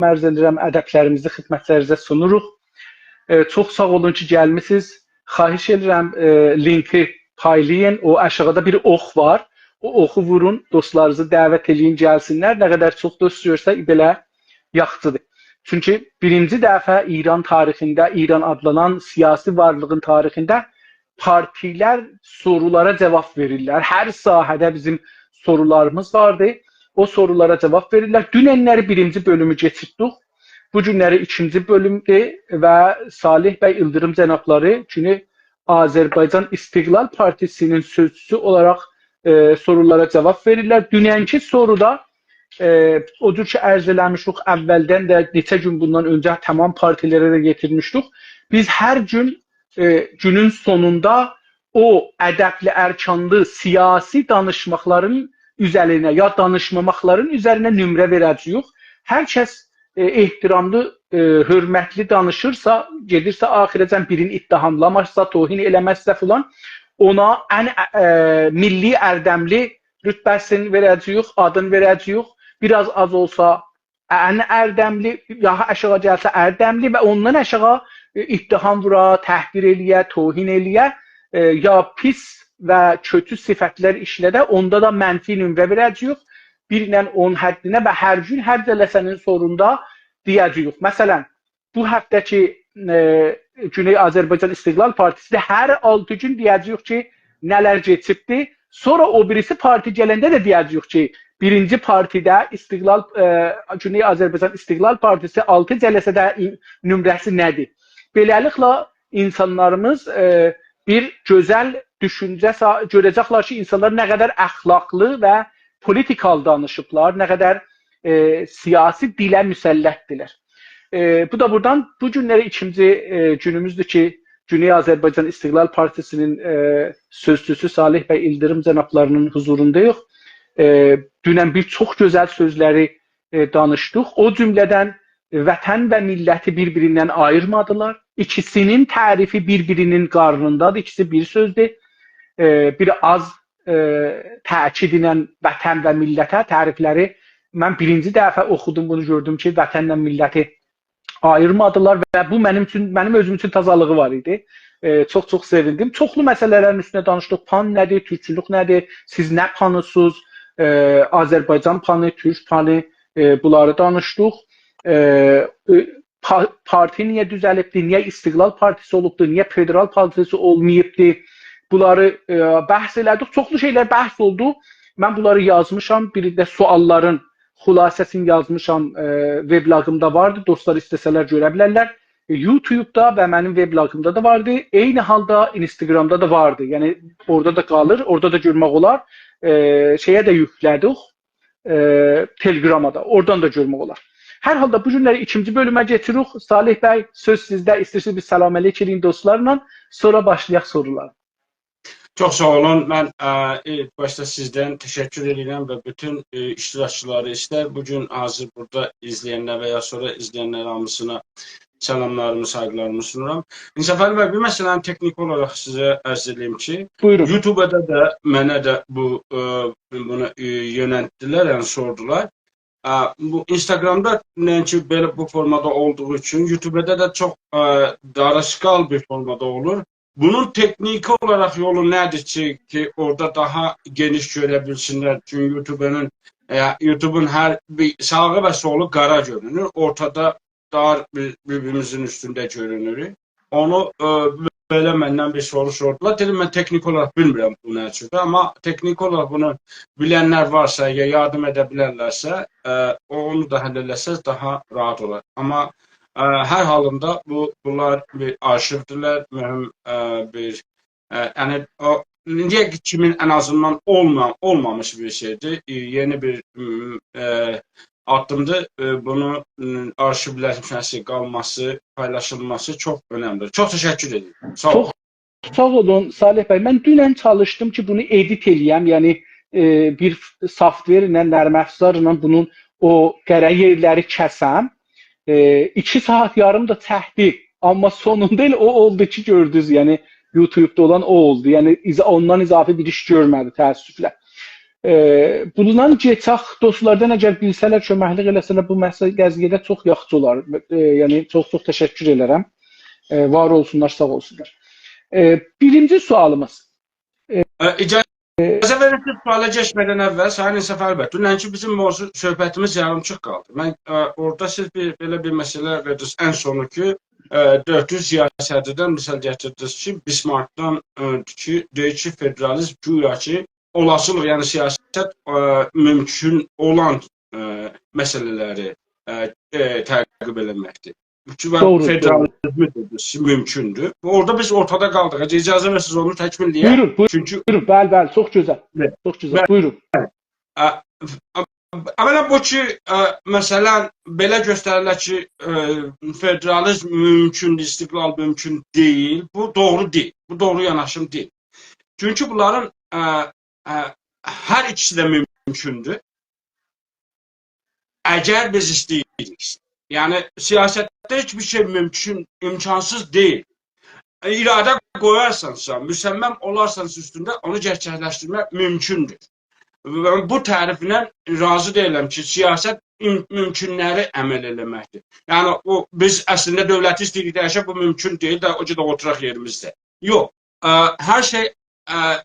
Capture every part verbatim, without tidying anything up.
عرض ائدیرم، ادبلریمیزی خدمتلرینیزه سونوروق. ائ، چوخ ساغ اولون کی، گلمیسینیز. خواهش ائدیرم، ائ، لینکی پایلایین. او آشاغیدا بیر اوخ وار. او اوخو وورون، دوستلارینیزی دعوت ائله‌یین، گلسینلر. نه قدر چوخ دوست گؤرسه، بئله یاخشیدیر. چونکی بیرینجی دفعه ایران تاریخینده، ایران آدلانان سیاسی وارلیغین تاریخینده پارتیلر سورولارا جاواب وئریرلر. هر ساحه‌ده بیزیم سورولاریمیز واردی. او سورولارا جاواب وئریرلر. دوننلری بیرینجی بؤلومو کئچیردیک. بو گونلری ایکینجی بؤلومدور و صالح بی ایلدیریم جنابلاری گونو آذربایجان استقلال پارتیسی‌نین سؤزچوسو اولاراق، ائ، سورولارا جاواب وئریرلر. دوننکی سورودا، ائ، او جور کی، عرض ائله‌میشیک، اولدن ده نئچه گون بوندان اؤنجه تمام پارتیلره ده یئتیرمیشدیک. بیز هر گون، ائ، گونون سونوندا او ادبلی، ارکانلی سیاسی دانیشماقلارین اوزرینه یا دانیشماماقلارین اوزرینه نمره وئره‌جه‌ییک. هر کس، ائ، احتراملی، ائ، حؤرمتلی دانیشیرسا، گئدیرسه آخیره‌جن بیرینی اتهاملامازسا، توهین ائله‌مزسه فلان، اونا ان، ائ، میللی اردملی رتبه‌سینی وئره‌جه‌ییک، آدینی وئره‌جه‌ییک. بیر آز آز اولسا ان اردملی، یا آشاغی گلسه اردملی و اوندان آشاغی، ائ، اتهام وورا، تحقیر ائله‌یه، توهین ائله‌یه، ائ، یا پیس و کؤتو صفتلر ایشلده، اوندا دا منفی نمره وئره‌جه‌ییک. بیر ایله اون حدینه و هر گون هر جلسه‌نین سونوندا دئیه‌جه‌ییک. مثلا، بو هفته کی، ائ، گونئی آذربایجان استقلال پارتیسی‌دیر، هر آلتی گون دئیه‌جه‌ییک کی، نه‌لر کئچیبدی. سونرا او بیریسی پارتی گلنده ده دئیه‌جه‌ییک کی، بیرینجی پارتیده استقلال، ائ، گونئی آذربایجان استقلال پارتیسی آلتی جلسه‌ده این-، نمره‌سی نه‌دیر؟ بئله‌لیکله، اینسانلاریمیز، ائ، بیر گؤزل دوشونجه سا-، گؤره‌جکلر کی، اینسانلار نه قدر اخلاقلی و پولیتیکال دانیشیبلار، نه قدر، ائ، سیاسی دیله مسلط‌دیرلر. ائ، بو دا بورادان، بو گونلری ایکینجی، ائ، گونوموزدور کی، گونئی آذربایجان استقلال پارتیسی‌نین، ائ، سؤزچوسو صالح بی ایلدیریم جنابلاری‌نین حضورونداییق. ائ، دونن بیر چوخ گؤزل سؤزلری، ائ، دانیشدیق. او جمله‌دن وطن و میللتی بیر-بیریندن آییرمادیلار. ایکیسی‌نین تعریفی بیر-بیری‌نین قارنیندادیر. ایکیسی بیر سؤزدور. ائ، بیر آز، ائ، تأکید ایله وطن و میللته تعریفلری، من بیرینجی دفعه اوخودوم، بونو گؤردوم کی، وطنله میللتی آییرمادیلار و بو منیم اوچون، منیم اؤزوم اوچون تازالیغی وار ایدی. ائ، چوخ-چوخ سئویندیم. چوخلو مسئله‌لرین اوستونده دانیشدیق. پان نه‌دیر، تورکچولوک نه‌دیر، سیز نه پانی‌سیز، ائ، آذربایجان پانی، تورک پانی، ائ، بونلاری دانیشدیق. ائ، ائ، پا-، پارتی نییه دوزلیبدیر، نییه استقلال پارتیسی اولوبدور، نییه فدرال پارتیسی اولماییبدیر؟ بونلاری، ائ، بحث ائله‌دیک. چوخلو شئیلر بحث اولدو. من بونلاری یازمیشام. بیر ده سؤاللارین خلاصه‌سینی یازمیشام، ائ، وبلاگیمدا واردی. دوستلار ایسته‌سه‌لر گؤره بیلرلر. ائ، یوتیوبدا و منیم وبلاگیمدا دا واردی. عینی حالدا اینستاگرامدا دا واردی. یعنی اورادا دا قالیر، اورادا دا گؤرمک اولار. ائ، شئیه ده یوکله‌دیک. ائ، تلگراما دا، اورادان دا گؤرمک اولار. هر حالدا بو گونلری ایکینجی بؤلومه کئچیریک. صالح بی، سؤز سیزده، ایسته‌ییرسینیز بیر سلام علیک ائله‌یین دوستلارلا، سونرا باشلایاق سورولارا. چوخ ساغ اولون. من، ا، ایلک باشدا سیزدن تشکر ائدیرم و بوتون، ا، اشتراکچیلاری، ایستر بو گون حاضر بورادا ایزله‌ینلر و یا سونرا ایزله‌ینلر هامیسینا سلاملاریمی، سایغیلاریمی سونورام. انصافعلی بی، بیر مسئله‌نی تکنیکی اولاراق سیزه عرض ائدیم کی، بویورون. یوتیوبدا دا منه ده بو، ا، بونو، ا، یؤنلتدیلر، یعنی سوردولار. ا، بو اینستاگرامدا نه‌اینکی بئله بو فورمادا اولدوغو اوچون، یوتیوبدا دا چوخ، ا، داریسقال بیر فورمادا اولور. بونون تکنیکی اولاراق یولو نه‌دیر کی، کی اورادا داها گئنیش گؤره بیلسینلر؟ چونکی یوتیوبون، ا، یوتیوبون هر بیر ساغی و سولو قارا گؤرونور. اورتادا دار بیر، بیر-بیریمیزین اوستونده گؤرونوروک. اونو، ا، بئله مندن بیر سورو سوردولار. دئدیم، من تکنیکی اولاراق بیلمیرم بو نه اوچوندور، آمما تکنیکی اولاراق بونو بیلنلر وارسا، یا یاردیم ائده بیلرلرسه، ا، اونو دا حل ائله‌سز داها راحت اولار. آمما، ا، هر حالیندا بو، بونلار بیر آرشیودیرلر، مهم، ا، بیر ا، یعنی او ایندییه کیمین ان آزیندان اولما-، اولمامیش بیر شئیدیر. ا، یئنی بیر، م، ا، آددیمدیر. ا، بونون، م، آرشیولشمه‌سی، قالماسی، پایلاشیلماسی چوخ اؤنملیدیر. چوخ تشکر ائدیرم. ساغ اولون. چوخ ساغ اولون، صالح بی. من دونن چالیشدیم کی، بونو ادیت ائله‌یم. یعنی، ا، بیر سافت‌وئرله، نرم افزارلا بونون او قره یئرلری کسم. ا، ایکی ساعات یاریم دا چکدی. آمما سونوندا ائله او اولدو کی، گؤردونوز، یعنی یوتیوبدا اولان او اولدو. یعنی اضا-، اوندان اضافی بیر ایش گؤرمه‌دی، تأسفله. ائ، بوندان کئچک، دوستلاردان اگر بیلسه‌لر، کؤمکلیک ائله‌سه‌لر بو مسئله، قضیه‌ده چوخ یاخشی اولار. ائ، یعنی، چوخ-چوخ تشکر ائلرم. ائ، وار اولسونلار، ساغ اولسونلار. ائ، بیرینجی سؤالیمیز. ائ، اجازه وئرین کی، سؤالا کئچمه‌دن اول، سایین انصاف البت، دوننکی بیزیم موضوع، صحبتیمیز یاریمچیق قالدی. من، ائ، اورادا سیز بیر، بئله بیر مسئله وئردینیز. ان سونو کی، ائ، دؤرد یوز ریاستی‌دن مثال گتیردینیز کی، بیسمارکدان، ائ، کی، دئییر کی، فدرالیزم گویا کی، اولاسیلیق، یعنی سیاست، ائ، مومکون اولان، ائ، مسئله‌لری، ائ، ائ، تعقیب ائله‌مکدیر. کی، و دوغرو، دوغرو. فدرالیزمی ده مومکوندور. اورادا بیز اورتادا قالدیق. اجازه وئرسز اونو تکمیلله‌یک. بویورون، بویورون، چونکی بویورون. بلی، بلی، چوخ گؤزل. بلی. چوخ گؤزل. بلی. بویورون. ا، ا، اولا بو کی، ا، مثلا، بئله گؤستریرلر کی، ا، فدرالیزم مومکوندور، استقلال مومکون دئییل. بو دوغرو دئییل. بو دوغرو یاناشیم دئییل. چونکی بونلارین، ا، ا، هر ایکیسی ده مومکوندور. اگر بیز ایسته‌ییریک. یعنی، سیاستده هئچ بیر شئی مومکون، امکانسیز دئییل. اراده قویارسانسا، مصمم اولارسانسا اوستونده، اونو گئرچکلشدیرمک مومکوندور. و بو تعریفله راضی دئییلم کی، سیاست ام-، مومکونلری عمل ائله‌مکدیر. یعنی، او، بیز اصلینده دؤولتی ایسته‌ییریک دییشک، بو مومکون دئییل ده، او گئدک اوتوراق یئریمیزده. یوخ، ا، هر شئی، ا،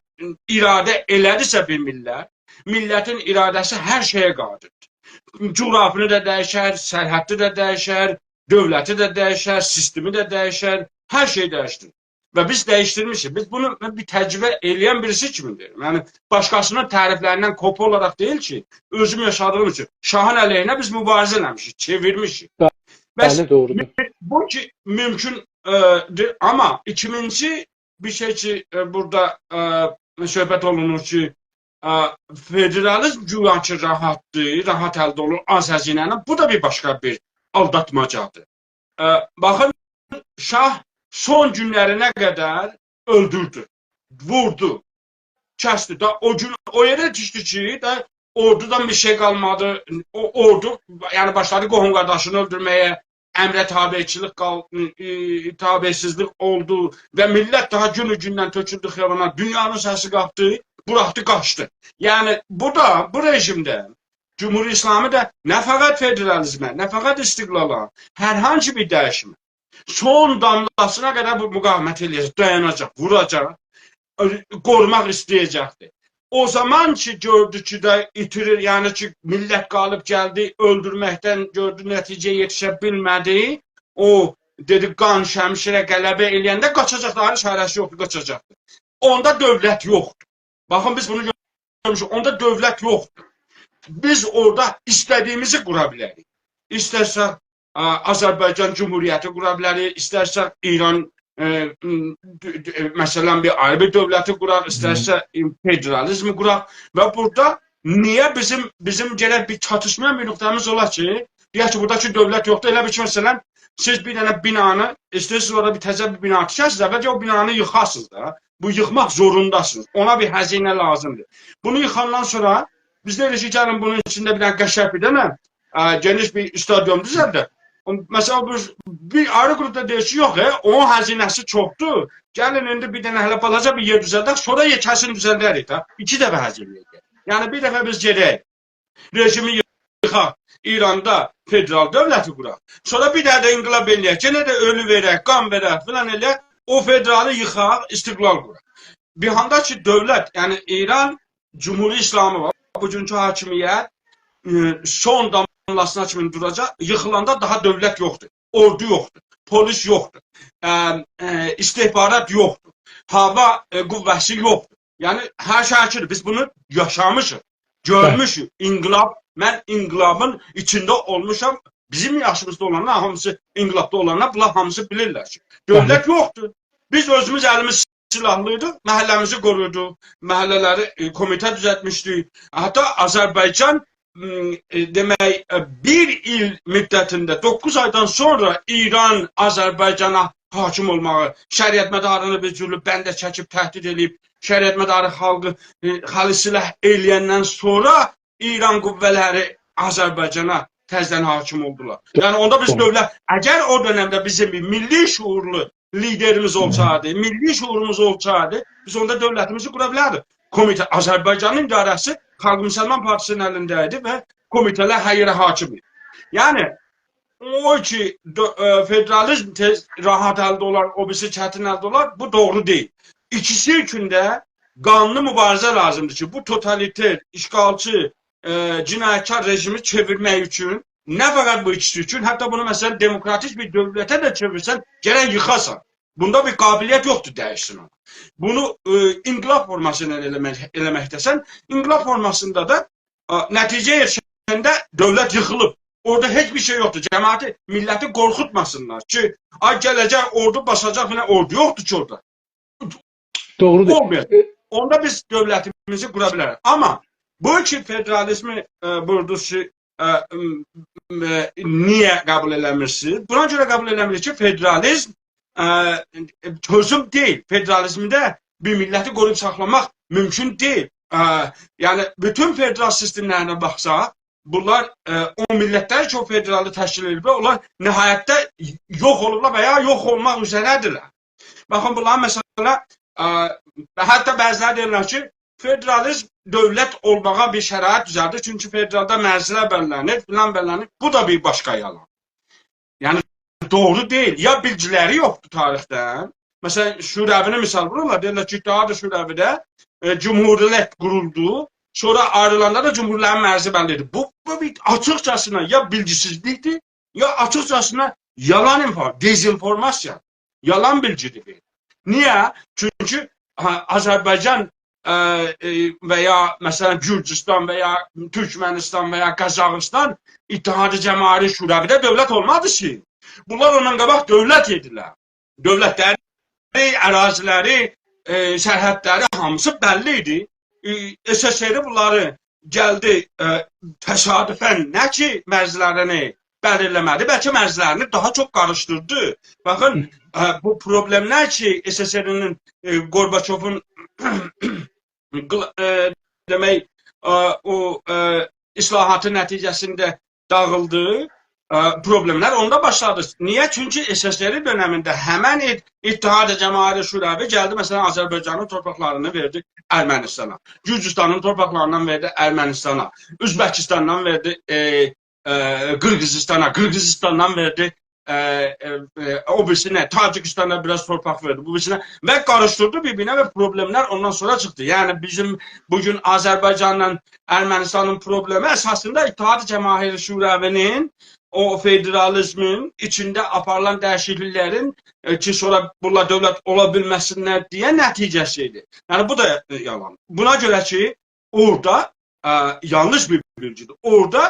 اراده ائله‌دیسه بیر میللت، میللتین اراده‌سی هر شئیه قادردیر. جغرافیانی دا دییشر، سرحدی ده دییشر، دؤولتی ده دییشر، سیستمی ده دییشر، هر شئی دییشدیریر. و بیز دییشدیرمیشیک. بیز بونو، من بیر تجربه ائله‌ین بیریسی کیمی دئییرم. یعنی، باشقاسینین تعریفلریندن کپی اولاراق دئییل کی، اؤزوم یاشادیغیم اوچون شاهین علیهینه بیز مبارزه ائله‌میشیک، چئویرمیشیک. بلی، بس دوغرودور. بو کی، مومکون، ا، دیر، آمما ایکینجی بیر شئی کی، ا، بورادا، ا، صحبت اولونور کی، ا، فدرالیزم گویا کی، راحتدیر، راحت الده اولور، آز هزینه‌نن. بو دا بیر باشقا بیر آلداتماجادیر. ا، باخین، شاه سون گونلرینه قدر اؤلدوردو، ووردو، کسدی. دا او گون او یئره یئتیشدی کی، دا اوردودان بیر شئی قالمادی. او اوردو، یعنی باشلادی قوهوم قارداشینی اؤلدورمه‌یه، امره تابعچیلیک قال-، ائ، ائ، تابعسیزلیک اولدو و میللت داها گونو گوندن تؤکولدو خیابانا، دونیانین سسی قالخدی، بوراخدی، قاچدی. یعنی، بو دا، بو رژیم ده، جمهوری اسلامی ده نه فقط فدرالیزمه، نه فقط استقلالا، هر هانسی بیر دییشیمه سون داملاسینا قدر بو مقاومت ائله‌یه‌جک، دایاناجاق، ووراجاق، اؤ-، قوروماق ایسته‌یه‌جکدیر. او زامان کی، گؤردو کی، ده ایتیریر، یعنی کی، میللت قالیب گلدی، اؤلدورمکدن گؤردو، نتیجه‌یه یئتیشه بیلمه‌دی. او، دئدی، قان شمشیره غلبه ائله‌ینده قاچاجاق، داها هئچ چاره‌سی یوخدور، قاچاجاقدیر. اوندا دؤولت یوخدور. باخین، بیز بونو گؤرموشوک. اوندا دؤولت یوخدور. بیز اورادا ایسته‌دیییمیزی قورا بیلریک. ایسترسک، ا، آذربایجان جمهوریتی قورا بیلریک، ایسترسک ایران، ائ، م، د-، د-، مثلا، بیر آیری بیر دؤولتی قوراق، ایسترسک، ائ، فدرالیزمی قوراق. و بورادا نییه بیزیم، بیزیم گرک بیر چاتیشمایا بیر نقطه‌میز اولا کی، دئیک کی، بورادا کی دؤولت یوخدور، ائله بیل کی، مثلا، سیز بیر دنه بینانی، ایسته‌ییرسینیز اورادا بیر تازه بیر بینا تیکه‌سینیز، اولجه او بینانی ییخاسینیز دا. بو ییخماق زورونداسینیز. اونا بیر هزینه لازیمدیر. بونو ییخاندان سونرا بیز دئییریک کی، گلین بونون ایچینده بیر دنه قشنگ بیر دنه، ا، گئنیش بیر استادیوم دوزلدک. اون-، مثلا، بیر، بیر آیری گروپ دا دئییر کی، یوخ، ائ، اونون هزینه‌سی چوخدور. گلین ایندی بیر دنه هله بالاجا بیر یئر دوزلدک، سونرا یئکه‌سینی دوزلدریک دا. ایکی دفعه هزینه ائدک. یعنی، بیر دفعه بیز گئدک رژیمی ییخاق، ایراندا فدرال دؤولتی قوراق. سونرا بیر دنه ده انقلاب ائله‌یک، یئنه ده اؤلو وئرک، قان وئرک، فلان ائله‌یک، او فدرالی ییخاق، استقلال قوراق. بیر آندا کی، دؤولت، یعنی ایران جمهوری اسلامی وار، بوگونکو حاکمیت، ائ، سون داملاسینا کیمی دوراجاق، ییخیلاندا داها دؤولت یوخدور، اوردو یوخدور، پلیس یوخدور، ا، ا، استخبارات یوخدور، هاوا، ائ، قوه‌سی یوخدور. یعنی، هر شئی کی، بیز بونو یاشامیشیق، گؤرموشوک. انقلاب، من انقلابین ایچینده اولموشام. بیزیم یاشیمیزدا اولانلار، هامیسی انقلابدا اولانلار، بونلار هامیسی بیلیرلر کی، دؤولت یوخدور. بیز اؤزوموز الیمیز سیلاحلییدیق، محله‌میزی قوروردوق، محله‌لری، ائ، کومیته دوزلتمیشدیک. حتی آذربایجان م، ائ، دئمک، ائ، بیر ایل مدتینده، دوققوز آیدان سونرا ایران آذربایجانا حاکم اولماغی، شریعتمدارینی بیر جورلو بنده چکیب تهدید ائله‌ییب، شریعتمداری خالقی، ائ، خالص سلاح ائله‌یندن سونرا ایران قوه‌لری آذربایجانا تزه‌دن حاکم اولدولار. یعنی، اوندا بیز دؤولت، اگر او دؤنمده بیزیم بیر میللی شعورلو لیدریمیز اولسایدی، میللی شعوروموز اولسایدی، بیز اوندا دؤولتیمیزی قورا بیلردیک. کومیته، آذربایجانین اداره‌سی خالق مسلمان پارتیسی‌نین الینده ایدی و کومیته‌لر هر یئره حاکیم ایدی. یعنی، او کی، دؤ-، ائ، فدرالیزم تئز، راحت الده اولار، او بیریسی چتین الده اولار، بو دوغرو دئییل. ایکیسی اوچون ده قانلی موباریزه لازیمدیر کی، بو توتالیتر، اشغالچی، ائ، جنایتکار رژیمی چئویرمک اوچون، نه فقط بو ایکیسی اوچون، حتی بونو، مثلا، دموکراتیک بیر دؤولته ده چئویرسن، گرک ییخاسان. بوندا بیر قابلیت یوخدور، دییشسین اونو. بونو، ائ، انقلاب فورماسیندا ائله‌مک، ائله‌مکده‌سن، انقلاب فورماسیندا دا، آ، نتیجه‌یه یئتیشنده دؤولت ییخیلیب. اورادا هئچ بیر شئی یوخدور. جماعتی، میللتی قورخوتماسینلار کی، آی، گله‌جک اوردو باساجاق، فلان، اوردو یوخدور کی اورادا. دوغرودور. اولمایاجاق. ائ، اوندا بیز دؤولتیمیزی قورا بیلریک. آمما بو کی فدرالیزمی، ائ، بویوردونوز کی، ائ، م-، م-، نییه قبول ائله‌میرسینیز؟ بونا گؤره قبول ائله‌میریک کی، فدرالیزم، ائ، چؤزوم دئییل. فدرالیزمده بیر میللتی قورویوب ساخلاماق مومکون دئییل. ائ، یعنی، بوتون فدرال سیستملرینه باخساق، بونلار، ائ، او میللتلر کی، او فدرالی تشکیل ائدیبلر، اونلار نهایتده یوخ اولوبلار و یا یوخ اولماق اوزره‌دیرلر. باخین، بونلار، مثلا، ائ، حتی بعضی‌لری دئییرلر کی، فدرالیزم دؤولت اولماغا بیر شرایط دوزلدیر. چونکی فدرالدا مرزلر بلله‌نیر، فلان بلله‌نیر. بو دا بیر باشقا یالان. یعنی، دوغرو دئییل. یا بیلگیلری یوخدور تاریخدن. مثلا، شوروی‌نی مثال وورورلار. دئییرلر کی، اتحاد شوروی‌ده، ائ، جمهوریت قورولدو. سونرا آیریلاندا دا جمهوریتلرین مرزی بللی ایدی. بو، بو بیر آچیقجاسینا یا بیلگیسیزلیکدیر، یا آچیقجاسینا یالان اینفور-، دئزینفورماسییا، یالان بیلگیدیر. نییه؟ چونکی، هه، آذربایجان، ائ، ائ، و یا، مثلا، گورجوستان و یا تورکمنیستان و یا قازاخیستان اتحاد جماهیر شوروی‌ده دؤولت اولمادی کی. بونلار اوندان قاباق دؤولت ایدیلر. دؤولتلری، اراضی‌لری، ائ، سرحدلری هامیسی بللی ایدی. ائ، اس‌اس‌ار بونلاری گلدی، ائ، تصادفاً نه کی مرزلرینی بلیرله‌مه‌دی، بلکه مرزلرینی داها چوخ قاریشدیردی. باخین، هی. ائ، بو پروبلئملر کی، اس‌اس‌ارین، ائ، گورباچوفون قیل-، ائ، دئمک، ائ، او، ائ، اصلاحاتی نتیجه‌سینده داغیلدی. ائ، پروبلئملر اوندا باشلادی. نییه؟ چونکی اس‌اس‌ار دؤنمینده همن ات-، اتحاد جماهیر شوروی گلدی، مثلا، آذربایجانین تورپاقلارینی وئردی ارمنیستانا. گورجوستانین تورپاقلاریندان وئردی ارمنیستانا. اؤزبکیستاندان وئردی، ائ، ائ، قیرغیزیستانا. قیرغیزیستاندان وئردی، ائ، ائ، ائ، او بیریسینه، تاجیکیستانا بیر آز تورپاق وئردی، بو بیریسینه. و قاریشدیردی بیر-بیرینه و پروبلئملر اوندان سونرا چیخدی. یعنی، بیزیم بو گون آذربایجانلا ارمنیستانین پروبلئمی اساسیندا اتحاد جماهیر شوروی‌نین او فدرالیزمین ایچینده آپاریلان دییشیکلیکلرین، ائ، کی، سونرا بونلار دؤولت اولا بیلمه‌سینلر دئیه نتیجه‌سی ایدی. یعنی، بو دا، ائ، یالان. بونا گؤره کی، اورادا، ائ، یانلیش بیر بیلگیدیر. اورادا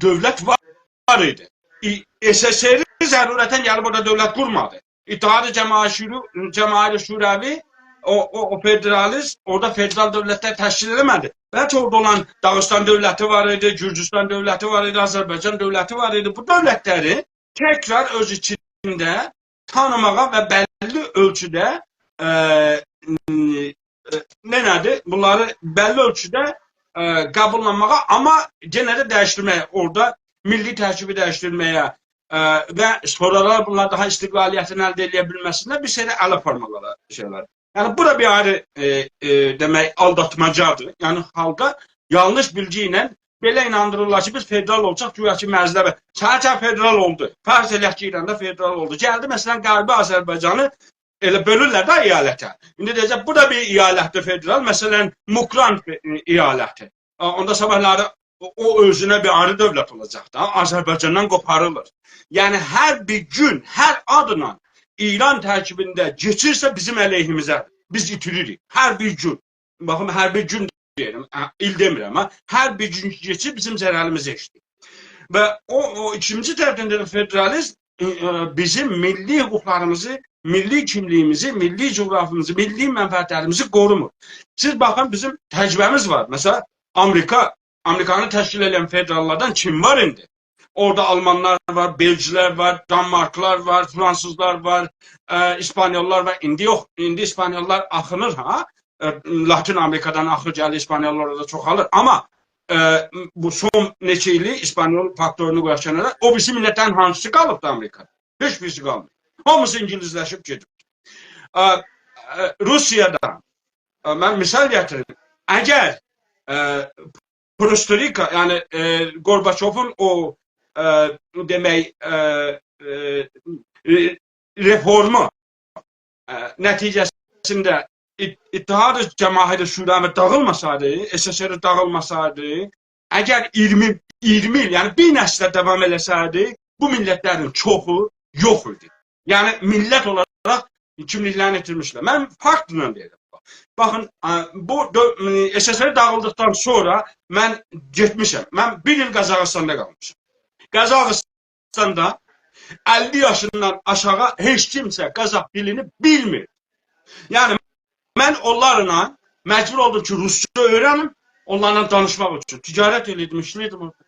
دؤولت وار، وار ایدی. ای-، اس‌اس‌ار ضرورتاً گلیب اورادا دؤولت قورمادی. اتحاد جماهیر شورو-، جماهیر شوروی، او، او، او فدرالیست، اورادا فدرال دؤولتلر تشکیل ائله‌مه‌دی. بلکه اورادا اولان داغیستان دؤولتی وار ایدی، گورجوستان دؤولتی وار ایدی، آذربایجان دؤولتی وار ایدی. بو دؤولتلری تکرار اؤز ایچینده تانیماغا و بللی اؤلچوده، ائ، ائ، نه‌دیر؟ بونلاری بللی اؤلچوده، ائ، قبوللانماغا، آمما یئنه ده دییشدیرمه‌یه، اورادا میللی ترکیبی دییشدیرمه‌یه، ائ، و سونرالار بونلار داها استقلالیتین الده ائله‌یه بیلمه‌سینده بیر سری ال آپارمالارا شئیلر. یعنی، بو دا بیر آیری، ائ، ائ، دئمک، آلداتماجادیر. یعنی، خالقا یانلیش بیلگی ایله بئله ایناندیریرلار کی، بیز فدرال اولاجاق، گویا کی، مرزلر و چهار-چهار فدرال اولدو. فرض ائله‌یک کی، ایراندا فدرال اولدو. گلدی، مثلا، غربی آذربایجانی ائله بؤلورلر ده ایالته. ایندی دئیه‌جک، بو دا بیر ایالتدیر فدرال. مثلا، موکران ف-، ایالتی. آ، اوندا صاباحلاری او، او اؤزونه بیر آیری دؤولت اولاجاق دا، آذربایجاندان قوپاریلیر. یعنی، هر بیر گون، هر آدلا ایران ترکیبینده کئچیرسه، بیزیم علیهیمیزه، بیز ایتیریریک. هر بیر گون. باخین، هر بیر گون دئییرم، ا، ایل دئمیرم، ها. هر بیر گون کی کئچیر، بیزیم ضرریمیزه ایشله‌ییر. و او، او ایکینجی طرفدن ده فدرالیزم، ائ، ائ، بیزیم میللی حقوقلاریمیزی، میللی کیملیگیمیزی، میللی جغرافیامیزی، میللی منفعتلریمیزی قورومور. سیز باخین، بیزیم تجربه‌میز وار. مثلا، آمریکا، آمریکانی تشکیل ائدن فدراللاردان کیم وار ایندی؟ اورادا آلمانلار وار، بلگیلر وار، دانمارکلار وار، فرانسیزلار وار، ائ، ایسپانیوللار وار. ایندی یوخ، ایندی ایسپانیوللار آخینیر، ها؟ ائ، لاتین آمریکادان آخیر گلیر، ایسپانیوللار اورادا چوخالیر. آمما، ائ، بو سون نئچه ایلی ایسپانیول فاکتورونو قویاق کنارا، او بیریسی میللتلرین هانسیسی قالیبدی آمریکادا؟ هئچ بیریسی قالمیر. هامیسی اینگیلیسلشیب گئدیب. ائ، ائ، روسیادان، ائ، من مثال گتیریم. اگر، ائ، پروستوریکا، یعنی، ائ، گورباچوفون او، ائ، دئمک، ائ، ائ، ائ، رفورمو، ائ، نتیجه‌سینده ات-، اتحاد جماهیر شوروی داغیلماسایدی، اس‌اس‌ار داغیلماسایدی، اگر اییرمی، اییرمی ایل، یعنی بیر نسیل داوام ائله‌سه‌یدی، بو میللت‌لرین چوخو یوخ ایدی. یعنی میللت اولاراق کیملیک‌لرینی ایتیرمیشلر. من فاکتلا دئییرم. باخین، ا، بو دؤ-، اس‌اس‌ار داغیلدیقدان سونرا من گئتمیشم. من بیر ایل قازاخیستاندا قالمیشام. قازاخیستاندا اللی یاشیندان آشاغی هئچ کیمسه قازاخ دیلینی بیلمیر. یعنی من اونلارلا مجبور اولدوم کی، روسجا اؤیرنیم، اونلارلا دانیشماق اوچون. تجارت ائله‌ییردیم، ایشله‌ییردیم اورادا.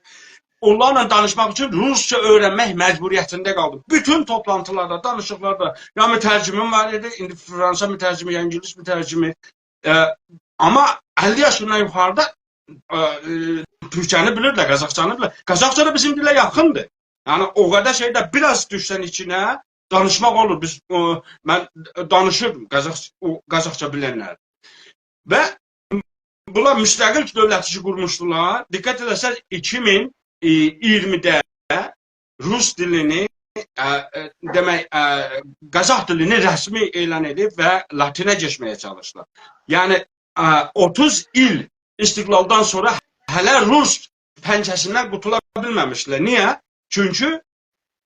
اونلارلا دانیشماق اوچون روسجا اؤیرنمک مجبوریتینده قالدیم. بوتون توپلانتیلاردا، دانیشیقلاردا یا مترجمیم وار ایدی، ایندی فرانسا مترجمی، یا اینگیلیس مترجمی. ائ، آمما اللی یاشیندان یوخاریدا، ائ، ائ، تورکجه‌نی بیلیرلر، قازاخجانی بیلیرلر. قازاخجا دا بیزیم دیله یاخیندیر. یعنی او قدر شئیده بیر آز دوشسن ایچینه دانیشماق اولور. بیز، او، من دانیشیردیم قازاخ-، او قازاخجا بیلنلر. و بونلار مستقل دؤولت ایشی قورموشدولار. دقت ائله‌سز، ایکی مین اییرمیده روس دیلینی، ا، ا، دئمک، ا، قازاخ دیلینی رسمی اعلان ائدیب و لاتینه کئچمه‌یه چالیشدیلار. یعنی، ا، اوتوز ایل استقلالدان سونرا هله روس پنجه‌سیندن قوتولا بیلمه‌میشدیلر. نییه؟ چونکی،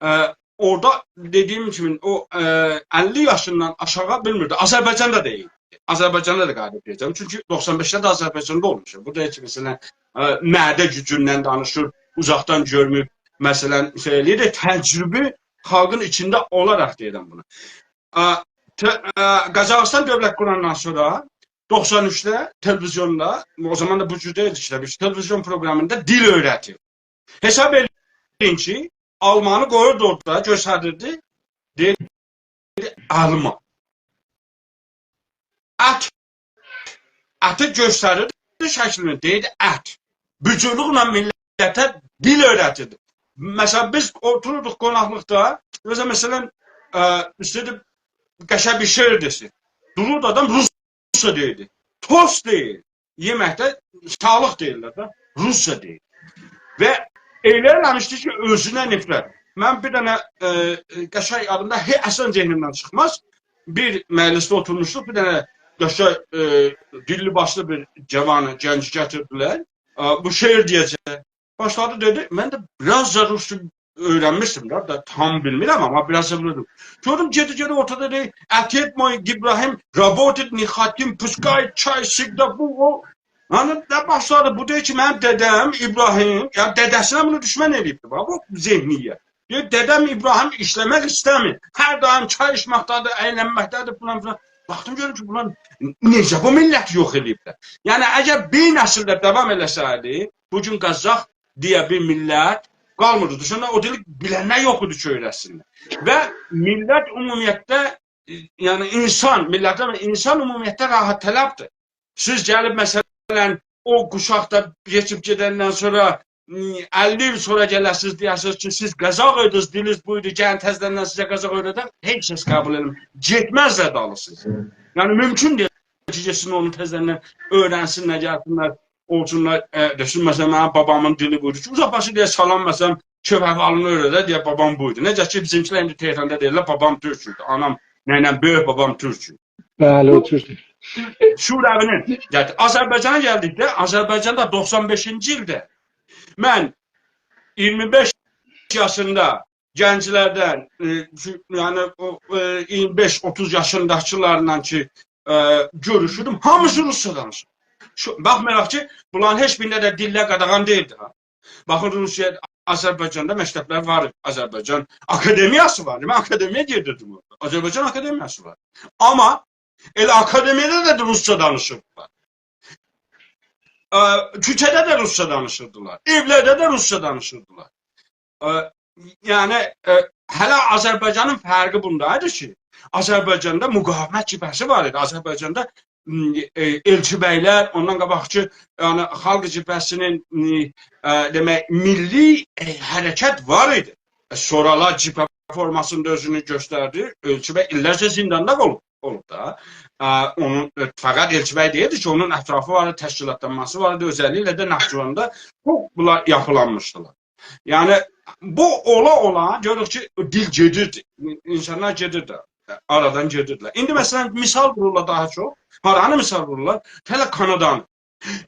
ا، اورادا دئدیگیم کیمی او، ا، اللی یاشیندان آشاغی بیلمیردی. آذربایجاندا دا دئییل. آذربایجاندا دا قاییدیب دئیه‌جم. چونکی دوخسان بئشده ده آذربایجاندا اولموشام. بو دا هئچ، مثلا، ا، معده گوجوندن دانیشیر، اوزاقدان گؤرمور، مثلا، شئی ائله‌ییر. تجربی خالقین ایچینده اولاراق دئییرم بونو. ا، ت-، ا، قازاخیستان دؤولت قوراندان سونرا دوخسان اوچده تلویزیوندا، او زامان دا بو جور دئییلدی ایشله‌میش، تلویزیون پروقرامیندا دیل اؤیره‌دیر. حساب ائدین کی، آلمانی قویوردو اورادا، گؤستریردی. دئییردی، «آلما.» ات. اتی گؤستریردی شکلینی، دئییردی، «ات.» بوجورلوقلا میللته دیل اؤیره‌دیردی. مثلا، بیز اوتوروردوق قوناقلیقدا، مثلا، مثلا، ا، ایسته‌ییردی قشنگ بیر شعر دئسین. دوروردو آدام، روسجا دئییردی. توست دئییر. یئمکده ساغلیق دئییرلر ده، روسجا دئییر. و ائله ائله‌میشدی کی، اؤزونه نفرت. من بیر دنه، ائ، ائ، قشنگ یادیمدا، هئ، اصلا ذهنیمدن چیخماز. بیر مجلسده اوتورموشدوق، بیر دنه قشنگ، ائ، دیللی باشلی بیر جاوانی، گنجی گتیردیلر. ائ، بو شعر دئیه‌جک. باشلادی، دئدی، من ده بیر آزجا روسجا اؤیرنمیشدیم ده، دا تام بیلمیرم، آمما بیر آزجا بیلیردیم. گؤردوم، گئده-گئده اورتادا دئییر، «Отец мой Ибрагим работает нехотим, пускай чай всегда», بو، او. یعنی، ده باشلادی، بو دئییر کی، منیم دده‌م ابراهیم، یعنی دده‌سینه بونو دوشمن ائله‌ییبدی، باخ، بو ذهنیت. دئییر، «دده‌م ابراهیم ایشله‌مک ایسته‌میر. هر دایم چای ایچمکده‌دیر، اَیلنمکده‌دیر، فلان فلان.» باخدیم، گؤردوم کی، بونلار نئجه بو میللتی یوخ ائله‌ییبلر. یعنی، اگر بیر نسیل ده داوام ائله‌سه‌یدی، بو گون قازاخ دئیه بیر میللت قالمیردی. دوشونن، او دیلی بیلنلر یوخ ایدی کی، اؤیرتسینلر. و میللت عمومیتده، ائ، یعنی اینسان، میللت دئمک، اینسان عمومیتده راحت‌طلبدیر. سیز گلیب، مثلا، او قوشاقدا کئچیب گئدندن سونرا، م، اللی ایل سونرا گله‌سینیز، دئیه‌سینیز کی، سیز قازاخ ایدینیز، دیلینیز بو ایدی، گلین تزه‌دن سیزه قازاخ اؤیردم، هئچ کس قبول ائله‌مز. گئتمزلر دالیسیجا. یعنی، مومکون دئییل کی، گئتسین اونو تزه‌دن اؤیرنسینلر، گلسینلر، اولسونلار، ائ، دئسین، مثلا، منیم بابامین دیلی بویدو کی، اوزاقباشی دئیه سلام، مثلا، کؤپک بالینی اؤیرده، دئیه، بابام بویدو. نئجه کی، بیزیمکیلر ایندی تهراندا دئییرلر، بابام تورک ایدی. آنام، ننه‌م، بؤیوک بابام تورک ایدی. بلی، او تورک. شوروی‌نین، گلدی. آذربایجانا گلدیکده، آذربایجاندا دوخسان بئشینجی ایلده من اییرمی بئش یاشیندا گنجلردن، ائ، شو-، یعنی او، ائ، اییرمی بئش، اوتوز یاشینداکیلارلا کی، ائ، گؤروشوردوم، هامیسی روسجا دانیشیر. شو، باخمایاراق کی، بونلارین هئچ بیرینده ده دیللر قاداغان دئییلدی، ها. باخین، روسیه، آذربایجاندا مکتبلر وار، آذربایجان آکادمیاسی وار. من آکادمیایا گئدیردیم اورادا. آذربایجان آکادمیاسی وار. آمما ائله آکادمیادا دا روسجا دانیشیردیلار. ائ، کوچه‌ده ده روسجا دانیشیردیلار. ائولرده ده روسجا دانیشیردیلار. ائ، یعنی، ائ، هله آذربایجانین فرقی بوندا ایدی کی، آذربایجاندا مقاومت جبهه‌سی وار ایدی. آذربایجاندا، م، ائ، ائلچی بیلر، اوندان قاباقکی، یعنی، خالق جبهه‌سینین، م، ائ، دئمک، میللی، ائ، حرکت وار ایدی. ائ، سونرالار جبهه فورماسیندا اؤزونو گؤستردی. ائلچی بی ایللرجه زینداندا قالدی. اولوب دا. ا، اونون، ا، فقط ائلچی‌بی دئییردی کی، اونون اطرافی وار ایدی، تشکیلاتلانماسی وار ایدی، اؤزللیکله ده ناخچیواندا چوخ بونلار یاپیلانمیشدیلار. یعنی، بو اولا-اولا گؤروروک کی، دیل گئدیردی. اینسانلار گئدیردی، آرادان گئدیردیلر. ایندی، مثلا، مثال وورورلار داها چوخ. هارانی مثال وورورلار؟ هله کانادانی.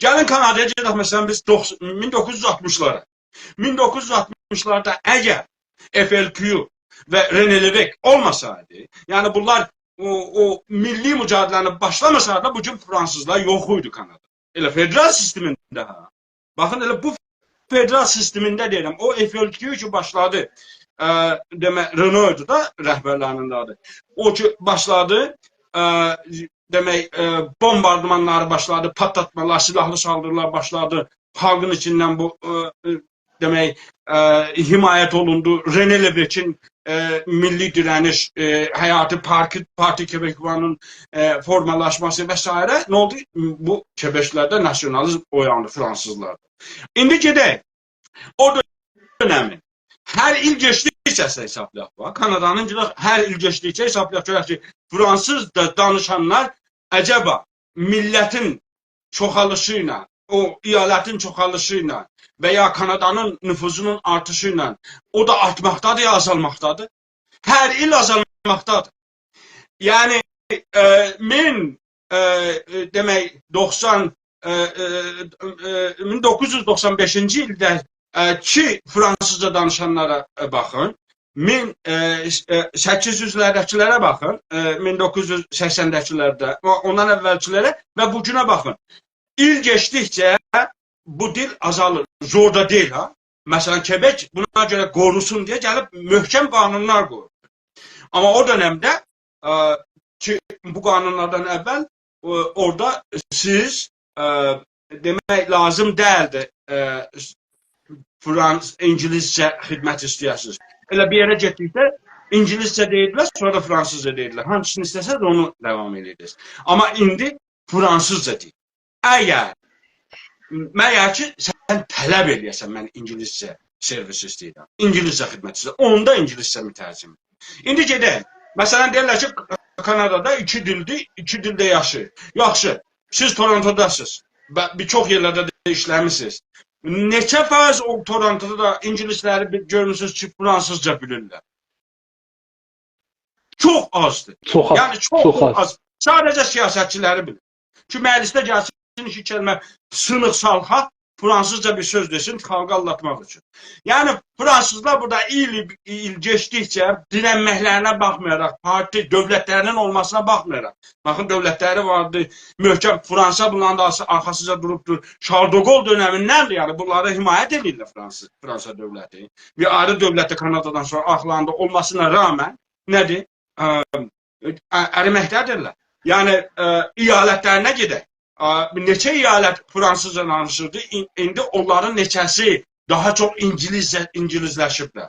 گلین کانادایا گئدک، مثلا، بیز دوخس-، مین دوققوز یوز آلتمیشلارا. مین دوققوز یوز آلتمیشلاردا اگر FLQ و René Lévesque اولماسایدی، یعنی بونلار او، او میللی مجادله‌نی باشلاماسایدیلار، بو گون فرانسیزلار یوخ ایدی کانادادا. ائله فدرال سیستمینده، ها. باخین، ائله بو فدرال سیستمینده دئییرم. او FLQ کی باشلادی، ا، دئمک، Renault ایدی دا رهبرلریندن آدی. او کی باشلادی، ا، دئمک، ا، بومباردمانلاری باشلادی، پاتلاتمالار، سیلاحلی سالدیریلار باشلادی. خالقین ایچیندن بو، ا، ا، دئمک، ا، حمایت اولوندو. René Lévesque-ین، ا، میللی دیره‌نیش، ا، حیاتی پارکی، پارتی کبکوانین، ا، فورمالاشماسی و سایره. نه اولدو؟ بو کبکلرده ناسیونالیزم اویاندی فرانسیزلاردا. ایندی گئدک او دؤنمین. هر ایل کئچدیکجه حسابلایاق، باخ، کانادانین گئدک، هر ایل کئچدیکجه حسابلایاق، گؤرک کی، فرانسیزجا دانیشانلار عجبا میللتین چوخالیشی ایله، او ایالتین چوخالیشی ایله و یا کانادانین نفوسونون آرتیشی ایله او دا آرتماقدادیر یا آزالماقدادیر؟ هر ایل آزالماقدادیر. یعنی، ا، مین، ا، ا، دئمک، دوخسان، ا، ا، ا، مین دوققوز یوز دوخسان بئشینجی ایلده، ا، کی فرانسیزجا دانیشانلارا، ا، باخین. مین، ا، س-، ا، سککیز یوزلرده‌کیلره باخین، ا، مین دوققوز یوز سکسنده‌کیلرده، او-، اوندان اولکیلره و بو گونه باخین. ایل کئچدیکجه بو دیل آزالیر. زور دا دئییل، ها. مثلا، کبک بونا گؤره قوروسون دئیه گلیب محکم قانونلار قویور. آمما او دؤنمده، ا، کی، بو قانونلاردان اول، او، اورادا سیز، ا، دئمک لازیم دئییلدی، ا، فرانس-، اینگیلیسجه خدمت ایسته‌یه‌سینیز. ائله بیر یئره گئتدیکده اینگیلیسجه دئییردیلر، سونرا دا فرانسیزجا دئییردیلر. هانسینی ایسته‌سز، اونو داوام ائدیردینیز. آمما ایندی فرانسیزجا دئییر. اگر مگر کی، سن طلب ائله‌یه‌سن، من اینگیلیسجه سرویس ایسته‌ییرم، اینگیلیسجه خدمت ایسته‌ییرم، اوندا اینگیلیسجه مترجم. ایندی گئدک. مثلا، دئییرلر کی، کانادادا ایکی دیلدیر، ایکی دیلده یاشاییر. یاخشی، سیز تورونتوداسینیز و بیر چوخ یئرلرده ده ایشله‌میسینیز. نئچه فایز او تورونتودا اینگیلیسلری بیر گؤرموسونوز کی، فرانسیزجا بیلیرلر؟ چوخ آزدیر. چوخ آز، یعنی، چوخ، چوخ چوخ آز. آز. ساده‌جه سیاستچی‌لری بیلیر. کی، مجلیسده گلسین، ایکی کلمه سینیق سالخا، فرانسیزجا بیر سؤز دئسین، خالقی آلداتماق اوچون. یعنی، فرانسیزلار بورادا ایل، ایل کئچدیکجه دیرنمکلرینه باخمایاراق، پارتی دؤولتلرینین اولماسینا باخمایاراق. باخین، دؤولتلری واردی، محکم. فرانسا بونلارین دا آرخاسینجا دوروبدور. شارل دوگول دؤنمیندندیر، یعنی، بونلاری حمایت ائدیرلر فرانسیز، فرانسا دؤولتی. بیر آیری دؤولت ده کانادادان سونرا آرخالاریندا اولماسینا رغمن، نه‌دیر؟ ا، ا، اریمکده‌دیرلر. یعنی، ا، ایالتلرینه گئدک. ا، نئچه ایالت فرانسیزجا دانیشیردی، این-، ایندی اونلارین نئچه‌سی داها چوخ اینگیلیسجه، اینگیلیسلشیبلر.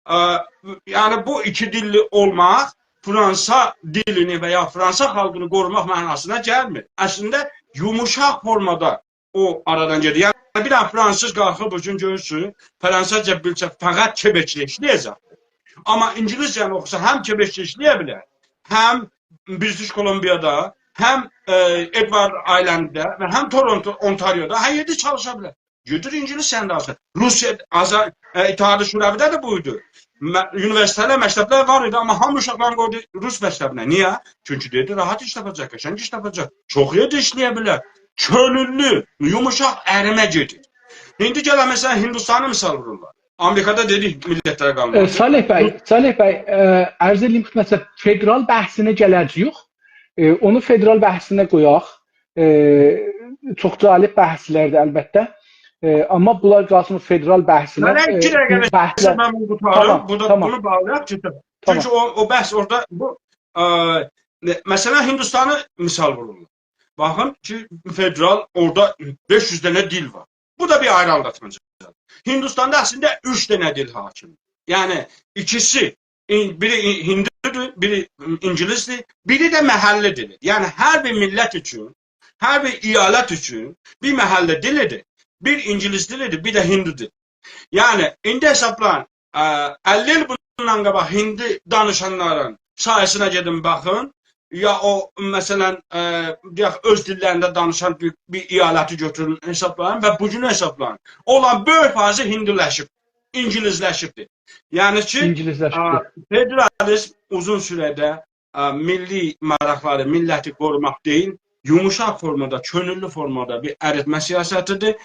ا، یعنی، بو ایکی دیللی اولماق فرانسا دیلینی و یا فرانسا خالقینی قوروماق معناسینا گلمیر. اصلینده، یوموشاق فورمادا او آرادان گئدیر. یعنی، بیر دنه فرانسیز قالخیر بو گون گؤرورسون، فرانسیزجا بیلسه، فقط کبکده ایشله‌یه‌جک. آمما اینگیلیسجه‌نی اوخوسا، هم کبکده ایشله‌یه بیلر، هم بریتیش کلمبیادا، هم، ائ، ادوارد آیلندده و هم تورونتو، اونتاریودا، هر یئرده چالیشا بیلر. گئدیر اینگیلیسجه‌نی ده آلسین. روسیا، آذر-، ائ، اتحاد شوروی‌ده ده بویدو. م-، اونیوئرسیتئتلر، مکتبلر وار ایدی، آمما هامی اوشاقلارینی قویدو روس مکتبینه. نییه؟ چونکی دئدی، راحت ایش تاپاجاق، قشنگ ایش تاپاجاق. چوخ یئرده ایشله‌یه بیلر. کؤنوللو، یوموشاق اریمه گئدیر. ایندی گلک، مثلا، هندوستانی مثال وورورلار. آمریکادا دئدیک، میللتلر قالمادی. ائ، صالح بی، صالح بی، ائ، عرض ائدیم خدمتینیزه، فدرال بحثینه گله‌جه‌ییک. ائ، اونو فدرال بحثینه قویاق. ائ، چوخ جالب بحثلردیر البته. ائ، آمما بونلار قالسین او فدرال بحثینه. منه ایکی، ائ، دقیقه بو وئرسز، بحثلر، من بونو قوتاریم. تامام، بورادا تامام. بونو باغلایاق کی، تامام. چونکی او، او بحث اورادا، بو، ا، نه، مثلا، هندوستانی مثال وورورلار. باخین کی، فدرال، اورادا بئش یوز دنه دیل وار. بو دا بیر آیری آلداتماجادیر. هندوستاندا اصلینده اوچ دنه دیل حاکمدیر. یعنی، ایکیسی، این-، بیری این-، هندی‌دیر، بیری اینگیلیسدیر، بیری ده محلی دیلدیر. یعنی، هر بیر میللت اوچون، هر بیر ایالت اوچون بیر محلی دیلیدیر، بیر اینگیلیس دیلیدیر، بیر ده هندی دیل. یعنی، ایندی حسابلایین، ا، اللی ایل بوندان قاباق هندی دانیشانلارین ساییسینا گئدین باخین. یا او، مثلا، ائ، دئیک، اؤز دیللرینده دانیشان بیر، بیر ایالتی گؤتورون، حسابلایین و بو گون حسابلایین. اونلارین بؤیوک فایضی هیندی‌لشیب، اینگیلیس‌لشیبدیر. یعنی کی، اینگیلیس‌لشیبدیر. ا، فدرالیزم اوزون سوره‌ده، ا، میللی ماراقلاری، میللتی قوروماق دئییل، یوموشاق فورمادا، کؤنوللو فورمادا بیر اریتمه سیاستیدیر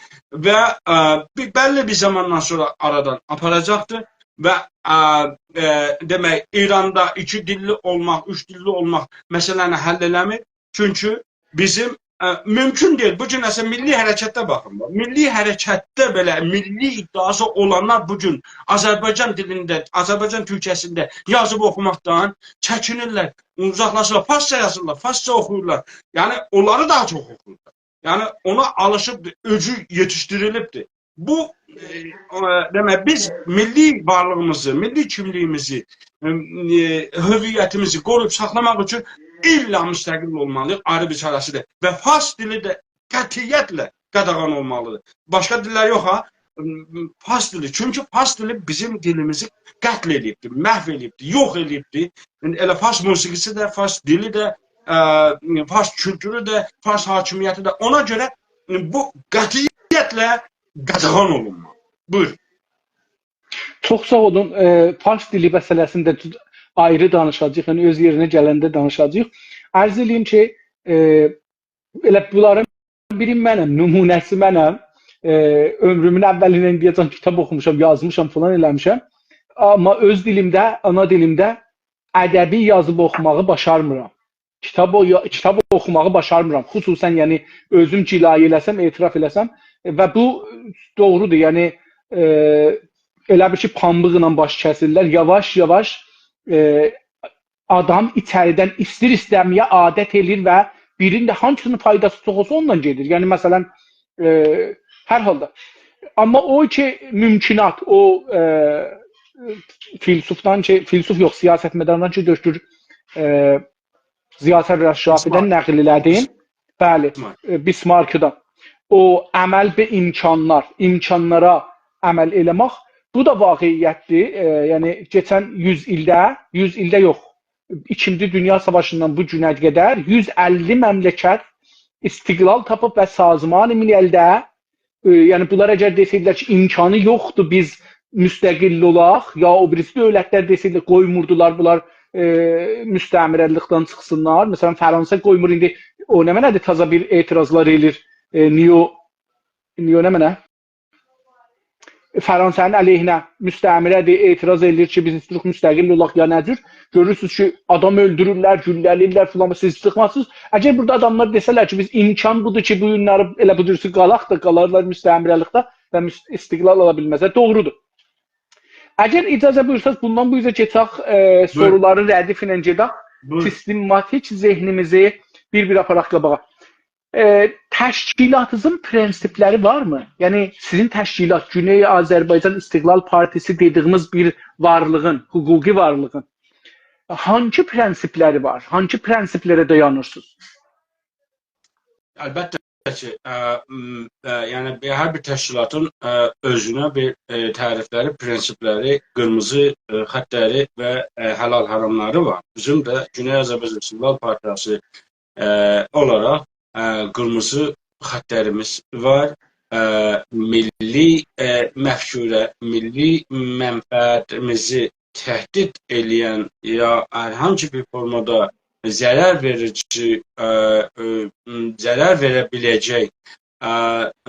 و، ا، بیر، بللی بیر زاماندان سونرا آرادان آپاراجاقدیر و، ا، ا، دئمک، ایراندا ایکی دیللی اولماق، اوچ دیللی اولماق مسئله‌نی حل ائله‌میر. چونکی بیزیم، ا، مومکون دئییل. بو گون اصلا میللی حرکتده باخین، باخ. میللی حرکتده بئله میللی ادعاسی اولانلار بو گون آذربایجان دیلینده، آذربایجان تورکجه‌سینده یازیب اوخوماقدان چکینیرلر، اوزاقلاشیرلار، فارسجا یازیرلار، فارسجا اوخویورلار. یعنی اونلاری داها چوخ اوخویورلار. یعنی اونا آلیشیبدیر، اؤزو یئتیشدیریلیبدیر. بو، ائ، ائ، دئمک، بیز میللی وارلیغیمیزی، میللی کیملیگیمیزی، ائ، ائ، هویتیمیزی قورویوب ساخلاماق اوچون ایللا مستقل اولمالی‌ییق، آیری بیر چاره‌سی دئییل. و فارس دیلی ده قطعیتله قاداغان اولمالیدیر. باشقا دیللر یوخ ها، فارس دیلی. چونکی فارس دیلی بیزیم دیلیمیزی قتل ائله‌ییبدیر، محو ائله‌ییبدیر، یوخ ائله‌ییبدیر. ایندی ائله فارس موسیقی‌سی ده، فارس دیلی ده، ا، فارس کولتورو ده، فارس حاکمیتی ده. اونا گؤره بو قطعیتله قاداغان اولونمالی. بویور. چوخ ساغ اولون. ائ، فارس دیلی مسئله‌سینده تو-، آیری دانیشاجاغیق، یعنی اؤز یئرینه گلنده دانیشاجاغیق. عرض ائله‌ییم کی، ائ، ائله بونلارین بیری منم، نمونه‌سی منم. ائ، عؤمرومون اولیندن ایندیه‌جن کیتاب اوخوموشام، یازمیشام، فلان ائله‌میشم. آمما اؤز دیلیمده، آنا دیلیمده ادبی یازیب اوخوماغی باشارمیرام. کیتاب او-، یا-، کیتاب اوخوماغی باشارمیرام. خصوصا، یعنی، اؤزوم گلایه ائله‌سم، اعتراف ائله‌سم، ائ، و بو دوغرودور. یعنی، ائ، ائله بیل کی، پامبیقلا باش کسیرلر. یاواش-یاواش، ائ، آدام ایچریدن ایستیر-ایسته‌مه‌یه عادت ائله‌ییر و بیرینده هانسی‌نین فایداسی چوخ اولسا، اوندان گئدیر. یعنی، مثلا، ائ، هر حالدا. آمما او کی، مومکونات، او، ائ، فیلسوفدان کی، فیلسوف یوخ، سیاستمداردان کی، دؤکتور، ائ، ضیاء سرور اشرافی‌دن بیسمارک. نقل ائله‌دیم. بلی، بیسمارک. ائ، بیسمارکدان. او عمل به امکانلار، امکانلارا عمل ائله‌مک، بو دا واقعیتدیر. ائ، یعنی، کئچن یوز ایلده، یوز ایلده یوخ، ایکینجی دونیا ساواشیندان بو گونه قدر یوز اللی مملکت استقلال تاپیب و سازمان مللده، ائ، یعنی بونلار اگر دئسه‌یدیلر کی، امکانی یوخدور بیز مستقل اولاق، یا او بیریسی دؤولتلر دئسه‌یدیلر، قویموردولار بونلار، ائ، مستعمره‌لیکدن چیخسینلار. مثلا، فرانسه قویمور ایندی، او نمنه‌دیر، تازا بیر اعتراضلار ائله‌ییر، ائ، نیو، نیو نمنه؟ فرانسه‌نین علیهینه مستعمره‌دیر، اعتراض ائله‌ییر کی، بیز ایسته‌ییریک مستقل اولاق، یا نه جور؟ گؤرورسونوز کی، آدام اؤلدورورلر، گولله‌له‌ییرلر، فلان، سیز چیخماسینیز. اگر بورادا آداملار دئسه‌لر کی، بیز امکان بودور کی، بو گونلری ائله بو جور قالاق دا، قالارلار مستعمره‌لیکده و مس-، استقلال آلا بیلمزلر. دوغرودور. اگر اجازه بویورساز، بوندان بو اوزه کئچک، ائ، بویورون. سورولاری ردیف ایله گئدک. بویورون. سیستماتیک ذهنیمیزی بیر-بیر آپاراق قاباغا. ائ، تشکیلاتینیزین پرنسیپلری وارمی؟ یعنی، سیزین تشکیلات، گونئی آذربایجان استقلال پارتیسی دئدیگیمیز بیر وارلیغین، حقوقی وارلیغین هانسی پرنسیپلری وار؟ هانسی پرنسیپلره دایانیرسینیز؟ البته کی، ا، م، ا، یعنی بیر، هر بیر تشکیلاتین، ا، اؤزونه بیر، ا، تعریفلری، پرنسیپلری، قیرمیزی، ا، خطلری و، ا، حلال حراملاری وار. بیزیم ده گونئی آذربایجان استقلال پارتیاسی، ا، اولاراق، ا، قیرمیزی خطلریمیز وار. ا، میللی، ا، مفکوره، میللی منفعتیمیزی تهدید ائله‌ین یا هر هانسی بیر فورمادا ضرر وئریجی، ا، ا، ضرر وئره بیله‌جک، ا،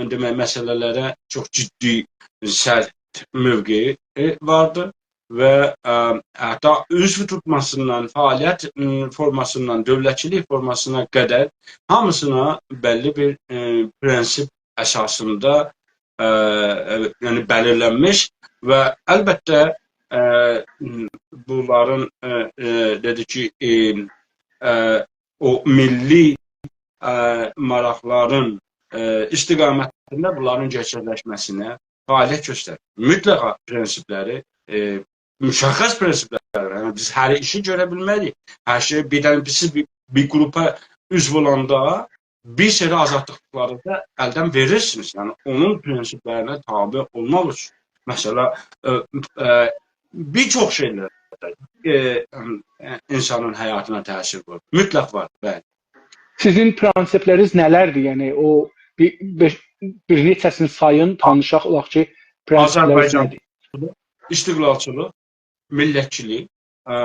دئمک، مسئله‌لره چوخ جدی، سرت موقعی، ا، واردیر و، ا، حتی عضو توتماسیندان، فعالیت، م، فورماسیندان، دؤولتچیلیک فورماسینا قدر هامیسینا بللی بیر، ا، پرنسیپ اساسیندا، ا، ا، یعنی بلیرلنمیش و البته، ا، بونلارین، ا، ا، دئدی کی، ا، ا، او میللی، ا، ماراقلارین، ا، استقامتینده بونلارین گئرچکلشمه‌سینه فعالیت گؤستریر. مطلقا پرنسیپلری، ا، مشخص پرنسیپلری وار. یعنی، بیز هر ایشی گؤره بیلمه‌ریک. هر شئی بیر دنه، سیز بیر، بیر گروپا عضو اولاندا بیر سری آزادلیقلاری دا الدن وئریرسینیز. یعنی، اونون پرنسیپلرینه تابع اولماق اوچون. مثلا، ا، ا، بیر چوخ شئیلر. ائ، ائ، اینسانین حیاتینا تأثیر وورور. مطلق وار، بلی. سیزین پرنسیپلرینیز نه‌لردیر؟ یعنی او بیر، بیر، بیر نئچه‌سینی سایین، تانیشاق، اولاق کی، پرنسیپلرینیز آذربایجان نه‌دیر؟ استقلالچیلیق، میللتچیلیک، ائ،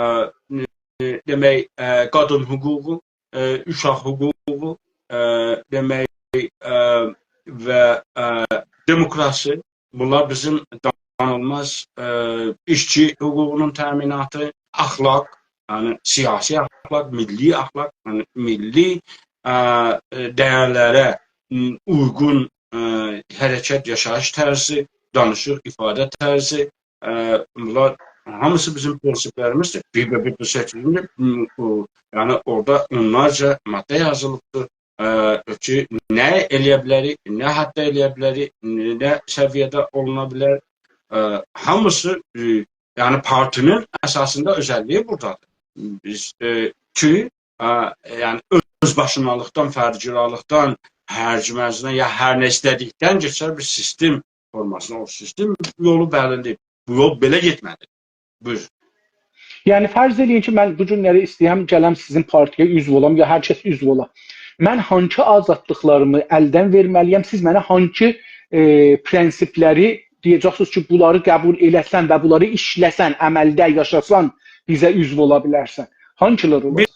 ائ، دئمک، ائ، قادین حقوقو، ائ، اوشاق حقوقو، ائ، دئمک، ائ، و، ائ، دموکراسی. بونلار بیزیم دانیلماز، ائ، ایشچی حقوقونون تأمیناتی، اخلاق، یعنی سیاسی اخلاق، میللی اخلاق، یعنی میللی، ائ، ائ، دیرلره، م، اویغون، ائ، حرکت، یاشاییش طرزی، دانیشیق، ایفاده طرزی، ائ، بونلار هامیسی بیزیم پرنسیپلریمیزدیر. بیر به بیر بو سئچیلیمدیر. م، او، یعنی اورادا اونلارجا ماده یازیلیبدیر. ائ، کی، نه ائلیه بیلریک، نه حدده ائلیه بیلریک، نه سویه‌ده اولونا بیلر. ائ، هامیسی، ائ، یعنی پارتی‌نین اساسیندا اؤزللیگی بورادادیر. بیز، ائ، کی، ائ، یعنی اؤزباشینالیقدان، فردگرالیقدان، هرج‌مرجدن یا هر نه ایسته‌دیکدن کئچر بیر سیستم فورماسینا، او سیستم یولو بللیدیر. بو یول بئله گئتمه‌لیدیر. بویور. یعنی فرض ائله‌یین کی، من بو گونلری ایسته‌یم گلم سیزین پارتی‌یه عضو اولام، یا هر کس عضو اولا. من هانسی آزادلیقلاریمی الدن وئرمه‌لی‌یم؟ سیز منه هانسی، ائ، پرنسیپلری دئیه‌جکسینیز کی، بونلاری قبول ائله‌سن و بونلاری ایشله‌سن، عملده یاشاسان، بیزه عضو اولا بیلرسن؟ هانسیلاری اولار؟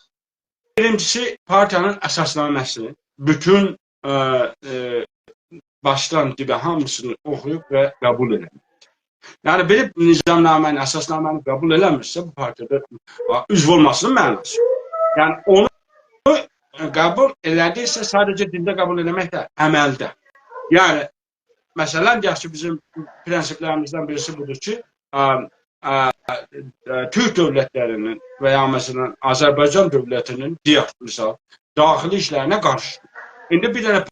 بیرینجیسی، پارتی‌نین اساسنامه‌سی، بوتون، ائ، ائ، باشدان دیبه هامیسینی اوخویوب و قبول ائله‌مک. یعنی، بیر نظامنامه‌نی، اساسنامه‌نی قبول ائله‌میرسه، بو پارتی‌ده عضو اولماسینین معناسی یوخ. یعنی، اونو قبول ائله‌دیکسه، ساده‌جه دیلده قبول ائله‌مک ده، عملده. یعنی، مثلا، دئیک کی، بیزیم پرنسیپلریمیزدن بیریسی بودور کی، ا، ا، ا، تورک دؤولتلری‌نین و یا، مثلا، آذربایجان دؤولتی‌نین، دئیک، مثال، داخلی ایشلرینه قاریشمیر. ایندی بیر دنه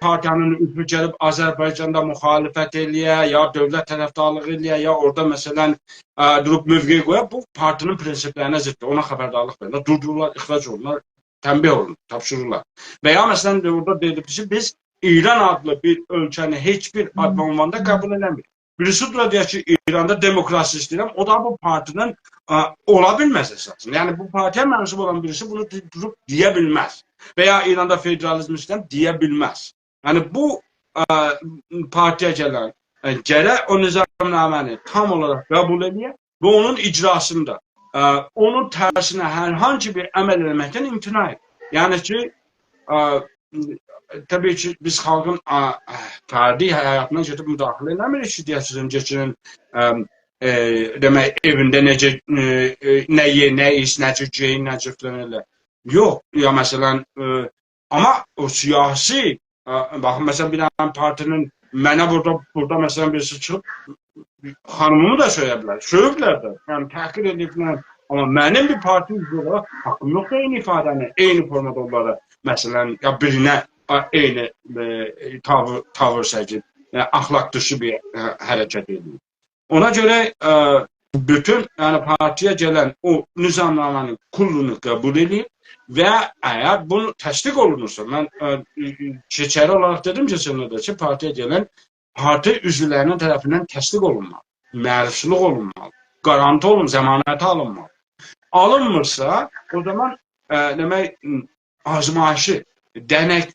پارتی‌نین عضوو گلیب آذربایجاندا مخالفت ائلیه، یا دؤولت طرفدارلیغی ائلیه، یا اورادا، مثلا، ا، دوروب موقع قویا، بو پارتی‌نین پرنسیپلرینه ضددیر. اونا خبردارلیق وئریرلر، دوردورورلار، اخراج اولونورلار، تنبیه اولونور، تاپشیریرلار. و یا، مثلا، اورادا دئییلیب کی، بیز ایران آدلی بیر اؤلکه‌نی هئچ بیر آد و عنواندا قبول ائله‌میریک. بیریسی دورا دئیر کی، ایراندا دموکراسی ایسته‌ییرم، او دا بو پارتی‌نین، ا، اولا بیلمز اساسیندا. یعنی، بو پارتی‌یه منسوب اولان بیریسی بونو دی-، دوروب دئیه بیلمز. و یا ایراندا فدرالیزم ایسته‌ییرم دئیه بیلمز. یعنی، بو، ا، پارتی‌یه گلن، ا، گرک او نظامنامه‌نی تام اولاراق قبول ائلیه و اونون اجراسیندا، ا، اونون ترسینه هر هانسی بیر عمل ائله‌مکدن امتناع ائدیر. یعنی کی، ا، طبیعی کی، بیز خالقین، ا، فردی حیاتینا گئدیب مداخله ائله‌میریک کی، دئیک، سیزین کئچینین، ا، ائ، دئمک، ائوینده نئجه، ائ، ائ، نه یئ، نه ایچ، نه جور گئیین، نه جور فلان ائله. یوخ، یا، مثلا، ائ، آمما او سیاسی، ا، باخین، مثلا، بیر دنه پارتی‌نین، منه بورادا، بورادا، مثلا، بیریسی چیخیب خانیمیمی دا سؤیه بیلر، سؤیوبلر ده، یعنی، تحقیر ائدیبلر. آمما منیم بیر پارتی عضوو اولاراق حاققیم یوخدور عینی ایفاده‌نی، عینی فورمادا اونلارا، مثلا، یا بیرینه، ا، عینی، ائ، تاویر، تاویر سرگیله‌ییم، یعنی، اخلاق دیشی بیر، ا، حرکت ائدیم. اونا گؤره، ا، بوتون، یعنی، پارتی‌یه گلن او نظامنامه‌نین کلّونو قبول ائدیب و اگر بونو تصدیق اولونورسا، من، ا، کئچری اولاراق دئدیم کئچنلرده کی، پارتی‌یه گلن، پارتی عضولری‌نین طرفیندن تصدیق اولونمالی، معرفی‌چیلیک اولونمالی، گارانتی اولون، ضمانتی آلینمالی. آلینمیرسا، او زامان، ا، دئمک، آزمایشی، دنک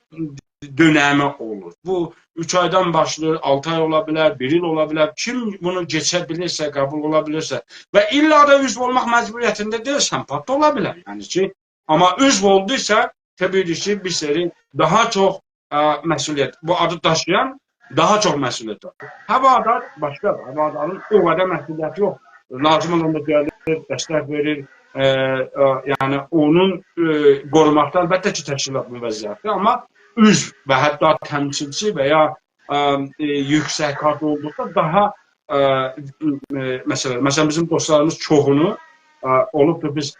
دؤنمی اولور. بو اوچ آیدان باشلاییر، آلتی آی اولا بیلر، بیر ایل اولا بیلر. کیم بونو کئچه بیلیرسه، قبول اولا بیلیرسه و الّا دا عضو اولماق مجبوریتینده دئییل، سمپات دا اولا بیلر. یعنی کی، آمما عضو اولدویسا، طبیعی کی، بیر سری داها چوخ، ا، مسئولیت، بو آدی داشییان داها چوخ مسئولیت داشیییر. هوادار باشقادیر. هوادارین او قدر مسئولیتی یوخ. لازیم اولاندا گلیر، دستک وئریر. ا، ا، یعنی اونون، ا، قوروماقدا البته کی، تشکیلات موظفدیر، آمما عضو و حتی تمثیلچی و یا، ا، ا، یوکسک کادر اولدوقدا داها، ا، ا، مسئله. مثلا، بیزیم دوستلاریمیز چوخونو، ا، اولوبدور، بیز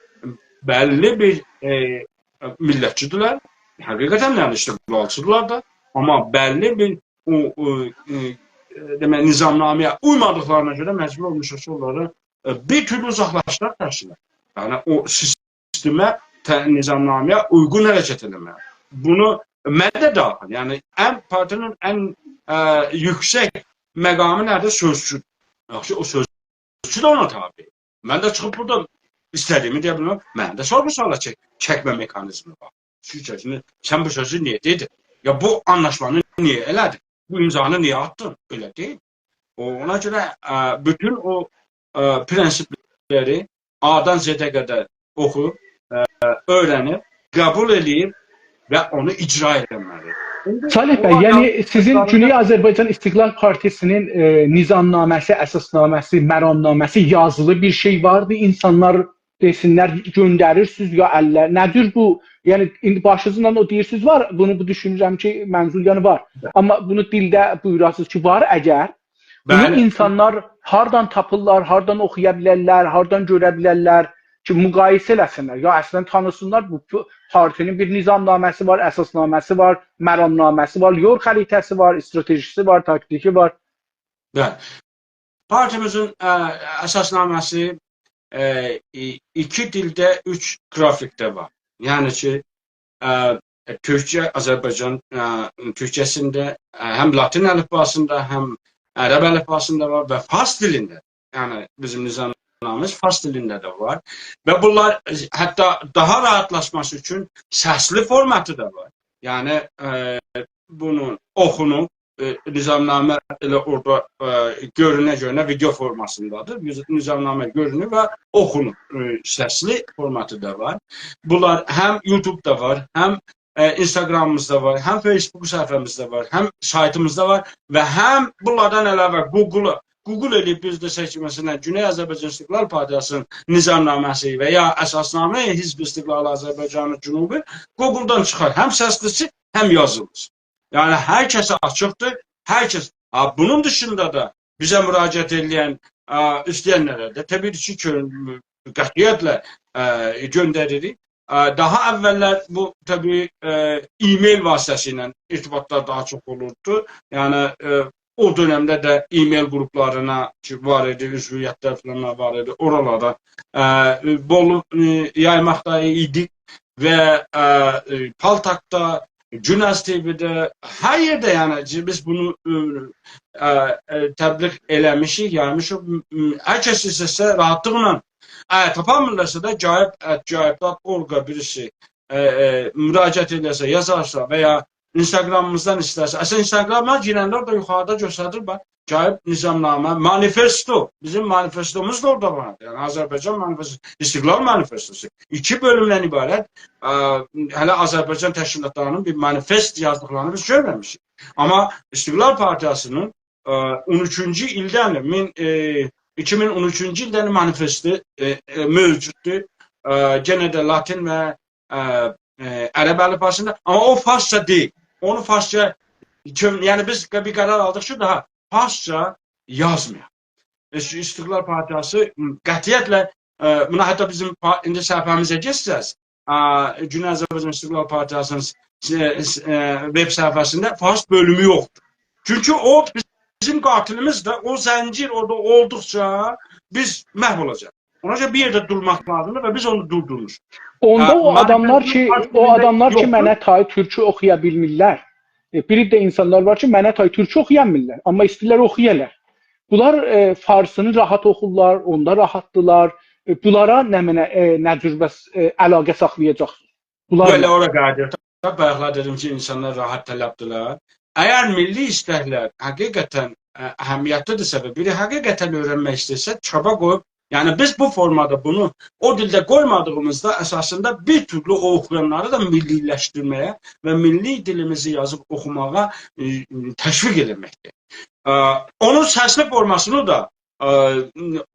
بللی بیر، ا، ا، میللتچی‌دیرلر. حقیقتا، یعنی، استقلالچی‌دیرلار دا. آمما بللی بیر او، او، ا، ا، دئمک، نظامنامه‌یه اویمادیقلارینا گؤره مجبور اولموشوق کی، اونلاری، ا، بیر تورلو اوزاقلاشدیراق تشکیلات. یعنی، او سیستمه، ته-، نظامنامه‌یه اویغون حرکت ائله‌مه‌یه. بونو من ده داخیل. یعنی، ان، پارتی‌نین ان، ا، یوکسک مقامی نه‌دیر؟ سؤزچو. یاخشی، او سؤزچو ده اونا تابع. من ده چیخیب بورادا ایسته‌دیگیمی دئیه بیلمم. منیم ده سورغو-سؤالا چک-، چکمه مکانیزمی وار. چونکی سن بو سؤزو نییه دئدین؟ یا بو آنلاشمانی نییه ائله‌دین؟ بو امضانی نییه آتدین؟ ائله دئییل. او، اونا گؤره، ائ، بوتون او، ائ، پرنسیپلری A-دان Z-ه قدر اوخویوب، ائ، اؤیرنیب، قبول ائله‌ییب و اونو اجرا ائله‌مه‌لی. ایندی صالح او بی، یعنی آدام سیزین اجرا گونئی آذربایجان استقلال پارتیسی‌نین، ائ، نظامنامه‌سی، اساسنامه‌سی، مرامنامه‌سی یازیلی بیر شئی واردی، اینسانلار دئسینلر، گؤندریرسینیز یا اللر؟ نه جور بو؟ یعنی، ایندی باشینیزلا او دئییرسینیز وار، بونو بو دوشونورم کی، منظور، یعنی، وار. بلی. آمما بونو دیلده بویوراسینیز کی، وار اگر، بونو، بلی، اینسانلار هاردان تاپیرلار، هاردان اوخویا بیلرلر، هاردان گؤره بیلرلر کی، مقایسه ائله‌سینلر، یا اصلا تانیسینلار، بو، بو پارتی‌نین بیر نظامنامه‌سی وار، اساسنامه‌سی وار، مرامنامه‌سی وار، یول خریطه‌سی وار، استراتژی‌سی وار، تاکتیکی وار. بلی. پارتیمیزین، ائ، اساسنامه‌سی، ائ، ای-، ایکی دیلده، اوچ گرافیکده وار. یعنی کی، ائ، تورکجه، آذربایجان، ائ، تورکجه‌سینده، ائ، هم لاتین الیفباسیندا، هم عرب الیفباسیندا وار و فارس دیلینده. یعنی بیزیم نظامنامه‌میز فارس دیلینده ده وار. و بونلار حتی داها راحاتلاشماسی اوچون سسلی فورماتی دا وار. یعنی، ائ، بونون اوخونوب، ائ، نظامنامه ائله اورادا، ائ، گؤرونه-گؤرونه ویدئو فورماسیندادیر. نظ-، نظامنامه گؤرونور و اوخونور. ائ، سسلی فورماتی دا وار. بونلار هم یوتیوبدا وار، هم، ائ، اینستاگرامیمیزدا وار، هم فیسبوک صفحه‌میزده وار، هم سایتیمیزدا وار و هم بونلاردان علاوه گوگل، گوگل ائله‌ییب بیر ده سئچمه‌سینه گونئی آذربایجان استقلال پارتیاسی‌نین نظامنامه‌سی و یا اساسنامه حزب استقلال آذربایجان جنوبی گوگلدان چیخار. هم سسلی‌سی، هم یازیلی‌سی. یعنی هر کسه آچیقدیر، هر کس. ها، بونون دیشیندا دا بیزه مراجعت ائله‌ین، ا، ایسته‌ینلره ده طبیعی کی، کؤ-، قطعیتله، ا، گؤندریریک. ا، داها اوللر بو، طبیعی، ا، ایمیل واسطه‌سیله ارتباطلار داها چوخ اولوردو. یعنی، ا، او دؤنمده ده ایمیل گروپلارینا کی، وار ایدی، عضویتلر فلان وار ایدی، اورالارا، ا، بولو، ا، یایماقدا ایدیک و، ا، ا، پالتاکدا، گوناز تی‌وی‌ده، هر یئرده، یعنی، کی، بیز بونو، ا، ا، ا، تبلیغ ائله‌میشیک، یایمیشیق. م، م، هر کس ایسته‌سه راحاتلیقلا، ا، تاپامیرلارسا دا گایب ات گایب دات اورقا بیریسی، ا، ا، مراجعت ائله‌سه، یازارسا و یا اینستاگرامیمیزدان ایسته‌سه. اصلا، اینستاگراما گیرنده اورادا یوخاریدا گؤستریر، باخ، گایب نظامنامه، مانیفستو. بیزیم مانیفستوموز دا اورادا واردی. یعنی، آذربایجان مانیفستوسو، استقلال مانیفستوسو. ایکی بؤلومدن عبارت. ا، هله آذربایجان تشکیلاتلاری‌نین بیر مانیفست یازدیقلارینی بیز گؤرمه‌میشیک. آمما استقلال پارتیاسی‌نین، ا، اون اوچونجو ایلدن، مین، ا، ایکی مین اون اوچونجو ایلدن مانیفستی، ا، ا، موجوددور. ا، یئنه ده لاتین و، ا، ا، عرب الیفباسیندا. آمما او فارسجا دئییل. اونو فارسجا، یعنی بیز بیر قرار آلدیق کی، داها فارسجا یازمایاق. ائ، استقلال پارتیاسی، م، قطعیتله، ا، بونا حتی بیزیم پا-، ایندی صفحه‌میزه گئتسز، ا، گونئی آذربایجان استقلال پارتیاسی‌نین س-، س-، ا، وب صفحه‌سینده فارس بؤلومو یوخدور. چونکی او بیزیم قاتیلیمیزدیر. او زنجیر اورادا اولدوقجا بیز محو اولاجاغیق. اونا گؤره بیر یئرده دورماق لازیمدیر و بیز اونو دوردورموشوق. اوندا، ا، او آداملار کی، او آداملار کی، یوخدور. منه تای تورکو اوخویا بیلمیرلر. ائ، بیر ده اینسانلار وار کی، منه تای تورکو اوخویا بیلمیرلر، آمما ایسته‌ییرلر اوخویالار. بونلار، ائ، فارسینی راحات اوخورلار، اوندا راحاتدیلار. ائ، بونلارا نمنه، ائ، نه جور بس، ائ، علاقه ساخلایاجاقسینیز؟ بونلار بئله اورا قاییدیر. بایاقلار دئدیم کی، اینسانلار راحت طلبدیرلر. اگر میللی ایستکلر حقیقتاً، ا، اهمیتلی‌دیرسه و بیری حقیقتاً اؤیرنمک ایسته‌ییرسه، کیتابا قویوب، یعنی بیز بو فورمادا بونو او دیلده قویمادیغیمیزدا اساسیندا بیر تورلو او اوخویانلاری دا میللی‌لشدیرمه‌یه و میللی دیلیمیزی یازیب اوخوماغا، ا، تشویق ائله‌مکدیر. ا، اونون سسلی فورماسینی دا، ا،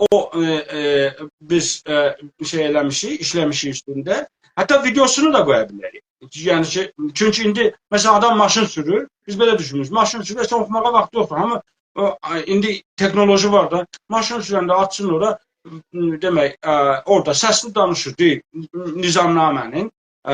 او، ا، ا، بیز، ا، شئی ائله‌میشیک، ایشله‌میشیک اوستونده. حتی ویدئوسونو دا قویا بیلریک. یعنی کی، چونکی ایندی، مثلا، آدام ماشین سورور، بیز بئله دوشونوروک، ماشین سورور، هئچ اوخوماغا واختی یوخدور. آمما او، آی، ایندی تکنولوژی وار دا، ماشین سورنده آچسین اورا، م، دئمک، ا، اورادا سسلی دانیشیر، دئییر، نظامنامه‌نین، ا،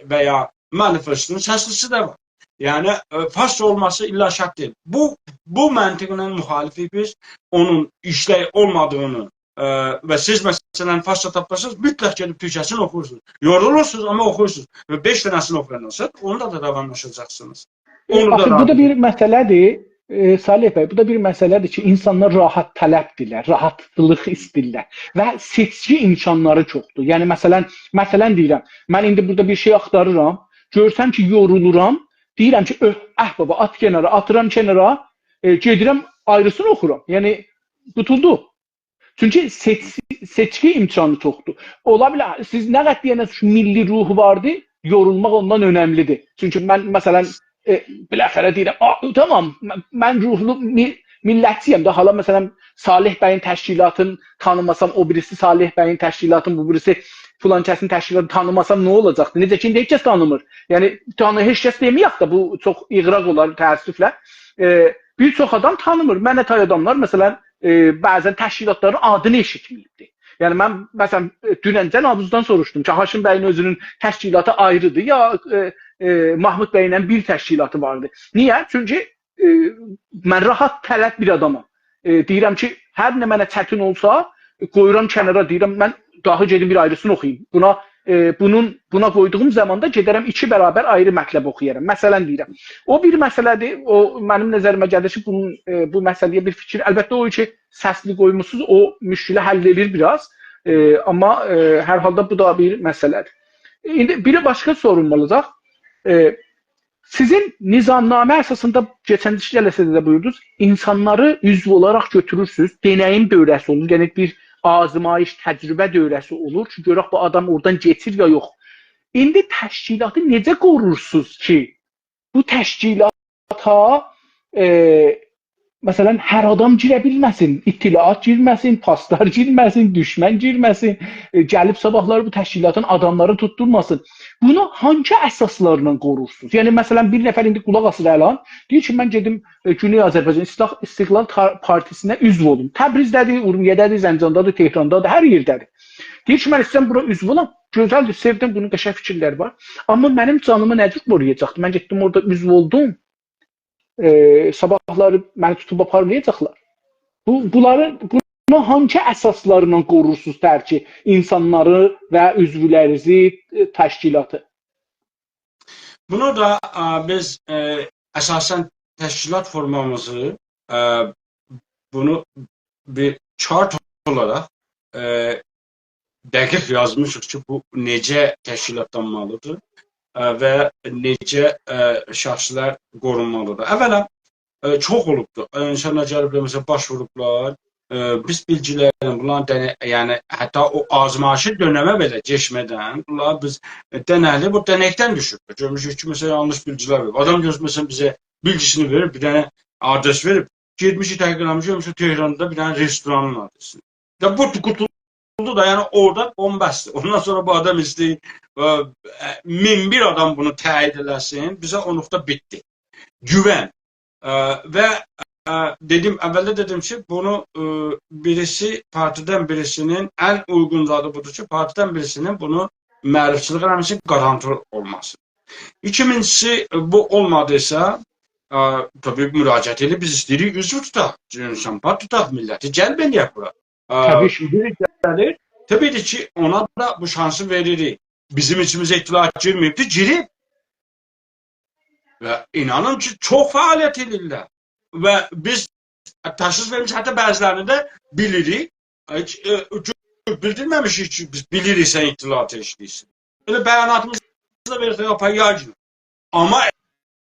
و یا مانیفستونون سسلی‌سی ده وار. یعنی، ا، فارسجا اولماسی الا شرط دئییل. بو، بو منطقله مخالفیک بیز، اونون ایشلک اولمادیغینی، ا، و سیز، مثلا، فارسجا تاپاسینیز، مطلق گئدیب تورکجه‌سینی اوخورسونوز. یورولورسونوز، آمما اوخورسونوز. و بئش دنه‌سینی اوخویاندان سونرا اونو دا، دا روانلاشاجاقسینیز. ائ، اونو دا آخی بو دا راحت بیر مسئله‌دیر. ائ، صالح بی، بو دا بیر مسئله‌دیر کی، اینسانلار راحت‌طلب‌دیرلر، راحتلیق ایسته‌ییرلر و سئچکی امکانلاری چوخدور. یعنی، مثلا، مثلا دئییرم، من ایندی بورادا بیر شئی آختاریرام، گؤرسم کی، یورولورام، دئییرم کی، «اؤه، اه، بابا، آت کنارا»، آتیرام کنارا، ائ، گئدیرم، آیریسینی اوخورام. یعنی، قوتولدو. چونکی سئچ-، سئچکی امکانی چوخدور. اولا بیلر، سیز نه قدر دئیه‌نیز کی، میللی روحو واردی، یورولماق اوندان اؤنملی‌دیر. چونکی من، مثلا، ائ، بالاخره دئییرم، «آ، تامام، من، من روحلو می-، میللتچی‌یم ده، حالا، مثلا، صالح بیین تشکیلاتین تانیماسام، او بیریسی صالح بیین تشکیلاتین، بو بیریسی فلان کسین تشکیلاتین تانیماسام نه اولاجاقدی؟» نئجه کی، ایندی هئچ کس تانیمیر. یعنی، تانی-، هئچ کس دئمه‌یک ده، بو چوخ اغراق اولار، تأسفله. ائ، بیر چوخ آدام تانیمیر. منه تای آداملار، مثلا، ائ، بعضا تشکیلاتلارین آدینی ائشیتمه‌ییبدی. یعنی، من، مثلا، ائ، دونن جنابیزدان سوروشدوم کی، هاشم بیین اؤزونون تشکیلاتی آیری‌دیر، یا، ائ، ائ، محمود بیینن بیر تشکیلاتی واردی. نییه؟ چونکی، ائ، من راحت‌طلب بیر آدامام. ائ، دئییرم کی، هر نه منه چتین اولسا، ائ، قویورام کنارا، دئییرم، من داها گئدیم بیر آیریسینی اوخویوم. بونا، ائ، بونون، بونا قویدوغوم زاماندا گئدرم ایکی برابر آیری مطلب اوخویارام. مثلا دئییرم. او بیر مسئله‌دیر، او منیم نظریمه گلیر کی، بونون، ائ، بو مسئله‌یه بیر فیکیر، البته، او کی، سسلی قویموسونوز، او مشکلی حل ائدیر بیر آز. ائ، آمما، ائ، هر حالدا بو دا بیر مسئله‌دیر. ایندی بیر باشقا سوروم اولاجاق. ائ، سیزین نظامنامه اساسیندا، کئچن جلسه‌ده ده بویوردونوز، اینسانلاری عضو اولاراق گؤتورورسونوز، دئنه‌ییم دؤوره‌سی اولور، یعنی بیر آزمایش، تجربه دؤوره‌سی اولور کی، گؤرک بو آدام اورادان کئچیر یا یوخ. ایندی تشکیلاتی نئجه قورورسونوز کی، بو تشکیلاتا، ائ، مثلا، هر آدام گیره بیلمه‌سین، اطلاعات گیرمه‌سین، پاسدار گیرمه‌سین، دوشمن گیرمه‌سین، ائ، گلیب صاباحلاری بو تشکیلاتین آداملاری توتدورماسین. بونو هانسی اساسلارلا قورورسونوز؟ یعنی، مثلا، بیر نفر ایندی قولاق آسیر الان، دئییر کی، من گئدیم، ائ، گونئی آذربایجان ایستیق-، استقلال تا-، پارتیسینه عضو اولوم. تبریزده‌دیر، اورمیه‌ده‌دیر، زنجاندادیر، تهراندادیر، هر یئرده‌دیر. دئییر کی، من ایسته‌ییرم بورا عضو اولام. گؤزلدیر، سئودیم، بونون قشنگ فیکیرلری وار. آمما منیم جانیمی نه جور قورویاجاقدی؟ من گئتدیم اورادا عضو اولدوم. ائ، صاباحلاری منی توتوب آپارمایاجاقلار. بو، بونلاری، بونو هانسی اساسلارلا قورورسونوز ترکی اینسانلاری و عضولرینیزی، ائ، تشکیلاتی؟ بونو دا، ا، بیز، ائ، اساسا تشکیلات فورمامیزی، ا، بونو بیر چارت اولاراق، ائ، دقیق یازمیشیق کی، بو نئجه تشکیلاتلانمالیدیر، ا، و نئجه، ا، شخصلر قورونمالیدیر. اولا، ا، چوخ اولوبدور. ا، اینسانلار گلیبلر، مثلا، باش ووروبلار. ا، بیز بیلگیلرله بونلارین دنه-، یعنی، حتی او آزمایشی دؤنمه بئله کئچمه‌دن، بونلار بیز، ا، دنه‌لی، بو دنکدن دوشوب. گؤرموشوک کی، مثلا، یانلیش بیلگیلر وئریب. آدام گؤز-، مثلا، بیزه بیلگیسینی وئریر، بیر دنه آدرس وئریب. گئتمیشیک، تحقیق ائله‌میشیک، مثلا، تهراندا بیر دنه رستورانین آدرسینی. دا بو قوتولدو دا، یعنی اورادا بن‌بستدیر. اوندان سونرا بو آدام ایسته‌ییر، ا، مین بیر آدام بونو تأیید ائله‌سین، بیزه اونلوقدا بیتدی. گوون. ا، و، ا، دئدیم، اولده دئدیم کی، بونو، ا، بیریسی، پارتیدن بیریسینین ان اویغون زادی بودور کی، پارتیدن بیریسینین بونو معرفی‌چیلیک ائله‌مه‌سی، گارانتی اولماسی. ایکینجیسی، بو اولمادیسا، ا، طبیعی مراجعت ائدیب، بیز ایسته‌ییریک عضو توتاق، اینسان پارت توتاق، میللتی جلب ائله‌یک بورا. ا، طبیعی کی. بیری گلیر، طبیعی کی، اونا دا بو شانسی وئریریک. بیزیم ایچیمیزه اطلاعات گیرمه‌ییبدی، گیریب. و اینانین کی، چوخ فعالیت ائدیرلر. و بیز تشخیص وئرمیشیک، حتی بعضی‌لرینی ده بیلیریک. هئچ، ائ، گؤ-، بیلدیرمه‌میشیک کی، بیز بیلیریک، سن اطلاعات ایشله‌ییرسن. ائله بیاناتیمیزی دا وئریریک، آپار، یایین. آمما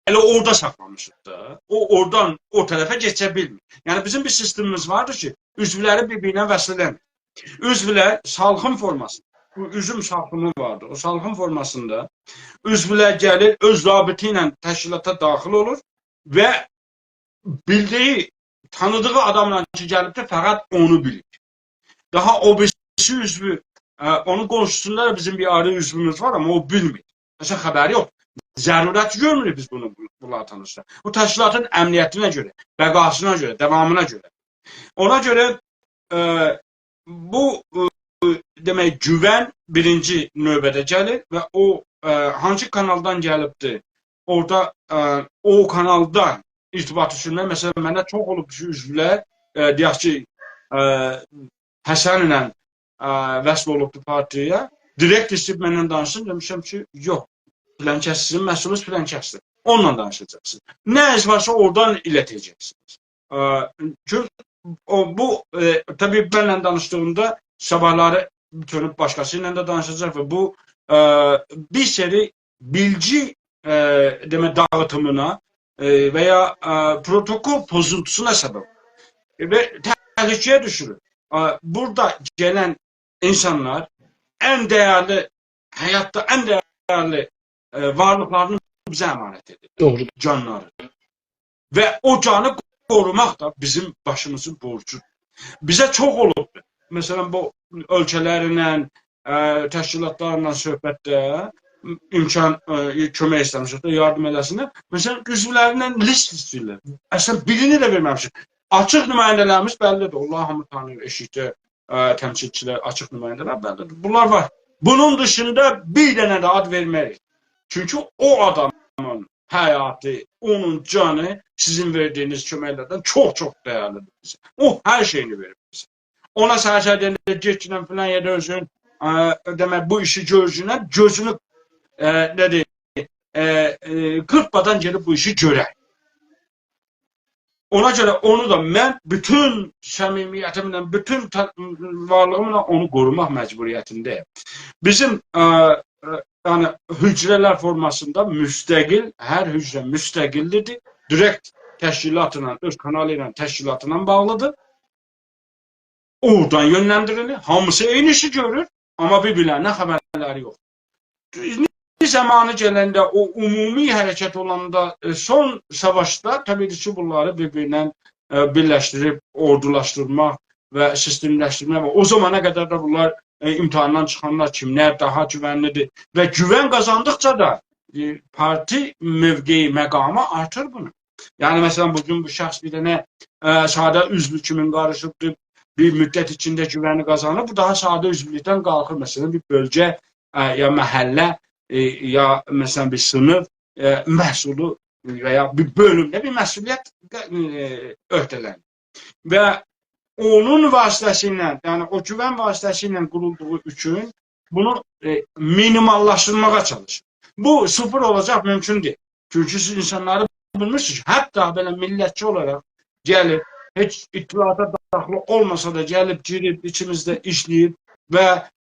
ائله اورادا ساخلامیشیق دا. او، اورادان او طرفه کئچه بیلمیر. یعنی، بیزیم بیر سیستمیمیز واردیر کی، عضولری بیر-بیرینه وصل ائله‌میر. عضولر سالخیم فورماسیندا، بو اوزوم سالخیمی واردی. او سالخیم فورماسیندا عضولر گلیر، اؤز رابطه‌سی ایله تشکیلاتا داخیل اولور و بیلدیگی، تانیدیغی آداملا کی گلیبدیر، فقط اونو بیلیر. داها او بیریسی عضو، ا، اونون قونشوسوندا دا بیزیم بیر آیری عضوموز وار، آمما او بیلمیر. مثلا، خبری یوخ. ضرورت گؤرموروک بیز بونو، بو-، بونلاری تانیشدیراق. بو تشکیلاتین امنیتینه گؤره، بقاسینا گؤره، داوامینا گؤره. اونا گؤره، ا، بو، ا، دئمک، گوون بیرینجی نوبه‌ده گلیر و او، ا، هانسی کانالدان گلیبدیر، اورادا، ا، او کانالدا ارتباط اوچون ده، مثلا، منه چوخ اولوب کی، عضولر، ا، دئیک کی، ا، حسن ایله، ا، وصل اولوبدو پارتیایا، دیرکت ایسته‌ییب منن دانیشسین، دئمیشم کی، یوخ، فلان کس سیزین مسئولونوز، فلان کسدیر. اونونلا دانیشاجاقسینیز. نه ایش وارسا، اورادان ایلته‌جکسینیز. ا، چون او، بو، ائ، طبیعی، منله دانیشدیغیندا صاباحلاری بوتونو باشقاسی ایله ده دانیشاجاق و بو، ا، بیر سری بیلگی، ا، دئمک، داغیتیمینا، ا، و یا، ا، پروتوکول پوزونتوسونا سبب اولور. ائ، و تهلکه‌یه دوشورور. ا، بورادا گلن اینسانلار ان دیرلی، حیاتدا ان دیرلی، ائ، وارلیقلارینی بیزه امانت ائدیر. دوغرو. جانلاری. و او جانی قوروماق دا بیزیم باشیمیزین بورجودور. بیزه چوخ اولوبدور. مثلا، بو اؤلکه‌لرله، ا، تشکیلاتلارلا صحبتده امکان، ا، کؤمک ایسته‌میشیک ده، یاردیم ائله‌سینلر. مثلا، عضولریندن لیست ایسته‌ییرلر. اصلا، بیرینی ده وئرمه‌میشیک. آچیق نماینده‌لریمیز بللیدیر. اونلاری هامی تانیییر، ائشیکده، ا، تمثیلچیلر، آچیق نماینده‌لر بللیدیر. بونلار وار. بونون دیشیندا بیر دنه ده آد وئرمه‌ریک. چونکی او آدامین حیاتی، اونون جانی سیزین وئردیگینیز کؤمکلردن چوخ-چوخ دیرلیدیر بیزه. او هر شئیینی وئریب بیزه. اونا سر-سر دئینده گئتگینن فلان یئرده اؤزون، ا، دئمک، بو ایشی گؤرگینن گؤزونو، ا، نه دئییم، ا، ا، قیرپمادان گئدیب بو ایشی گؤرر. اونا گؤره اونو دا من بوتون صمیمیتیمله، بوتون ته-، وارلیغیملا اونو قوروماق مجبوریتینده‌یم. بیزیم، ا، ا، یعنی، حجره‌لر فورماسیندا مستقل، هر حجره مستقل‌دیر. دیرکت تشکیلاتلا، اؤز کانالی ایله، تشکیلاتلا باغلیدیر. اورادان یؤنلندیریلیر. هامیسی عینی ایشی گؤرور، آمما بیر-بیرلرینه خبرلری یوخ. ایندی زامانی گلنده، او عمومی حرکت اولاندا، ائ، سون ساواشدا طبیعی کی، بونلاری بیر-بیرینن، ائ، بیرلشدیریب، اوردولاشدیرماق و سیستملشدیرمک و او زامانا قدر ده بونلار، ائ، امتحاندان چیخانلار، کیملر داها گوونلی‌دیر و گوون قازاندیقجا دا، ائ، پارتی موقعی، مقامی آرتیر بونو. یعنی، مثلا، بو گون بو شخص بیر دنه، ا، ساده عضو کیمین قاریشیبدیر، بیر مدت ایچینده گوونی قازانیر، بو داها ساده عضولوکدن قالخیر، مثلا، بیر بؤلگه، ا، یا محله، ائ، یا، مثلا، بیر صینیف، ائ، مسئولو و یا بیر بؤلومده بیر مسئولیت، ائ، عهده‌لندیریر. و اونون واسطه‌سیله، یعنی او گوون واسطه‌سیله قورولدوغو اوچون بونو، ائ، مینیماللاشدیرماغا چالیشیر. بو صفر اولاجاق، مومکون دئییل. چونکی سیز اینسانلاری بیلمیرسینیز کی، حتی بئله میللتچی اولاراق گلیب، هئچ اطلاعاتا داخلی اولماسا دا گلیب، گیریب، ایچیمیزده ایشله‌ییب و،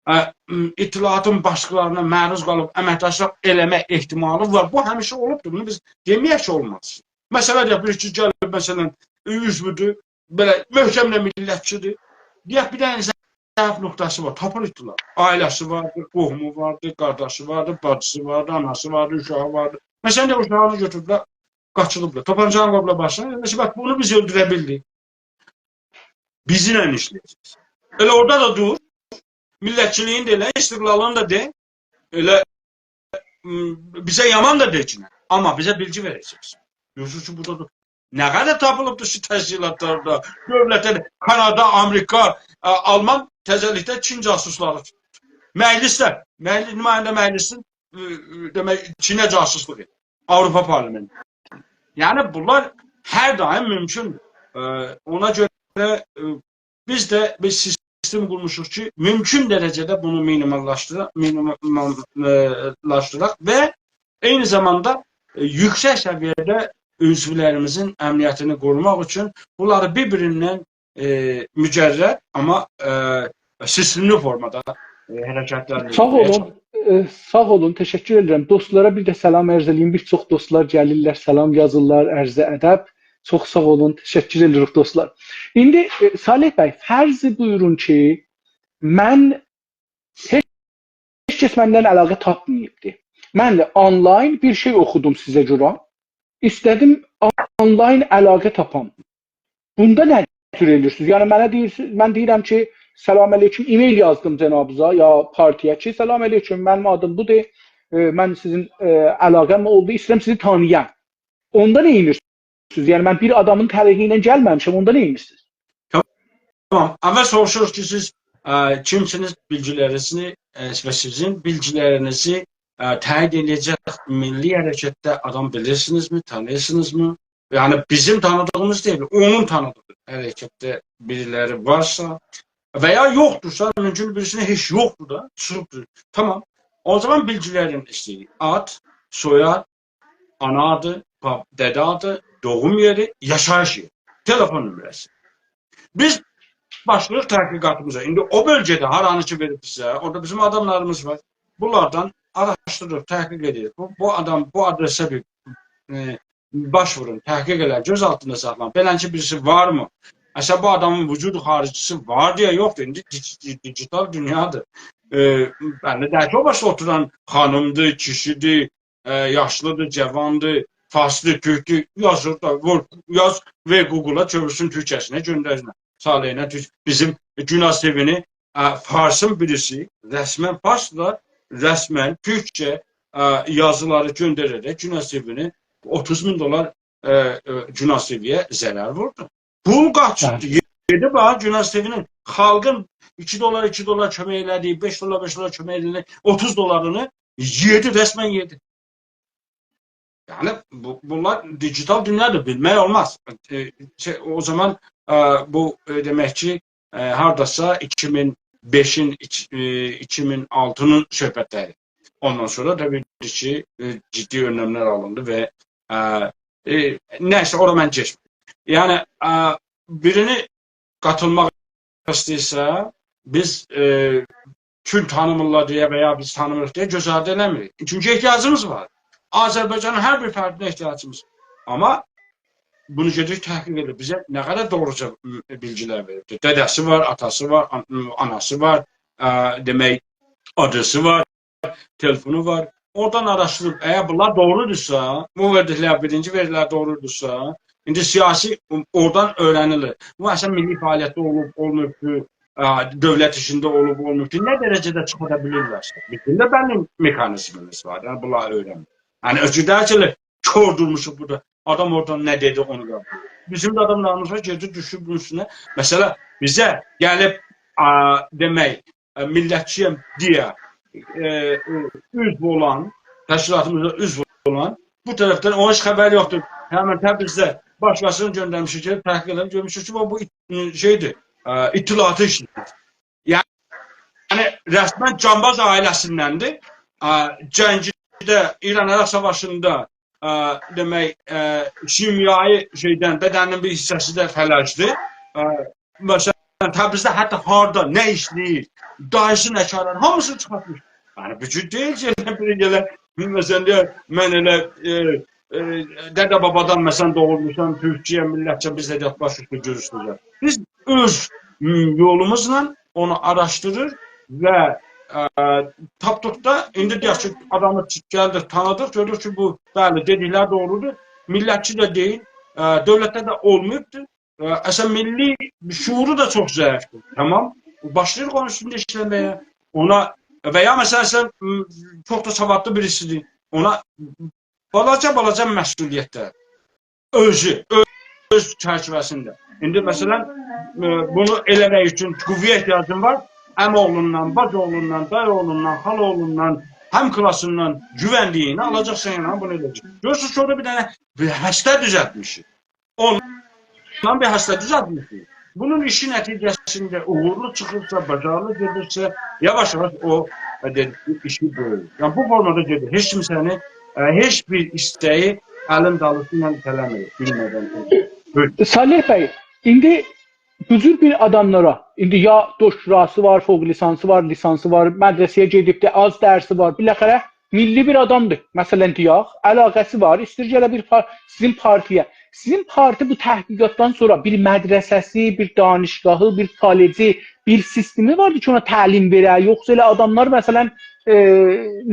ا، م، اطلاعاتین باسقیلارینا معروض قالیب امکداشلیق ائله‌مه احتمالی وار. بو همیشه اولوبدور. بونو بیز دئمه‌یک کی، اولماز. مثلا، دئیک، بیر کی، گلیب، مثلا، عضودور، بئله محکم ده میللتچی‌دیر. دئیک، بیر دنه ضعیف نقطه‌سی وار، تاپیر اطلاع. عائله‌سی واردیر، قوهومو واردیر، قارداشی واردیر، باجیسی واردیر، آناسی واردیر، اوشاغی واردیر. مثلا، دئیک، اوشاغینی گؤتوروبلر، قاچیلیبلار. تاپانچانی قویوبلار باشینا. دئییر کی، باخ، بونو بیز اؤلدوره بیلدیک. بیزیمله ایشله‌یه‌جکسن. ائله اورادا دا دور. میللتچیلیگین ده ائله، استقلالینی دا دئ. ائله، م، بیزه یامان دا دئگینن. آمما بیزه بیلگی وئره‌جکسن. گؤرورسونوز کی، بورادا دا نه قدر تاپیلیبدیر کی، تشکیلاتلاردا، دؤولتده، کانادا، آمریکا، ا، آلمان تزه‌لیکده چین جاسوسلاری توتور. مجلیسده، مجلی-، نماینده مجلیسین، ا، ا، دئمک، چینه جاسوسلوق ائدیر. آوروپا پارلامئنتی. یعنی، بونلار هر دائم مومکوندور. ا، اونا گؤره، ا، بیز ده بیر سیستم قورموشوق کی، مومکون درجه‌ده بونو مینیماللاشدیراق، مینیماللاشدیراق و عینی زاماندا، ائ، یوکسک سویه‌ده عضولریمیزین امنیتینی قوروماق اوچون بونلاری بیر-بیریندن، ائ، مجرد، آمما، ائ، سیستملی فورمادا، ائ، حرکتلندیرمه‌یه ساغ اولون، ائ، ساغ اولون، تشکر ائدیرم. دوستلارا بیر ده سلام عرض ائله‌ییم. بیر چوخ دوستلار گلیرلر، سلام یازیرلار، عرض ادب. چوخ ساغ اولون، تشکر ائدیریک دوستلار. ایندی، ائ، صالح بی، فرض بویورون کی، من هئچ، هئچ کس مندن علاقه تاپماییبدی. من ده آنلاین بیر شئی اوخودوم سیزه گؤره. ایسته‌دیم آنلاین علاقه تاپام. بوندا نه جور ائدیرسینیز؟ یعنی منه دئییرسینیز، من دئییرم کی، «سلام علیکم»، ایمیل یازدیم جنابیزا یا پارتی‌یه کی، «سلام علیکم، منیم آدیم بودور، ائ، من سیزین، ائ، علاقه‌م اولدو، ایسته‌ییرم سیزی تانییام.» اوندا نه ائدیرسینیز؟ یعنی من بیر آدامین طرحی ایله گلمه‌میشم، اوندا نه ائدیرسینیز؟ تامام. اول سوروشوروق کی، سیز، ا، کیمسینیز، بیلگیلرینیزی، ا، و سیزین بیلگیلرینیزی، ا، تأیید ائده‌جک میللی حرکتده آدام بیلیرسینیزمی، تانیییرسینیزمی؟ یعنی بیزیم تانیدیغیمیز دئییل، اونون تانیدیغی حرکتده بیریلری وارسا و یا یوخدورسا، مومکون بیریسینه هئچ یوخدور دا، چیخیبدیر. تامام. او زامان بیلگیلرین ایسته‌ییر. آد، سویاد، آنا آدی، پا-، دده آدی، دوغوم یئری، یاشاییش یئری، تلفن نمره‌سی. بیز باشلاییریق تحقیقاتیمیزا. ایندی او بؤلگه‌ده هارانی کی وئریب بیزه، اورادا بیزیم آداملاریمیز وار. بونلاردان آراشدیریریق، تحقیق ائدیریک. بو، بو آدام، بو آدرسه بیر، ائ، باش وورون، تحقیق ائله‌یین، گؤز آلتیندا ساخلایین. بئلنجه بیریسی وارمی؟ اصلاً بو آدامین وجود خارجی‌سی واردی یا یوخدور؟ ایندی دیج-، دیج-، دیجیتال دونیادیر. ائ، بللی دئییل کی، او باشدا اوتوران خانیمدیر، کیشیدیر، ائ، یاشلیدیر، جاواندیر، فارسدیر، تورکدور، یازیر دا، وور، یاز، وئر گوگلا، چئویرسین تورکجه‌سینه، گؤندرسین. صالحینه تورک-، بیزیم گوناز تی‌وی‌نی، ائ، فارسین بیریسی، رسماً فارسلا، رسماً تورکجه، ائ، یازیلاری گؤندره‌رک گوناز تی‌وی‌نی اوتوز مین دلار، ائ، ائ، گوناز تی‌وی‌یه ضرر ووردو. پول قاچیتدی، بلی. یئدی باخ، گوناز تی‌وی‌نین خالقین ایکی دلار، ایکی دلار کؤمک ائله‌دیگی، بئش دلار، بئش دلار کؤمک ائله‌دیگی، اوتوز دلارینی یئدی، رسماً یئدی. یعنی، بو، بونلار دیجیتال دونیادیر، بیلمک اولماز. ائ، شئی، او زامان، ائ، بو، ائ، دئمک کی، ائ، هارداسا ایکی مین بئشین، ایچ-، ائ، ایکی مین آلتینین صحبتلری. اوندان سونرا طبیعی کی، ائ، جدی اؤنلملر آلیندی و، ائ، ائ، نه‌یسه، اورا من کئچمه‌دیم. یعنی، ائ، بیرینی قاتیلماق ایسته‌ییرسه، بیز، ائ، چون تانیمیرلار دئیه و یا بیز تانیمیریق دئیه گؤز آردی ائله‌میریک. چونکی احتیاجیمیز وار. آذربایجانین هر بیر فردینه احتیاجیمیز وار. آمما بونو گئدیریک تحقیق ائدیریک. بیزه نه قدر دوغروجا، م، بیلگیلر وئریبدیر. دده‌سی وار، آتاسی وار، آن-، آناسی وار، ا، دئمک، آدرسی وار، تلفونو وار. اورادان آراشدیریب، اگر بونلار دوغرودورسا، بو وئردیکلری، بیرینجی وئریلر دوغرودورسا، ایندی سیاسی اورادان اؤیره‌نیلیر. بو، مثلاً، میللی فعالیتده اولوب، اولماییبدیر، ا، دؤولت ایشینده اولوب، اولماییبدیر. نه درجه‌ده چیخادا بیلیرلر؟ بیزیم ده بللی مکانیزمامیز وار، یعنی بونلاری اؤیرنمک. یعنی، اؤزو دئییل کی، ائله کور دورموشوق بورادا. آدام اورادان نه دئدی، اونو دا. بیزیم ده آداملاریمیز وار، گئدیر، دوشور بونون اوستونه. مثلاً، بیزه گلیب، ا، دئمک، ا، میللتچی‌یم دئیه، ائ، ائ، عضو اولان، تشکیلاتیمیزدا عضو اولان، بو طرفدن اونون هئچ خبری یوخدور. همین تبریزده باشقاسینی گؤندرمیشیک کی، تحقیق ائدیب گؤرموشوک کی، بو، بو ایت-، شئیدیر، ا، اطلاعاتی ایشله‌ییر. یعنی، یعنی، رسماً جانباز عائله‌سیندندیر. ا، جنگده، ایران-عراق ساواشیندا، ا، دئمک، ا، شیمیایی شئیدن، بدنینین بیر حیصه‌سی ده فلجدیر. ا، مثلاً، تبریزده حتی هاردا، نه ایشله‌ییر، دایی‌سی نه کارا، هامیسینی چیخارتمیش. یعنی، بو جور دئییل کی، ائله بیری گله، مثلاً، دئیه، من ائله، ائ، ائ، دده-بابادان، مثلاً، دوغولموشام، تورکجه‌یم، میللتجه، بیز ده باش اوسته، گؤز اوسته. بیز اؤز، م، یولوموزلا اونو آراشدیریر و، ا، تاپدیق دا، ایندی دئیک کی، آدامی گلدیک، تانیدیق، گؤردوک کی، بو، بلی، دئدیکلری دوغرودور. میللتچی ده دئییل، ا، دؤولتده ده اولماییبدیر. ا، اصلاً، میللی شعورو دا چوخ ضعیفدیر. تامام. باشلاییر اونون اوستونده ایشله‌مه‌یه. اونا، و یا، مثلاً، سن، م، چوخ دا سوادلی بیریسیدیر. اونا بالاجا-بالاجا مسئولیتلر. اؤزو، اؤ-، اؤز چرچیوه‌سینده. ایندی، مثلاً، ائ، بونو ائله‌مک اوچون قوه‌یه احتیاجین وار. عم‌اوغلوندان، باج‌اوغلوندان، دایی‌اوغلوندان، خال‌اوغلوندان، هم‌کلاسیندان گووندیگینی آلاجاقسان، یعنی، بونو ائله‌یه‌جکسن. گؤرورسن، سونرا بیر دنه بیر هسته دوزلتمیشیک. اوندان بیر هسته دوزلتمیشیک. بونون ایشی نتیجه‌سینده اوغورلو چیخیرسا، باجاریلی گئدیرسه، یاواش-یاواش او، ائ، دئدیک، ایشی بؤلور. یعنی، بو فورمادا گئدیر. هئچ کیمسه‌نی، ائ، هئچ بیر ایسته‌یی الین دالیسی ایله ایته‌له‌میر، بیلمه‌دن. بؤلور. صالح بی، ایندی بو جور بیر آداملارا، ایندی یا دکتراسی وار، فوق لیسانسی وار، لیسانسی وار، مدرسه‌یه گئدیبدی، آز درسی وار، بالاخره میللی بیر آدامدیر. مثلاً، دئیک، علاقه‌سی وار، ایسته‌ییر گله بیر پار-، سیزین پارتی‌یه. سیزین پارتی بو تحقیقاتدان سونرا بیر مدرسه‌سی، بیر دانشگاهی، بیر کالجی، بیر سیستمی واردی کی، اونا تعلیم وئره؟ یوخسا ائله آداملار، مثلاً، ائ،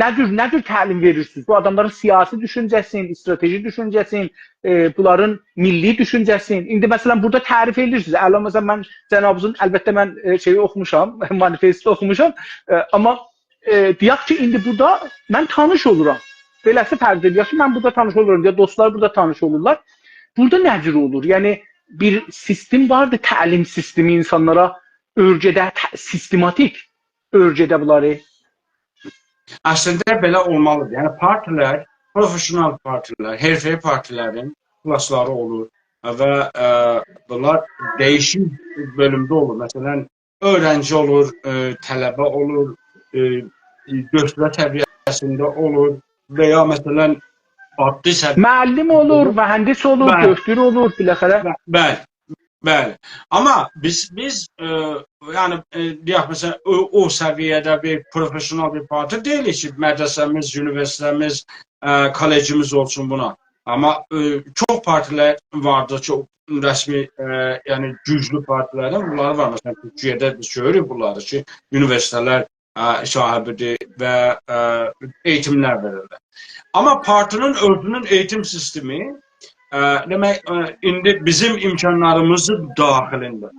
نه جور، نه جور تعلیم وئریرسینیز؟ بو آداملارین سیاسی دوشونجه‌سین، استراتژی دوشونجه‌سین، ائ، بونلارین میللی دوشونجه‌سین. ایندی، مثلاً، بورادا تعریف ائدیرسینیز. الان، مثلاً، من جنابینیزین، البته، من، ائ، شئیی اوخوموشام، مانیفستی اوخوموشام، ائ، آمما، ائ، دئیک کی، ایندی بورادا من تانیش اولورام. بئله‌سی فرض ائدک کی، من بورادا تانیش اولورام، یا دوستلار بورادا تانیش اولورلار. بورادا نه جور اولور؟ یعنی، بیر سیستم واردی، تعلیم سیستمی اینسانلارا اؤرگده، ت-، سیستماتیک اؤرگده بونلاری؟ اصلینده بئله اولمالیدیر. یعنی پارتیلر، پروفسیونال پارتیلر، حرفه‌ای پارتیلرین کلاسلاری اولور و، ا، بونلار دییشیک بؤلومده اولور. مثلا، اؤیرنجی اولور، ا، طلبه اولور، ا، دکترا سویه‌سینده اولور و یا، مثلا، عادی سویه‌ده. معلم اولور، مهندس اولور، بلی. دکتر اولور، بالاخره. بلی، بلی. آمما بیز، بیز، ائ، یعنی، ائ، دئیک، مثلا، او، او سویه‌ده بیر پروفسیونال بیر پارتی دئییلیک کی، مدرسه‌میز، اونیوئرسیتئتیمیز، ائ، کالئجیمیز اولسون بونا. آمما، ائ، چوخ پارتی‌لر واردیر، چوخ رسمی، ائ، یعنی گوجلو پارتی‌لردن بونلاری وار. مثلا، تورکیه‌ده بیز گؤروروک بونلاری کی، اونیوئرسیتئتلر، ائ، صاحیبی‌دیر و، ائ، ائییتیملر وئریرلر. آمما پارتی‌نین اؤزونون ائییتیم سیستمی، ائ، دئمک، ائ، ایندی بیزیم امکانلاریمیزین داخیلینده،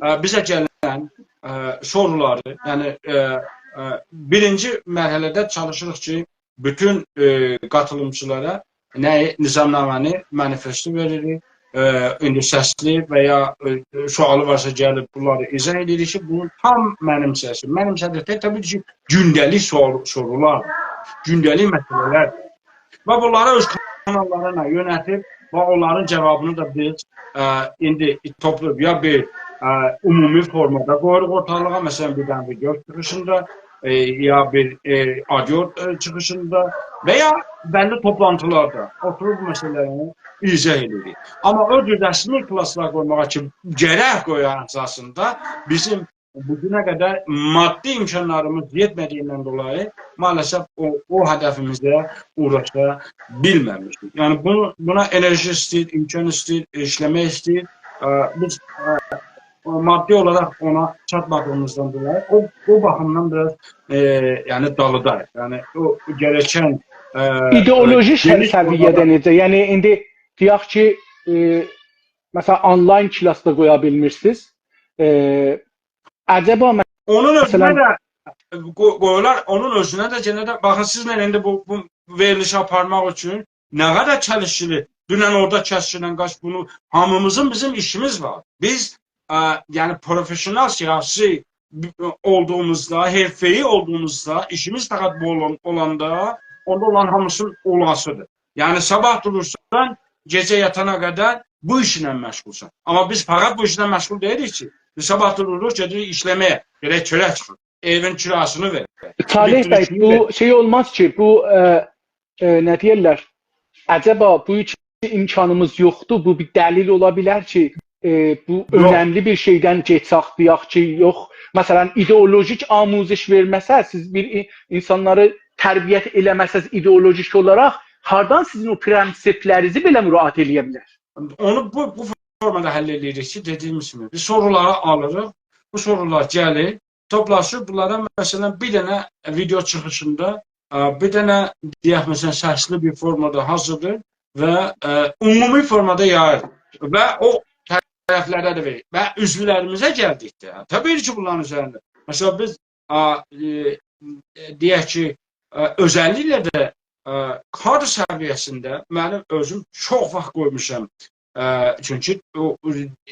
ائ، بیزه گلن، ائ، سورولاری، یعنی، ائ، ائ، بیرینجی مرحله‌ده چالیشیریق کی، بوتون، ائ، قاتیلیمچیلارا نه نظامنامه‌نی، مانیفستو وئریریک. ائ، ایندی سسلی و یا، ائ، سؤالی وارسا گلیب بونلاری ایضاح ائدیریک کی، بونو تام منیمسه‌سین. منیمسه‌دیکده طبیعی کی، گونده‌لیک سؤال، سورولار، گونده‌لیک مسئله‌لر و بونلاری اؤز کاناللارینا یؤنلدیب و اونلارین جاوابینی دا بیز، ائ، ایندی توپلاییب یا بیر، ائ، عمومی فورمادا قویوروق اورتالیغا، مثلا، بیر دنه ویدئو چیخیشیندا، ائ، یا بیر، ائ، آدیو، ائ، چیخیشیندا و یا بللی توپلانتیلاردا اوتوروب مسئله‌نی ایضاح ائدیریک. آمما او جور رسمی کلاسلار قویماغا کی، گرک قویا اساسیندا بیزیم بو گونه قدر مادی امکانلاریمیز یئتمه‌دیییندن دولایی مع‌الاسف او، او هدفیمیزه اوچا بیلمه‌میشیک. یعنی بونو، بونا انرژی ایسته‌ییر، امکان ایسته‌ییر، ایشله‌مک ایسته‌ییر. ائ، بیز، ائ، مادی اولاراق اونا چاتمادیغیمیزدان دولایی او، او باخیمدان بیر آز، ائ، یعنی دالیداییق. یعنی او گرکن، ائ، ایدئولوژی ائ، گئنیش سویه‌ده فورمادا نئجه؟ یعنی ایندی دئیک کی، ائ، مثلا، آنلاین کلاسدا قویا بیلمیرسینیز. ائ، عجبا، مه-، اونون اؤزونه مثلا، ده، ائ، قو-، قویولار، اونون اؤزونه ده یئنه ده، باخین، سیزله ایندی بو، بو وئریلیشی آپارماق اوچون نه قدر چلیشکیلی. دونن اورادا کسکینن قاچ بونو، هامیمیزین بیزیم ایشیمیز وار. بیز، ا، یعنی پروفسیونال سیاسی بی-، اولدوغوموزدا، حرفه‌ای اولدوغوموزدا، ایشیمیز فقط بو اولان-، اولاندا، اوندا اولان هامیسی اولاسیدیر. یعنی صاباح دورورسان، گئجه یاتانا قدر بو ایشله مشغولسان. آمما بیز فقط بو ایشله مشغول دئییلیک کی. بیز صاباح دوروروق، گئدیریک ایشله‌مه‌یه، گرک چؤرک چیخاق. ائوین کیراسینی وئرک. صالح بی، بو شئی اولماز کی، بو، ائ، ائ، نه دئییرلر؟ عجبا بو اوچ امکانیمیز یوخدور، بو بیر دلیل اولا بیلر کی، ائ، بو یوخ. اؤنملی بیر شئیدن گئچک، دئیک کی، یوخ. مثلا، ایدئولوژیک آموزش وئرمه‌سز، سیز بیر ای-، اینسانلاری تربیت ائله‌مه‌سز ایدئولوژیک اولاراق، هاردان سیزین او پرنسیپلرینیزی بئله مراعات ائله‌یه بیلر؟ اونو بو، بو فورمادا حل ائله‌ییریک کی، دئدیییمیز کیمی، بیز سورولاری آلیریق، بو سورولار گلیر، توپلاشیر، بونلارا، مثلا، بیر دنه ویدئو چیخیشیندا، ا، بیر دنه، دئیک، مثلا، سسلی بیر فورمادا حاضیرلاییر و، ا، عمومی فورمادا یاییر و او طرفلره ده وئریر. و عضولریمیزه گلدیکده، طبیعی کی، بونلارین اوزرینده. مثلا، بیز، ا، ائ، ائ، دئیک کی، ا، اؤزللیکله ده، ا، کادر سویه‌سینده منیم اؤزوم چوخ واخت قویموشام. ا، چونکی او،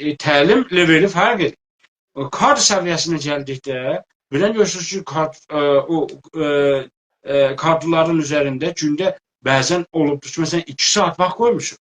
ائ، تعلیم لئولی فرق ائدیر. او کادر سویه‌سینه گلدیکده، بیردن گؤرورسونوز کی، کاد-، ا، او، ا، ا، کادرلارین اوزرینده گونده بعضا اولوبدور کی، مثلا، ایکی ساعات واخت قویموشوق.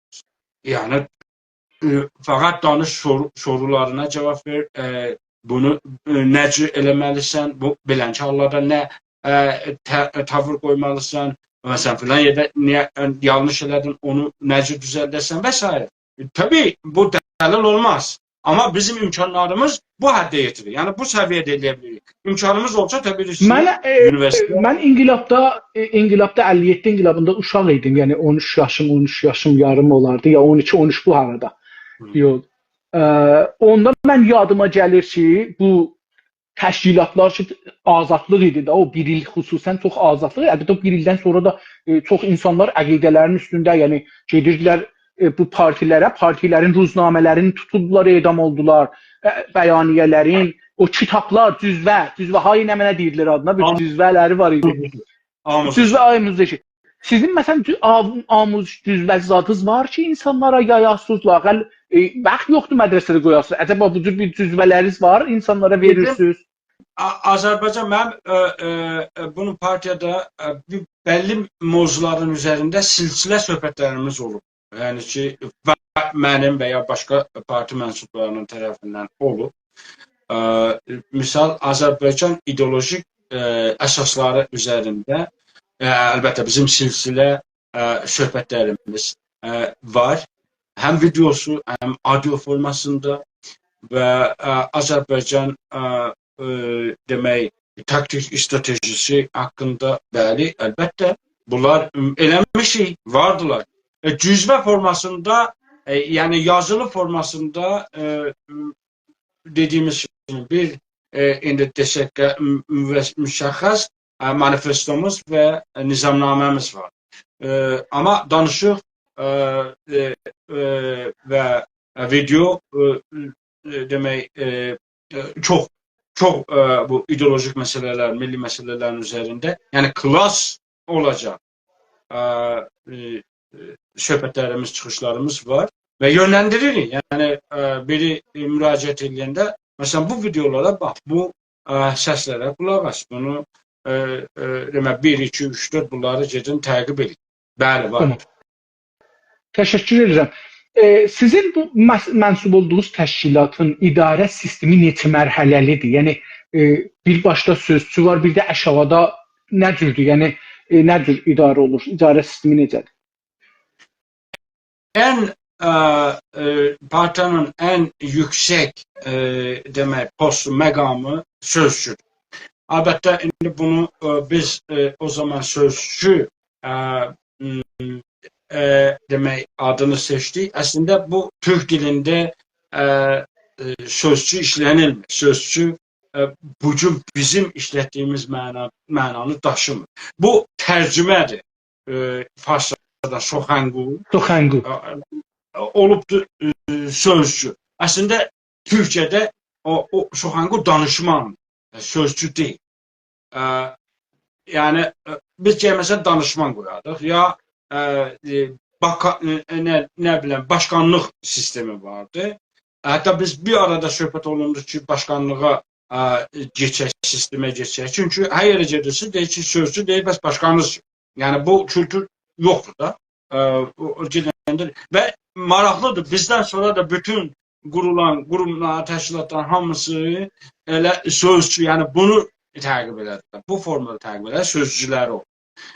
یعنی، ا، فقط دانیش، سورو-، سورولارینا جاواب وئر، ا، بونو، ا، نه جور ائله‌مه‌لیسن، بو بئلنکی حاللاردا نه، ا، ته-، تاویر قویمالیسان، مثلا، فلان یئرده نییه، ا، یانلیش ائله‌دین، اونو نه جور دوزلده‌سن و سایره. ائ، طبیعی، بو دلیل اولماز. آمما بیزیم امکانلاریمیز بو حده یئتیریر. یعنی، بو سویه‌ده ائله‌یه بیلیریک. امکانیمیز اولسا، طبیعی کی، من، ائ، اونیوئرسیتئت من انقلابدا، ائ، انقلابدا اللی یئددی انقلابیندا اوشاق ایدیم. یعنی، اون اوچ یاشیم، اون اوچ یاشیم یاریم اولاردی، یا اون ایکی، اون اوچ بو آرادا. هی. یوخ. ا، اوندا من یادیما گلیر کی، بو تشکیلاتلار کی، آزادلیق ایدی ده، او بیر ایل خصوصا چوخ آزادلیق. البته، او بیر ایلدن سونرا دا، ائ، چوخ اینسانلار عقیده‌لرین اوستونده، یعنی گئدیردیلر، ائ، بو پارتی‌لره، پارتی‌لرین روزنامه‌لرینی توتوردولار، اعدام اولدولار، ائ، بیانیه‌لرین، او کیتابلار، جزوه، جزوه‌های نمنه دئییرلر آدینا، بیر آم-، جزوه‌لری وار ایدی. آموزش. جزوه آموزشی. سیزین، مثلا، جز-، آم-، آموزش جزوه زادینیز وار کی، اینسانلارا یایاسینیز، لااقل، ائ، واخت یوخدور مدرسه‌ده قویاسینیز. عجبا بو جور بیر جزوه‌لرینیز وار، اینسانلارا بیزیم وئریرسینیز؟ آ-، آذربایجان، منیم، ا، ا، ا، بونون پارتییادا، ا، بیر بللی موضوعلارین اوزرینده سلسله صحبتلریمیز اولوب. یعنی کی، و منیم و یا باشقا پارتی منسوبلاری‌نین طرفیندن اولوب. ا، مثال، آذربایجان ایدئولوژیک، ا، اساسلاری اوزرینده، ا، البته، بیزیم سلسله ائ، صحبتلریمیز، ائ، وار. هم ویدئوسو، هم آدیو فورماسیندا و، ائ، آذربایجان، ائ، ائ، دئمک، تاکتیک استراتژیسی حاقیندا، بلی، البته، بونلار، م، ائله‌میشیک، واردیلار. ائ، جزوه فورماسیندا، ائ، یعنی یازیلی فورماسیندا، ائ، م، دئدیگیمیز کیمی بیر، ائ، ایندی دئسک ده، م، م، مشخص، ائ، مانیفستوموز و، ائ، نظامنامه‌میز وار. ائ، آمما دانیشیق، ائ، ائ، ائ، و، ائ، ویدئو، ائ، ائ، دئمک، ائ، ائ، چوخ، چوخ، ائ، بو ایدئولوژیک مسئله‌لر، میللی مسئله‌لرین اوزرینده، یعنی کلاس اولاجاق، ائ، ائ، ائ، صحبتلریمیز، چیخیشلاریمیز وار و یؤنلندیریریک. یعنی، ائ، بیری، ائ، مراجعت ائله‌ینده، مثلا، بو ویدئولارا باخ، بو، ائ، سسلره قولاق آس، بونو، ائ، ائ، دئمک، بیر، ایکی، اوچ، دؤرد، بونلاری گئدین تعقیب ائدین. بلی، وار. تامام. تشکر ائدیرم. ائ، سیزین بو مس-، منسوب اولدوغونوز تشکیلاتین اداره سیستمی نئچه مرحله‌لی‌دیر؟ یعنی، ائ، بیر باشدا سؤزچو وار، بیر ده آشاغیدا نه جوردور؟ یعنی، ائ، نه جور اداره اولور؟ اداره سیستمی نئجه‌دیر؟ ان، ائ، ائ، پارتیانین ان یوکسک، ائ، دئمک، پوستو، مقامی سؤزچودور. البته، ایندی بونو، ائ، بیز، ائ، او زامان سؤزچو، ائ، م، ائ، دئمک، آدینی سئچدیک. اصلینده بو تورک دیلینده، ائ، ائ، سؤزچو ایشله‌نیلمیر. سؤزچو، ائ، بو گون بیزیم ایشلتدیگیمیز معنا، معنانی داشیمیر. بو ترجمه‌دیر. ائ، فارسجادان سخنگو. سخنگو. ائ، ائ، اولوبدور، ائ، سؤزچو. اصلینده تورکجه‌ده او، او سخنگو دانیشماندیر، ائ، سؤزچو دئییل. ائ، یعنی، ائ، بیز گرک مثلا دانیشمان قویاردیق، یا، ائ، ائ، باکا-، ائ، ائ، نه، نه بیلیم، باشقانلیق سیستمی واردی. حتی بیز بیر آرادا صحبت اولوندو کی، باشقانلیغا، ائ، کئچک، سیستمه کئچک. چونکی هر یئره گئدیرسینیز، دئییر کی، سؤزچو دئییر، بس باشقانلیق. یعنی، بو کولتور یوخدور دا. ائ، او، او گئدنده و ماراقلیدیر. بیزدن سونرا دا بوتون قورولان قوروملار، تشکیلاتلارین هامیسی ائله سؤزچو، یعنی بونو تعقیب ائله‌دیلر. بو فورمادا تعقیب ائله‌دیلر، سؤزچولری او.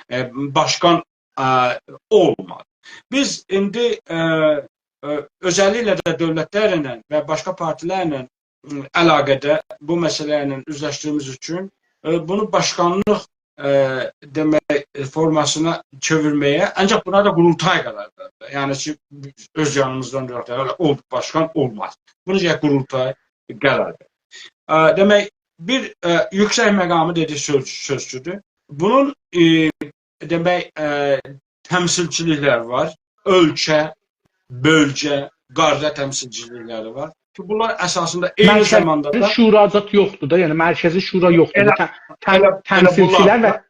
ائ، باشقان، ائ، اولمادی. بیز ایندی، ائ، ائ، اؤزللیکله ده دؤولتلرله و باشقا پارتیلرله، م، علاقه‌ده بو مسئله ایله اوزلشدیگیمیز اوچون، ائ، بونو باشقانلیق، ائ، دئمک، ائ، فورماسینا چئویرمه‌یه، آنجاق بونا دا قورولتای قرار وئردی. یعنی کی، اؤز یانیمیزدان یوخ، یعنی اولدو باشقان، اولماز. بونو گرک قورولتای قرار وئره. ائ، دئمک، بیر، ائ، یوکسک مقامی دئدی سؤز، سؤزچودور. بونون، ائ، دئمک، ائ، تمثیلچیلیکلر وار. اؤلکه، بؤلگه، قاره تمثیلچیلیکلری وار. کی، بونلار اساسیندا عینی زاماندا مرکزی دا شورا زاد یوخدور دا، یعنی مرکزی شورا یوخدور. بو ائله، تم-، تم-، ائله، ائله تمثیلچیلر بونلار و دا،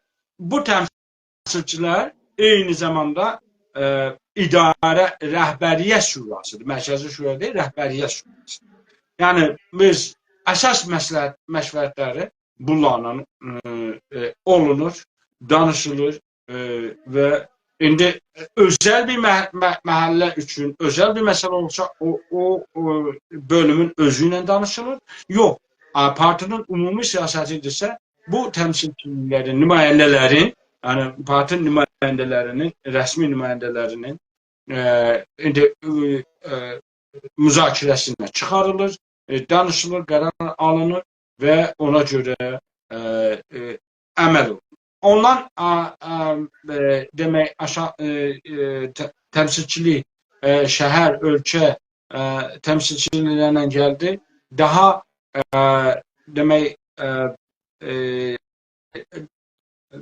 بو تمثیلچیلر عینی زاماندا، ائ، اداره، رهبریت شوراسیدیر. مرکزی شورا دئییل، رهبریت شوراسی. یعنی، بیز اساس مسلحت، مشورتلری بونلارلا، ائ، ائ، اولونور، دانیشیلیر، ائ، و ایندی اؤزل بیر مح-، مح-، محله اوچون، اؤزل بیر مسئله اولسا، او، او، او بؤلومون اؤزو ایله دانیشیلیر. یوخ، ائ، پارتی‌نین عمومی سیاستی ایدیسه، بو تمثیلچیلرین، نماینده‌لرین، یعنی پارتی‌نین نماینده‌لرینین، رسمی نماینده‌لرینین، ائ، ایندی، ائ، ائ، مذاکره‌سینه چیخاریلیر، ائ، دانیشیلیر، قرار آلینیر و اونا گؤره، ائ، ائ، عمل اولونور. اوندان، آ، آ، ائ، دئمک، آشا-، ائ، ائ، ته-، تمثیلچیلیک، ائ، شهر، اؤلکه، ائ، تمثیلچیلیکلرله گلدی. داها، ائ، دئمک، ائ، ائ،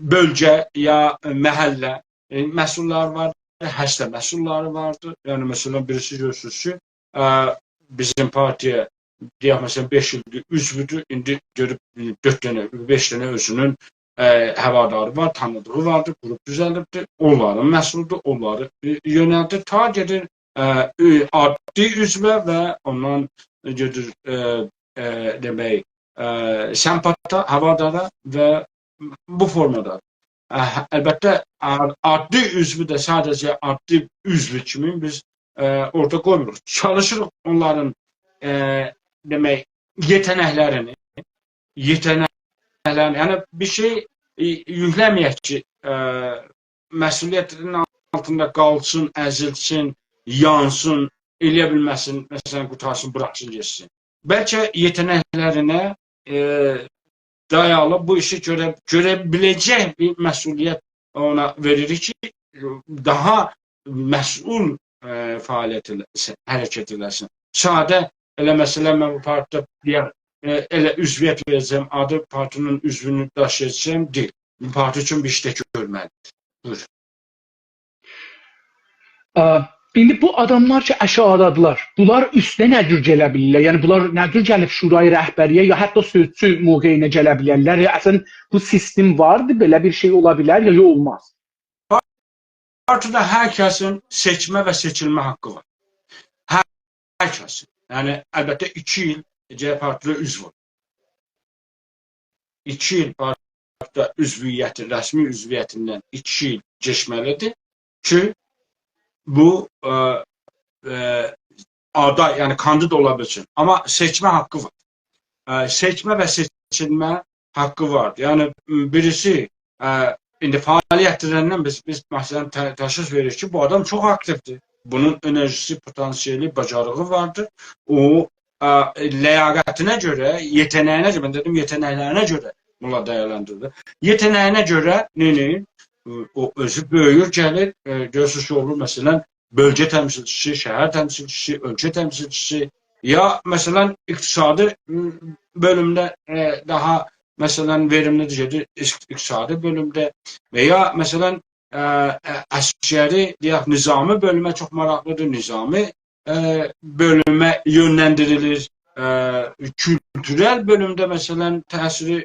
بؤلگه یا محله، ائ، مسئوللاری واردی، هسته مسئوللاری واردی. یعنی، مثلا، بیریسی گؤرورسونوز کی، ائ، بیزیم پارتییا، دئیک، مثلا، بئش ایلدیر عضودور، ایندی گؤروب، ائ، دؤرد دنه، بئش دنه اؤزونون، ائ، هواداری وار، تانیدیغی واردیر، قروپ دوزلیبدیر، اونلارین مسئولودور، اونلاری، ائ، یؤنلدیر، تا گئدیر، ائ، ائ، عادی عضوه و اوندان گئدیر، ائ، ائ، دئمک، ائ، سمپاتا، هوادارا و بو فورمادا. اه، البته، ع-، عادی عضوو دا ساده‌جه عادی عضو کیمی بیز، ائ، اورادا قویموروق. چالیشیریق اونلارین، ائ، دئمک، یئته‌نکلرینی، یئته‌نکلرینی، یعنی بیر شئی، ائ، یوکله‌مه‌یک کی، ائ، مسئولیتین آلتیندا قالسین، ازیلسین، یانسین، ائلیه بیلمه‌سین، مثلا، قوتارسین، بوراخسین، گئتسین. بلکه یئته‌نکلرینه، ائ، دایالی بو ایشی گؤره، گؤره بیله‌جک بیر مسئولیت اونا وئریریک کی، داها مسئول، ائ، فعالیت ائله‌سین، حرکت ائله‌سین. ساده، ائله مثلا، من بو پارتیدا دئیک، ائ، ائله عضویت وئره‌جم، آدی پارتینین عضوونو داشییاجاغام، دئییل. بو پارتی اوچون بیر ایش ده گؤرمه‌لیدیر. بویور. آ، ایندی بو آداملار کی، آشاغیدادیلار، بونلار اوسته نه جور گله بیلیرلر؟ یعنی، بونلار نه جور گلیب شورای رهبری‌یه، یا حتی سؤزچو موقعینه گله بیلرلر؟ یا اصلا بو سیستم واردی، بئله بیر شئی اولا بیلر، یا یوخ، اولماز؟ پارتیدا هر کسین سئچمه و سئچیلمه حاققی وار. هر، هر کسین. یعنی، البته، ایکی ایل گرک پارتیدا عضو اول. ایکی ایل پارتیدا عضویتی، رسمی عضویتیندن ایکی ایل کئچمه‌لیدیر کی، بو، ائ، ائ، آدای، یعنی کاندید اولا بیلسین. آمما سئچمه حاققی وار. ائ، سئچمه و سئچیلمه حاققی واردیر. یعنی، م، بیریسی، ائ، ایندی فعالیت ائدندن بیز، بیز، مثلا، ت-، تشخیص وئریریک کی، بو آدام چوخ آکتیودیر. بونون انرژیسی، پتانسیلی، باجاریغی واردیر. او، ائ، لیاقتینه گؤره، یئته‌نه‌یینه گؤره، من دئدیم، یئته‌نکلرینه گؤره بونلار دیرلندیریلیر. یئته‌نه‌یینه گؤره، نئینیر؟ او، اؤزو بؤیویور، گلیر، ائ، گؤرورسونوز کی، اولور، مثلا، بؤلگه تمثیلچیسی، شهر تمثیلچیسی، اؤلکه تمثیلچیسی، یا، مثلا، اقتصادی، م، بؤلومده، ائ، داها، مثلا، وئریملیدیر، گئدیر اق-، اقتصادی بؤلومده، و یا، مثلا، ائ، ائ، عسکری، دئیک، نظامی بؤلومه چوخ ماراقلیدیر، نظامی، ائ، بؤلومه یؤنلندیریلیر، ائ، کولتورل بؤلومده، مثلا، تأثیری،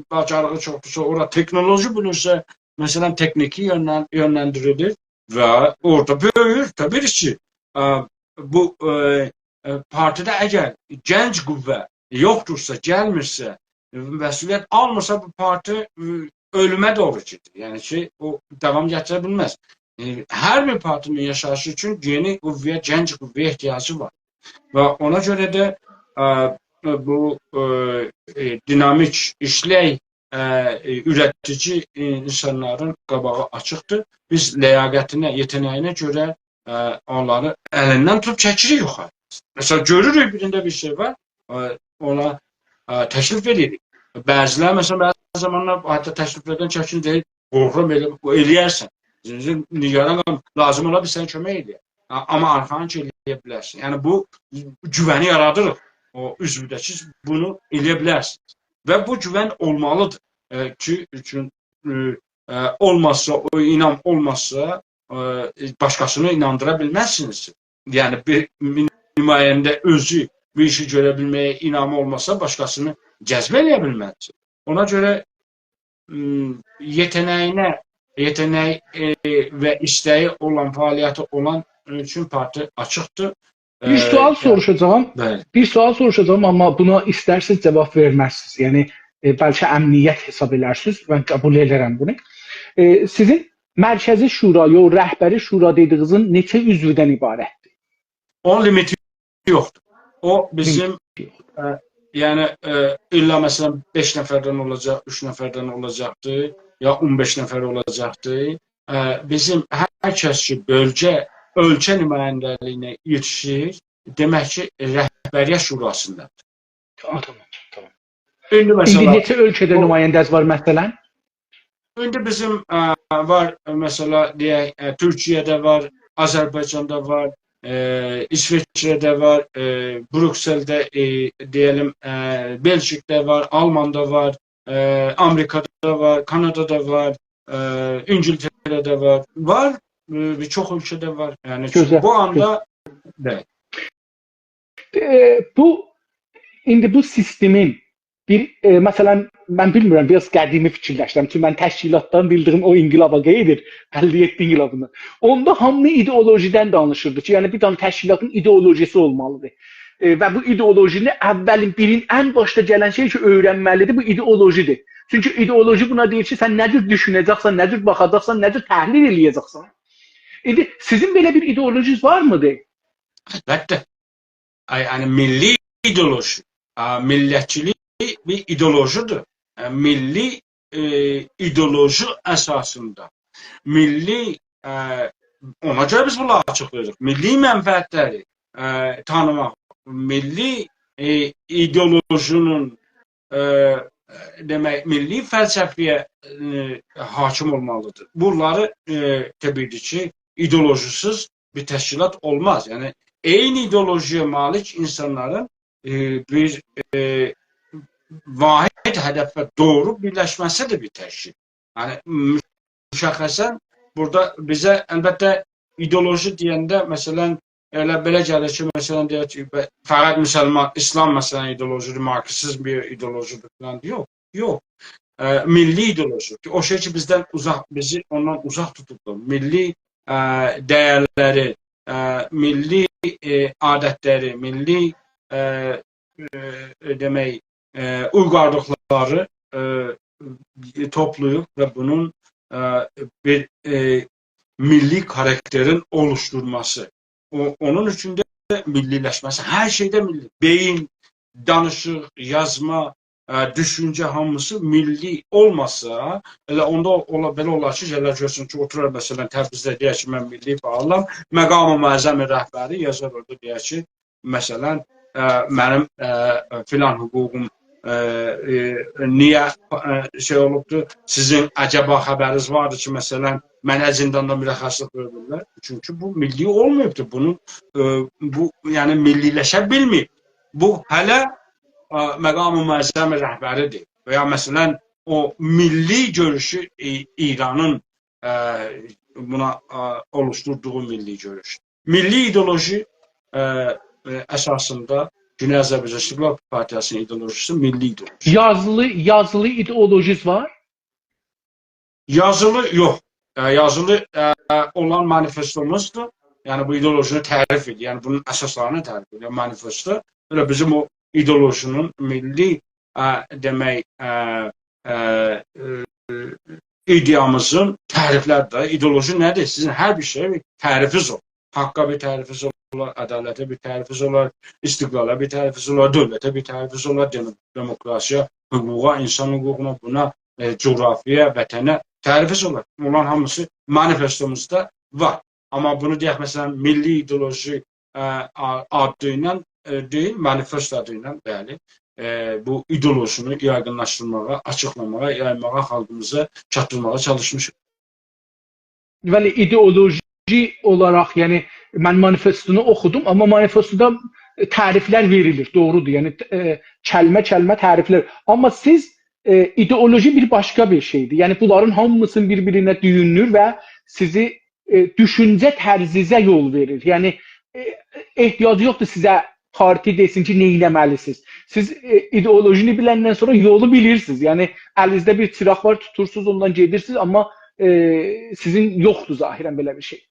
باجاریغی چوخدورسا، اورا تکنولوژی بیلیرسه، مثلا، تکنیکی یؤنلن-، یؤنلندیریلیر و اورادا بؤیویور. طبیعی کی، ائ، بو، ائ، ائ، پارتیده اگر گنج قوه یوخدورسا، گلمیرسه، مسئولیت آلمیرسا، بو پارتی، ائ، اؤلومه دوغرو گئدیر. یعنی کی، او داوام گتیره بیلمز. ائ، هر بیر پارتینین یاشاییشی اوچون یئنی قوه‌یه، گنج قوه‌یه احتیاجی وار. و اونا گؤره ده، ائ، بو، ائ، ائ، دینامیک، ایشلک، ائ، ائ، اوره‌تیجی، ائ، اینسانلارین قاباغی آچیقدیر. بیز لیاقتینه، یئته‌نه‌یینه گؤره، ائ، اونلاری الیندن توتوب چکیریک یوخاری. مثلا، گؤروروک بیرینده بیر شئی وار، ائ، اونا، ائ، تکلیف وئریریک. بعضیلر، مثلا، بعضی زامانلار حتی تکلیفلردن چکینیر، دئییر، «قورخورام، ائله، بو ائلیه‌رسن. نیگران قالما، لازیم اولا بیز سنه کؤمک ائلیه‌ک. آ-، آمما آرخایینجا ائلیه بیلرسن.» یعنی، بو گوونی یارادیر او عضوده کی، بونو ائلیه بیلرسینیز. و بو گوون اولمالیدیر. ائ، کی، چون، ائ، ائ، اولمازسا، او اینام اولمازسا، ائ، باشقاسینی ایناندیرا بیلمزسینیز. یعنی، بیر نماینده اؤزو بو ایشی گؤره بیلمه‌یه اینامی اولماسا، باشقاسینی جذب ائلیه بیلمز. اونا گؤره، م، یئته‌نه‌یینه، یئته‌نک، ائ، و ایسته‌یی اولان، فعالیتی اولان اوچون پارتی آچیقدیر. بیر، ائ، سؤال، یعنی، سوروشاجاغام. بلی. بیر سؤال سوروشاجاغام، آمما بونا ایسترسینیز جاواب وئرمزسینیز. یعنی، ائ، بلکه امنیت حساب ائلرسینیز، من قبول ائدرم بونو. ائ، سیزین مرکزی شورا، یا رهبری شورا دئدیگینیزین نئچه عضودن عبارتدیر؟ اونون لیمیتی یوخدور. او بیزیم، لیمیتی یوخدور. ائ، یعنی، ائ، الا، مثلا، بئش نفردن اولاجاق، اوچ نفردن اولاجاقدیر، یا اون بئش نفر اولاجاقدیر. ائ، بیزیم هر کس کی، بؤلگه، اؤلکه نماینده‌لیگینه یئتیشیر، دئمک کی، رهبریت شوراسیندادیر. آ، تامام، تامام. ایندی، ایندی مثلا، نئچه اؤلکه‌ده، او، نماینده‌ز وار، مثلا؟ ایندی بیزیم، ائ، وار، مثلا، دئیک، ائ، تورکیه‌ده وار، آذربایجاندا وار، ائ، ایسوئچره‌ده وار، ائ، بروکسلده، ائ، دئیه‌لیم، ائ، بلژیکده وار، آلماندا وار، ائ، آمریکادا وار، کانادادا وار، ائ، اینگیلتره‌ده وار. وار، ائ، بیر چوخ اؤلکه‌ده وار. یعنی، گؤزل، بو آندا، گؤزل. بلی. ائ، بو، ایندی بو سیستمین بیر، ائ، مثلا، من بیلمیرم، بیر آز قدیمی فیکیرلشدیم. چونکی من تشکیلاتدان بیلدیگیم او انقلابا قید ائدیر، اللی یئددی انقلابیندان. اوندا هامی ایدئولوژیدن دانیشیردی کی، یعنی بیر دنه تشکیلاتین ایدئولوژیسی اولمالیدیر. ائ، و بو ایدئولوژینی اولین، بیرین، ان باشدا گلن شئی کی، اؤیرنمه‌لیدیر، بو ایدئولوژیدیر. چونکی ایدئولوژی بونا دئییر کی، سن نه جور دوشونه‌جکسن، نه جور باخاجاقسان، نه جور تحلیل ائلیه‌جکسن. ایندی سیزین بئله بیر ایدئولوژینیز وارمیدی؟ البته. آی، یعنی، میللی ایدئولوژی، آ، میللتچیلیک بیر ایدئولوژیدیر. آ، میللی، ائ، ایدئولوژی اساسیندا، میللی، آ، اونا گؤره بیز بونلاری آچیقلاییریق. میللی منفعتلری، ائ، تانیماق، میللی، ائ، ایدئولوژی‌نین، ائ، دئمک، میللی فلسفه‌یه، ائ، حاکم اولمالیدیر. بونلاری، ائ، طبیعی کی، ایدئولوژی‌سیز بیر تشکیلات اولماز. یعنی، عینی ایدئولوژی‌یه مالیک اینسانلارین، ائ، بیر، ائ، واحد هدفه دوغرو بیرلشمه‌سیدیر بیر تشکیل. یعنی، مشخصاً بورادا بیزه، البته، ایدئولوژی دئینده، مثلاً، ائله بئله گلیر کی، مثلاً، دئیک کی، به-، فقط مسلمان، ایسلام، مثلاً، ایدئولوژی‌دیر، مارکسیزم بیر ایدئولوژی‌دیر فلان. یوخ، یوخ. ائ، میللی ایدئولوژی، او شئی کی، بیزدن اوزاق، بیزی اوندان اوزاق توتوبدور. میللی، ائ، دَیَرلری، ائ، میللی، ائ، عادتلری، میللی، ائ، ائ، دئمک، ائ، اویغارلیقلاری، ائ، توپلاییب و بونون، ائ، بیر، ائ، میللی کاراکترین اولوشدورماسی. او، اونون اوچون ده میللی‌لشمه‌سی، هر شئیده میللی. بئیین، دانیشیق، یازما، ائ، دوشونجه هامیسی میللی اولماسا، ائله اوندا اولا، بئله اولار کی، گلر گؤرسون کی، اوتورار، مثلاً، تبریزده دئیر کی، من میللی فعالام، مقام معظم رهبری یازار اورادا، دئیر کی، مثلاً، ائ، منیم، ائ، فلان حقوقوم، ائ، ائ، نییه، ائ، شئی اولوبدور؟ سیزین عجبا خبرینیز واردی کی، مثلاً، منه زینداندا مرخصلیق وئریرلر؟ چونکی بو میللی اولماییبدیر. بونون، ائ، بو، یعنی، میللی‌لشه بیلمه‌ییب. بو هله، ائ، مقام معظم رهبری‌دیر. و یا، مثلاً، او میللی گؤروشو، ائ، ایرانین، ائ، بونا، ائ، اولوشدوردوغو میللی گؤروش. میللی ایدئولوژی، ائ، ائ، اساسیندا گونئی آذربایجان استقلال پارتیاسی‌نین ایدئولوژی‌سی میللی ایدئولوژی. یازیلی، یازیلی ایدئولوژیز وار؟ یازیلی یوخ. ائ، یازیلی، ائ، اولان مانیفستوموزدور. یعنی بو ایدئولوژینی تعریف ائدیر. یعنی بونون اساسلارینی تعریف ائدیر. مانیفستو ائله بیزیم او ایدئولوژی‌نین میللی، ائ، دئمک، ائ، ائ، ائ، ایدئامیزین تعریفلری ده، ایدئولوژی نه‌دیر؟ سیزین هر بیر شئیه بیر تعریفینیز اولار. حاققا بیر تعریفینیز اولار، عدالته بیر تعریفینیز اولار، استقلالا بیر تعریفینیز اولار، دؤولته بیر تعریفینیز اولار، دئمو-، دموکراسی‌یا، حقوقا، اینسان حقوقونا، بونا، ائ، جغرافیایا، وطنه تعریفینیز اولار. بونلارین هامیسی مانیفستوموزدا وار. آمما بونو دئیک، مثلاً، میللی ایدئولوژی، ائ، آ-، آدی ایله، ائ، دئییل، مانیفست آدی ایله، بلی. ائ، بو ایدئولوژینی یایغینلاشدیرماغا، آچیقلاماغا، یایماغا، خالقیمیزا چاتدیرماغا چالیشمیشیق. بلی، ایدئولوژی اولاراق، یعنی من مانیفستونو اوخودوم، آمما مانیفستودا تعریفلر وئریلیر، دوغرودور. یعنی، ائ، کلمه-کلمه تعریفلر. آمما سیز، ائ، ایدئولوژی بیر باشقا بیر شئیدیر. یعنی بونلارین هامیسینی بیر-بیرینه دویونلور و سیزی، ائ، دوشونجه طرزینیزه یول وئریر. یعنی، ائ، احتیاجی یوخدور سیزه پارتی دئسین کی، نه ائتمه‌لی‌سینیز. سیز، ائ، ایدئولوژینی بیلندن سونرا یولو بیلیرسینیز. یعنی الینیزده بیر چیراق وار، توتورسونوز، اوندان گئدیرسینیز، آمما، ائ، سیزین یوخدور ظاهراً بئله بیر شئی.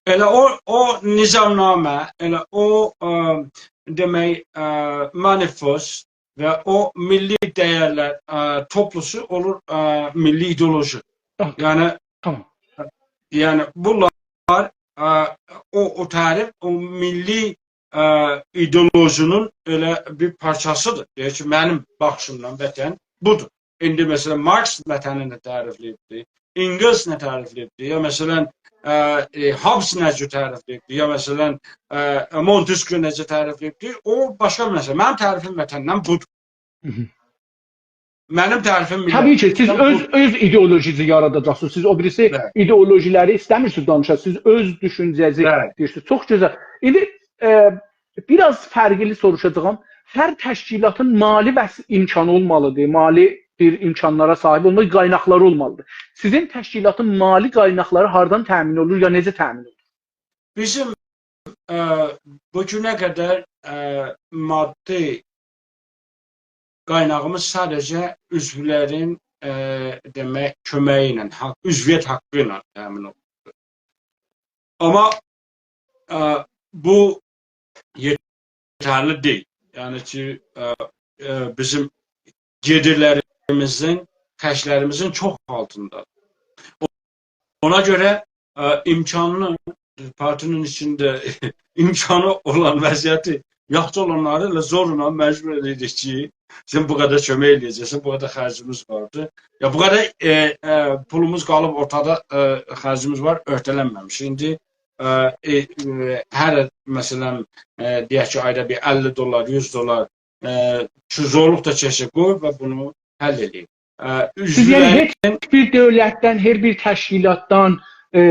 ائله او، او نظامنامه، ائله او، ائ، دئمک، ائ، مانیفست و او میللی دَیَرلر، ائ، توپلوسو اولور، ائ، میللی ایدئولوژی. تامام، یعنی، تامام. یعنی بونلار، ائ، او، او تعریف، او میللی، ائ، ایدئولوژی‌نین ائله بیر پارچاسیدیر. دئییر کی، منیم باخیشیمدان وطن بودور. ایندی، مثلاً، مارکس وطنی نه تعریفله‌ییبدی، اینگلز نه تعریفله‌ییبدی، یا، مثلاً، ائ، ائ، هابز نئجه تعریفله‌ییبدی، یا، مثلاً، ائ، مونتسکیو نئجه تعریفله‌ییبدی، او باشقا بیر مسئله. منیم تعریفیم وطندن بودور. هی هی. منیم تعریفیم میللت. طبیعی کی، سیز وطندن اؤز، بودور. اؤز ایدئولوژینیزی یارادا بیله‌جکسینیز. سیز او بیریسی، بلی، ایدئولوژی‌لری ایسته‌میرسینیز دانیشاسینیز. سیز اؤز دوشونجه‌نیزی، بلی، دئییرسینیز. چوخ گؤزل. ایندی، ائ، بیر آز فرقلی سوروشاجاغام. هر تشکیلاتین مالی وس-، امکانی اولمالیدیر، مالی بیر امکانلارا صاحیب اولمالی، قایناقلاری اولمالیدیر. سیزین تشکیلاتین مالی قایناقلاری هاردان تأمین اولور، یا نئجه تأمین اولور؟ بیزیم، ائ، بو گونه قدر، ائ، مادی قایناغیمیز ساده‌جه عضولرین، ائ، دئمک، کؤمگی ایله، حاق، عضویت حاققی ایله تأمین اولونور. آمما، ائ، بو یئترلی دئییل. یعنی کی، ائ، ائ، بیزیم گئدیرلریمیزین، خرجلریمیزین چوخ آلتیندادیر. اونا گؤره، ائ، امکانلی، پارتی‌نین ایچینده امکانی اولان، وضعیتی یاخشی اولانلاری ائله زورلا مجبور ائدیریک کی، سن بو قدر کؤمک ائله‌یه‌جکسن، بو قدر خرجیمیز واردی. یا بو قدر، ائ، ائ، پولوموز قالیب اورتادا، ائ، خرجیمیز وار، اؤرته‌لنمه‌میش. ایندی، ائ، ائ، ائ، هر، مثلا، ائ، دئیک کی، آیدا بیر اللی دلار، یوز دلار، ائ، کی، زورلوق دا چکسه قوی و بونو حل ائله‌ییب. ائ، سیز، یعنی، اوزورلرین هئچ بیر دؤولتدن، هر بیر تشکیلاتدان، ائ،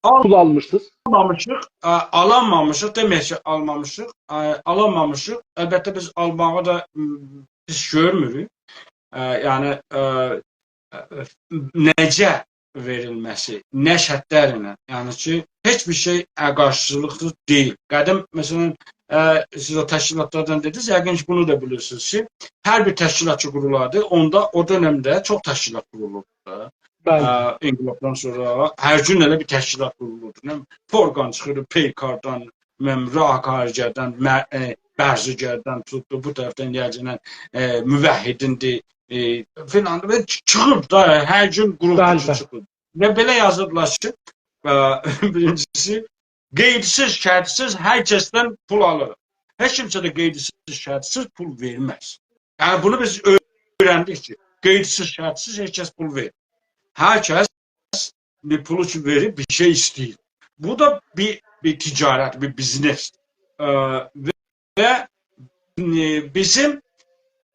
آل- پول آلمیرسینیز؟ آلمامیشیق، ائ، آلانمامیشیق، دئمک کی، آلمامیشیق، ائ، آلانمامیشیق. البته، بیز آلماغا دا، م، پیس گؤرموروک. ائ، یعنی، ائ، ائ، نئجه وئریلمه‌سی، نه شرطلرله، یعنی کی، هئچ بیر شئی، ائ، قارشیلیقلی دئییل. قدیم، مثلا، ائ، سیز او تشکیلاتلاردان دئدینیز، یقین کی، بونو دا بیلیرسینیز کی، هر بیر تشکیلات کی قورولاردی، اوندا او دؤنمده چوخ تشکیلات قورولوردو دا. بلی. ائ، انقلابدان سونرا هر گون ائله بیر تشکیلات قورولوردو. نه بیلیم، پورقان چیخیردی، پیکاردان، نه بیلیم، راه کارگردان، مه-، ائ، برزگردن توتدو، بو طرفدن گلگنن، ائ، موحدیندیر، ائ، فلان، و چیخیب دا، هر گون گروپ، بلی، بلی، چیخیب. و بئله یازیبلار کی، ائ، بیرینجیسی، قیدسیز، شرطسیز هر کسدن پول آلیر. هئچ کیمسه ده قیدسیز، شرطسیز پول وئرمز. یعنی، بونو بیز اؤیرندیک کی، قیدسیز، شرطسیز هئچ کس پول وئرمیر. هر کس بیر پولو کی وئریب، بیر شئی ایسته‌ییر. بو دا بیر، بیر تجارت، بیر بیزنس. ائ، و، و، ائ، بیزیم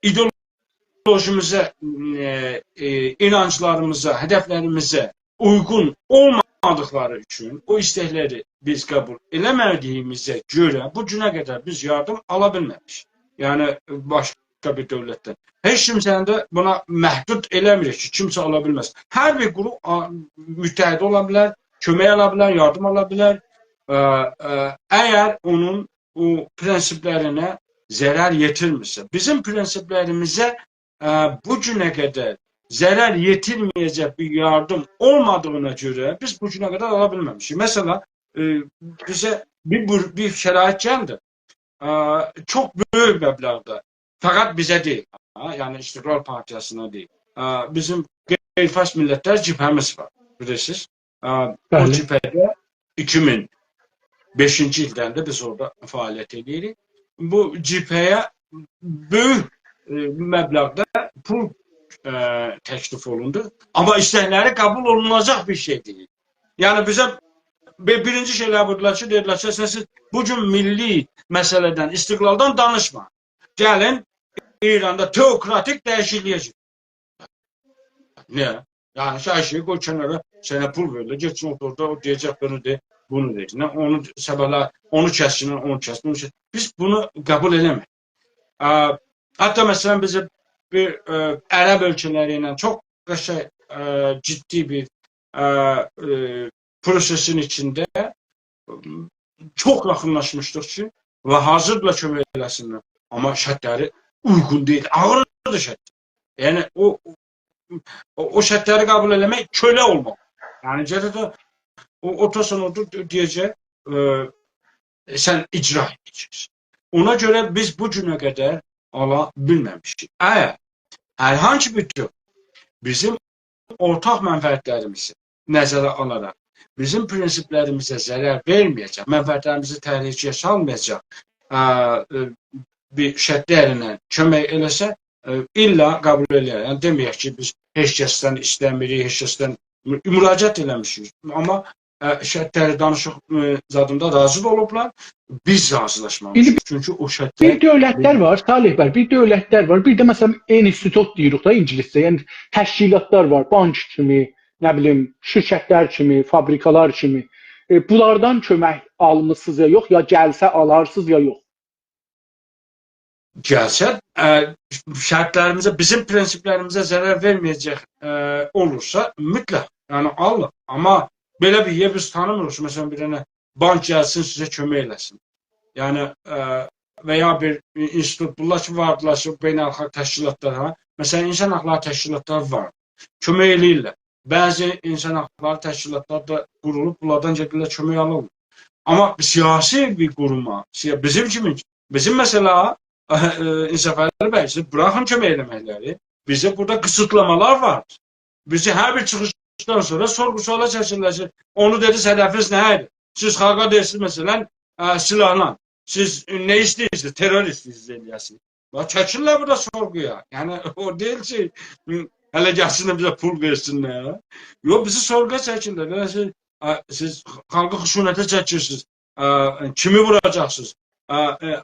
ایدئولوژیمیزه، ائ، ائ، اینانجلاریمیزا، هدفلریمیزه اویغون اولمادیقلاری اوچون او ایستکلری بیز قبول ائله‌مه‌دیییمیزه گؤره بو گونه قدر بیز یاردیم آلا بیلمه‌میشیک. یعنی، باشقا بیر دؤولتدن. هئچ کیمسه‌نی ده بونا محدود ائله‌میریک کی، کیمسه آلا بیلمز. هر بیر قروپ، آ، متحد اولا بیلر، کؤمک آلا بیلر، یاردیم آلا بیلر. ائ، ائ، اگر اونون او پرنسیپلرینه ضرر یئتیرمیرسه. بیزیم پرنسیپلریمیزه، ائ، بو گونه قدر ضرر یئتیرمه‌یه‌جک بیر یاردیم اولمادیغینا گؤره بیز بو گونه قدر آلا بیلمه‌میشیک. مثلا، ائ، بیزه بیر، بیر، بیر شرایط گلدی. ائ، چوخ بؤیوک مبلغده، فقط بیزه دئییل، هه، یعنی استقلال پارتیاسینا دئییل. ائ، بیزیم غیر فارس میللتلر جبهه‌میز وار، بیلیرسینیز. ائ، او، بلی، جبهه‌ده ایکی مین بئشینجی ایلدن ده بیز اورادا فعالیت ائدیریک. بو جبهه‌یه بؤیوک، ائ، مبلغده پول، ائ، تکلیف اولوندو. آمما ایستکلری قبول اولوناجاق بیر شئی دئییل. یعنی بیزه بی-، بیرینجی شئیلر بویدولار کی، دئدیلر کی، سن، سیز بو گون میللی مسئله‌دن، استقلالدان دانیشمایین. گلین، ایراندا تئوکراتیک دییشیکلییه گئدین. نییه؟ یعنی، هر شئیی قوی کنارا، سنه پول وئریرلر، گئتسین اوتور اورادا، او دئیه‌جک، بونو دئ، بونو دئ. نه، اونو سببلر، اونو کسسینلر، اونو کسسینلر، اونو کس-، بیز بونو قبول ائله‌میریک. ا، حتی، مثلا، بیز بیر، ائ، عرب اؤلکه‌لری ایله چوخ قشنگ، ائ، جدی بیر، ائ، ائ، پروسه‌سین ایچینده چوخ یاخینلاشمیشدیق کی، و حاضیردیلار کؤمک ائله‌سینلر. آمما شرطلری اویغون دئییل، آغیردیر شرط. یعنی، او، او، او شرطلری قبول ائله‌مک کؤله اولماق. یعنی، گرک ده او، اوتورسان اورادا دئیه‌جک، ائ، سن اجرا ائده‌جکسن. اونا گؤره بیز بو گونه قدر آلا بیلمه‌میشیک. اگر هر هانسی بیر تور بیزیم اورتاق منفعتلریمیزی نظره آلاراق، بیزیم پرنسیپلریمیزه ضرر وئرمه‌یه‌جک، منفعتلریمیزی تهلکه‌یه سالمایاجاق، ا، ائ، بیر شرطلرله کؤمک ائله‌سه، ائ، الّا قبول ائله‌یه‌ریک. یعنی، دئمه‌یک کی، بیز هئچ کسدن ایسته‌میریک، هئچ کسدن مو-، مراجعت ائله‌میشیک. آمما، ا، شرطلری دانیشیق، ا، زادیندا راضی دا اولوبلار، بیز راضیلاشمامیشیق. ایندی چونکی او شرطلر بیر دؤولتلر وار، صالح بی، بیر دؤولتلر وار، بیر ده، مثلا، اینستیتوت دئییریک دا اینگیلیسجه، یعنی تشکیلاتلار وار، بانک کیمی، نه بیلیم، شرکتلر کیمی، فابریکالار کیمی. ائ، بونلاردان کؤمک آلمیسینیز یا یوخ، یا گلسه آلارسینیز یا یوخ؟ گلسه، ا، شرطلریمیزه، بیزیم پرنسیپلریمیزه ضرر وئرمه‌یه‌جک، ا، اولورسا، مطلق، یعنی آلیریق. آمما بئله بیر یئر بیز تانیمیریق کی، مثلا، بیر دنه بانک گلسین، سیزه کؤمک ائله‌سین. یعنی، ا، و یا بیر اینستیتوت، بونلار کی واردیلار کی، بین‌الخالق تشکیلاتلار، هه؟ مثلا، اینسان حاقلاری تشکیلاتلاری وار. کؤمک ائله‌ییرلر. بعضی اینسان حاقلاری تشکیلاتلار دا قورولوب، بونلاردان گئدیرلر، کؤمک آلیرلار. آمما سیاسی بیر قوروما، سیا-، بیزیم کیمی، بیزیم، مثلا، ا، ا، انصافعلی بی، سیز بوراخین کؤمک ائله‌مکلری، بیزه بورادا قیسیتلامالار وار. بیزی هر بیر چیخیشدان سونرا سورغو-سؤالا چکیرلر کی، اونو دئدی، هدفینیز نه ایدی؟ سیز خالقا دئییرسینیز، مثلا، ا، سیلاحلان. سیز نه ایسته‌ییرسینیز؟ ترور ایسته‌ییرسینیز ائله‌یه‌سینیز. باخ، چکیرلر بورادا سورغویا. یعنی، او دئییل کی، هله گلسینلر بیزه پول وئرسینلر. یوخ، بیزی سورغویا چکیرلر. بئله شئی، آ، سیز خالقی خشونته چکیرسینیز. آ، کیمی ووراجاقسینیز؟ آ،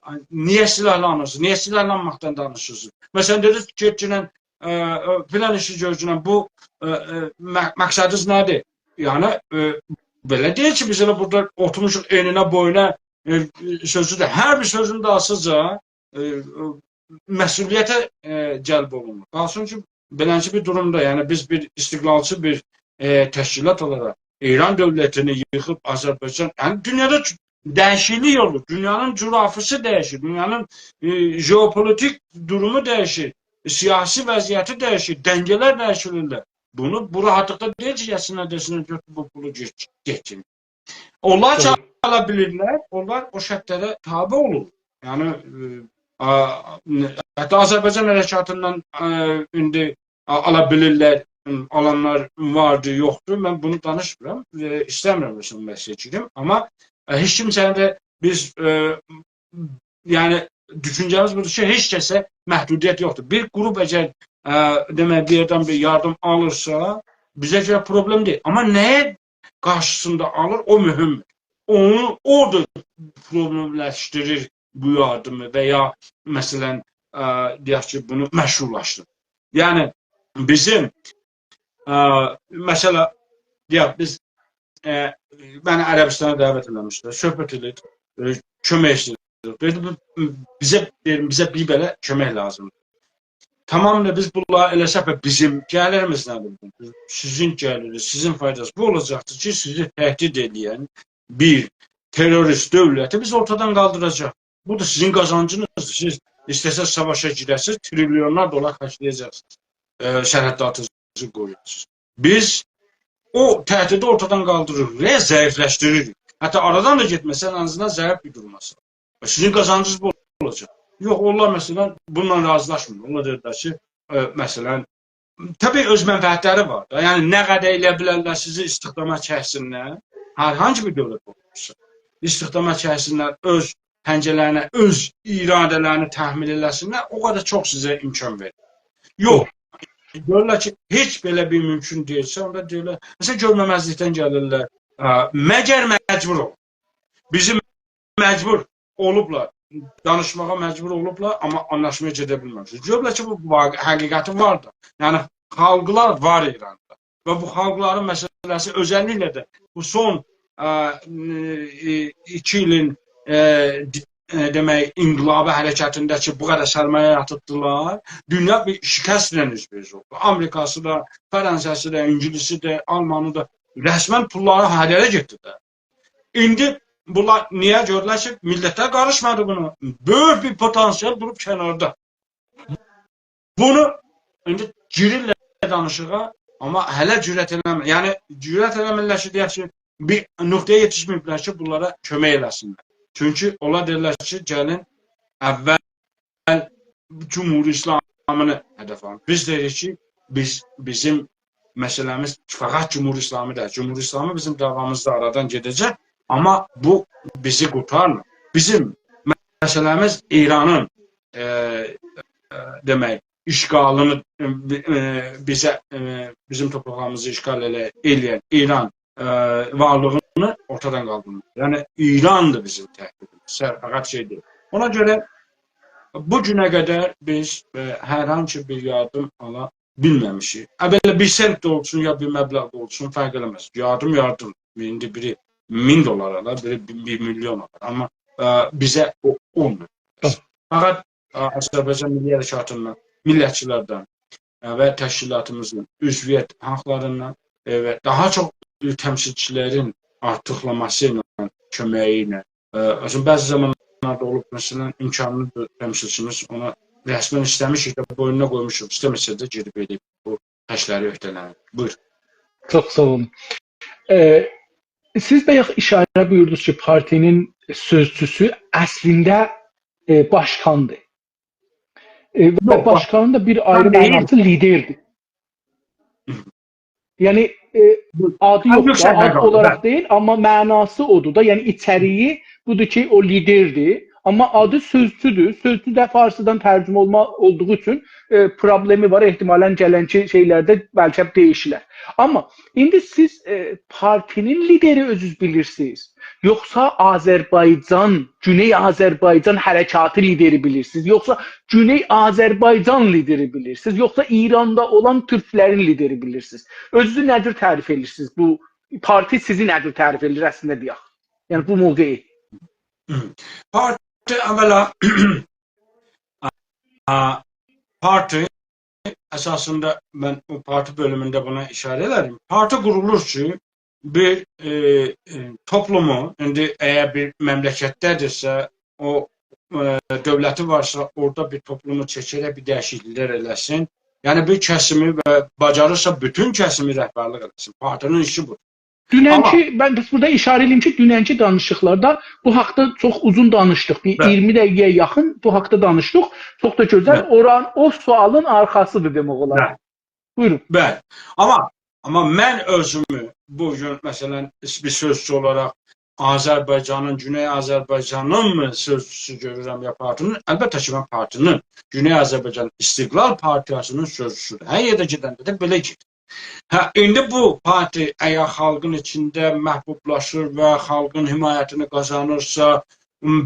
آ، نییه سیلاحلانیرسینیز؟ نییه سیلاحلانماقدان دانیشیرسینیز؟ مثلا، دئدینیز، گئتگینن، آ، آ، فلان ایشی گؤرگینن، بو، آ، آ، مه-، مقصدینیز نه‌دیر؟ یعنی، آ، بئله دئییل کی، بیز ائله بورادا اوتورموشوق اینینه، بویونا، آ، سؤزو ده، هر بیر سؤزون ده آسیجا، آ، آ، مسئولیته، آ، جلب اولونور. قالسین کی، بئلنجه بیر دورومدا، یعنی بیز بیر استقلالچی بیر، آ، تشکیلات اولاراق ایران دؤولتینی ییخیب آذربایجان، یعنی دونیادا چ-، دییشیکلیک اولور. دونیانین جغرافیاسی دییشیر، دونیانین، آ، ژئوپولیتیک دورومو دییشیر، سیاسی وضعیتی دییشیر، دنگه‌لر دییشیلیرلر. بونو بو راحاتلیقدا دئییل کی، گلسینلر، دئسینلر، «گؤتور بو پولو، گئت، گئتین.» اونلار کی، دوغرو، آلا بیلیرلر، اونلار او شرطلره تابع اولور. یعنی، ائ، آ، حتی آذربایجان حرکاتیندان، ائ، ایندی آ-، آلا بیلیرلر، آلانلار واردی، یوخدور. من بونو دانیشمیرام، ائ، ایسته‌میرم، مثلا، بحثه گیریم. آمما، ائ، هئچ کیمسه‌نی ده بیز، ائ، یعنی، دوشونجه‌میز بودور کی، هئچ کسه محدودیت یوخدور. بیر گروپ اگر، ائ، دئمک، بیر یئردن بیر یاردیم آلیرسا، بیزه گؤره پروبلئم دئییل. آمما نه‌یه قارشیسیندا آلیر، او مهم. اونو، او دا پروبلئملشدیریر بو یاردیمی و یا، مثلا، ائ، دئیک کی، بونو مشروعلاشدیریر. یعنی، بیزیم، ائ، مثلا، دئیک، بیز، ائ، منی عربستانا دعوت ائله‌میشدیلر، صحبت ائدیردیک، ائ، کؤمک ایسته‌ییردیک. دئدیم، بیزه، دئدیم، بیزه بیر بئله کؤمک لازیمدیر. تمام دا بیز بونلاری ائله‌سک و بیزیم گلیریمیز نه‌دیر؟ سیزین گلیرینیز، سیزین فایدانیز بو اولاجاقدیر کی، سیزی تهدید ائله‌ین بیر تروریست دؤولتی بیز اورتادان قالدیراجاق. بو دا سیزین قازانجینیزدیر. سیز ایسته‌سز ساواشا گیره‌سیز، تریلیونلار دلار خرجله‌یه‌جکسینیز. ائ، سرحداتینیزی قویاسینیز. بیز او تهدیدی اورتادان قالدیریریق و ضعیفلشدیریریک. حتی آرادان دا گئتمه‌سه، ان آزیندان ضعیف بیر دوروما سالیر. سیزین قازانجینیز بو اولاجاق. یوخ، اونلار، مثلا، بونونلا راضیلاشمیر. اونلار دئییرلر کی، ائ، مثلا، طبیعی اؤز منفعتلری وار دا. یعنی، نه قدر ائلیه بیلرلر سیزی استخداما چکسینلر، هر هانسی بیر دؤولت اولسون، استخداما چکسینلر، اؤز پنجه‌لرینه، اؤز اراده‌لرینی تحمیل ائله‌سینلر، او قدر چوخ سیزه امکان وئریر. یوخ، گؤرورلر کی، هئچ بئله بیر مومکون دئییلسه، اوندا دئییرلر، مثلا، گؤرمه‌مزلیکدن گلیرلر، ائ، مگر مجبور اولون. بیزی مجبور اولوبلار، دانیشماغا مجبور اولوبلار، آمما آنلاشمایا گئده بیلمه‌میشیک. گؤروبلر کی، بو واقع-، حقیقتی وار دا. یعنی، خالقلار وار ایراندا. و بو خالقلارین مسئله‌سی اؤزللیکله ده بو سون، ائ، ائ، ایکی ایلین، ائ، د-، ائ، دئمک، انقلابی حرکتینده کی، بو قدر سرمایه یاتیرتدیلار، دونیا بیر شکستله اوزبه‌اوز اولدو. آمریکاسی دا، فرانسه‌سی ده، اینگیلیسی ده، آلمانی دا رسما پوللاری هر یئره گئتدی ده. ایندی بونلار نییه گؤرورلر کی، میللتلر قاریشمادی بونا؟ بؤیوک بیر پتانسیل دوروب کناردا. بونو ایندی گیریرلر دانیشیغا، آمما هله جرأت ائله‌میر. یعنی، جرأت ائله‌میرلر کی، دئیک کی، بیر نقطه‌یه یئتیشمه‌ییبلر کی، بونلارا کؤمک ائله‌سینلر. چونکی اونلار دئییرلر کی، گلین اول جمهوری اسلامینی هدف آلین. بیز دئییریک کی، بیز، بیزیم مسئله‌میز فقط جمهوری اسلامی دئییل. جمهوری اسلامی بیزیم دعوامیزدا آرادان گئده‌جک، آمما بو بیزی قورتارمیر. بیزیم مسئله‌میز ایرانین، ائ، ائ، دئمک، اشغالینی، ائ، بی-، ائ، بیزه، ائ، بیزیم تورپاقلاریمیزی اشغال ائله-، ائله‌ین ایران، ائ، وارلیغینی اورتادان قالدیرماق. یعنی، ایراندیر بیزیم تهدیدیمیز. سر-، فقط شئی دئییل. اونا گؤره بو گونه قدر بیز، ائ، هر هانسی بیر یاردیم آلا بیلمه‌میشیک. ها، بئله بیر سنت ده اولسون، یا بیر مبلغ ده اولسون، فرق ائله‌مز. یاردیم، یاردیم. ایندی بیری مین دلار آلار، بیری بیر، بیر میلیون آلار. آمما، ائ، بیزه او اولمور. هه. فقط، ائ، آذربایجان میللی حرکاتیندان، میللتچیلردن، ائ، و تشکیلاتیمیزین عضویت حاقلاریندان، ائ، و داها چوخ تمثیلچیلرین آرتیقلاماسی ایله، کؤمگی ایله، ائ، مثلا، بعضی زامانلاردا اولوب، مثلا، امکانلی بیر تمثیلچیمیز اونا رسما ایسته‌میشیک ده، بوینونا قویموشوق، ایسته‌مه‌سه ده گئدیب ائله‌ییب بو خرجلری عهده‌لنیر. بویور. چوخ ساغ اولون. ائ، سیز بایاق اشاره بویوردونوز کی، پارتی‌نین سؤزچوسو اصلینده، ائ، باشقاندیر. ائ، و یوخ، باش-، باشقانین دا بیر آیری دئییل. معناسی لیدردیر. یعنی، ائ، بو-، آدی ان یوخدور، یوکسک آد مقام، اولاراق، بلی، دئییل، آمما معناسی اودور دا. یعنی، ایچریگی بودور کی، او لیدردیر. آمما آدی سؤزچودور. سؤزچو ده فارسیدان ترجمه اولما اولدوغو اوچون، ائ، پروبلئمی وار. احتمالاً گلنکی شئیلرده بلکه دییشیلر. آمما ایندی سیز، ائ، پارتی‌نین لیدری اؤزونوز بیلیرسینیز، یوخسا آذربایجان، گونئی آذربایجان حرکاتی لیدری بیلیرسینیز، یوخسا گونئی آذربایجان لیدری بیلیرسینیز، یوخسا ایراندا اولان تورکلرین لیدری بیلیرسینیز؟ اؤزونوزو نه جور تعریف ائدیرسینیز؟ بو پارتی سیزی نه جور تعریف ائدیر اصلینده دئیک؟ یعنی بو موقعی. پارتی اولا، آ، پارتی اساسیندا من او پارتی بؤلومونده بونا ایشاره ائله‌دیم. پارتی قورولور کی، بیر، ائ، ائ، توپلومو، ایندی اگر بیر مملکتده‌دیرسه، او، ائ، دؤولتی وارسا، اورادا بیر توپلومو چکه‌رک بیر دییشیکلیکلر ائله‌سین. یعنی بیر کسیمی و باجاریرسا بوتون کسیمی رهبرلیک ائله‌سین. پارتی‌نین ایشی بودور. آمما دوننکی، من بس بورادا ایشاره ائله‌ییم کی، دوننکی دانیشیقلاردا بو حاقدا چوخ اوزون دانیشدیق. بیر بلی. اییرمی دقیقه‌یه یاخین بو حاقدا دانیشدیق. چوخ دا گؤزل. بلی. اوران، او سؤالین آرخاسیدیر دئمک اولار. بلی. بویورون. بلی. آمما، آمما من اؤزومو بو گون، مثلا، بیر سؤزچو اولاراق آذربایجانین، گونئی آذربایجانین می سؤزچوسو گؤرورم یا پارتی‌نین؟ البته کی، من پارتی‌نین، گونئی آذربایجان استقلال پارتیاسی‌نین سؤزچوسودور. هر یئرده گئدنده ده بئله گئدیر. هه، ایندی بو پارتی اگر خالقین ایچینده محبوبلاشیر و خالقین حمایتینی قازانیرسا،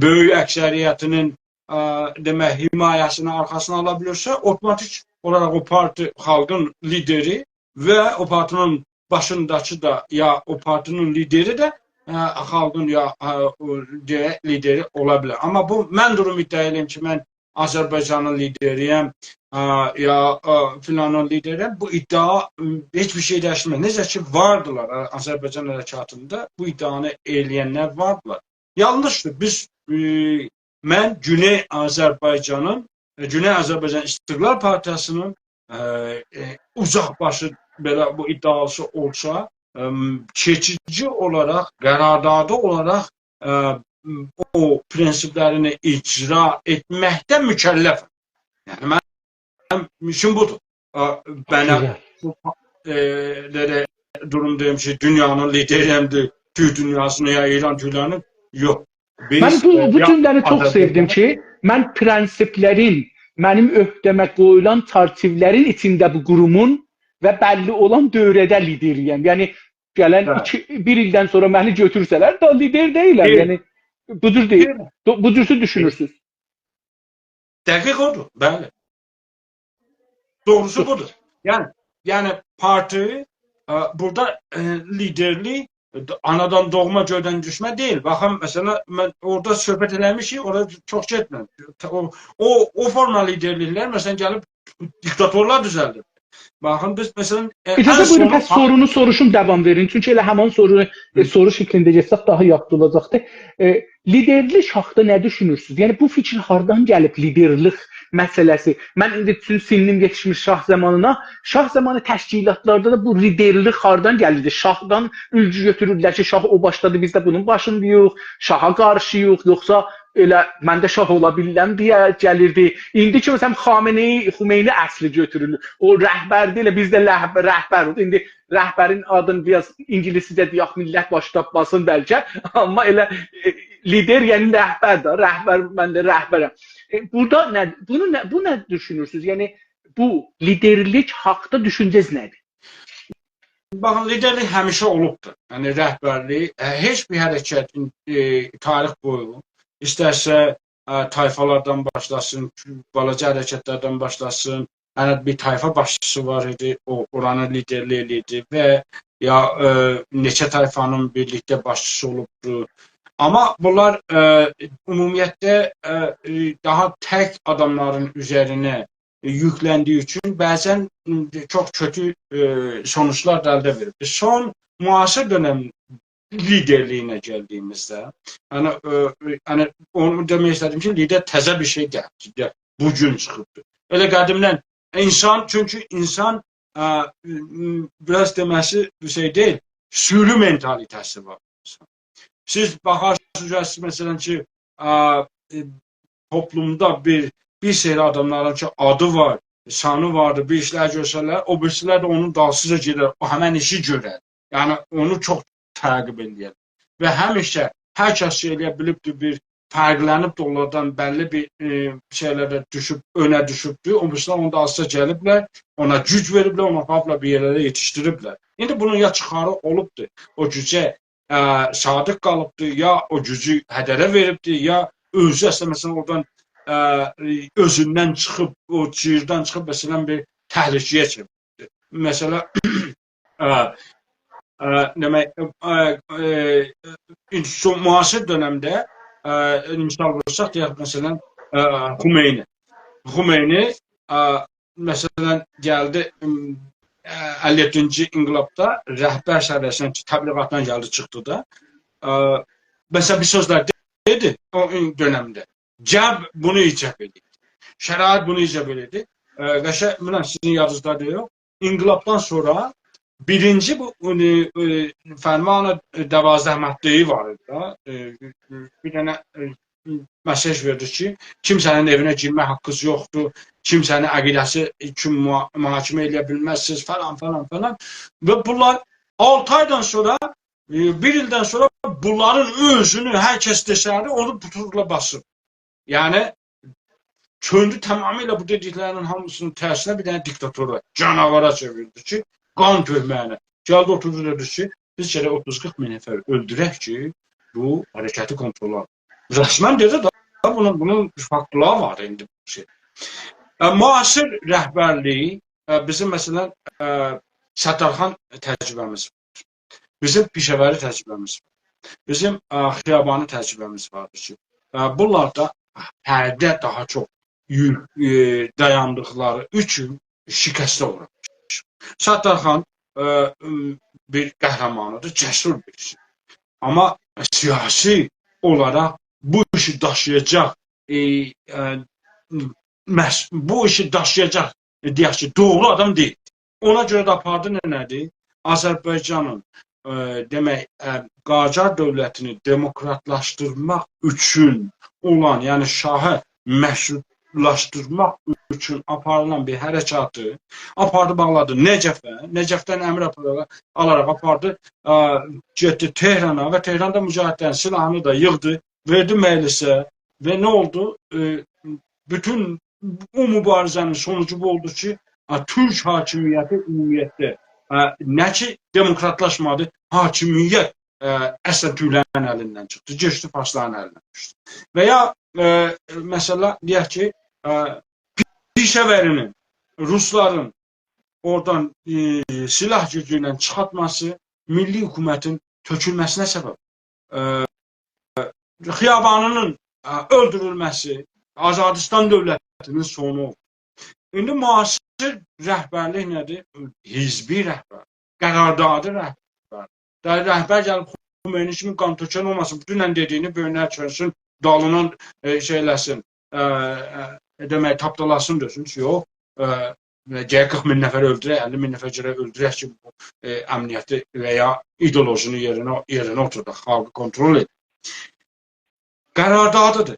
بؤیوک اکثریتی‌نین، ا، دئمک، حمایه‌سینی آرخاسینا آلا بیلیرسه، اوتوماتیک اولاراق او پارتی خالقین لیدری و او پارتی‌نین باشینداکی دا، یا او پارتی‌نین لیدری ده، ا، خالقین یا، ا، او، دئیک، لیدری اولا بیلر. آمما بو، من دوروم ادعا ائدیم کی، من آذربایجانین لیدری‌یم، ا، یا، ا، فلانین لیدری‌یم، بو ادعا، م، هئچ بیر شئی دییشمز. نئجه کی، واردیلار، ا، آذربایجان حرکاتیندا بو ادعانی ائله‌ینلر واردیلار. یانلیشدیر. بیز، ائ، من گونئی آذربایجانین، ائ، گونئی آذربایجان استقلال پارتیاسی‌نین، ائ، ائ، اوزاق باشی بئله بو ادعاسی اولسا، ائ، کئچیجی اولاراق، قراردادی اولاراق، ائ، او پرنسیپلرینی اجرا ائتمکده مکلفم. یعنی، منیم ایشیم بودور. ا، منه بو، ائ، بئله دوروم دئییم کی، دونیانین لیدری‌یمدیر، تورک دونیاسینین یا ایران تورکلری‌نین، یوخ. بیز، من بو، ائ، بو یا جمله‌نی چوخ آذربایجان سئودیم کی، من پرنسیپلرین، منیم عهده‌مه قویولان چرچیوه‌لرین ایچینده بو قورومون و بللی اولان دؤوره‌ده لیدری‌یم. یعنی، گلن، هه، ایکی، بیر ایلدن سونرا منی گؤتورسه‌لر، دا لیدر دئییلم. دئییل. یعنی، بو جور دئییل. دئییل. دو-، بو جورسو دوشونورسونوز. دقیق اودور، بلی. دوغروسو بودور. یعنی، یعنی پارتی، ا، بورادا، ا، لیدرلیک، ا، آنادان دوغما، گؤیدن دوشمه دئییل. باخین، مثلا، من اورادا صحبت ائله‌میشیک، اورادا چوخ گئتمه. او، او، او فورما لیدرلیکلر، مثلا، گلیب دیکتاتورلار دوزلدیر. باخین، بیز، مثلا، ا، اجازه ان بویورون، سونو پس سورونو سوروشوم، داوام وئرین. چونکی ائله همین سورو، ائ، سوروش شکلینده گئتسک داها یاخشی اولاجاقدی. ائ، لیدرلیک حاقدا نه دوشونورسونوز؟ یعنی، بو فیکیر هاردان گلیب، لیدرلیک مسئله‌سی؟ من ایندی چون سنّیم یئتیشمیر شاه زامانینا. شاه زامانی تشکیلاتلاردا دا بو لیدرلیک هاردان گلیردی؟ شاهدان اولگو گؤتوروردولر کی، شاه او باشدادیر، بیز ده بونون باشینداییق، شاها قارشییق، یوخسا ائله من ده شاه اولا بیلرم دئیه گلیردی. ایندی کی، مثلا، خامنه‌ای، خمینی اصلی گؤتورولور. او رهبردیر، ائله بیز ده رهب-، رهبر اولدو. ایندی رهبرین آدینی بیر آز اینگیلیسجه دئیک، میللت باش تاپماسین بلکه. آمما ائله، ائ، لیدر، یعنی رهبر ده، رهبر، من ده رهبرم. ائ، بورادا نه، بونو نه، بو نه دوشونورسونوز؟ یعنی، بو لیدرلیک حاقدا دوشونجه‌ز نه‌دیر؟ باخین، لیدرلیک همیشه اولوبدور. یعنی، رهبرلیک، ائ، هئچ بیر حرکتین، ائ، تاریخ بویو، ایسترسه، ائ، طایفالاردان باشلاسین، بالاجا حرکتلردن باشلاسین، یعنی، بیر طایفا باشچیسی وار ایدی، او، اورانی لیدرلیک ائدیردی و یا، ائ، نئچه طایفانین بیرلیکده باشچیسی اولوبدو. آمما بونلار، ائ، عمومیتله، ائ، ائ، داها تک آداملارین اوزرینه یوکلندیگی اوچون بعضا، م، چوخ کؤتو، ائ، سونوجلار دا الده وئریر. سون معاصر دؤنم لیدرلیگینه گلدیگیمیزده، یعنی، ائ، یعنی، اونو دئمک ایسته‌دیم کی، لیدر تزه بیر شئی دئییل، بو گون چیخیبدیر. ائله قدیمدن اینسان، چونکی اینسان، ا، م، بیر آز دئمه‌سی بیر شئی دئییل، سورو منتالیته‌سی وار. سیز باخارسینیز، گؤررسینیز، مثلا کی، ا، ائ، توپلومدا بیر، بیر سری آداملارین کی، آدی وار، سانی واردیر، بیر ایشلر گؤرسه‌لر، او بیریسی‌لر ده اونون دالیسیجا گئدر، او همن ایشی گؤرر. یعنی، اونو چوخ تعقیب ائله‌یر. و همیشه هر کس کی ائلیه بیلیبدیر بیر فرقلنیبدیر اونلاردان، بللی بیر، ائ، شئیلرده دوشوب، اؤنه دوشوبدور. او بیریسیلر اوندا آزجا گلیبلر، اونا گوج وئریبلر، اونو آپاریبلار بیر یئرلره یئتیشدیریبلر. ایندی بونون یا چیخاری اولوبدور، او گوجه، ا، صادق قالیبدیر، یا او گوجو هدره وئریبدیر، یا اؤزو اصلینده، مثلا، اورادان، ا، اؤزوندن چیخیب، او جیردن چیخیب، مثلا، بیر تهلکه‌یه چئوریبدیر. مثلا، ا، ا، دئمک، ا، ا، ایندی سون معاصر دؤنمده، ا، مثال وورساق، دئیک، مثلا، ا، خمینی. خمینی، ا، مثلا، گلدی، م، ا، اللی یئددینجی انقلابدا رهبر سویه‌سینده کی، تبلیغاتدان گلدی، چیخدی دا. ا، مثلا، بیر سؤزلر دئدی او دؤنمده. جو بونو ایجاب ائدیردی. شرایط بونو ایجاب ائدیردی. ا، قشنگ، بیلمیرم، سیزین یادینیزدادیر یوخ. انقلابدان سونرا بیرینجی بو، ائ، ائ، فرمان دوازده ماده‌ای وار ایدی دا. ائ، ائ، بیر دنه، ائ، مساژ وئردی کی، کیمسه‌نین ائوینه گیرمه حاققینیز یوخدور، کیمسه‌نین عقیده‌سی اوچون موا-، محاکمه ائله‌یه بیلمزسینیز، فلان، فلان، فلان. و بونلار آلتی آیدان سونرا، ائ، بیر ایلدن سونرا بونلارین اؤزونو هر کس دئسه‌یدی، اونو توتورلار باسیر. یعنی، چؤندو تمامیله بو دئدیکلری‌نین هامیسینین ترسینه بیر دنه دیکتاتورا، جاناوارا چئوریلدی کی، قان تؤکمه‌یینه. گلدی اوتوردو، دئدی کی، بیز گرک اوتوز قیرخ مین نفر اؤلدورک کی، بو حرکتی کنترولا آلاق. رسما دئدی ده، بونون، بونون فاکتلاری وار ایندی بو شئی. ا، معاصر رهبرلیگی، ا، بیزیم، مثلا، ا، ستارخان تجربه‌میز، بیزیم پیشه‌وری تجربه‌میز وار. بیزیم، ا، خیابانی تجربه‌میز واردیر کی، ا، بونلاردا پرده داها چوخ یو-، ائ، دایاندیقلاری اوچون شکسته اوغرامیش. ستارخان، ا، م، بیر قهرمانیدیر، جسور بیریسی. آمما سیاسی اولاراق بو ایشی داشییاجاق، ائ، ائ، مس-، بو ایشی داشییاجاق، ائ، دئیک کی، دوغرو آدام دئییل. اونا گؤره ده آپاردی نه‌دیر؟ آذربایجانین، ائ، دئمک، ائ، قاجار دؤولتینی دموکراتلاشدیرماق اوچون اولان، یعنی شاهی مشروطلاشدیرماق اوچون آپاریلان بیر حرکاتی آپاردی، باغلادی نجفه، نجفدن امر آپاراراق، آلاراق آپاردی، ائ، گئتدی تهرانا و تهراندا مجاهدلرین سلاحینی دا ییغدی، وئردی مجلسه و نه اولدو؟ ائ، بوتون بو موباریزه‌نین سونوجو بو اولدو کی، ا، تورک حاکمیتی عمومیتله، ا، نه کی دموکراتلاشمادی، حاکمیت، ا، اصلا تورکلرین الیندن چیخدی، کئچدی فارسلارین الیندن چیخدی. و یا، ا، مثلا، دئیک کی، ا، پیشه‌وری‌نین، روسلارین اورادان، ائ، سلاح گوجو ایله چیخارتماسی میللی حکومتین تؤکولمه‌سینه سبب. ائ، خیابانی‌نین، ائ، اؤلدورولمه‌سی، آزادیستان دؤولتی‌نین سونو. ایندی معاصر رهبرلیک نه‌دیر؟ حزبی رهبر، قراردادی رهبر. دا رهبر گلیب خمینی کیمی قان تؤکن اولماسین، بوتون دئدیگینی بؤیونه چؤنسون، دالیندان، ائ، شئی ائله‌سین، ائ، ائ، دئمک، تاپدالاسین دئسین کی، یوخ، ائ، گرک قیرخ مین نفر اؤلدورک، اللی مین نفر گرک اؤلدورک کی، بو، ائ، امنیتی و یا ایدئولوژینی یئرینه، یئرینه اوتورداق، خالقی کنترل ائدک. قراردادیدیر.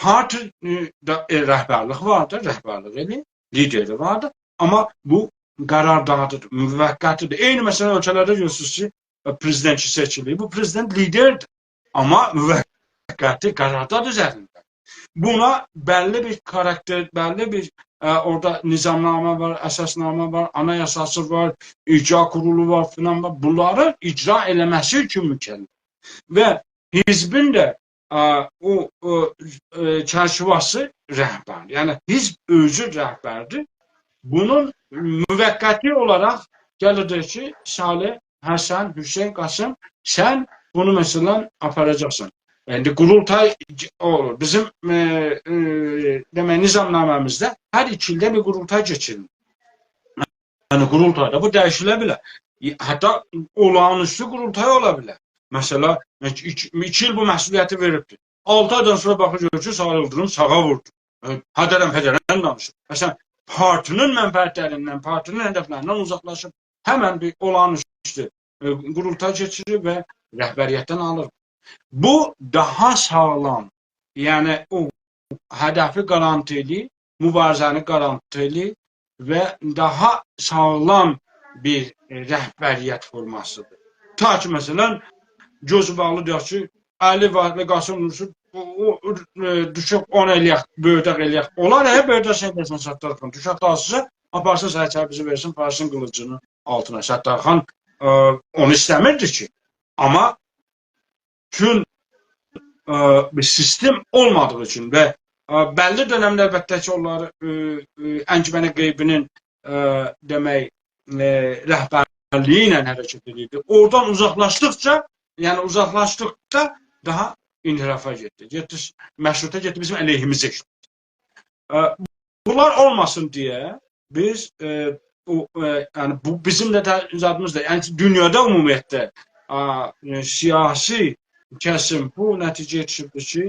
پارتی، ائ، دا، ائ، رهبرلیک واردیر، رهبرلیک ائله‌ییر، لیدری واردیر. آمما بو قراردادیدیر، موقتی‌دیر. عینی، مثلا، اؤلکه‌لرده گؤرورسونوز کی، ائ، پرزیدنت کی سئچیلیر. بو پرزیدنت لیدردیر. آمما موقتی قرارداد اوزرینده. بونا بللی بیر کاراکتر، بللی بیر، ائ، اورادا نظامنامه وار، اساسنامه وار، آنایاساسی وار، اجرا قورولو وار، فلان وار. بونلاری اجرا ائله‌مه‌سی اوچون مکلف. و حزبین ده، ائ، او، او، ائ، چرچیوه‌سی رهبر. یعنی حزب اؤزو رهبردیر. بونون موقتی اولاراق گلیر دئییر کی، صالح، حسن، حسین، قاسم، سن بونو، مثلا، آپاراجاقسان. ایندی قورولتای، او، بیزیم، ائ، ائ، دئمک، نظامنامه‌میزده هر ایکی ایلده بیر قورولتای کئچیریلیر. یعنی قورولتایدا بو دییشیله بیلر. حتی اولاغان‌اوستو قورولتای اولا بیلر. مثلا، ایکی، ایکی ایل بو مسئولیتی وئریبدیر. آلتی آیدان سونرا باخیر، گؤرور کی، صالح ییلدیریم ساغا ووردو. ائ، هدرن پدرن دانیشیر. مثلا، پارتی‌نین منفعتلریندن، پارتی‌نین هدفلریندن اوزاقلاشیب همن بیر اولاغان‌اوستو، ائ، قورولتای کئچیریر و رهبریتدن آلیر. بو داها ساغلام، یعنی او هدفی گارانتی ائله‌ییر، موباریزه‌نی گارانتی ائله‌ییر و داها ساغلام بیر، ائ، رهبریت فورماسیدیر. تا کی، مثلا، گؤزو باغلی دئیک کی، علی وار و قاسم نورسی او، او، ائ، دوشوب اونو ائله‌یک، بؤیرداق ائله‌یک. اولار، هه، بؤیرداق شئی دئسن، ستارخان، دوشک دالیسیجا، آپارسین ستارخان، بیزی وئرسین، پارسین قیلیجینی آلتینا. ستارخان، ائ، اونو ایسته‌میردی کی. آمما بوتون، ائ، بیر سیستم اولمادیغی اوچون و، ائ، بللی دؤنمده البته کی، اونلاری، ائ، ائ، انجمن غیبی‌نین، ائ، دئمک، ائ، رهبرلیگی ایله حرکت ائدیردی. اورادان اوزاقلاشدیقجا، یعنی اوزاقلاشدیقجا داها انحرافا گئتدی. گئتدی، مشروطه گئتدی، بیزیم علیهیمیزه ایشله‌دی. ائ، بونلار اولماسین دئیه بیز، ائ، او، ائ، یعنی بو بیزیم ده ته-، زادیمیز دا، یعنی دونیادا عمومیتله، آ، ائ، سیاسی کسیم بو نتیجه‌یه یئتیشیبدیر کی،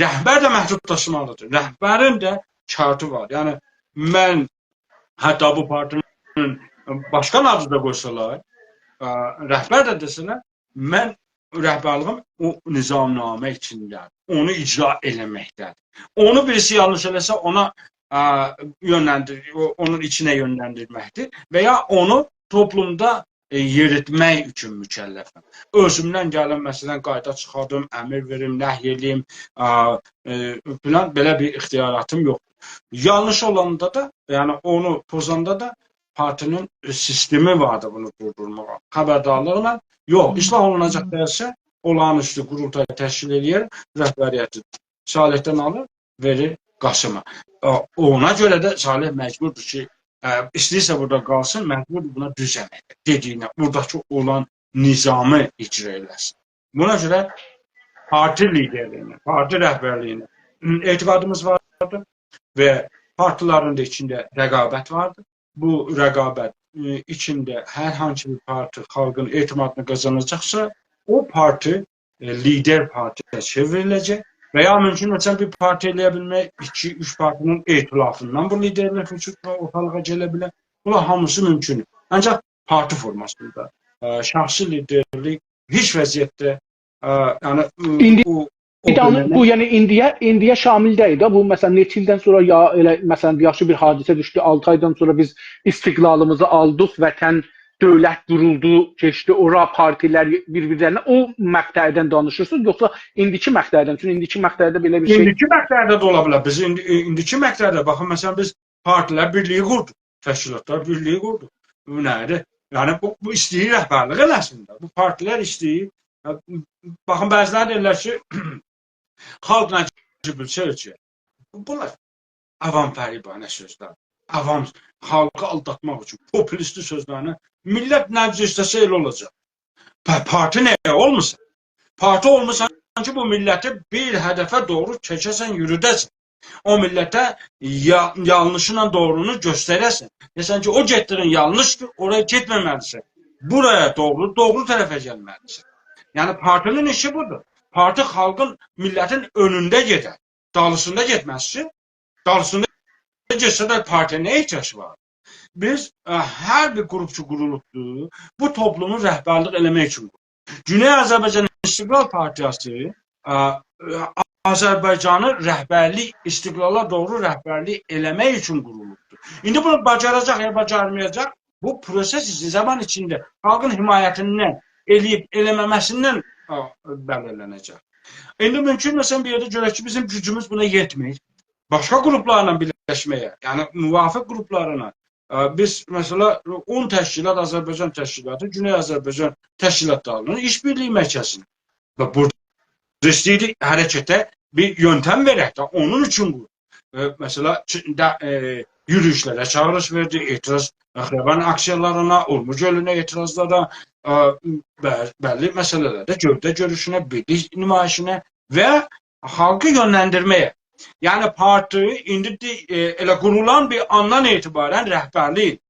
رهبر ده محدودلاشمالیدیر. رهبرین ده کاغیدی وار. یعنی من حتی بو پارتی‌نین باشقان آدی دا قویسالار، آ، رهبر ده دئسه‌لر، من رهبرلیگیم او نظامنامه ایچینده‌دیر. اونو اجرا ائله‌مکده‌دیر. اونو بیریسی یانلیش ائله‌سه، اونا، آ، یؤنلندیر-، او-، اونون ایچینه یؤنلندیرمکدیر و یا اونو توپلومدا، ائ، یئریتمک اوچون مکلفم. اؤزومدن گلیم، مثلا، قایدا چیخاردیم، امر وئریم، نهی ائله‌ییم، آ، ائ، فلان، بئله بیر اختیاراتیم یوخدور. یانلیش اولاندا دا، یعنی اونو پوزاندا دا پارتی‌نین، ائ، سیستمی واردی بونو دوردورماغا. خبردارلیقلا، یوخ، اصلاح اولوناجاق دئییلسه، اولاغان‌اوستو قورولتای تشکیل ائله‌یر، رهبریتی صالحدن آلیر، وئریر قاسیما. آ، اونا گؤره ده صالح مجبوردور کی، آ، ایسته‌ییرسه بورادا قالسین، مجبوردور بونا دوز عمل ائده. دئدیگینه، بوراداکی اولان نظامی اجرا ائله‌سین. بونا گؤره پارتی لیدرلیگینه، پارتی رهبرلیگینه اعتمادیمیز واردیر و پارتی‌لرین ده ایچینده رقابت واردیر. بو رقابت، ائ، ایچینده هر هانسی بیر پارتی خالقین اعتمادینی قازاناجاقسا، او پارتی، ائ، لیدر پارتی‌یه چئوریله‌جک و یا مومکون اولسا بیر پارتی ائله‌یه بیلمک، ایکی، اوچ پارتی‌نین ائتلافیندان بو لیدرلیک اوچوب اورتالیغا گله بیلر. بونلار هامیسی مومکوندور. آنجاق پارتی فورماسیندا، ائ، شخصی لیدرلیک هئچ وضعیتده، ائ، یعنی، ائ، ایندی بو، او بیر دانا دؤنمه بو، یعنی ایندییه، ایندییه شامل دئییل ده. بو، مثلا، نئچه ایلدن سونرا یا ائله، مثلا، دئیک کی، بیر حادثه دوشدو، آلتی آیدان سونرا بیز استقلالیمیزی آلدیق، وطن، دؤولت قورولدو، کئچدی، اورا پارتی‌لر بیر-بیرلرینه، او مقطعدن دانیشیرسینیز، یوخسا ایندیکی مقطعدن؟ چونکی ایندیکی مقطعده بئله بیر شئی. ایندیکی مقطعده ده اولا بیلر. بیز ایندی، ائ، ایندیکی مقطعده، باخین، مثلا، بیز پارتی‌لر بیرلیگی قوردوق، تشکیلاتلار بیرلیگی قوردوق. بو نه‌دیر؟ یعنی بو، بو ایسته‌ییر رهبرلیک ائله‌سین ده. بو پارتی‌لر ایسته‌ییر. یا، باخین، بعضی‌لری دئییرلر کی، خالق نجیب الچه اؤلچه. بونلار عوام فریبانه سؤزلر. عوام، خالقی آلداتماق اوچون پوپولیستی سؤزلرینه، میللت نه جور ایسته‌سه ائله اولاجاق. پا-، پارتی نییه اولموسان؟ پارتی اولموسان کی، بو میللتی بیر هدفه دوغرو چکه‌سن، یوروده‌سن. او میللته یا-، یانلیشلا دوغرونو گؤستره‌سن. دئیه‌سن کی، او گئتدیگین یانلیشدیر، اورایا گئتمه‌مه‌لیسن. بورایا دوغرو، دوغرو طرفه گلمه‌لیسن. یعنی پارتی‌نین ایشی بودور. پارتی خالقین، میللتین اؤنونده گئدر. دالیسیندا گئتمز کی، دالیسیندا گئتسه ده پارتی‌یا نه احتیاج وار؟ بیز، ائ، هر بیر قروپ کی قورولوبدور، بو توپلومو رهبرلیک ائله‌مک اوچون قورولوب. گونئی آذربایجان استقلال پارتیاسی، ائ، ائ، آذربایجانی رهبرلیک، استقلالا دوغرو رهبرلیک ائله‌مک اوچون قورولوبدور. ایندی بونو باجاراجاق یا باجارمایاجاق، بو پروسس ایچین، زامان ایچینده خالقین حمایتیندن، ائله‌ییب ائله‌مه‌مه‌سیندن، ائ، بلیرلنه‌جک. ایندی مومکون، مثلا، بیر یئرده گؤرک کی، بیزیم گوجوموز بونا یئتمیر. باشقا قروپلارلا بیرلشمه‌یه، یعنی موافق قروپلارلا، ائ، بیز، مثلا، اون تشکیلات، آذربایجان تشکیلاتی، گونئی آذربایجان تشکیلاتلاری‌نین ایش‌بیرلیگی مرکزینه. و بورادا ایسته‌ییریک حرکته بیر یؤنتم وئرک ده، اونون اوچون بو، ائ، مثلا، چی-، ده، ائ، یورویوشلره چاغیریش وئردی، اعتراض، خیابان آکسییالارینا، اورمو گؤلونه اعتراضلارا، ائ، بل-، بللی مسئله‌لرده گؤوده گؤروشونه، بیرلیک نمایشینه و خالقی یؤنلندیرمه‌یه. یعنی پارتی ایندی دی-، ائ، ائله قورولان بیر آندان اعتبارا رهبرلیک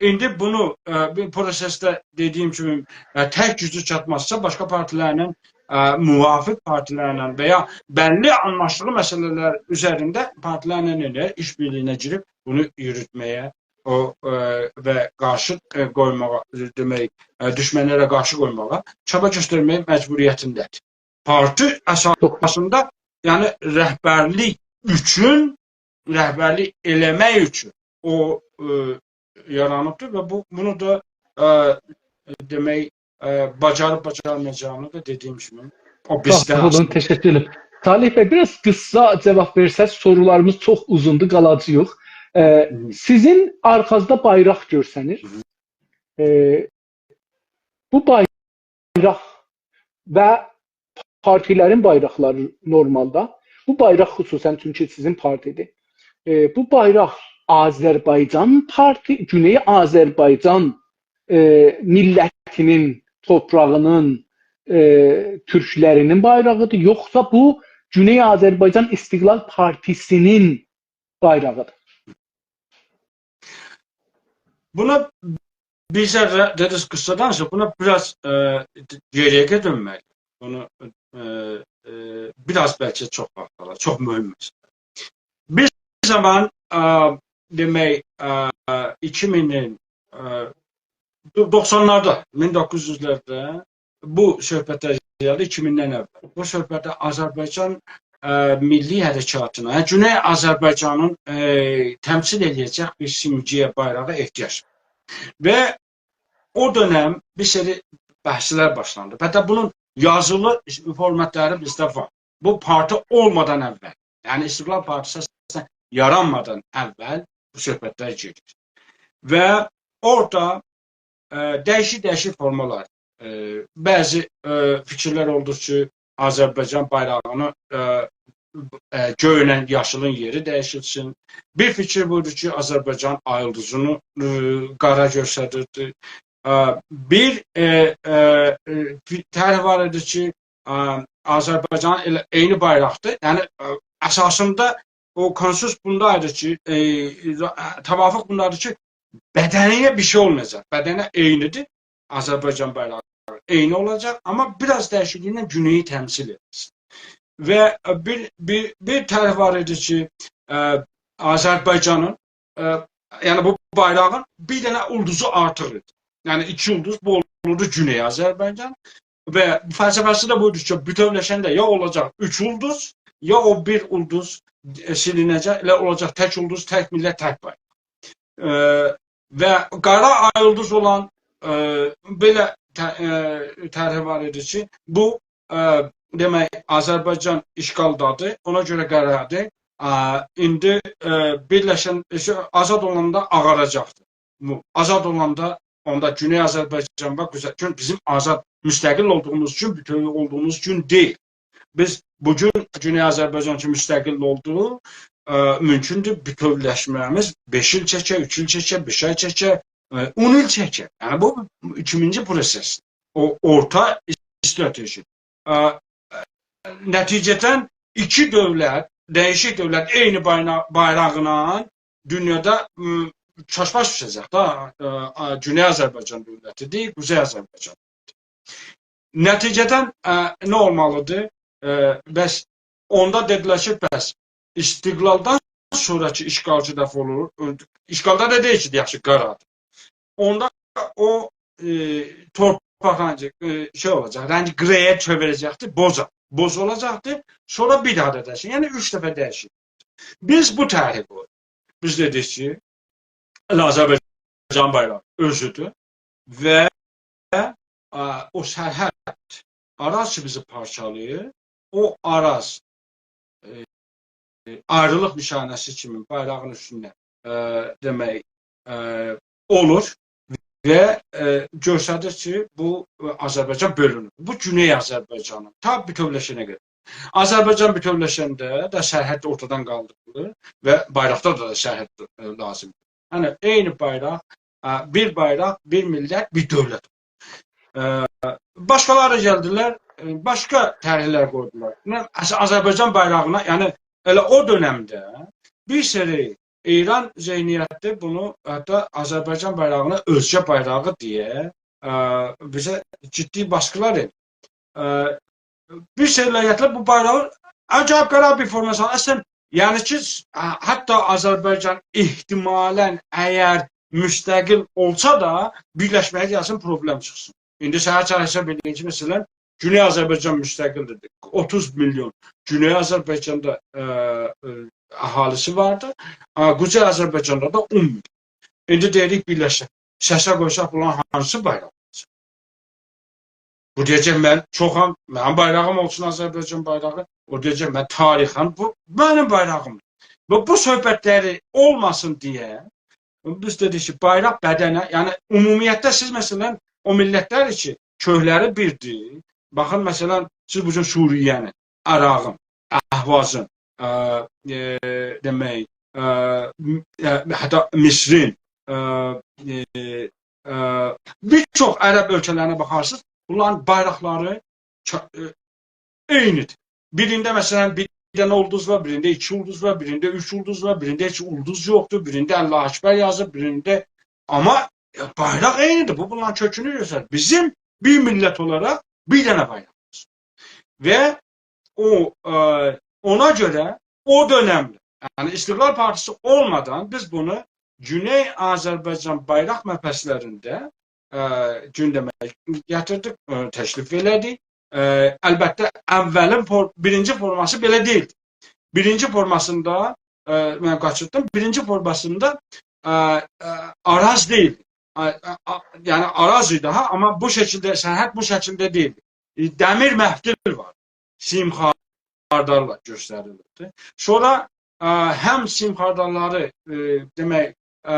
ایندی بونو، ائ، بیر پروسسده دئدیگیم کیمی، ائ، تک گوجو چاتمازسا، باشقا پارتی‌لرله، ائ، موافق پارتی‌لرله و یا بللی آنلاشدیغی مسئله‌لر اوزرینده پارتی‌لرله ائله ایش‌بیرلیگینه گیریب بونو یوروتمه‌یه، او، ائ، و قارشی، ائ، قویماغا، ائ، دئمک، ائ، دوشمنلره قارشی قویماغا چابا گؤسترمک مجبوریتینده‌دیر. پارتی اساسیندا، یعنی رهبرلیک اوچون، رهبرلیک ائله‌مک اوچون او، ائ، یارانیبدیر و بو، بونو دا، ائ، دئمک، ائ، باجاریب باجارمایاجاغینی دا دئدیگیم کیمی، او چوخ بیزدن ساغ اولون، آسیلیدیر. تشکر ائدیرم. صالح بی، بیر آز قیسا جاواب وئرسز، سورولاریمیز چوخ اوزوندور، قالاجاغیق. ائ، هی. سیزین آرخازدا بایراق گؤرسنیر. هی. ائ، بو بایراق و پارتی‌لرین بایراقلاری نورمالدا. بو بایراق خصوصاً چونکی سیزین پارتی‌دیر. ائ، بو بایراق آذربایجان پارتی، گونئی آذربایجان، ائ، میللتینین، توپراغینین، ائ، تورکلرینین بایراغی‌دیر، یوخسا بو گونئی آذربایجان استقلال پارتی‌سینین بایراغی‌دیر؟ بونا بیر ذره، دئدینیز، قیسا دانیشیب، بونا بیر آز، ائ، گئری‌یه دؤنمه‌لی. بونو، ائ، ائ، بیر آز بلکه چوخ واخت آلار، چوخ مهم مسئله. بیر زامان، ائ، دئمک، ائ، ایکی مینین، ائ، دو-، دوخسانلاردا، مین دوققوز یوزلرده بو صحبتلر گلدی، ایکی میندن اول. بو صحبتلر آذربایجان، ائ، میللی حرکاتینا، یعنی گونئی آذربایجانین، ائ، تمثیل ائله‌یه‌جک بیر سیمگه‌یه، بایراغا احتیاج. و او دؤنم بیر سری بحثلر باشلاندی. حتی بونون یازیلی فورماتلاری بیزده وار. بو پارتی اولمادان اول، یعنی استقلال پارتی‌سی اصلاً یارانمادان اول بو صحبتلر گئدیر. و اورادا، ائ، دییشیک-دییشیک فورمالار، ائ، بعضی، ائ، فیکیرلر اولدو کی، آذربایجان بایراغینی، ائ، ائ، گؤیله یاشیلین یئری دییشیلسین. بیر فیکیر بویدو کی، آذربایجان آی اولدوزونو، ائ، قارا گؤستریردی. ائ، بیر، ائ، ائ، ائ، فی-، طرح وار ایدی کی، ائ، آذربایجان ائله عینی بایراقدیر. یعنی، ائ، اساسیندا او کنسنسوس بوندا ایدی کی، ائ، توافق بوندا ایدی کی، بدنه‌یه بیر شئی اولمایاجاق. بدنه عینی‌دیر. آذربایجان بایراغی عینی اولاجاق، آمما بیر آز دییشیکلیکله گونئی تمثیل ائدیر. و بیر، بیر، بیر طرح وار ایدی کی، ائ، آذربایجانین، ائ، یعنی بو بایراغین بیر دنه اولدوزو آرتیق ایدی. یعنی ایکی اولدوز، بو اولوردو گونئی آذربایجان. و فلسفه‌سی ده بویدو کی، بوتؤولشنده یا اولاجاق اوچ اولدوز، یا او بیر اولدوز، ائ، سیلینه‌جک، ائله اولاجاق تک اولدوز، تک میللت، تک بایراق. ائ، و قارا آی اولدوز اولان، ائ، بئله ط-، ائ، طرحی وار ایدی کی، بو، ائ، دئمک، آذربایجان اشغالدادیر، اونا گؤره قارادیر. ائ، ایندی، ائ، بیرلشن، ائ، شئی، آزاد اولاندا آغاراجاقدیر. بو، آزاد اولاندا اوندا گونئی آذربایجان وار، قوزئی، چونکی بیزیم آزاد، مستقل اولدوغوموز گون بوتؤو اولدوغوموز گون دئییل. بیز بو گون گونئی آذربایجان کی مستقل اولدو، ائ، مومکوندور بوتؤولشمه‌میز بئش ایل چکه، اوچ ایل چکه، بئش آی چکه، ائ، اون ایل چکه. یعنی بو ایکینجی پروسس. او اورتا استراتژی. ائ، نتیجه‌دن ایکی دؤولت، دییشیک دؤولت عینی باینا-، بایراغلا دونیادا، م، چاشباش دوشه‌جک ده، ائ، ائ، گونئی آذربایجان دؤولتی‌دیر، قوزئی آذربایجان. نتیجه‌دن، ائ، نه اولمالی‌دیر؟ ائ، بس اوندا دئدیلر کی، بس استقلالدان سونراکی اشغالچی دفع اولور. اشغالدا دا دئییل کی، دئیک کی، قارادیر. اوندا او، ائ، تورپاق رنگی، ائ، شئی اولاجاق، رنگی گره‌یه چئویره‌جکدیر، بوزا. بوز اولاجاقدیر، سونرا بیر داها دا دییشیر. یعنی اوچ دفعه دییشیر. بیز بو طرحی قویدوق. بیز دئدیک کی، ائله آذربایجان بایراغی اؤزودور و، ائ، او سرحد، آراز کی بیزی پارچالاییر، او آراز، ائ، آیریلیق نشانه‌سی کیمی بایراغین اوستونده، ائ، دئمک، ائ، اولور و، ائ، گؤستریر کی، بو، ائ، آذربایجان بؤلونور. بو گونئی آذربایجانین تا بوتؤولشنه قدر. آذربایجان بوتؤولشنده ده سرحد اورتادان قالدیریلیر و بایراقدا دا سرحد، ائ، لازیمدیر. یعنی عینی بایراق، ائ، بیر بایراق، بیر میللت، بیر دؤولت. ائ، باشقالاری گلدیلر، ائ، باشقا طرحلر قویدولار. نه، آذ-، آذربایجان بایراغینا، یعنی ائله او دؤنمده بیر سری ایران ذهنیتی بونو حتی آذربایجان بایراغینا اؤزگه بایراغی دئیه، ائ، بیزه جدی باسقیلار ائدیر. ائ، بیر سری ذهنیتلر بو بایراغی عجایب قارا بیر فورماسینا، اصلاً، یعنی کی، س-، ح-، حتی آذربایجان احتمالاً اگر مستقل اولسا دا، بیرلشمه‌یه گلسین، پروبلم چیخسین. ایندی سنه چالیشا بیلین کی، مثلاً، گونئی آذربایجان مستقلدیر. اوتوز میلیون گونئی آذربایجاندا، ائ، ائ، اهالی‌سی واردیر. ائ، قوزئی آذربایجاندا دا اون میلیون. ایندی دئییریک بیرلشسین. سسه قویساق بونلارین هانسی بایراق اولاجاق؟ بو دئیه‌جک: «من چوخام، منیم بایراغیم اولسون آذربایجان بایراغی.» او دئیه‌جک: «من تاریخم، بو منیم بایراغیمدیر.» و بو صحبت‌لری اولماسین دئیه، بیز دئدیک کی، بایراق بدنه، یعنی عمومیتله سیز، مثلا، او میللت‌لر کی، کؤک‌لری بیردیر. باخین، مثلا، سیز بو گون سوریه‌نین، عراقین، اهوازین، ا، ائ، دئمک، ا، م-، ا، حتی مصرین، ا، ائ، ا، بیر چوخ عرب اؤلکه‌لرینه باخارسینیز، بونلارین بایراقلاری چا-، ائ، عینی‌دیر. بیرینده، مثلا، بیر دنه اولدوز وار، بیرینده ایکی اولدوز وار، بیرینده اوچ اولدوز وار، بیرینده هئچ اولدوز یوخدور، بیرینده الله اکبر یازیب، بیرینده، آمما، ائ، بایراق عینی‌دیر. بو، بونلارین کؤکونو گؤستریر. بیزیم بیر میللت اولاراق بیر دنه بایراغیمیز. و او، ائ، اونا گؤره او دؤنمده، یعنی استقلال پارتیسی اولمادان بیز بونو گونئی آذربایجان بایراق مبحث‌لرینده، ائ، گوندمه گتیردیک، ائ، تکلیف ائله‌دیک. ائ، البته، اولین فور-، بیرینجی فورماسی بئله دئییلدی. بیرینجی فورماسیندا، ائ، من قاچیرتدیم، بیرینجی فورماسیندا، ائ، ائ، آراز دئییلدی. ا، ا، ا، یعنی آراز ایدی ها، آمما بو شکیلده، سرحد بو شکیلده دئییلدی. ائ، دمیر مفتول وار. سیم خاردارلا گؤستریلیردی. سونرا، ا، هم سیم خاردارلاری، ائ، دئمک، ا،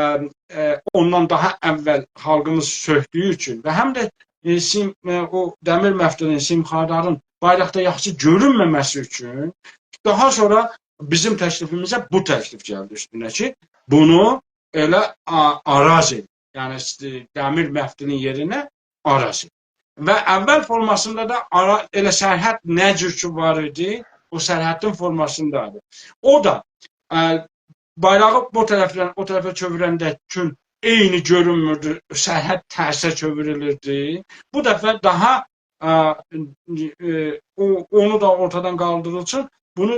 ا، اوندان داها اول خالقیمیز سؤکدویو اوچون و هم ده، ائ، سیم، ائ، او دمیر مفتولون، سیم خاردارین بایراقدا یاخشی گؤرونمه‌مه‌سی اوچون داها سونرا بیزیم تکلیفیمیزه بو تکلیف گلدی اوستونه کی، بونو ائله آ-، آراز ائدین. یعنی، ایشته، دمیر مفتولون یئرینه آراز ائدین. و اول فورماسیندا دا آرا-، ائله سرحد نه جور کی وار ایدی، او سرحدین فورماسیندا ایدی. او دا، ا، بایراغی بو طرفدن او طرفه چئویرنده چون عینی گؤرونموردو، سرحد ترسه چئوریلیردی. بو دفعه داها، ا، ائ، او، اونو دا اورتادان قالدیریلسین، بونو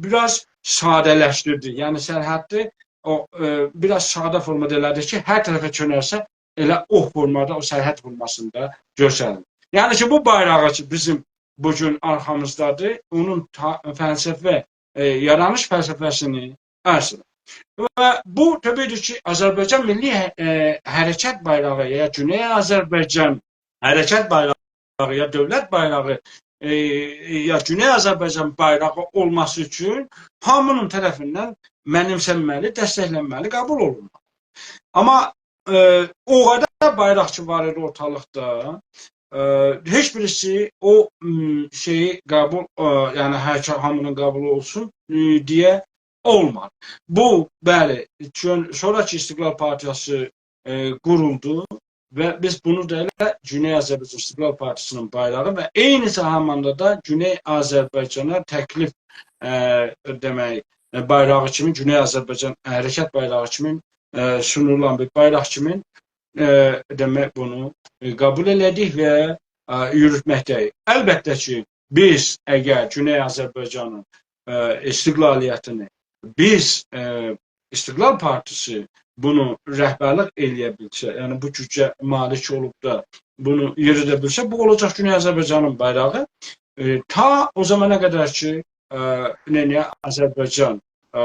بیر آز ساده‌لشدیردی. یعنی سرحدی او، ائ، بیر آز ساده فورمادا ائله‌دی کی، هر طرفه چؤنرسه ائله او فورمادا، او سرحد فورماسیندا گؤرسنیر. یعنی کی، بو بایراغی کی، بیزیم بو گون آرخامیزدادیر، اونون تا-، فلسفه، ائ، یارانیش فلسفه‌سینی عرض ائدیرم. و بو، طبیعی کی، آذربایجان میللی ح-، ائ، حرکت بایراغی یا گونئی آذربایجان حرکت بایراغی یا دؤولت بایراغی، ائ، یا گونئی آذربایجان بایراغی اولماسی اوچون هامی‌نین طرفیندن منیمسنمه‌لی، دستکلنمه‌لی، قبول اولونمالی. آمما، ائ، او قدر بایراق کی وار ایدی اورتالیقدا، ائ، هئچ بیریسی او، م، شئیی قبول، ائ، یعنی هر کی-، هامی‌نین قبولو اولسون، ائ، دئیه اولمادی. بو، بلی، چون-، سونراکی استقلال پارتیاسی، ائ، قورولدو و بیز بونو دا ائله گونئی آذربایجان استقلال پارتیسی‌نین بایراغی و عینی زاماندا دا گونئی آذربایجانا تکلیف، ائ، دئمک، ائ، بایراغی کیمی، گونئی آذربایجان حرکت بایراغی کیمی، ائ، سونولان بیر بایراق کیمی، ائ، دئمک، بونو، ائ، قبول ائله‌دیک و، ائ، یوروتمکده‌ییک. البته کی، بیز اگر گونئی آذربایجانین، ائ، استقلالیتینی بیز، ائ، استقلال پارتیسی بونو رهبرلیک ائله‌یه بیلسه، یعنی بو گوجه مالیک اولوب دا بونو یئریده بیلسه، بو اولاجاق گونئی آذربایجانین بایراغی. ائ، تا او زامانا قدر کی، ائ، نه، نه آذربایجان، ائ،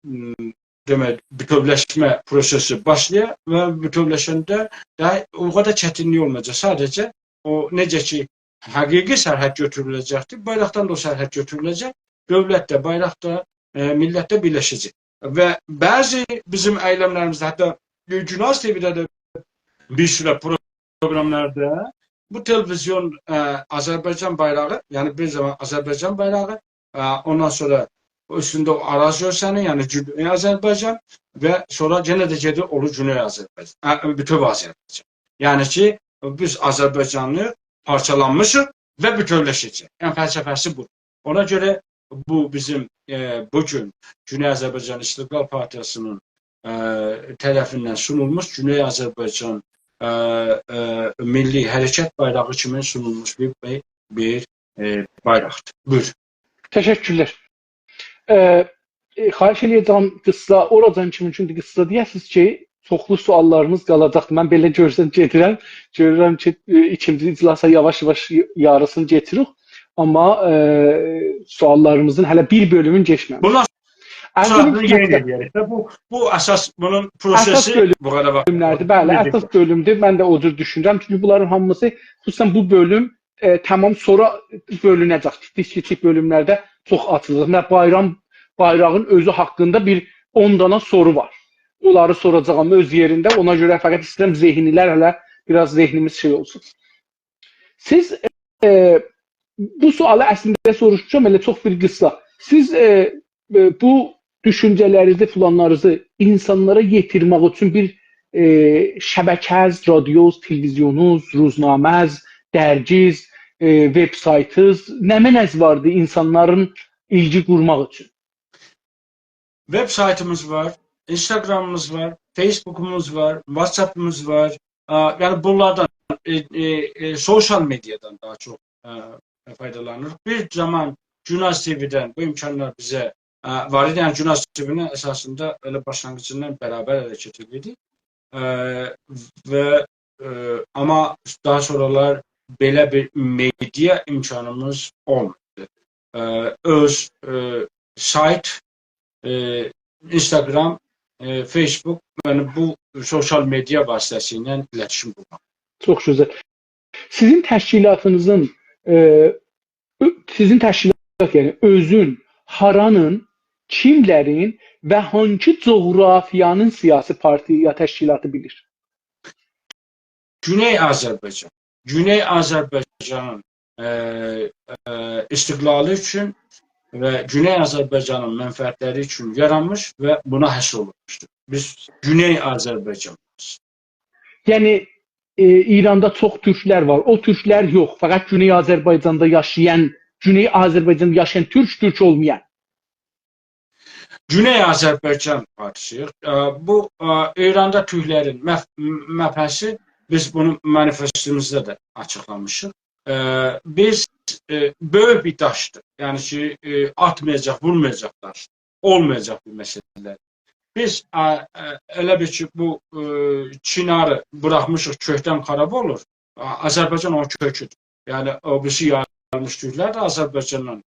م، دئمک، بوتؤولشمه پروسه‌سی باشلایا و بوتؤولشنده ده او قدر چتینلیک اولمایاجاق. ساده‌جه او، نئجه کی، حقیقی سرحد گؤتوروله‌جکدیر، بایراقدان دا او سرحد گؤتوروله‌جک، دؤولت ده، بایراق دا، ائ، میللت ده بیرلشه‌جک. و بعضی بیزیم ائیلم‌لریمیزده، حتی گوناز تی‌وی‌ده ده بیر سوره پروگرام‌لاردا بو تلویزیون، ائ، آذربایجان بایراغی، یعنی بیر زامان آذربایجان بایراغی، ائ، اوندان سونرا اوستونده او آراز گؤرسنیر، یعنی گونئی آذربایجان و سونرا یئنه ده گئدیر اولور گونئی آذربایجان، ائ، بوتؤو آذربایجان. یعنی کی، بیز آذربایجانلی پارچالانمیشیق و بوتؤولشه‌جک. یعنی فلسفه‌سی بو. اونا گؤره بو بیزیم، ائ، بو گون گونئی آذربایجان استقلال پارتیاسی‌نین، ائ، طرفیندن سونولموش گونئی آذربایجان، ائ، ائ، میللی حرکت بایراغی کیمی سونولموش بیر، بیر، بیر، ائ، بایراقدیر. بویور. تشکرلر. ائ، ائ، خواهش ائله‌یه‌جم قیسا، اوراجان کیمی، چونکی قیسا دئیه‌سینیز کی، چوخلو سؤال‌لاریمیز قالاجاقدیر. من بئله گؤرسم گئدیرم، گؤرورم کی، ائ، ایکینجی اجلاسا یاواش-یاواش یاریسینی کئچیریک. آمما، ائ، سؤال‌لاریمیزین هله بیر بؤلومون کئچمه‌میشیک. بوندان سونرا یئین ائله‌یه‌ریک ده. بو، بو اساس، بونون پروسه‌سی بو قدر واخت. بؤلوم‌لردیر، بلی، اساس بؤلومدور. من ده او جور دوشونورم. چونکی بونلارین هامیسی، خصوصاً بو بؤلوم ائ، تامام، سونرا بؤلونه‌جک. کیچیک-کیچیک بؤلوملرده چوخ آچیلاجاق. و بایرام، بایراغین اؤزو حاقیندا بیر اون دانا سورو وار. اونلاری سوراجاغام اؤز یئرینده. اونا گؤره فقط ایسته‌ییرم ذهنی‌لر هله بیر آز ذهنیمیز شئی اولسون. سیز، ائ، بو سؤالی اصلینده سوروشموشام، ائله چوخ بیر قیسا. سیز، ائ، ائ، بو دوشونجه‌لرینیزی، فلانلارینیزی اینسانلارا یئتیرمک اوچون بیر، ائ، شبکه‌ز، رادیوز، تلویزیونوز، روزنامه‌ز، درگیز، ائ، وبسایتیز، نمنه‌ز واردی اینسانلارین ایلگی قورماق اوچون؟ وبسایتیمیز وار، اینستاگرامیمیز وار، فیسبوکوموز وار، واتساپیمیز وار. آ، یعنی بونلاردان، ائ، ائ، ائ، سوسیال مئدیادان داها چوخ، ائ، فایدالانیریق. بیر زامان گوناز تی‌وی‌دن بو امکانلار بیزه، ائ، وار ایدی. یعنی گوناز تی‌وی‌نین اساسیندا ائله باشلانغیجیندان برابر حرکت ائدیردیک. ائ، و، ائ، آمما داها سونرالار بئله بیر مئدیا امکانیمیز اولمادی. ائ، اؤز، ائ، سایت، ائ، اینستاگرام، ائ، فیسبوک، یعنی بو سوسیال مئدیا واسطه‌سیله ایلتیشیم قورماق. چوخ گؤزل. سیزین تشکیلاتینیزین، ائ، اؤ-، سیزین تشکیلات، یعنی اؤزون هارانین، کیملرین و هانگی جغرافیانین سیاسی پارتی یا تشکیلاتی بیلیر؟ گونئی آذربایجان. گونئی آذربایجانین، ائ، ائ، استقلالی اوچون و گونئی آذربایجانین منفعتلری اوچون یارانمیش و بونا حصر اولونموشدور. بیز گونئی آذربایجانلی‌ییق. یعنی، ائ، ایراندا چوخ تورکلر وار. او تورکلر یوخ، فقط گونئی آذربایجاندا یاشایان، گونئی آذربایجاندا یاشایان تورک، تورک اولمایان. گونئی آذربایجان پارتیسی‌ییق. ائ، بو، ائ، ایراندا تورکلرین مف-، م-، مبحثی، بیز بونو مانیفستوموزدا دا آچیقلامیشیق. ائ، بیز، ائ، بؤیوک بیر داشدیر. یعنی کی، ائ، آتمایاجاق، وورمایاجاق داش. اولمایاجاق بیر مسئله. بیز، ائ، ائ، ائله بیل کی، بو، ائ، چیناری بوراخمیشیق، کؤکدن خاراب اولور. آ-، آذربایجان اونون کؤکودور. یعنی، او بیریسی یاییلمیش تورکلر ده آذربایجاندان.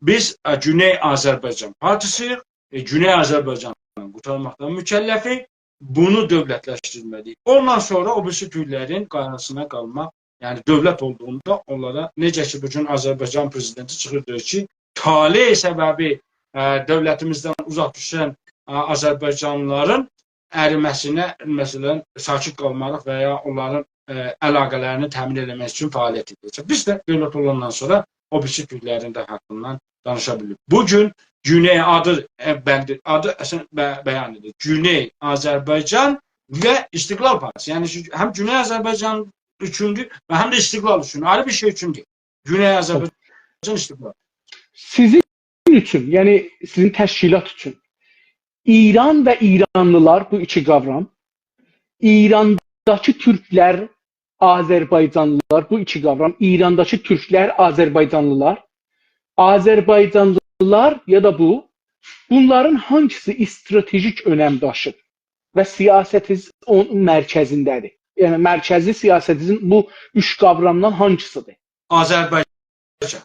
بیز، ائ، گونئی آذربایجان پارتیسی‌ییق، ائ، گونئی آذربایجانی قورتارماقدان مکلفیک، بونو دؤولتلشدیرمه‌لی‌ییک. اوندان سونرا او بیریسی تورکلرین قاراسینا قالماق، یعنی دؤولت اولدوغوندا اونلارا، نئجه کی، بو گون آذربایجان پرزیدنتی چیخیر دئییر کی، طالع سببی، ائ، دؤولتیمیزدن اوزاق دوشن، ائ، آذربایجانلیلارین اریمه‌سینه، مثلا، ساکت قالماریق و یا اونلارین، ائ، علاقه‌لرینی تأمین ائله‌مک اوچون فعالیت ائده‌جک. بیز ده دؤولت اولاندان سونرا او بیریسی تورکلرین ده حاقیندان دانیشا بیلیریک. بو گون گونئی آدی، ائ، بندی، آدی اصلا بی-، بیان ائدیر. گونئی آذربایجان و استقلال پارتیسی. یعنی کی، هم گونئی آذربایجان اوچوندور و هم ده استقلال اوچون. آیری بیر شئی اوچون دئییل. گونئی آذربایجان استقلال. سیزین اوچون، یعنی سیزین تشکیلات اوچون ایران و ایرانلیلار، بو ایکی قاورام، ایرانداکی تورکلر، آذربایجانلیلار، بو ایکی قاورام، ایرانداکی تورکلر، آذربایجانلیلار، آذربایجانلیلار یا دا بو، بونلارین هانگیسی استراتژیک اؤنم داشیر و سیاستینیز اونون مرکزینده‌دیر؟ یعنی، مرکزی سیاستینیزین بو اوچ قاورامدان هانگیسیدیر؟ آذربایجان. آذربایجان.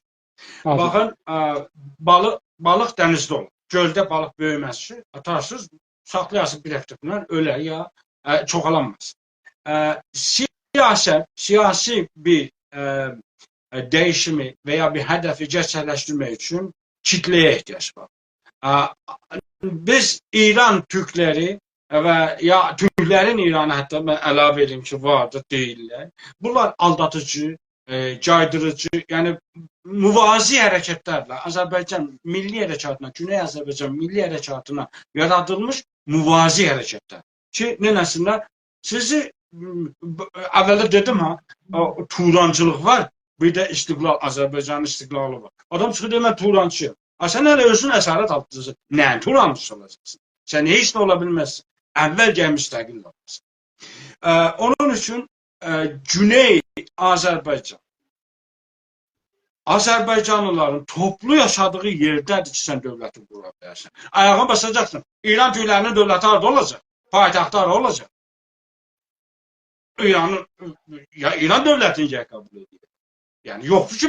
باخین، ائ، بالیق، بالیق دنیزده اولور. گؤلده بالیق بؤیومز کی، آتارسینیز، ساخلایاسینیز بیر هفته بونلار، اؤلر یا، ائ، چوخالانماز. ائ، سیاست، سیاسی بیر، ائ، ائ، دییشیمی و یا بیر هدفی گئرچکلشدیرمک اوچون کیتله‌یه احتیاج وار. ائ، بیز ایران تورکلری و یا تورکلرین ایرانی، حتی من علاوه ائدیم کی، واردیر، دئییرلر. بونلار آلدادیجی، ائ، جایدیریجی، یعنی موازی حرکتلرله آذربایجان میللی حرکاتینا، گونئی آذربایجان میللی حرکاتینا یارادیلمیش موازی حرکتلر کی، نئینه‌سینلر؟ سیزی، م، ب-، اولده دئدیم ها، او تورانچیلیق وار، بیر ده استقلال، آذربایجانین استقلالی وار. آدام چیخیر دئییر: «من تورانچی‌یام.» آ، سن هله اؤزون اسارت آلتینداسان. نه تورانچی اولاجاقسان؟ سن هئچ نه اولا بیلمزسن. اول گرک مستقل اولاسان. ائ، اونون اوچون، ائ، گونئی آذربایجان آذربایجانلیلارین توپلو یاشادیغی یئرده‌دیر کی، سن دؤولتی قورا بیلرسن. آیاغینی باساجاقسان. ایران تورکلرینین دؤولتی هاردا اولاجاق؟ پایتختی هارا اولاجاق؟ ایرانین، یا ایران دؤولتینی گرک قبول ائدیر. یعنی، یوخدور کی،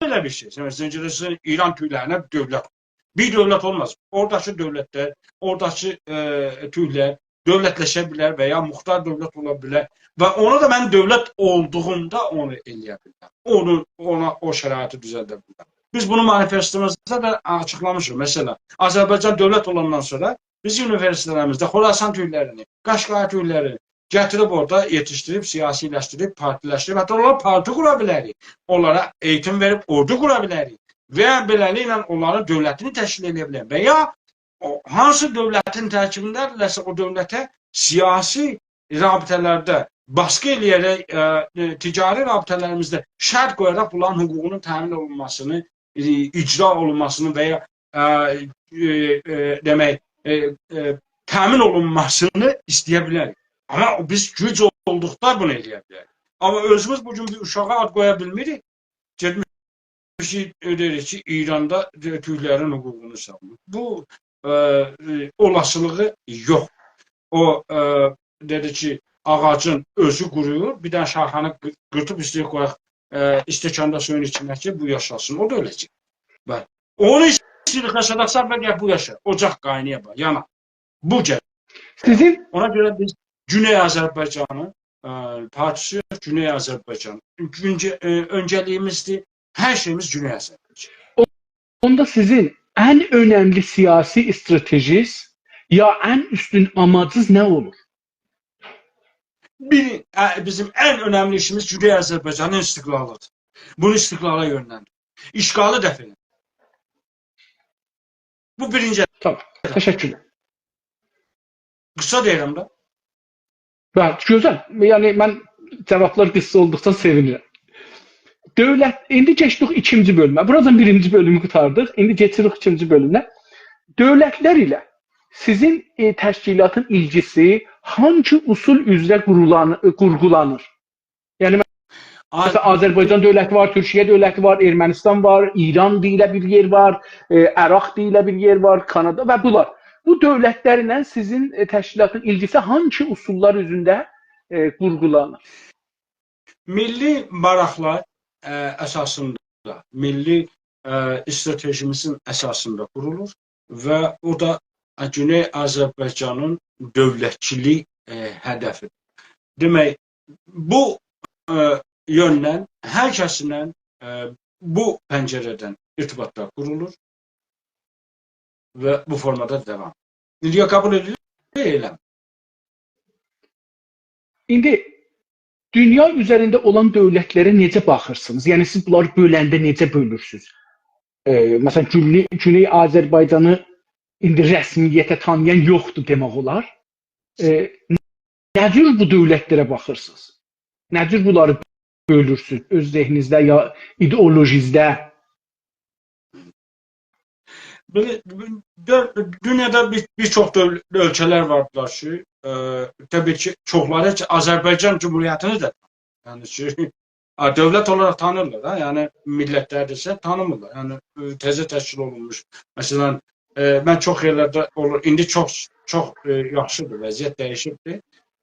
بئله بیر شئی. سن، سن گئده‌سن ایران تورکلرینه دؤولت. بیر دؤولت اولماز. اوراداکی دؤولتلر، اوراداکی، ائ، تورکلر دؤولتلشه بیلر و یا مختار دؤولت اولا بیلر. و اونو دا من دؤولت اولدوغومدا اونو ائلیه بیلرم. اونو، اونا او شرایطی دوزلده بیلرم. بیز بونو مانیفستوموزدا دا آچیقلامیشیق. مثلا، آذربایجان دؤولت اولاندان سونرا بیز اونیوئرسیتئتلریمیزده خراسان تورکلرینی، قاشقای تورکلرینی گتیریب اورادا یئتیشدیریب، سیاسی‌لشدیریب، پارتی‌لشدیریب، حتی اونلارا پارتی قورا بیلریک. اونلارا ائییتیم وئریب اوردو قورا بیلریک. و بئله‌لیکله اونلارین دؤولتینی تشکیل ائده بیلریک. و یا او، هانسی دؤولتین ترکیبینده‌دیرلرسه، او دؤولته سیاسی رابطه‌لرده باسقی ائلیه‌رک، ائ، ائ، تجاری رابطه‌لریمیزده شرط قویاراق بونلارین حقوقونون تأمین اولونماسینی، ائ، اجرا اولونماسینی و یا، ائ، ائ، ائ، دئمک، ائ، ائ، تأمین اولونماسینی ایسته‌یه بیلریک. آمما بیز گوج اولدوقدا بونو ائلیه بیلریک. آمما اؤزوموز بو گون بیر اوشاغا آد قویا بیلمیریک. گئتمیشیک، دئییریک کی، ایراندا تورکلرین حقوقونو ساوونور. بو، ائ، ائ، اولاسیلیغی یوخ. او، ائ، دئدی کی، آغاجین اؤزو قورویور، بیر دنه شاخه‌نی قی-، قیرتیب ایسته‌ییر قویاق، ائ، استکاندا سویون ایچینه کی، بو یاشاسین، او دا اؤله‌جک. بلی. اونو ایسته‌ییر خشداقسان و گل بو یاشا. اوجاق قاینایا باخ، یانا. بو گل. سیزین اونا گؤره بیز گونئی آذربایجانین، ائ، پارتیسی یوخ، گونئی آذربایجان. گونجه-، ائ، اؤنجه‌لیگیمیزدیر. هر شئییمیز گونئی آذربایجان. اوندا سیزین ان اؤنملی سیاسی استراتژیز یا ان اوستون آماجیز نه اولور؟ بیر، ائ، بیزیم ان اؤنملی ایشیمیز گونئی آذربایجانین استقلالیدیر. بونو استقلالا یؤنلندیر. اشغالی دفع ائدین. بو بیرینجی. تامام. تشکرلر. قیسا دئییرم ده. بلی، گؤزل. یعنی، من جاوابلار قیسا اولدوقجا سئوینیرم. دؤولت، ایندی کئچدیک ایکینجی بؤلومه. بورادان بیرینجی بؤلومو قوتاردیق. ایندی کئچیریک ایکینجی بؤلومه. دؤولتلر ایله سیزین، ائ، تشکیلاتین ایلگیسی هانسی اصول اوزره قورولان-، ائ، قورغولانیر؟ یعنی، آذ- مثلا، آذربایجان دؤولتی وار، تورکیه دؤولتی وار، ارمنستان وار، ایران دئییله بیر یئر وار، ائ، عراق دئییله بیر یئر وار، کانادا و بونلار. بو دؤولتلرله سیزین، ائ، تشکیلاتین ایلگیسی هانسی اصوللار اوزونده، ائ، قورغولانیر؟ میللی ماراقلار، ائ، اساسیندا، میللی، ائ، استراتژیمیزین اساسیندا قورولور و او دا، ائ، گونئی آذربایجانین دؤولتچیلیک، ائ، هدفیدیر. دئمک، بو، ائ، یؤندن هر کسینن، ائ، بو پنجره‌دن ارتباطلار قورولور و بو فورمادا داوام. ایندی یا قبول ائدیلیر، یا ائله‌میر. ایندی دونیا اوزرینده اولان دؤولتلره نئجه باخیرسینیز؟ یعنی، سیز بونلاری بؤلنده نئجه بؤلورسونوز؟ ائ، مثلا، گونئی، گونئی آذربایجانی ایندی رسمیته تانییان یوخدور دئمک اولار. ائ، نه جور بو دؤولتلره باخیرسینیز؟ نه جور بونلاری بؤلورسونوز اؤز ذهنینیزده یا ایدئولوژینیزده؟ بئله، دؤ-، دونیادا بیر، بیر چوخ دؤول-، اؤلکه‌لر واردیلار کی، ائ، طبیعی کی، چوخلاری کی، آذربایجان جمهوریتینی ده، یعنی کی، آ، دؤولت اولاراق تانیرلار دا، یعنی میللتلر دئسه تانیمیرلار. یعنی، ائ، تازه تشکیل اولونموش. مثلا، ائ، من چوخ یئرلرده اولور، ایندی چوخ، چوخ، ائ، یاخشیدیر، وضعیت دییشیبدیر.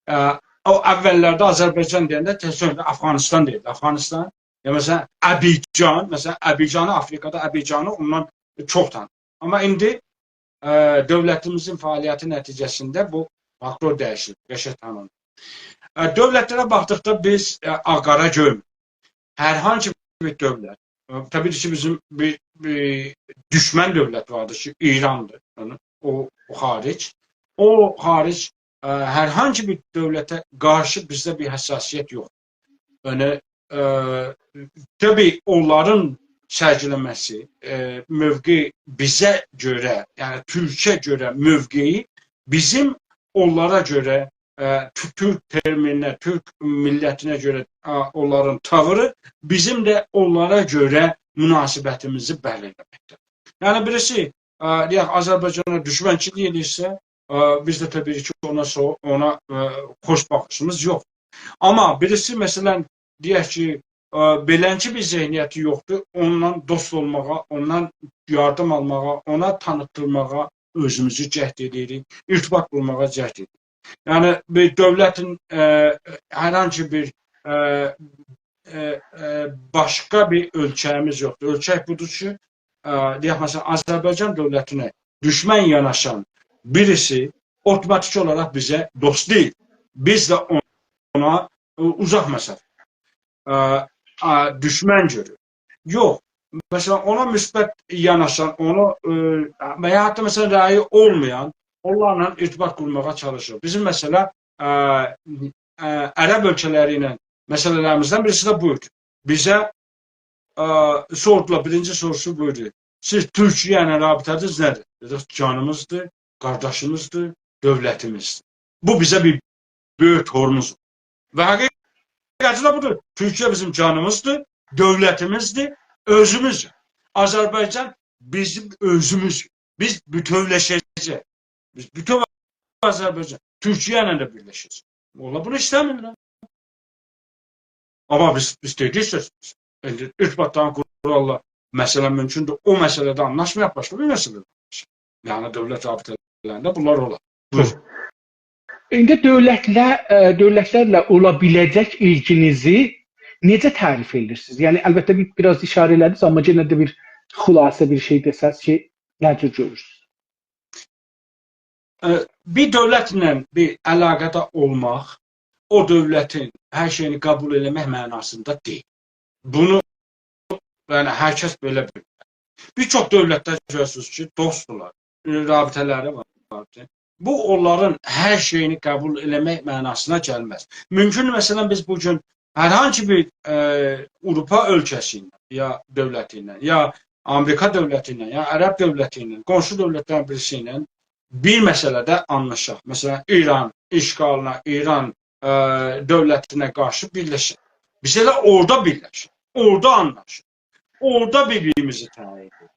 ائ، او اوّللرده آذربایجان دئینده تئز افغانستان دئییردی. افغانستان، یا مثلا، ابیجان، مثلا، ابیجانی، آفریقادا ابیجانی اوندان چوخ تانیر. آمما ایندی، ائ، دؤولتیمیزین فعالیتی نتیجه‌سینده بو فاکتور دییشیلیر، قشنگ تانینیر. ائ، دؤولتلره باخدیقدا بیز، ائ، آغ-قارا گؤرموروک. هر هانسی بیر دؤولت، ائ، طبیعی کی، بیزیم بیر، بیر دوشمن دؤولت واردیر کی، ایراندیر. یعنی، او، او خاریج. او خاریج، ائ، هر هانسی بیر دؤولته قارشی بیزده بیر حساسیت یوخ. یعنی، ائ، طبیعی اونلارین سرگیله‌مه‌سی، ائ، موقعی بیزه گؤره، یعنی تورکه گؤره موقعی بیزیم اونلارا گؤره، ائ، تو-، تورک ترمینینه، تورک میللتینه گؤره، ائ، اونلارین تاویری بیزیم ده اونلارا گؤره مناسبتیمیزی بلیرله‌مکده. یعنی بیریسی، ائ، دئیک، آذربایجانا دوشمنچیلیک ائدیرسه، ائ، بیز ده طبیعی کی، اونا سو-، اونا، ائ، خوش باخیشیمیز یوخ. آمما بیریسی، مثلا، دئیک کی، ائ، بئلنجه بیر ذهنیتی یوخدور، اوننان دوست اولماغا، اوندان یاردیم آلماغا، اونا تانیتدیرماغا اؤزوموزو جهد ائدیریک، ارتباط قورماغا جهد ائدیریک. یعنی، بیر دؤولتین، ائ، هر هانسی بیر، ائ، ائ، ائ، باشقا بیر اؤلچه‌ییمیز یوخدور. اؤلچک بودور کی، ائ، دئیک، مثلا، آذربایجان دؤولتینه دوشمن یاناشان بیریسی اوتوماتیک اولاراق بیزه دوست دئییل. بیز ده اونا، ائ، اوزاق مسافه، ائ، ائ، دوشمن گؤروروک. یوخ. مثلا، اونا مثبت یاناشان، اونو، ائ، و یا حتی، مثلا، رأیی اولمایان، اونلارلا ارتباط قورماغا چالیشیر. بیزیم، مثلا، ائ، ائ، عرب اؤلکه‌لری ایله مسئله‌لریمیزدن بیریسی ده بویدو. بیزه، ائ، سوردولار، بیرینجی سوروسو بویدو: «سیز تورکیه ایله رابطه‌نیز نه‌دیر؟» دئدیک: «جانیمیزدیر، قارداشیمیزدیر، دؤولتیمیزدیر.» بو بیزه بیر بؤیوک تورموز. و حقیقتی ده بودور. تورکیه بیزیم جانیمیزدیر، دؤولتیمیزدیر، اؤزوموزدور. آذربایجان بیزیم اؤزوموزدور. بیز بوتؤولشه‌جه‌ییک. بیز بوتؤو آذربایجان، تورکیه ایله ده بیرلشه‌جه‌ییک. اونلار بونو ایسته‌میرلر. آمما بیز، بیز دئدیک سؤز. ایندی ارتباطلارین قورارلار. مثلا، مومکوندور او مسئله‌ده آنلاشمایاق، باشقا بیر مسئله‌ده آنلاشاق. یعنی، دؤولت رابطه‌لرینده بونلار اولار. بویور. ایندی دؤولتله، ائ، دؤولتلرله اولا بیله‌جک ایلگینیزی نئجه تعریف ائدیرسینیز؟ یعنی، البته، بیر، بیر آز ایشاره ائله‌دینیز، آمما یئنه ده بیر خلاصه بیر شئی دئسز کی، نه جور گؤرورسونوز؟ ائ، بیر دؤولتله بیر علاقه‌ده اولماق، او دؤولتین هر شئیینی قبول ائله‌مک معناسیندا دئییل. بونو، یعنی، هر کس بئله بیلیر. بیر چوخ دؤولتلر گؤرورسونوز کی، دوستدولار، ائ، رابطه‌لری واردیر. بو، اونلارین هر شئیینی قبول ائله‌مک معناسینا گلمز. مومکون، مثلا، بیز بو گون هر هانسی بیر، ائ، آوروپا اؤلکه‌سی ایله، یا دؤولتی ایله، یا آمریکا دؤولتی ایله، یا عرب دؤولتی ایله، قونشو دؤولتلرین بیریسی ایله بیر مسئله‌ده آنلاشاق. مثلا، ایران اشغالینا، ایران، ائ، دؤولتینه قارشی بیرلشک. بیز ائله اورادا بیرلشک، اورادا آنلاشاق، اورادا بیر-بیریمیزی تأیید ائدک.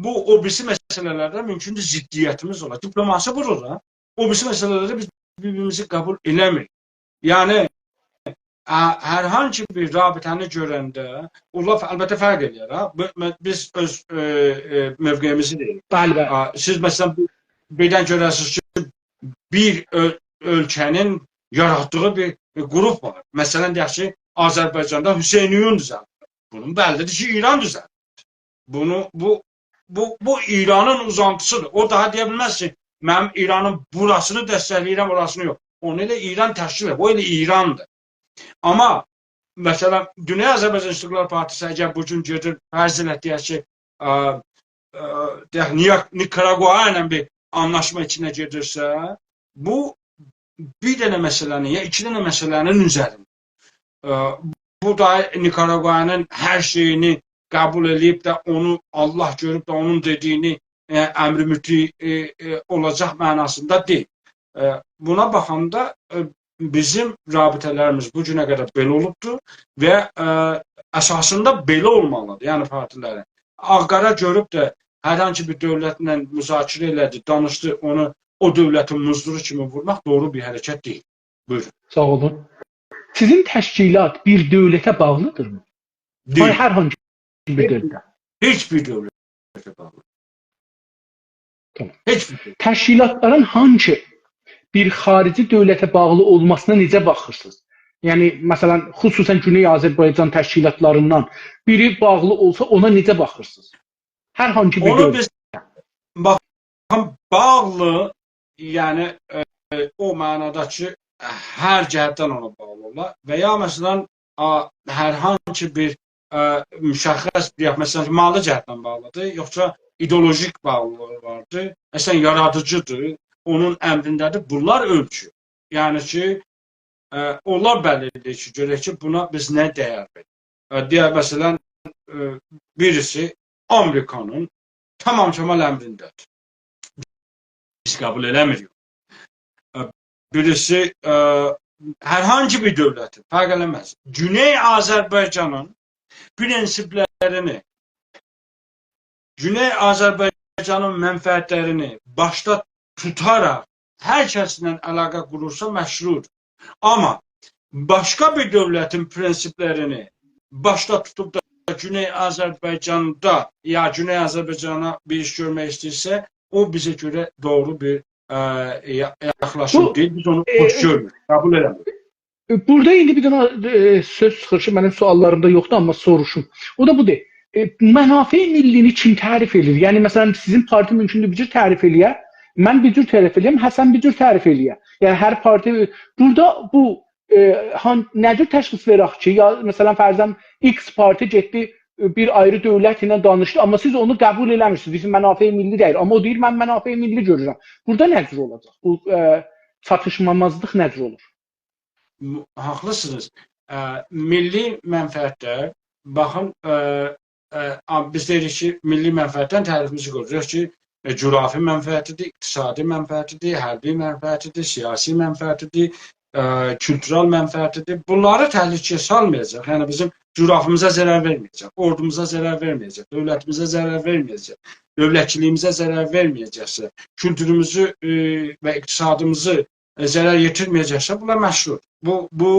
بو، او بیریسی مسئله‌لرده مومکوندور ضدیتیمیز اولا. دیپلوماسی وورور دا. او بیریسی مسئله‌لرده بیز بیر-بیریمیزی قبول ائله‌میریک. یعنی، ه-، هر هانسی بیر رابطه‌نی گؤرنده، اونلار ف-، البته فرق ائله‌یر، ها. بی-، م-، بیز اؤز، ائ، ائ، موقعیمیزی دئییریک. بلی، بلی. آ، سیز، مثلا، بیر-، بیردن گؤررسینیز کی، بیر اؤ-، اؤلکه‌نین یاراتدیغی بیر، بیر گروپ وار. مثلا، دئیک کی، آذربایجاندا حسینیون دوزلدیر. بونون بللی‌دیر کی، ایران دوزلدیر. بونو، بو، بو، بو ایرانین اوزانتیسی‌دیر. او داها دئیه بیلمز کی، منیم ایرانین بوراسینی دستکله‌ییرم، اوراسینی یوخ. اونو ائله ایران تشکیل ائدیر. او ائله ایراندیر. آمما، مثلا، گونئی آذربایجان استقلال پارتیسی اگر بو گون گئدیر، فرض ائله‌یک، دئیک کی، ا، ا، دئیک، نییا-، نیکاراگوا ایله بیر آنلاشما ایچینه گئدیرسه، بو بیر دنه مسئله‌نین، یا ایکی دنه مسئله‌نین اوزرینده. ا، بو دا نیکاراگوانین هر شئیینی قبول ائله‌ییب ده اونو الله گؤروب ده اونون دئدیگینی، ائ، امر مطیع، ائ، ائ، اولاجاق معناسیندا دئییل. ائ، بونا باخاندا، ائ، بیزیم رابطه‌لریمیز بو گونه قدر بئله اولوبدور و، ائ، اساسیندا بئله اولمالی‌دیر، یعنی پارتی‌لرین. آنقارا گؤروب ده هر هانسی بیر دؤولتله مذاکره ائله‌دی، دانیشدی، اونو او دؤولتین موزدورو کیمی وورماق دوغرو بیر حرکت دئییل. بویورون. ساغ اولون. سیزین تشکیلات بیر دؤولته باغلی‌دیرمی؟ دئییل. هر هانسی بیر دؤولته. هئچ بیر دؤولته باغلی. تامام. هئچ بیر دؤولته. تشکیلاتلارین هانسی بیر خاریجی دؤولته باغلی اولماسینا نئجه باخیرسینیز؟ یعنی، مثلا، خصوصا گونئی آذربایجان تشکیلاتلاریندان بیری باغلی اولسا، اونا نئجه باخیرسینیز؟ هر هانسی بیر اونو دؤولته. بیز، باخین، باغلی، یعنی، ائ، او معنادا کی، هر جهتدن اونا باغلی اولا و یا، مثلا، آ، هر هانسی بیر، ائ، مشخص، دئیک، مثلا، مالی جهتدن باغلی‌دیر، یوخسا ایدئولوژیک باغلیلیغی واردیر. مثلا، یارادیجی‌دیر، اونون امرینده‌دیر. بونلار اؤلچو. یعنی کی، ائ، اونلار بللی ائله‌ییر کی، گؤرک کی، بونا بیز نه دَیَر وئریریک. ائ، دئیک، مثلا، ائ، بیریسی آمریکانین تمام کمال امرینده‌دیر. بیز قبول ائله‌میریک. ائ، بیریسی، ائ، هر هانسی بیر دؤولتین، فرق ائله‌مز. گونئی آذربایجانین پرنسیپلرینی، گونئی آذربایجانین منفعتلرینی باشدا توتاراق هر کسله علاقه قورورسا، مشروعدور. آمما باشقا بیر دؤولتین پرنسیپلرینی باشدا توتوب دا گونئی آذربایجاندا، یا گونئی آذربایجانا بیر ایش گؤرمک ایسته‌ییرسه، او بیزه گؤره دوغرو بیر، ائ، یا-، یاخلاشیم دئییل. بیز اونو خوش گؤرموروک، قبول ائله‌میریک. ائ، بورادا ایندی بیر دنه، ائ، سؤز چیخیر کی، منیم سؤاللاریم دا یوخدور، آمما سوروشوم. او دا بودور. ائ، منافع ملی‌نی کیم تعریف ائدیر؟ یعنی، مثلا، سیزین پارتی مومکوندور بیر جور تعریف ائله‌یه، من بیر جور تعریف ائله‌یم، حسن بیر جور تعریف ائله‌یه. یعنی هر پارتی، بورادا بو، ائ، هان-، نه جور تشخیص وئرک کی، یا مثلا فرضاً ایکس پارتی گئتدی، ائ، بیر آیری دؤولت ایله دانیشدی، آمما سیز اونو قبول ائله‌میرسینیز. بیزیم منافع ملی دئییل، آمما او دئییر من منافع ملی گؤرورم. بورادا نه جور اولاجاق؟ بو، ائ، چاتیشمامازلیق نه جور اولور؟ م-، حاقلیسینیز. ا، میللی منفعتلر، باخین، ا، ا، آ-، بیز دئییریک کی، میللی منفعتدن تعریفیمیزی قویوروق. دئییریک کی، ائ، جغرافی منفعتیدیر، اقتصادی منفعتیدیر، حربی منفعتیدیر، سیاسی منفعتیدیر، ا، کولتورل منفعتیدیر. بونلاری تهلکه‌یه سالمایاجاق. یعنی بیزیم جغرافیمیزا ضرر وئرمه‌یه‌جک، اوردوموزا ضرر وئرمه‌یه‌جک، دؤولتیمیزه ضرر وئرمه‌یه‌جک، دؤولتچیلیگیمیزه ضرر وئرمه‌یه‌جکسه، کولتوروموزو، ائ، و اقتصادیمیزی، ائ، ضرر یئتیرمه‌یه‌جکسه، بونلار مشروع. بو، بو،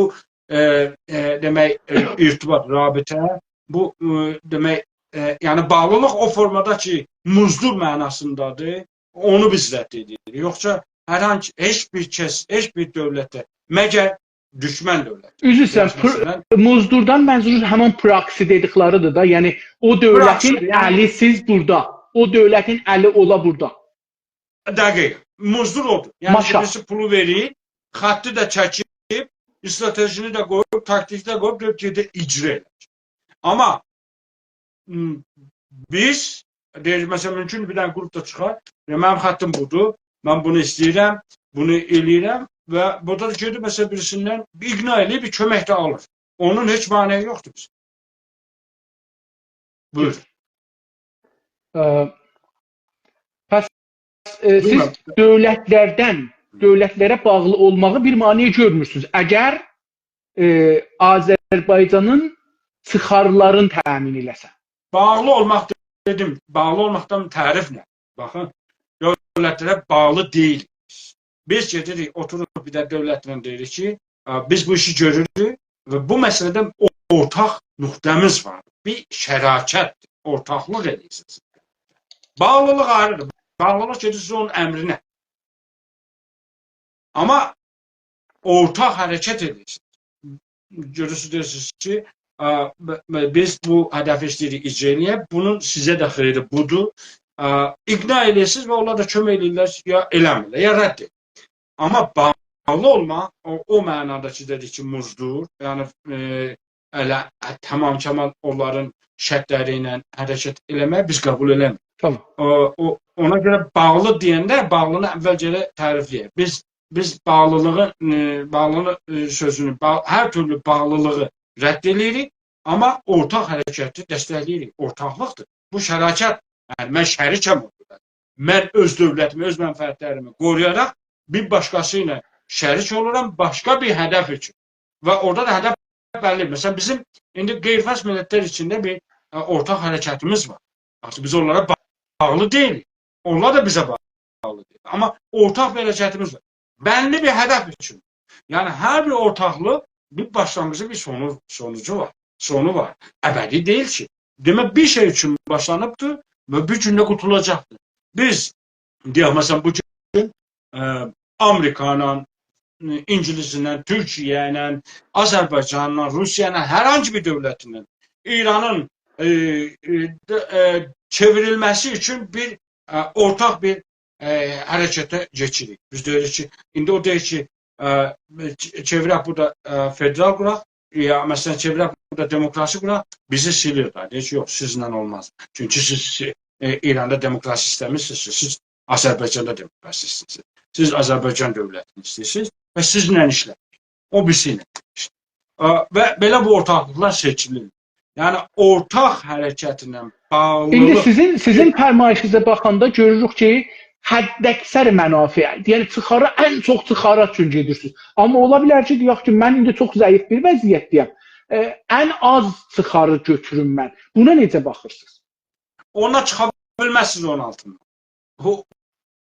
ائ، ائ، دئمک، ائ، ارتباط، رابطه، بو، ائ، دئمک، ائ، یعنی باغلیلیق او فورمادا کی، مزدور معناسیندادیر، اونو بیز رد ائدیریک. یوخسا هر هانسی، هئچ بیر کس، هئچ بیر دؤولته، مگر دوشمن دؤولت. عذر ایسته‌ییرم، یعنی، مثلا، مزدوردان منظور همان پراکسی دئدیکلریدیر دا. یعنی او دؤولتین، پراکسیدیر، یعنی الی سیز بورادا، او دؤولتین الی اولا بورادا. دقیق. مزدور اودور. یعنی کی، ماشا. بیریسی پولو وئریر، خطی ده چکیب، استراتژینی ده قویوب، تاکتیکی ده قویوب، دئییب گئدیر اجرا ائله‌ییر. آمما، م، بیز، دئییر، مثلا، مومکون بیر دنه گروپ دا چیخار، دئیر، منیم خطیم بودور، من بونو ایسته‌ییرم، بونو ائله‌ییرم و بورادا دا گئدیب، مثلا، بیریسیندن اقناع ائله‌ییب بیر کؤمک ده آلیر. اونون هئچ مانعی یوخدور بیزیم. بویور. ا، پس، ائ، سیز بویورون. دؤولتلردن، دؤولتلره باغلی اولماغی بیر مانع گؤرمورسونوز. اگر، ائ، آذربایجانین چیخارلارینی تأمین ائله‌سه. باغلی اولماق دئدیم، باغلی اولماقدان تعریف نه؟ باخین، دؤولتلره باغلی دئییل. بیز گئدیریک، اوتوروب بیر ده دؤولتله دئییریک کی، ا، بیز بو ایشی گؤروروک و بو مسئله‌ده او-، اورتاق نقطه‌میز وار. بیر شراکت، اورتاقلیق ائدیرسینیز. باغلیلیق آیریدیر. باغلیلیق گئدیرسینیز اونون امرینه. آمما اورتاق حرکت ائدیرسینیز. گؤرورسونوز، دئییرسینیز کی، ا، ب-، ب-، بیز بو هدفی ایسته‌ییریک اجرا ائله‌یک، بونون سیزه ده خیری بودور. ا، اقناع ائله‌ییرسینیز و اونلار دا کؤمک ائله‌ییرلر، یا ائله‌میرلر، یا رد ائدیر. آمما باغلی اولما، او، او معنادا کی، دئدیک کی، مزدور، یعنی، ائ، ائله، ا، تمام کمال اونلارین شرطلری ایله حرکت ائله‌مک بیز قبول ائله‌میریک. تامام. او، او، اونا گؤره باغلی دئینده باغلینی اول گرک تعریفله‌یک. بیز، بیز باغلیلیغی، ائ، باغلینی، ائ، سؤزونو، باغ-، هر تورلو باغلیلیغی رد ائله‌ییریک، آمما اورتاق حرکتی دستکله‌ییریک. اورتاقلیقدیر. بو شراکت، یعنی من شریکم اورادا. من اؤز دؤولتیمی، اؤز منفعتلریمی قورویاراق بیر باشقاسی ایله شریک اولورام، باشقا بیر هدف اوچون. و اورادا دا هدف بللی. مثلا، بیزیم ایندی غیرفارس میللتلر ایچینده بیر، ا، اورتاق حرکتیمیز وار. آرتیق بیز اونلارا با-، باغلی دئییلیک. اونلار دا بیزه باغلی دئییل. آمما اورتاق بیر حرکتیمیز وار. بللی بیر هدف اوچون. یعنی، هر بیر اورتاقلیق بیر باشلانغیجی، بیر سونو-، سونوجو وار. سونو وار. ابدی دئییل کی. دئمک، بیر شئی اوچون باشلانیبدیر و بیر گون ده قوتولاجاقدیر. بیز، دئیک، مثلا، بو گون، ائ، آمریکا ایله، ائ، اینگیلیس ایله، تورکیه ایله، آذربایجانلا، روسیا ایله، هر هانسی بیر دؤولت ایله ایرانین، ائ، ائ، د-، ائ، چئوریلمه‌سی اوچون بیر، ائ، اورتاق بیر، ائ، حرکته کئچیریک. بیز دئییریک کی، ایندی او دئییر کی، ائ، چ-، چئویرک بورادا، ائ، فدرال قوراق، یا، مثلا، چئویرک بورادا دموکراسی قوراق، بیزی سیلیر ده. دئییر کی، یوخ، سیزله اولماز. چونکی سیز، ائ، ایراندا دموکراسی ایسته‌میرسینیز، سیز آذربایجاندا دموکراسی ایسته‌ییرسینیز. سیز آذربایجان دؤولتینی ایسته‌ییرسینیز و سیزله ایشله‌میر. او بیریسی ایله ایشله‌ییر. ا، و بئله بو اورتاقلیقلار سئچیلیر. یعنی، اورتاق حرکتله باغلیلیق. ایندی سیزین، سیزین فرمایشینیزه باخاندا گؤروروک کی، حداکثر منافع، یعنی چیخارا، ان چوخ چیخارا اوچون گئدیرسینیز. آمما اولا بیلر کی، دئیک کی، من ایندی چوخ ضعیف بیر وضعیتده‌یم. ائ، ان آز چیخاری گؤتوروم من. بونا نئجه باخیرسینیز؟ اونا چیخا بیلمزسینیز اونون آلتیندان. او،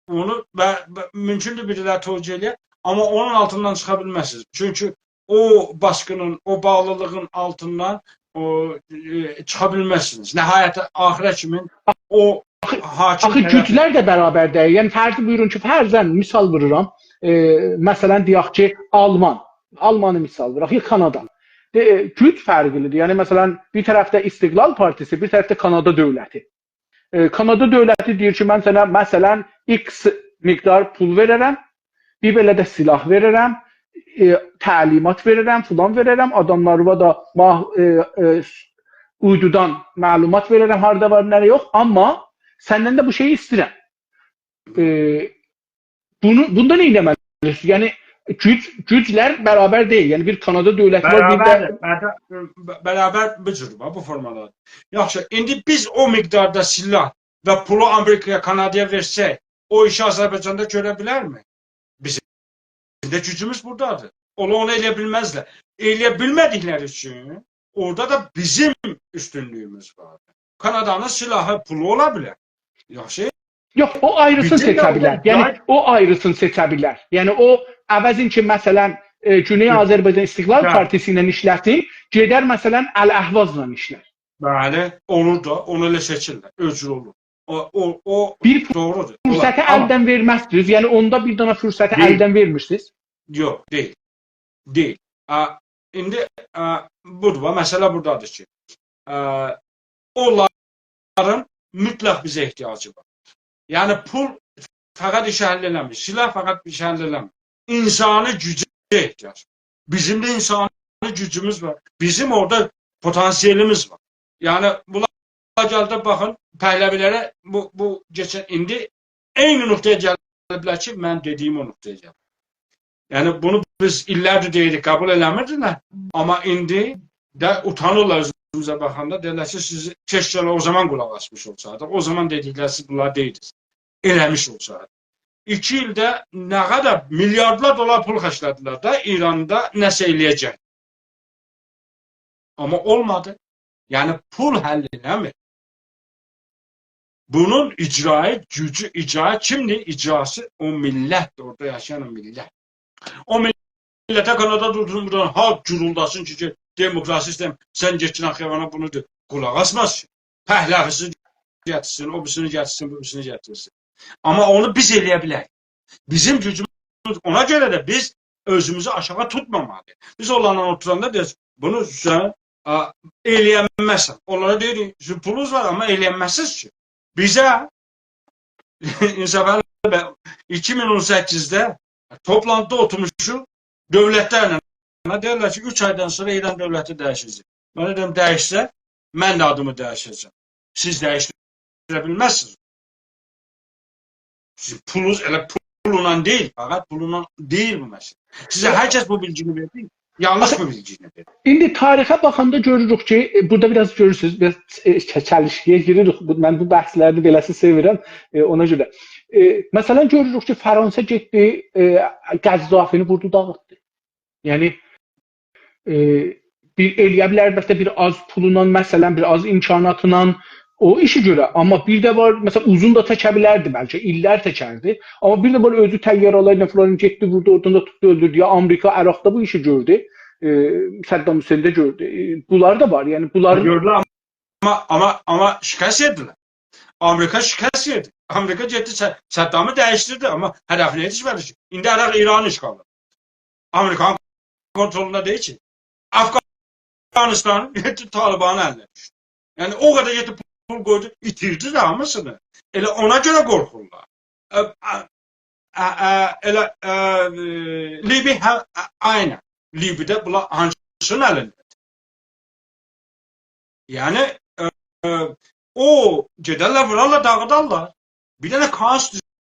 اونو و، و مومکوندور بیر ده توجیه ائله‌یه، آمما اونون آلتیندان چیخا بیلمزسینیز. چونکی او باسقینین، او باغلیلیغین آلتیندان او، ائ، چیخا بیلمزسینیز. نهایت آخیرا کیمین او حاکم آخی طرف گوجلر ده برابر دئییل. یعنی فرض بویورون کی، فرضاً مثال وورورام. ائ، مثلا دئیک کی، آلمان. آلمانی مثال ووراق، یا کانادا. ائ، گوج فرقلیدیر. یعنی مثلا بیر طرفده استقلال پارتیسی، بیر طرفده کانادا دؤولتی. ائ، کانادا دؤولتی دئییر کی، من سنه مثلا ایکس مقدار پول وئررم، بیر بئله ده سلاح وئررم، ائ، تعلیمات وئررم، فلان وئررم، آداملاریما دا ما-، ائ، ائ، اویدودان معلومات وئررم، هاردا وار، نره یوخ، آمما سندن ده بو شئیی ایسته‌ییرم. ائ، بونو، بوندا نه ائتمه‌لی‌سینیز؟ یعنی، گوج، گوجلر برابر دئییل. یعنی، بیر کانادا دؤولتی وار، بیر ده برابر، برابر، برابر بو جور، باخ، بو فورمادا. یاخشی، ایندی بیز او مقداردا سلاح و پولو آمریکایا، کانادایا وئرسک، او ایشی آذربایجاندا گؤره بیلرمی؟ بیزیم ده گوجوموز بوردادیر. اونلار اونو ائله‌یه بیلمزلر. ائله‌یه بیلمه‌دیکلری اوچون اورادا دا بیزیم اوستونلویوموز واردیر. کانادانین سلاحی، پولو اولا بیلر. یاخشی. یوخ، او آیریسینی بوتون سئچه بیلر. دؤولتلر یعنی، او آیریسینی سئچه بیلر. یعنی، او عوضین کی، مثلا، ائ، گونئی هی. آذربایجان استقلال هی. پارتیسی ایله ایشله‌سین، گئدر، مثلا، الاحوازلا ایشلر. بلی، اولور دا، اونو ائله سئچیرلر، اؤزگور اولور. او، او، او بیر دوغرودور. فرصتی اولار. آمما الدن وئرمزسینیز. یعنی، اوندا بیر دنه فرصتی دئییل. الدن وئرمیرسینیز. یوخ، دئییل. دئییل. آ، ایندی، آ، بودور، باخ، مسئله بورادادیر کی، آ، اونلارین مطلق بیزه احتیاجی وار. یعنی، پول فقط ایشی حل ائله‌میر، سلاح فقط ایشی حل ائله‌میر. انسانی گوجه احتیاج. بیزیم ده انسانی گوجوموز وار. بیزیم اورادا پتانسیلیمیز وار. یعنی، بونلار گلدی، باخین، پهلوی‌لره بو، بو کئچن، ایندی عینی نقطه‌یه گلیبلر کی، من دئدیگیم او نقطه‌یه گلیب. یعنی، بونو بیز ایللردیر دئییریک، قبول ائله‌میردیلر. آمما ایندی ده اوتانیرلار اؤزوموزه باخاندا. دئییرلر کی، سیزی کئشکه او زامان قولاق آسمیش اولسایدیق، او زامان دئدیکلری سیز بونلاری دئییردینیز، ائله‌میش اولسایدیق. ایکی ایلده نه قدر میلیاردلار دلار پول خرجله‌دیلر ده ایراندا نه‌سه ائله‌یه‌جک. آمما اولمادی. یعنی، پول حل ائله‌میر. بونون اجرایی، گوجو، اجرایی کیمدیر؟ اجراسی او میللتدیر، اورادا یاشایان او میللت. او میللته کانادا دورسون بورادان، ها، گورورداسین کی، کی، دموکراسی ایسته‌ییرم، سن گئت کی، ناخیوانا بونو دئ، قولاق آسماز کی. پهلوی‌سینی گتیرسین، او بیریسینی گتیرسین، بو بیریسینی گتیرسین. آمما اونو بیز ائله‌یه بیلریک. بیزیم گوجوموز، اونا گؤره ده بیز اؤزوموزو آشاغی توتمامالی‌ییق. بیز اونلارلا اوتوراندا دئییریک، بونو سن، آ، ائله‌ینمزسن. اونلارا دئییریک، سیزین پولونوز وار، آمما ائله‌ینمزسینیز کی. بیزه انصافعلی بی ایکی مین اون سککیزده توپلانتیدا اوتورموشوق دؤولتلرله. دئییرلر کی، اوچ آیدان سونرا ایران دؤولتی دییشه‌جک. من دئدیم، دییشسه، من ده آدیمی دییشه‌جم. سیز دییشدیره بیلمزسینیز. سیزین پولونوز ائله پولونان دئییل، فقط پولونان دئییل بو مسئله. سیزه هر کس بو بیلگینی وئردی، یانلیش بو بیلگینی وئردی. ایندی تاریخه باخاندا گؤروروک کی، ائ، بورادا بیر آز گؤرورسونوز، بیر آز، ائ، چه-، چلیشکی‌یه گیریریک. بو، من بو بحثلری بئله‌سی سئویرم، ائ، اونا گؤره. ائ، مثلا، گؤروروک کی، فرانسه گئتدی، ائ، قذافی‌نی ووردو، داغیتدی. یعنی، ائ، بیر ائله‌یه بیلر، البته، بیر آز پولونان، مثلا، بیر آز امکاناتینان او ایشی گؤره. آمما بیر ده وار، مثلا، اوزون دا چکه بیلردی بلکه، ایللر چکردی. آمما بیر ده وار، اؤزو طیاره‌لرله فلان گئتدی، ووردو، اورادان دا توتدو، اؤلدوردو. یا آمریکا عراقدا بو ایشی گؤردو، ائ، صدام حسین ده گؤردو. ائ، بونلار دا وار، یعنی بونلارین گؤردولر، آمما، آمما، آمما شکست یئدیلر. آمریکا شکست یئدی. آمریکا گئتدی، ص-، صدامی دییشدیردی، آمما هدفینه یئتیشمه‌دی کی. ایندی عراق ایرانین اشغالی. آمریکانین کونترولوندا دئییل کی. افغانستان گئتدی طالبانین الینه دوشدو. یعنی، او قدر گئتدی پول قویدو، ایتیردی ده هامیسینی. ائله اونا گؤره قورخورلار. ا، ا، ا، ا، ائله، ا، ائ، لیبی، هه، ا، عیناً. لیبی‌ده بونلار هانسی‌نین الینده‌دیر؟ یعنی، ا، ا، او گئدرلر، وورارلار، داغیدارلار. بیر دنه کاس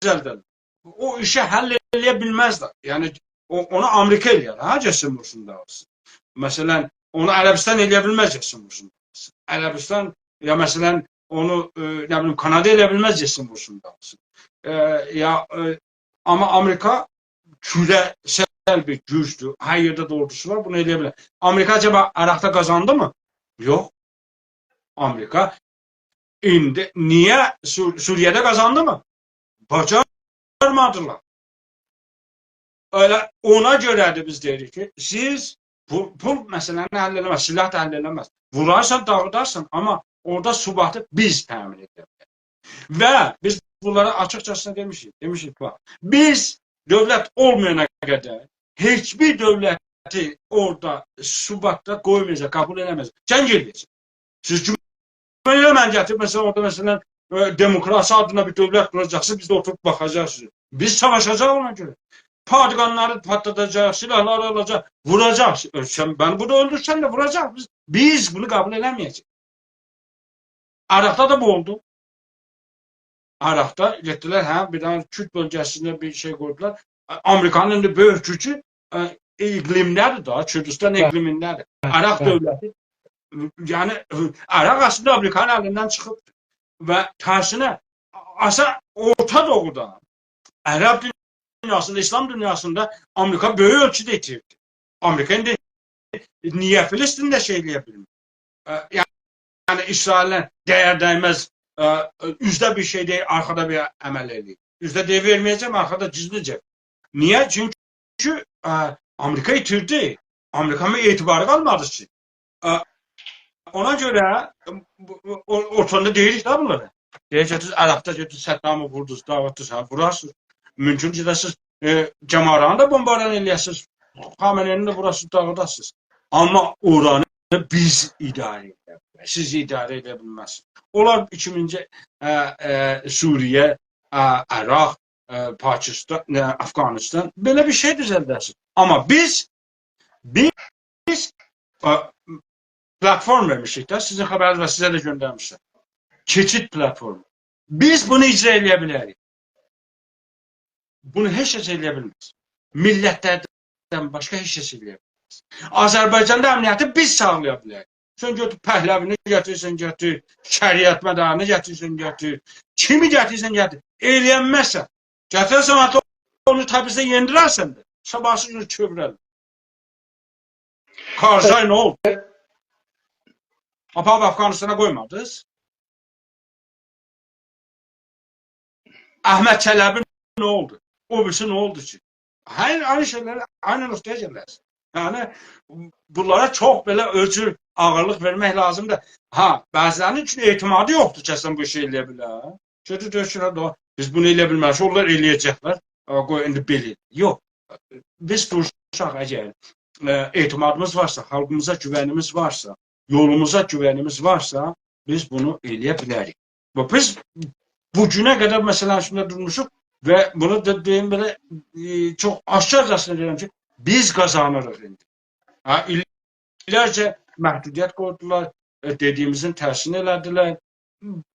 دوزلدرلر. او ایشی حل ائله‌یه بیلمزلر. یعنی، او، اونو آمریکا ائله‌یر، ها، گئتسین وورسون داغیتسین. مثلا، اونو عربستان ائله‌یه بیلمز، گئتسین وورسون داغیتسین. عربستان، یا مثلا، اونو، ائ، نه بیلیم، کانادا ائله‌یه بیلمز، گئتسین وورسون داغیتسین. ائ، یا، ائ، آمما آمریکا کوره‌سل بیر گوجدور، هر یئرده ده اوردوسو وار، بونو ائله‌یه بیلر. آمریکا عجبا عراقدا قازاندی‌می؟ یوخ. آمریکا ایندی نییه سور-، سوریه‌ده قازاندی‌می؟ باجارمادیلار. ائله اونا گؤره‌دیر بیز دئییریک کی، سیز پول، پول مسئله‌نی حل ائله‌مز، سلاح دا حل ائله‌مز. وورارسان، داغیدارسان، آمما اورادا ثباتی بیز تأمین ائده بیلریک. و بیز بونلارا آچیقجاسینا دئمیشیک، دئمیشیک، باخ، بیز دؤولت اولمایانا قدر هئچ بیر دؤولتی اورادا ثباتدا قویمایاجاق، قبول ائله‌مه‌یه‌جک. جنگ ائله‌یه‌جک. سیز گومن ائله‌مه‌یین، گتیریب، مثلا، اورادا، مثلا، ائ، دموکراسی آدینا بیر دؤولت قوراجاقسینیز، بیز ده اوتوروب باخاجاغیق سیزه. بیز ساواشاجاغیق اونا گؤره. پادگانلاری پاتلاداجاق، سیلاحلاری آلاجاق، ووراجاق. سن، منی بورادا اؤلدورسن ده ووراجاق. بیز، بیز بونو قبول ائله‌مه‌یه‌جه‌ییک. عراقدا دا بو اولدو. عراقدا گئتدیلر، هه، بیر دنه کورد بؤلگه‌سینده بیر شئی قویدولار. آمریکانین ایندی بؤیوک گوجو، ائ، اقلیمده‌دیر دا، کوردوستان، هه، اقلیمینده‌دیر. هه، عراق، هه، دؤولتی، یعنی، عراق اصلینده آمریکانین الیندن چیخیبدیر. و ترسینه، اصلا اورتا دوغودا، عرب دونیاسیندا، ایسلام دونیاسیندا آمریکا بؤیوک اؤلچوده ایتیردی. آمریکا ایندی نییه فلسطینده شئی ائلیه بیلمیر؟ ائ، یعنی، اسرائیل‌له دَیر دَیمز، ائ، اوزده بیر شئی دئییر، آرخادا بیر عمل ائلییر. اوزده دئییر، وئرمه‌یه‌جم، آرخادا گیزلیجه. نییه؟ چونکی، ائ، آمریکا ایتیردی. آمریکانین اعتباری قالمادی کی. ائ، اونا گؤره، بو، بو، او، اورتادا دئییریک ده بونلارا. دئییر کی، سیز عراقدا گئتدینیز، صدامی ووردونوز، داغیتدینیز، هه، ووراسینیز. مومکون گئده‌سینیز، ائ، جمارانی دا بمباران ائلیه‌سینیز، خامنه‌ای‌نی ده ووراسینیز، داغیداسینیز. آمما اورانی بیز اداره ائده بیلریک. سیز اداره ائده بیلمزسینیز. اونلار ایکی مین، ائ، ائ، سوریه، ائ، عراق، ائ، پاکستان، ائ، افغانستان، بئله بیر شئی دوزلده‌سین. آمما بیز، بیز، ائ، پلاتفورم وئرمیشیک ده، سیزین خبرینیز وار، سیزه ده گؤندرمیشم. کئچید پلاتفورمو. بیز بونو اجرا ائلیه بیلریک. بونو هئچ کس ائلیه بیلمز. میللت‌لردن باشقا هئچ کس ائلیه بیلمز. آذربایجاندا امنیتی بیز ساغلایا بیلریک. سن گؤتور پهلوی‌نی گتیریرسن، گتیر، شریعتمدارینی گتیریرسن، گتیر، کیمی گتیریرسن، گتیر. ائلیه‌نمزسن. گتیررسن، حتی اونو تبریزده یئندیررسن ده، صاباحیسی گونو چئویررلر. کارزای نه اولدو؟ آپاریب افغانستانا قویمادینیز؟ احمد چلبی نه اولدو؟ او بیریسی نه اولدو کی؟ هر، عینی شئیلر، عینی نقطه‌یه گلرسن. یعنی، بونلارا چوخ بئله اؤزو آغیرلیق وئرمک لازیم دا. ها، بعضی‌لرینین اوچون اعتمادی یوخدور کی، اصلاً بو ایشی ائلیه بیلر. گؤتور، دئییر کی، «هه، دا بیز بونو ائلیه بیلمریک، اونلار ائلیه‌جکلر.» آ، قوی، ایندی بئله. یوخ، بیز دوروشاق اگر، ائ، اعتمادیمیز وارسا، خالقیمیزا گوونیمیز وارسا، یولوموزا گوونیمیز وارسا، بیز بونو ائلیه بیلریک. و بیز بو گونه قدر مسئله‌نین اوستونده دورموشوق و بونو دا دئییم بئله، ائ، چوخ آشکارجاسینا دئییرم کی، بیز قازانیریق ایندی. هه، ایللرجه محدودیت قویدولار، ائ، دئدیییمیزین ترسینی ائله‌دیلر.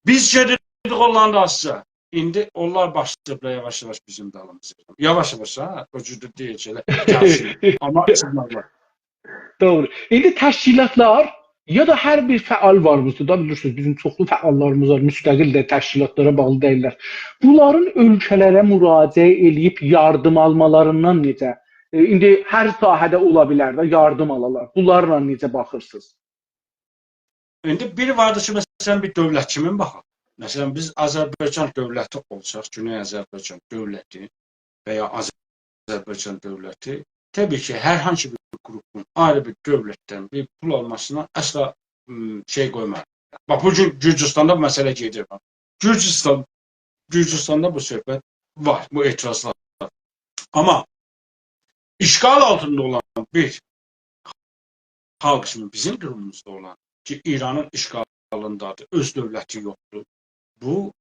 بیز گئدیردیک اونلارین دالیسیجا. ایندی اونلار باشلاییبلار یاواش-یاواش بیزیم دالیمیزا. یاواش-یاواش، هه، او جور ده دئییل کی، ائله گلسین. آمما چیخماقلار. دوغرو. ایندی تشکیلاتلار یا دا هر بیر فعال واریمیزدیر دا، بیلیرسینیز، بیزیم چوخلو فعاللاریمیز وار، مستقل ده تشکیلاتلارا باغلی دئییللر. بونلارین اؤلکه‌لره مراجعه ائله‌ییب یاردیم آلمالاریندان نئجه؟ ائ، ایندی هر ساحه‌ده اولا بیلر ده، یاردیم آلالار. بونلارلا نئجه باخیرسینیز؟ ایندی بیر واردیر کی، مثلاً، بیر دؤولت کیمی باخاق. مثلاً، بیز آذربایجان دؤولتی اولساق، گونئی آذربایجان دؤولتی و یا آذربایجان دؤولتی، طبیعی کی، هر هانسی بیر قروپون آیری بیر دؤولتدن بیر پول آلماسینا اصلا، م، شئی قویمار. باخ، بو گون گورجوستاندا بو مسئله گئدیر. باخ، گورجوستان، گورجوستاندا بو صحبت وار، بو اعتراضلار. آمما اشغال آلتیندا اولان بیر خالق کیمی بیزیم دوروموموزدا اولان کی، ایرانین اشغالیندادیر، اؤز دؤولتی یوخدور. بو،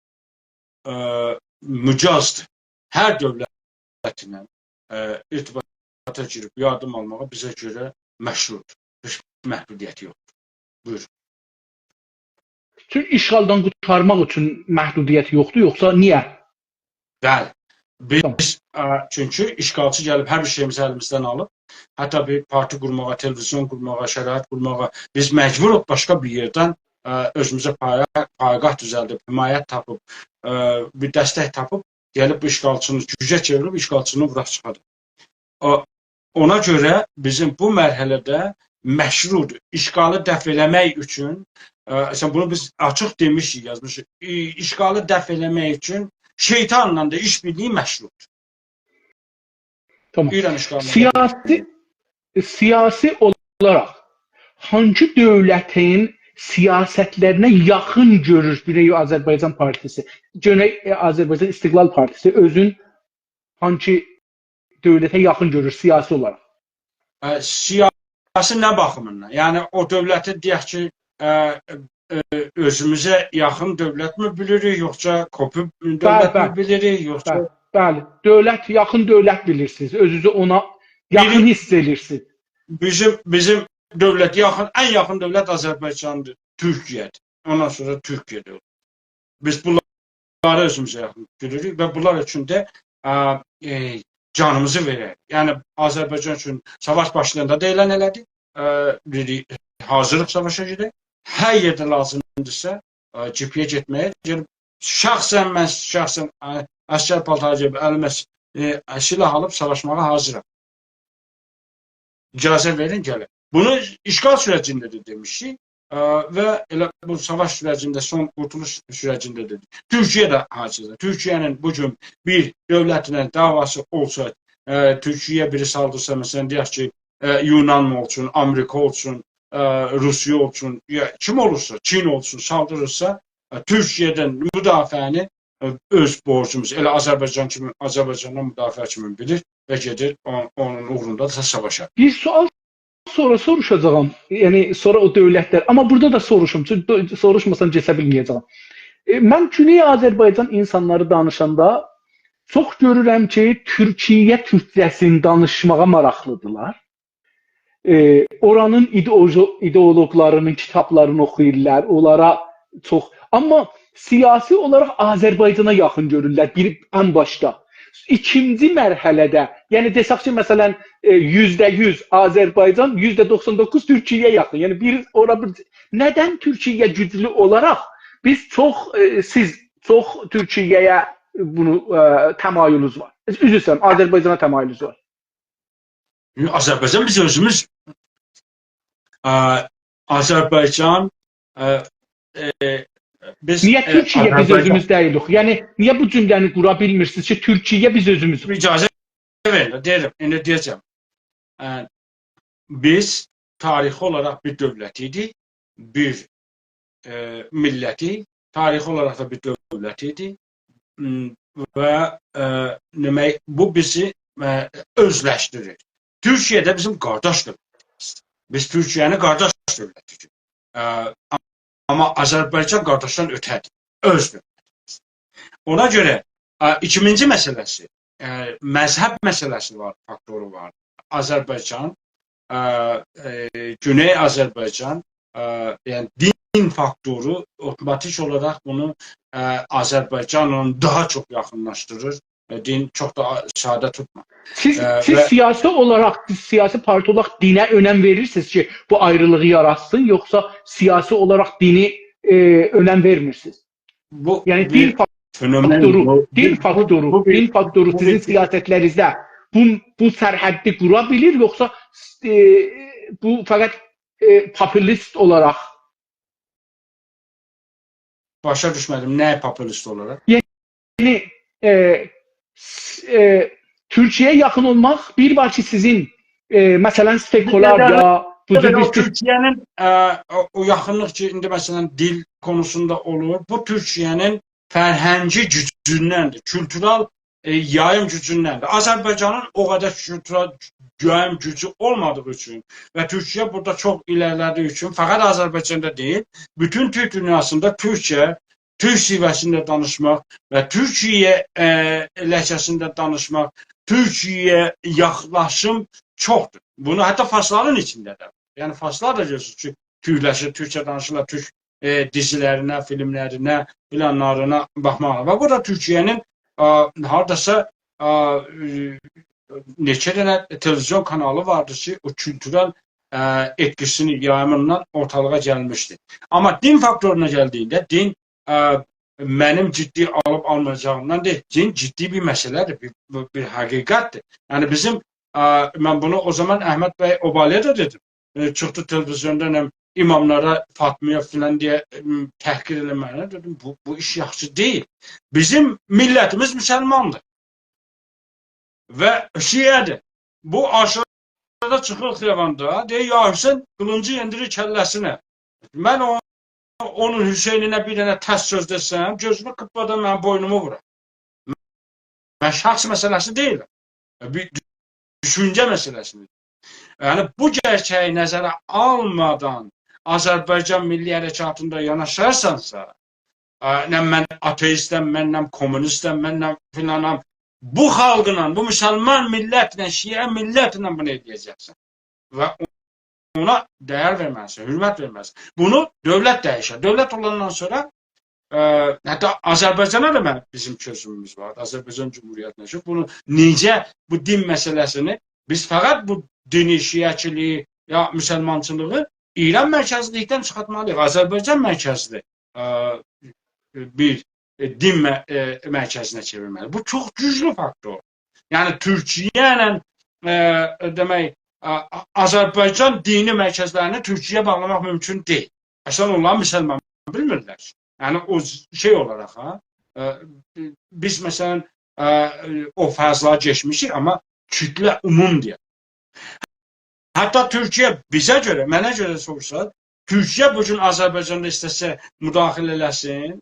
ائ، مجازدیر. هر دؤولتله، ائ، ارتباطا گیریب یاردیم آلماغا بیزه گؤره مشروعدور. هئچ محدودیتی یوخدور. بویورون. بوتون اشغالدان قورتارماق اوچون محدودیت یوخدور، یوخسا نییه؟ بلی. بیز، تامام. ائ، چونکی اشغالچی گلیب هر بیر شئییمیزی الیمیزدن آلیب، حتی بیر پارتی قورماغا، تلویزیون قورماغا، شرایط قورماغا، بیز مجبوروق باشقا بیر یئردن، ائ، اؤزوموزه پایه-، پایگاه دوزلدیب، حمایت تاپیب، ائ، بیر دستک تاپیب، گلیب بو اشغالچینی گوجه چئویریب، اشغالچینی ووراق چیخارداق. او، اونا گؤره بیزیم بو مرحله‌ده مشروعدور. اشغالی دفع ائله‌مک اوچون، ائ، مثلاً، بونو بیز آچیق دئمیشیک، یازمیشیق. ائ، اشغالی دفع ائله‌مک اوچون شیطانلا دا ایش‌بیرلیگی مشروعدور. تامام. ایران اشغالی. سیاسی، سیاسی اولاراق هانسی دؤولتین سیاستلرینه یاخین گؤرور گونئی آذربایجان پارتیسی؟ گونئی، ائ، آذربایجان استقلال پارتیسی اؤزون هانسی دؤولته یاخین گؤرور سیاسی اولاراق؟ ائ، سیاسی نه باخیمیندان؟ یعنی، او دؤولتی، دئیک کی، ائ، ائ، اؤزوموزه یاخین دؤولت‌می بیلیریک، یوخسا کوپی دؤولت‌می، بلی، بیلیریک، یوخسا، بلی. بلی، دؤولت، یاخین دؤولت بیلیرسینیز. اؤزونوزو اونا یاخین بیری حیس ائدیرسینیز. بیزیم، بیزیم دؤولت، یاخین، ان یاخین دؤولت آذربایجاندیر، تورکیه‌دیر. اوندان سونرا تورکیه‌دیر. بیز بونلاری اؤزوموزه یاخین گؤروروک و بونلار اوچون ده، ا، ائ، جانیمیزی وئرریک. یعنی، آذربایجان اوچون ساواش باشلایاندا دا اعلان ائله‌دی. ا، دئدی، حاضریق ساواشا گئدک. هر یئرده لازیمدیرسا، ا، جبهه‌یه گئتمه‌یه. یعنی، شخصاً من، شخصاً، ا، عسکر پالتاری گئییب، الیمه س-، ائ، سلاح آلیب ساواشماغا حاضرام. اجازه وئرین، گلیم. بونو اشغال سوره‌جینده ده دئمیشدی. ا، و ائله بو ساواش سوره‌جینده، سون قورتولوش سوره‌جینده ده دئدی. تورکیه ده حاضردیر. تورکیه‌نین بو گون بیر دؤولتله دعواسی اولسا، ا، تورکیه‌یه بیری سالدیرسا، مثلاً، دئیک کی، ا، یونان اولسون، آمریکا اولسون، ا، روسیه اولسون، یا کیم اولورسا، چین اولسون، سالدیریرسا، ا، تورکیه‌دن مدافعه‌نی، ا، اؤز بورجوموز، ائله آذربایجان کیمی، آذربایجاندان مدافعه کیمی بیلیر و گئدیر اون-، اونون اوغروندا دا ساواشار. بیر سؤال سونرا سوروشاجاغام. یعنی، سونرا او دؤولتلر. آمما بورادا دا سوروشوم. چونکی دؤ-، سوروشماسام کئچه بیلمه‌یه‌جه‌یم. ائ، من گونئی آذربایجان اینسانلاری دانیشاندا چوخ گؤرورم کی، تورکیه تورکجه‌سینی دانیشماغا ماراقلیدیرلار. ائ، اورانین ایدئولوژو-، ایدئولوقلاری‌نین کیتابلارینی اوخویورلار، اونلارا چوخ. آمما سیاسی اولاراق آذربایجانا یاخین گؤرورلر، بیر، ان باشدا. ایکینجی مرحله‌ده، یعنی دئسک کی، مثلاً، ائ، یوزده یوز آذربایجان، یوزده دوخسان دوققوز تورکیه‌یه یاخین. یعنی بیر، اورا بیر، ندن تورکیه گوجلو اولاراق بیز چوخ، ائ، سیز چوخ تورکیه‌یه بونو، ائ، تمایلونوز وار؟ عذر ایسته‌ییرم، آذربایجانا تمایلونوز وار. آذربایجان بیز اؤزوموز، ا، آذربایجان، ا، ائ، بیز، نییه ا، تورکیه بیز آذربایجان اؤزوموز دئییلیک؟ یعنی، نییه بو جمله‌نی قورا بیلمیرسینیز کی، تورکیه بیز اؤزوموزوک؟ اجازه وئرین، دئییرم، ایندی دئیه‌جم. ا، بیز تاریخی اولاراق بیر دؤولت ایدیک، بیر، ا، میللتی، تاریخی اولاراق دا بیر دؤولت ایدیک. م، و، ا، دئمک، بو بیزی، ا، اؤزلشدیریر. تورکیه ده بیزیم قارداش دؤولتیمیزدیر. بیز تورکیه‌نی قارداش دؤولتی گؤروروک. ا، آمما آذربایجان قارداشدان اؤته‌دیر. اؤز دؤولتیمیزدیر. اونا گؤره، ا، ایکینجی مسئله‌سی، ا، مذهب مسئله‌سی وار، فاکتورو وار. آذربایجان، ا، ا، گونئی آذربایجان، ا، یعنی دین فاکتورو اوتوماتیک اولاراق بونو، ا، آذربایجانلا داها چوخ یاخینلاشدیریر. ا، دین چوخ دا ساده توتمور. سیز، ا، سیز و سیاسی اولاراق، سیز سیاسی پارتی اولاراق دینه اؤنم وئریرسینیز کی، بو آیریلیغی یاراتسین، یوخسا سیاسی اولاراق دینی، ائ، اؤنم وئرمیرسینیز؟ بو یعنی بیر دین فا- فنومن، فاکتورو، بو، دین بو، بو، فاکتورو، بو دین بیر فاکتورو بو سیزین بیر سیاستلرینیزده بو، بو سرحدی قورا بیلیر، یوخسا، ائ، بو فقط، ائ، پوپولیست اولاراق؟ باشا دوشمه‌دیم، نه پوپولیست اولاراق؟ یعنی، ائ، س-، ائ، تورکیه‌یه یاخین اولماق، بیر وار کی، سیزین، ائ، مثلاً، سکولار یا بو جور بیر سیز- تورکیه‌نین، ا، او، او یاخینلیق کی، ایندی، مثلاً، دیل قونوسوندا اولور، بو تورکیه‌نین فرهنگی گوجوندندیر، کولتورل، ائ، یاییم گوجوندندیر. آذربایجانین او قدر کولتورل یاییم گوجو اولمادیغی اوچون و تورکیه بورادا چوخ ایره‌لیله‌دیگی اوچون، فقط آذربایجاندا دئییل، بوتون تورک دونیاسیندا تورکیه، تورک شیوه‌سینده دانیشماق و تورکیه، ائ، لهجه‌سینده دانیشماق، تورکیه‌یه یاخلاشیم چوخدور. بونو حتی فارسلارین ایچینده ده. یعنی، فارسلار دا گؤرورسونوز کی، تورکلشیر، تورکجه دانیشیرلار، تورک، ائ، دیزیلرینه، فیلملرینه، فلانلارینا باخماقلا. و بورادا تورکیه‌نین، ا، هارداسا، ا، ائ، نئچه دنه تلویزیون کانالی واردی کی، او کولتورل، ا، ائتکیسینی، یاییمیندان اورتالیغا گلمیشدی. آمما دین فاکتورونا گلدیگینده، دین، ا، منیم جدی آلیب آلمایاجاغیمدان دئییل، دین جدی بیر مسئله‌دیر، بیر، بیر، بیر حقیقتدیر. یعنی، بیزیم، ا، من بونو او زامان احمد بی اوبالی‌یا دا دئدیم. ائ، چیخدی تلویزیوندا، نه، اماملارا، فاطمی‌یا فلان دئیه، ائ، تحقیر ائله‌مه‌یه. دئدیم، بو، بو ایش یاخشی دئییل. بیزیم میللتیمیز مسلماندیر و شیعه‌دیر. بو آشورادا چیخیر خیاباندا، دئییر، «یا حسین»، قیلینجی یئندیریر کلّه‌سینه. من او، اونون حسینینه بیر دنه ترس سؤز دئسم، گؤزومو قیرپمادان منیم بوینومو وورار. من شخص مسئله‌سی دئییل. بیر دوشونجه مسئله‌سی‌دیر. یعنی، بو گئرچه‌یی نظره آلمادان آذربایجان میللی حرکاتیندا یاناشارسانسا، ا، نه من آتئیستم، من نه کمونیستم، من نه فلانام، بو خالقلا، بو مسلمان میللتله، شیعه میللتله بونو ائله‌یه‌جکسن. و اونا دَیَر وئرمه‌لیسن، حؤرمت وئرمه‌لیسن. بونو دؤولت دییشر. دؤولت اولاندان سونرا، ائ، حتی آذربایجانا دا من، بیزیم چؤزوموموز وار. آذربایجان جمهوریتینه کی، بونو نئجه، بو دین مسئله‌سینی، بیز فقط بو دینی، شیعه‌چیلیگی یا مسلمانچیلیغی ایران مرکزلیلیکدن چیخارتمالی‌ییق. آذربایجان مرکزلی، ائ، بیر، ائ، دین مه-، ائ، مرکزینه چئویرمه‌لی. بو چوخ گوجلو فاکتور. یعنی تورکیه ایله، ائ، دئمک، آ-، آ-، آذربایجان دینی مرکزلرینی تورکیه‌یه باغلاماق مومکون دئییل. اصلاً اونلاری مسلمان بیلمیرلر. یعنی او شئی اولاراق، ها، ائ، بیز مثلاً، ائ، او فضلاری کئچمیشیک، آمما کوتله عموم دئیک. حتی تورکیه بیزه گؤره، منه گؤره سوروشسا، تورکیه بو گون آذربایجاندا ایسته‌سه مداخله ائله‌سین،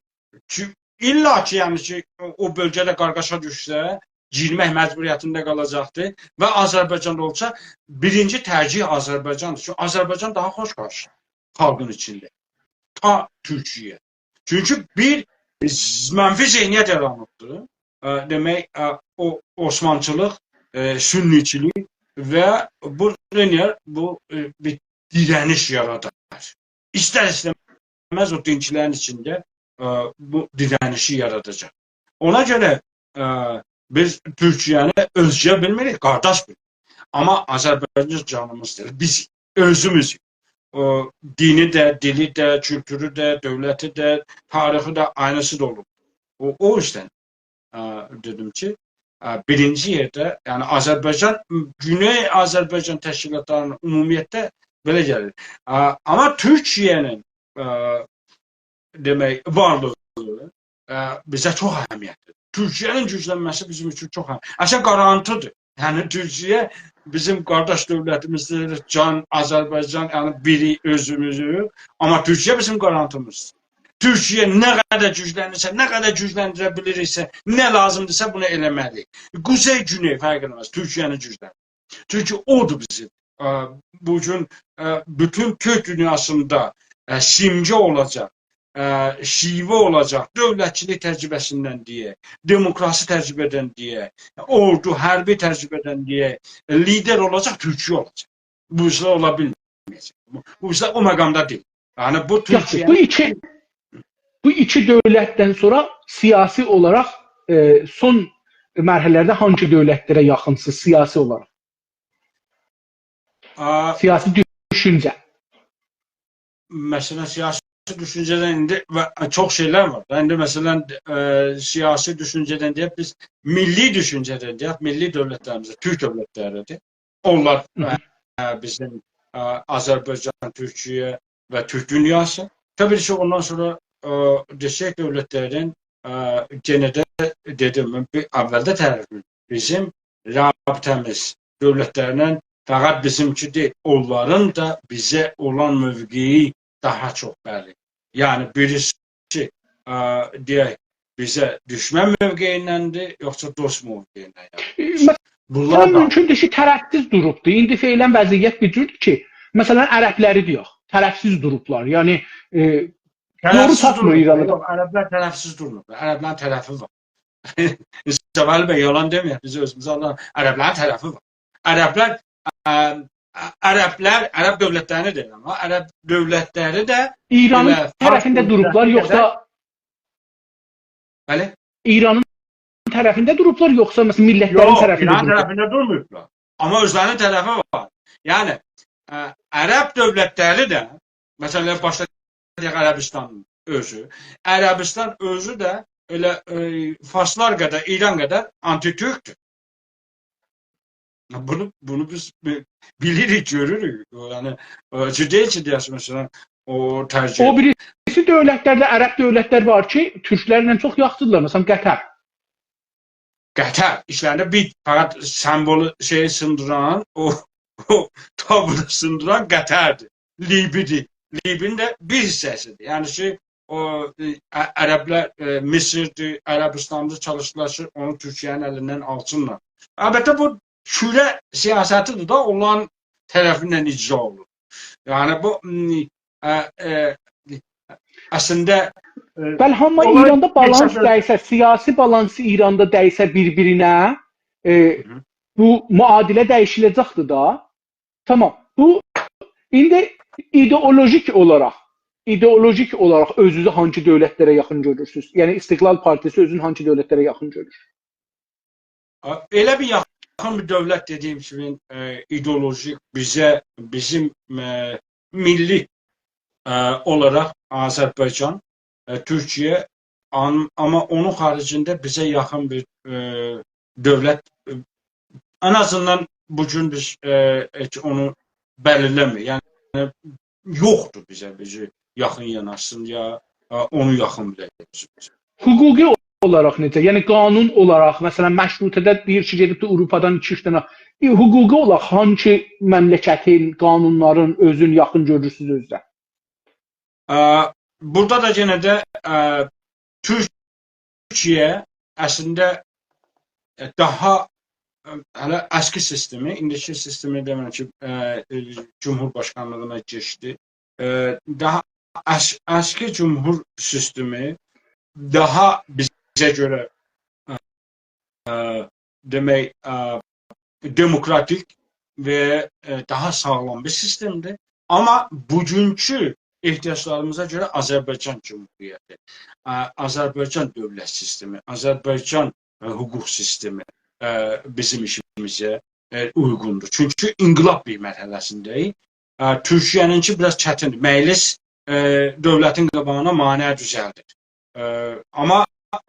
کی، الا کی، یعنی کی، او، او بؤلگه‌ده قارغاشا دوشسه، گیرمک مجبوریتینده قالاجاقدیر و آذربایجاندا اولسا، بیرینجی ترجیح آذربایجاندیر. چونکی آذربایجان داها خوش قارشیلانیر خالقین ایچینده. تا تورکیه. چونکی بیر ز-، منفی ذهنیت یارانیبدیر. ائ، دئمک، ائ، او عثمانچیلیق، ائ، سنی‌چیلیک و بو نئینیر؟ بو، ائ، بیر دیره‌نیش یارادار. ایستر-ایسته‌مز او دینچیلرین ایچینده، ائ، بو دیره‌نیشی یاراداجاق. اونا گؤره، ائ، بیز تورکیه‌نی اؤزگه بیلمیریک، قارداش بیلیریک. آمما آذربایجان جانیمیزدیر، بیز اؤزوموز. او دینی ده، دیلی ده، کولتورو ده، دؤولتی ده، تاریخی ده عینیسی ده اولوب. او، او اوزدن، ائ، دئدیم کی، ائ، بیرینجی یئرده، یعنی آذربایجان، گونئی آذربایجان تشکیلاتلارینین عمومیتله بئله گلیر. ائ، آمما تورکیه‌نین، ائ، دئمک، وارلیغی، ائ، بیزه چوخ اهمیتلی‌دیر. تورکیه‌نین گوجلنمه‌سی بیزیم اوچون چوخ اهمیتلی‌دیر. اصلاً گارانتی‌دیر. یعنی تورکیه بیزیم قارداش دؤولتیمیزدیر، جان آذربایجان، یعنی بیری اؤزوموزوک، آمما تورکیه بیزیم گارانتیمیزدیر. تورکیه نه قدر گوجلنیرسه، نه قدر گوجلندیره بیلیریکسه، نه لازیمدیرسا بونو ائله‌مه‌لی‌ییک. قوزئی، گونئی فرق ائله‌مز، تورکیه‌نی گوجلندیر. چونکی اودور بیزیم، ائ، بو گون، ائ، بوتون تورک دونیاسیندا، ائ، سیمگه اولاجاق، ائ، شیوه اولاجاق، دؤولتچیلیک تجربه‌سیندن دئیک، دموکراسی تجربه‌دن دئیک، اوردو، حربی تجربه‌دن دئیک، ائ، لیدر اولاجاق، تورکیه اولاجاق. بو اوزده اولا بیلمه‌یه‌جک. بو، بو اوزده او مقامدا دئییل. یعنی بو یاخشی، تورکیه بو ایکی، بو ایکی دؤولتدن سونرا سیاسی اولاراق، ائ، سون مرحله‌لرده هانگی دؤولتلره یاخینسینیز سیاسی اولاراق؟ آ، سیاسی دوشونجه. مثلاً، سیاسی دوشونجه‌دن ایندی و چوخ شئیلر وار دا. ایندی، مثلاً، ائ، سیاسی دوشونجه‌دن دئیک، بیز میللی دوشونجه‌دن دئیک، میللی دؤولتلریمیزه، تورک دؤولتلریدیر. اونلار، هی هی. ائ، بیزیم، ائ، آذربایجان، تورکیه و تورک دونیاسی. طبیعی کی، اوندان سونرا، ائ، دئسک دؤولتلرین، ائ، یئنه ده دئدیم، بیر اولده تعریف، بیزیم رابطه‌میز دؤولتلرله فقط بیزیمکی دئییل، اونلارین دا بیزه اولان موقعی داها چوخ بللی. یعنی بیریسی، ائ، دئیک، بیزه دوشمن موقعیندندیر، یوخسا دوست موقعیندن؟ یعنی ائ، مثلاً، بونلار دا مومکوندور کی، طرفسیز دوروبدور. ایندی فعلاً وضعیت بو جوردور کی، مثلاً، عربلری دئیک، طرفسیز دوروبلار. یعنی، ائ، دوغرو طرفسیز تاپمیر دورمور. ایرانی دا. یوخ، عربلر طرفسیز دورمور. عربلرین طرفی وار. مصطفی علی بی، یالان دئمه‌یک، بیز اؤزوموزه آلان، عربلرین طرفی وار. عربلر، ا، ا، عربلر، عرب دؤولتلرینی دئییرم ها، عرب دؤولتلری ده ایرانین ائله فارس طرفینده دؤولتلری دوروبلار، قدر یوخسا بلی. ایرانین طرفینده دوروبلار، یوخسا، مثلاً، میللتلرین یوخ، طرفینده ایرانین دوروبلار؟ طرفینده دورماییبلار. آمما اؤزلرینین طرفی وار. یعنی، ا، عرب دؤولتلری ده، مثلاً، باشدا دئیک، عربستانین اؤزو. عربستان اؤزو ده ائله، ائ، فارسلار قدر، ایران قدر آنتی‌تورکدور. بونو، بونو بیز بی-، بیلیریک، گؤروروک. او، یعنی، او، جدی کی، دئیه‌سن، مثلاً، او ترجیح او بیریسی دؤولتلرده، عرب دؤولتلر وار کی، تورکلرله چوخ یاخشیدیرلار. مثلاً، قطر. قطر، ایچلرینده بیر فقط سمبولو، شئیی سیندیران، او، او تابونو سیندیران قطردیر. لیبی‌دیر. لیبی‌نین ده بیر حیصه‌سیدیر. یعنی کی، او، ائ، ع-، عربلر، ائ، مصردیر، عربستاندا چالیشدیلار کی، اونو تورکیه‌نین الیندن آلسینلار. البته، بو کوره سیاستیدیر دا، اونلارین طرفیندن اجرا اولونور. یعنی، بو، م، ا، ا، اصلینده، ائ، بلی، آمما اونلار ایراندا بالانس یاشادی- دییسه، سیاسی بالانس ایراندا دییسه بیر-بیرینه، ائ، هی. بو معادله دییشیله‌جکدیر دا. تامام. بو ایندی ایدئولوژیک اولاراق، ایدئولوژیک اولاراق اؤزونوزو هانسی دؤولتلره یاخین گؤرورسونوز؟ یعنی استقلال پارتیسی اؤزونو هانسی دؤولتلره یاخین گؤرور؟ آ، ائله بیر یاخین بیر دؤولت، دئدیگیم کیمی، ائ، ایدئولوژیک بیزه، بیزیم، ائ، میللی، ائ، اولاراق آذربایجان، ائ، تورکیه، آن-، آمما اونون خاریجینده بیزه یاخین بیر، ائ، دؤولت، ائ، ان آزیندان بو گون بیز، ائ، هئچ اونو بلیرله‌میر. یعنی یوخدور بیزه، بیزه یاخین یاناشسین یا، ائ، اونو یاخین بیلک بیزه. حقوقی اولاراق نئجه؟ یعنی قانون اولاراق، مثلا، مشروطه‌ده دئییر کی، گئدیبدی آوروپادان ایکی-اوچ دنه. ائ، حقوقی اولاراق هانسی مملکتین، قانونلارین اؤزون یاخین گؤرورسونوز اؤزوزه؟ ا، بورادا دا یئنه ده، ا، تورکیه اصلینده، ائ، داها، ائ، هله اسکی سیستمی، ایندیکی سیستمی دئمک کی، ائ، ائ، جمهورباشقانلیغینا کئچدی. ائ، داها اس-، اسکی جمهور سیستمی داها بیزه گؤره، ائ، دئمک، ائ، دموکراتیک و، ائ، داها ساغلام بیر سیستمدیر. آمما بوگونکو احتیاجلاریمیزا گؤره آذربایجان جمهوریتی، ائ، آذربایجان دؤولت سیستمی، آذربایجان، ائ، حقوق سیستمی، ائ، بیزیم ایشیمیزه، ائ، اویغوندور. چونکی انقلاب بیر مرحله‌سینده‌ییک. ائ، تورکیه‌نینکی بیر آز چتیندیر. مجلس، ائ، دؤولتین قاباغینا مانع دوزلدیر. ائ، آمما،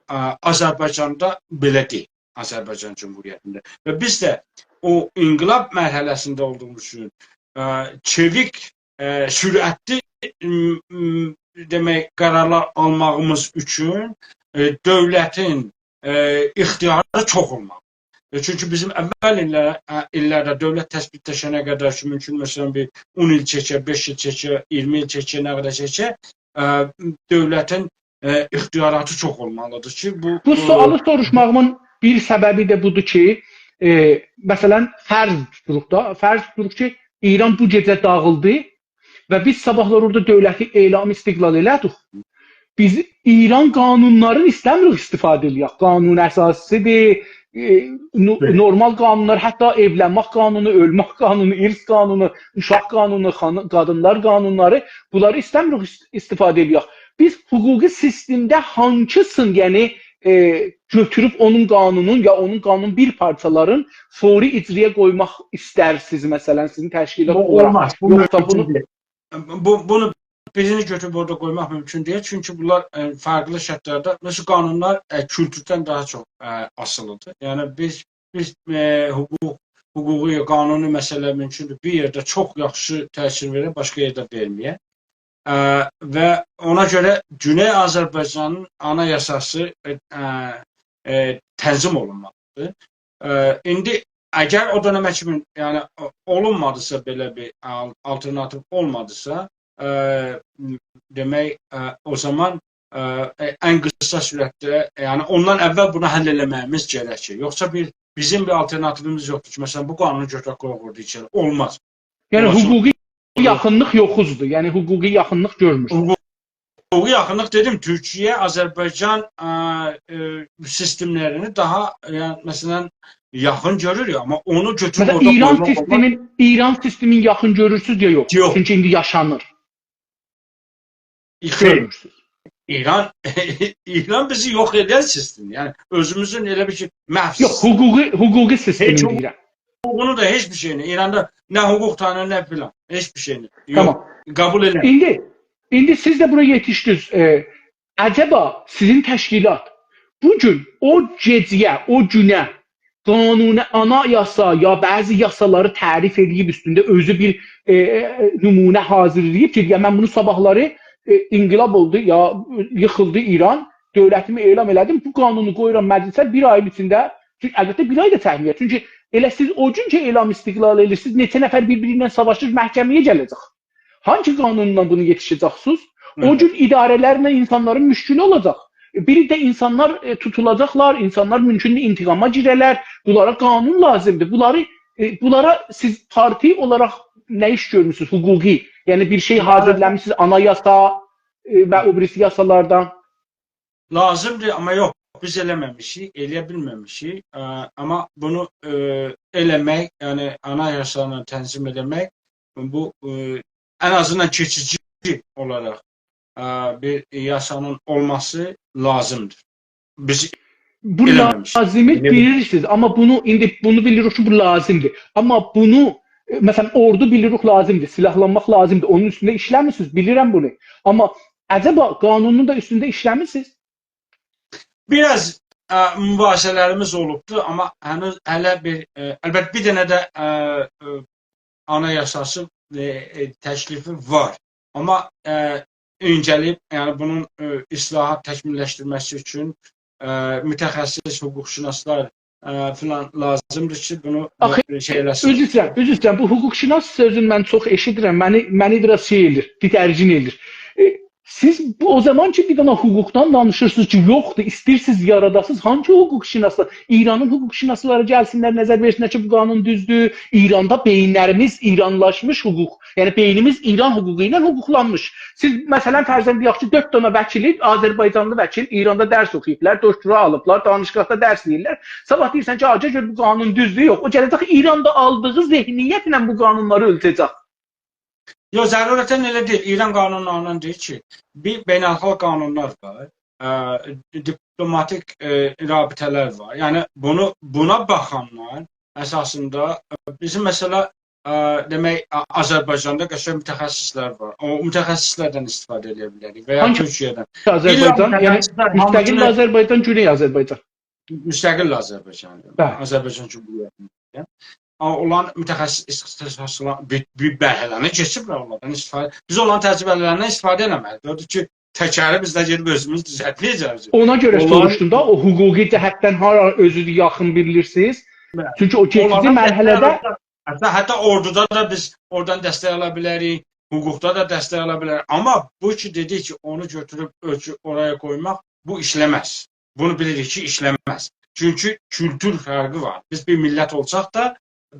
ائ، آذربایجاندا بئله دئییل، آذربایجان جمهوریتینده. و بیز ده او انقلاب مرحله‌سینده اولدوغوموز اوچون، ائ، چئویک، ائ، سرعتلی، م، م، دئمک، قرارلار آلماغیمیز اوچون، ائ، دؤولتین، ائ، اختیاری چوخ اولمالی. ائ، چونکی بیزیم اول ایللر-، ائ، ایللرده دؤولت تثبیتلشنه قدر کی، مومکون، مثلا، بیر اون ایل چکه، بئش ایل چکه، اییرمی ایل چکه، نه قدر چکه، ائ، دؤولتین، ائ، اختیاراتی چوخ اولمالیدیر کی، بو، بو ائ، سؤالی سوروشماغیمین بیر سببی ده بودور کی، ائ، مثلا، فرض توتوروق دا، فرض توتوروق کی، ایران بو گئجه داغیلدی و بیز صاباحلار اورادا دؤولتی اعلام استقلال ائله‌دیک. بیز ایران قانونلارینی ایسته‌میریک استفاده ائله‌یک. قانون اساسی‌دیر، ائ، نو-، بلی. نورمال قانونلار، حتی ائولنمک قانونو، اؤلمک قانونو، ارث قانونو، اوشاق قانونو، خان-، قادینلار قانونلاری، بونلاری ایسته‌میریک است-، استفاده ائله‌یک. بیز حقوقی سیستمده هانسین، یعنی، ائ، گؤتوروب اونون قانونون یا اونون قانون بیر پارچالارین فوری اجرایه قویماق ایسترسینیز، مثلا، سیزین تشکیلات بو اولاراق؟ اولماز. بو یوخسا مومکون بونو دئییل. بو، بونو بیرینی گؤتوروب اورادا قویماق مومکون دئییل. چونکی بونلار، ائ، فرقلی شرطلرده، مثلا، قانونلار، ائ، کولتوردن داها چوخ، ائ، آسیلیدیر. یعنی بیز، بیز، ائ، حقوق، حقوقی، قانونی مسئله مومکوندور بیر یئرده چوخ یاخشی تأثیر وئره، باشقا یئرده وئرمه‌یه. ائ، و اونا گؤره گونئی آذربایجانین آنایاساسی، ائ، ائ، ائ، تنظیم اولونمالیدیر. ائ، ایندی اگر او دؤنمه کیمی، یعنی، او-، اولونمادیسا، بئله بیر آل-، آلترناتیو اولمادیسا، ائ، م-، دئمک، ائ، او زامان، ائ، ائ، ان قیسا سرعتده، یعنی، اوندان اول بونو حل ائله‌مه‌ییمیز گرکیر. یوخسا بیر، بیزیم بیر آلترناتیویمیز یوخدور کی، مثلا، بو قانونو گؤتورک قویاق اورادا ایچری. اولماز. یعنی اولماز. حقوقی یاخینلیق یوخوزدور. یعنی حقوقی یاخینلیق گؤرمورسونوز. حقوق-، حقوقی یاخینلیق دئدیم، تورکیه، آذربایجان، ائ، ائ، سیستملرینی داها، یعنی، مثلا، یاخین گؤرور یا، آمما اونو گؤتوروب مثلا، اورادا ایران قویماق اولماز. سیستمین، ایران سیستمین یاخین گؤرورسونوز یا یوخ؟ یوخ. چونکی ایندی یاشانیر. خیر. گؤرمورسونوز. ایران، ایران بیزی یوخ ائدن سیستم. یعنی، اؤزوموزون ائله بیر کی، محو یوخ، حقوقی، حقوقی سیستمین هئچ دئییرم. حقوقونو دا، هئچ بیر شئیینی. ایراندا نه حقوق تانینیر، نه فلان. هئچ بیر شئیینی. یوخ. تامام. قبول ائله‌میر. ایندی، ایندی سیز ده بورا یئتیشدینیز. ائ، عجبا سیزین تشکیلات بو گون او گئجه‌یه، او گونه قانون، آنایاسا یا بعضی یاسالاری تعریف ائله‌ییب اوستونده اؤزو بیر، ائ، ائ، نمونه حاضیرلاییب کی، یا من بونو صاباحلاری، ائ، انقلاب اولدو، یا ییخیلدی ایران، دؤولتیمی اعلام ائله‌دیم، بو قانونو قویورام مجلسه، بیر آیین ایچینده، چونکی البته بیر آی دا چکمه‌یه‌جک. چونکی ائله سیز او گون کی اعلام استقلال ائدیرسینیز، نئچه نفر بیر-بیری ایله ساواشیر، محکمه‌یه گله‌جک. هانسی قانونلا بونو یئتیشه‌جکسینیز؟ او هی. گون اداره‌لرله اینسانلارین مشکلی اولاجاق. ائ، بیر ده اینسانلار، ائ، توتولاجاقلار، اینسانلار مومکوندور انتقاما گیره‌لر. بونلارا قانون لازیمدیر. بونلاری، ائ، بونلارا سیز پارتی اولاراق نه ایش گؤرموسونوز؟ حقوقی، یعنی بیر شئی حاضیرلامیسینیز، آنایاسا، ائ، و او بیریسی یاسالاردان؟ لازیمدیر، آمما یوخ، بیز ائله‌مه‌میشیک، ائله‌یه بیلمه‌میشیک. اه، آمما بونو، اه، ائله‌مک، یعنی آنایاسا ایله تنظیم ائله‌مک، بو، اه، ان آزیندان کئچیجی اولاراق، اه، بیر یاسانین اولماسی لازیمدیر. بیز بو ائله‌مه‌میشیک. لازیمی ائله‌مه‌میشیک. بیلیرسینیز، آمما بونو ایندی بونو بیلیریک کی، بو لازیمدیر. آمما بونو، ائ، مثلا، اوردو بیلیریک لازیمدیر، سیلاحلانماق لازیمدیر. اونون اوستونده ایشله‌میرسینیز، بیلیرم بونو. آمما عجبا قانونون دا اوستونده ایشله‌میرسینیز؟ بیر آز، اه، مباحثه‌لریمیز اولوبدو، آمما هنوز هله بیر، اه، البته بیر دنه ده، اه، اه، آنایاساسی، اه، اه، تکلیفی وار. آمما، اه، اینجه‌له‌ییب، یعنی بونون، اه، اصلاحات تکمیللشدیرمه‌سی اوچون، اه، متخصص حقوق‌شناسلار، اه، فلان لازیمدیر کی، بونو، آخی، اه، شئی ائله‌سین. عذر ایسته‌ییرم، عذر ایسته‌ییرم. بو حقوق‌شناس سؤزون من چوخ ائشیدیرم. منی، منی بیر آز شئی ائله‌ییر، دیدرگین ائله‌ییر. ائ، سیز بو، او زامان کی، بیر دنه حقوقدان دانیشیرسینیز کی، یوخدور، ایسته‌ییرسینیز یاراداسینیز، هانگی حقوق‌شناسلار؟ ایرانین حقوق‌شناسلاری گلسینلر، نظر وئرسینلر کی، بو قانون دوزدور. ایراندا بئیینلریمیز ایرانلاشمیش حقوق، یعنی بئینیمیز ایران حقوقو ایله حقوقلانمیش. سیز، مثلا، فرضاً دئیک کی، دؤرد دنه وکیلی، آذربایجانلی وکیل ایراندا درس اوخویوبلار، دکترا آلیبلار، دانشگاهدا درس دئییرلر. صاباح دئییرسن کی، «آ، گؤر، گؤر، بو قانون دوزدور»، یوخ، او گله‌جک ایراندا آلدیغی ذهنیتله بو قانونلاری اؤلچه‌جک. یوخ، ضرورتاً ائله دئییل. ایران قانونلاریندان دئییر کی، بیر بین‌الخالق قانونلار وار، اه، دیپلوماتیک، اه، رابطه‌لر وار. یعنی بونو، بونا باخانلار اساسیندا، اه، بیزیم، مثلا، اه، دئمک، آ-، آذربایجاندا قشنگ متخصصلر وار. او متخصصلردن استفاده ائده بیلریک و یا هانگی تورکیه‌دن. آذربایجان، ایران یعنی متخصصلر مستقل هامیسینی آذربایجان، گونئی آذربایجان. مستقل آذربایجان، بلی. آذربایجان جمهوریتیندن. آمما اولارین متخصص اختصاصلار بیر، بیر مرحله‌نی کئچیبلر، اونلاردان استفاده. بیز اونلارین تجربه‌لریندن استفاده ائله‌مه‌لی‌ییک. اودور کی، تکری بیز ده گئدیب اؤزوموز دوزلتمه‌یه‌جه‌ییک. اونا گؤره اونلارین سوروشدوم دا، او حقوقی جهتدن هارا اؤزونوزو یاخین بیلیرسینیز؟ بلی. چونکی او کئچیجی اونلاردان مرحله‌ده دستک آلیرلار. حتی، حتی اوردودا دا بیز اورادان دستک آلا بیلریک، حقوقدا دا دستک آلا بیلریک. آمما بو کی، دئدیک کی، اونو گؤتوروب اؤلچو اورایا قویماق، بو ایشله‌مز. بونو بیلیریک کی، ایشله‌مز. چونکی کولتور فرقی وار. بیز بیر میللت اولساق دا،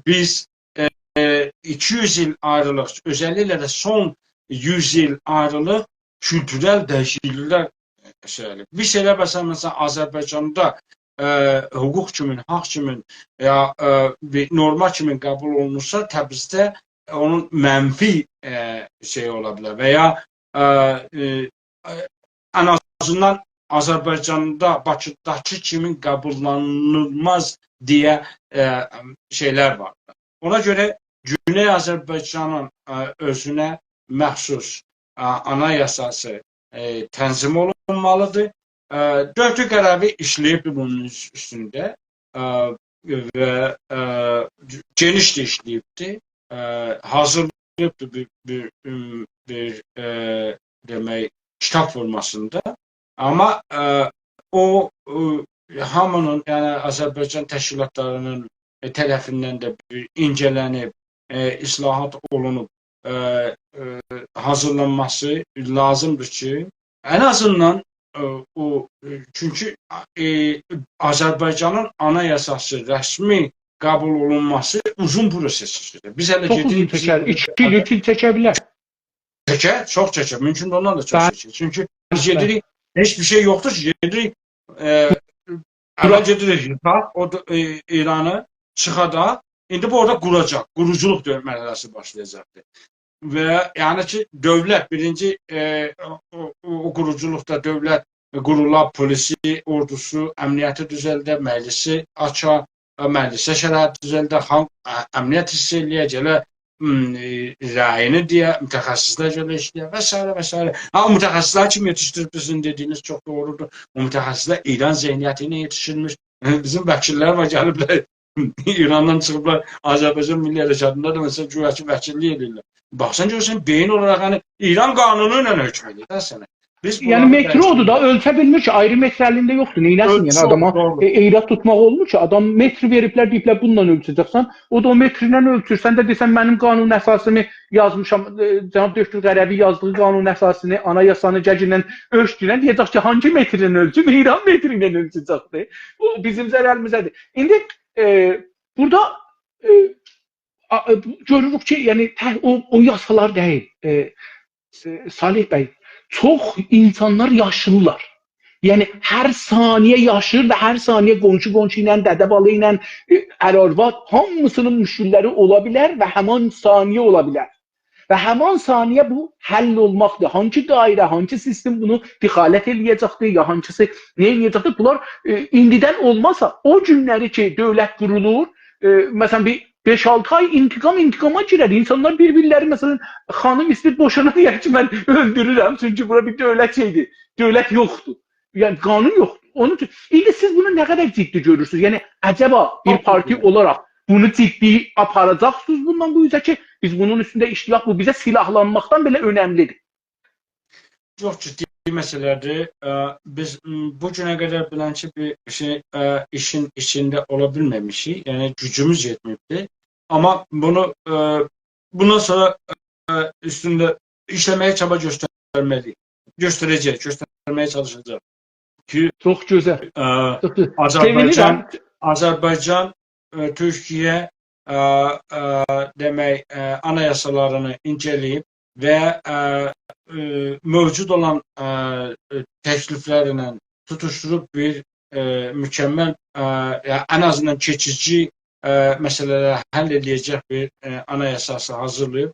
بیز، ائ، ائ، ایکی یوز ایل آیریلیق، اؤزللیکله ده سون یوز ایل آیریلیق کولتورل دییشیکلیکلر، ائ، شئی ائله‌ییب. بیر شئیلر، مثلا، مثلا، آذربایجاندا، ائ، حقوق کیمین، حاق کیمین، یا، ائ، بیر نورما کیمین قبول اولونورسا، تبریزده اونون منفی، ائ، شئی اولا بیلر و یا، ائ، ائ، ائ، ان آزیندان آذربایجاندا، باکیداکی کیمین قبوللانیلماز دئیه، ائ، شئیلر وار. اونا گؤره گونئی آذربایجانین، ائ، اؤزونه مخصوص، ائ، آنایاساسی، ائ، تنظیم اولونمالیدیر. ائ، دکتر قره‌وی ایشله‌ییبدی بونون اوز-، اوستونده، ائ، و، ائ، گئنیش ده ایشله‌ییبدی. ائ، حاضیرلاییبدی بیر، بیر، بیر، ائ، دئمک، کیتاب فورماسیندا. آمما، ائ، او، ائ، هامینین، یعنی آذربایجان تشکیلاتلاری‌نین، ائ، طرفیندن ده بیر اینجه‌لنیب، ائ، اصلاحات اولونوب، ائ، ائ، حاضیرلانماسی لازیمدیر کی، ان آزیندان، ائ، او، ائ، چونکی، ائ، آذربایجانین آنایاساسی رسمی قبول اولونماسی اوزون پروسس ایسته‌ییر. بیز هله گئدیریک، بیزیم چوخ اوزون چکر. ایکی ایل، اوچ ایل چکه بیلر. چکر، چوخ چکر. مومکون ده اوندان دا چوخ، بلی، چکر. چونکی بیز، بلی، گئدیریک، هئچ بیر شئی یوخدور کی، گئدیریک، ائ، بورا اول گئدیریک ییخاق، او دا، ائ، ایرانی چیخاداق. ایندی بو اورادا قوراجاق، قوروجولوق دؤ-، مرحله‌سی باشلایاجاقدیر. و یعنی کی، دؤولت بیرینجی، ائ، او، او، او قوروجولوقدا دؤولت قورولا، پولیسی، اوردوسو، امنیتی دوزلده، مجلیسی آچا، ائ، مجلیسه شرایط دوزلده، خالق، ائ، امنیت حیس ائله‌یه، گله، م، ائ، رأیینی دئیه، متخصصلر گله ایشله‌یه و سایره و سایره. ها، او متخصصلر کیم یئتیشدیریب، سیزین دئدیگینیز چوخ دوغرودور. او متخصصلر ایران ذهنیتی ایله یئتیشیرمیش. بیزیم وکیللر وار، گلیبلر ایراندان چیخیبلار، آذربایجان میللی حرکاتیندا دا، مثلا، گویا کی، وکیللیک ائدیرلر. باخسان گؤرورسن، بئیین اولاراق، یعنی، ایران قانونو ایله حکم ائدیر ده سنه. بیز، یعنی، بونلاری متری اودور دا، دَییشمیریک. اؤلچه بیلمیر کی، آیری متر الینده یوخدور، نئینه‌سین، یعنی، اؤلچه، آداما، دوغرو، ائ، ایراد توتماق اولمور کی، آدام متر وئریبلر، دئییبلر، بونونلا اؤلچه‌جکسن، او دا او مترینن اؤلچور، سن ده دئسن، منیم قانون اساسیمی یازمیشام، ائ، جناب دکتر قره‌وی یازدیغی قانون اساسینی، آنایاسانی گل گینن اؤلچ دئینن، دئیه‌جک کی، هانگی مترینن اؤلچوم؟ ایران مترینن اؤلچه‌جکدیر. بو بیزیم ضرریمیزه‌دیر. ایندی، ائ، بورادا، ائ، آ، ائ، بو، گؤروروک کی، یعنی، تک او، او یاسالار دئییل. ائ، س-، صالح بی، چوخ اینسانلار یاشیرلار. یعنی، هر ثانیه یاشیر و هر ثانیه قونشو قونشو ایله، دده بالا ایله، ائ، ار آرواد، هامیسینین مشکل‌لری اولا بیلر و همان ثانیه اولا بیلر. و همان ثانیه بو حل اولماقدیر. هانسی دایره، هانسی سیستم بونو دخالت ائله‌یه‌جکدیر، یا هانسیسی نه ائله‌یه‌جکدیر؟ بونلار، ائ، ایندیدن اولماسا، او گونلری کی، دؤولت قورولور، ائ، مثلا، بیر بئش-آلتی آی انتقام انتقاما گیرر. اینسانلار بیر-بیرلری، مثلا، خانیم ایسته‌ییر بوشانا، دئیر کی، «من اؤلدورورم، چونکی بورا بیر دؤولت شئیدیر، دؤولت یوخدور. یعنی، قانون یوخدور.» اونون اوچون، ایندی سیز بونو نه قدر جدی گؤرورسونوز؟ یعنی، عجبا بیر پارتی اولاراق بونو جدی آپاراجاقسینیز بوندان بو اوزه کی، بیز بونون اوستونده ایشله‌یک، بو بیزه سیلاحلانماقدان بئله اؤنملیدیر. چوخ جدی مسئله‌دیر. ا، بیز، م، بو گونه قدر بئلنچه بیر شئی، ا، ایشین ایچینده اولا بیلمه‌میشیک. یعنی، گوجوموز یئتمه‌ییبدیر. آمما بونو، ا، بوندان سونرا، ا، اوستونده ایشله‌مه‌یه چابا گؤسترمه‌لی‌ییک. گؤستره‌جه‌ییک، گؤسترمه‌یه چالیشاجاغیق کی، چوخ گؤزل. ا، چوخ گؤزل. آذربایجان، سئوینیرم. آذربایجان، ا، تورکیه، ا، ا، دئمک، ا، آنایاسالارینی اینجه‌له‌ییب و، ا، ا، موجود اولان، ا، ا، تکلیفلرله توتوشدوروب بیر، ا، مکمل، ا، یا ان آزیندان کئچیجی، ا، مسئله‌لری حل ائله‌یه‌جک بیر، ا، آنایاساسی حاضیرلاییب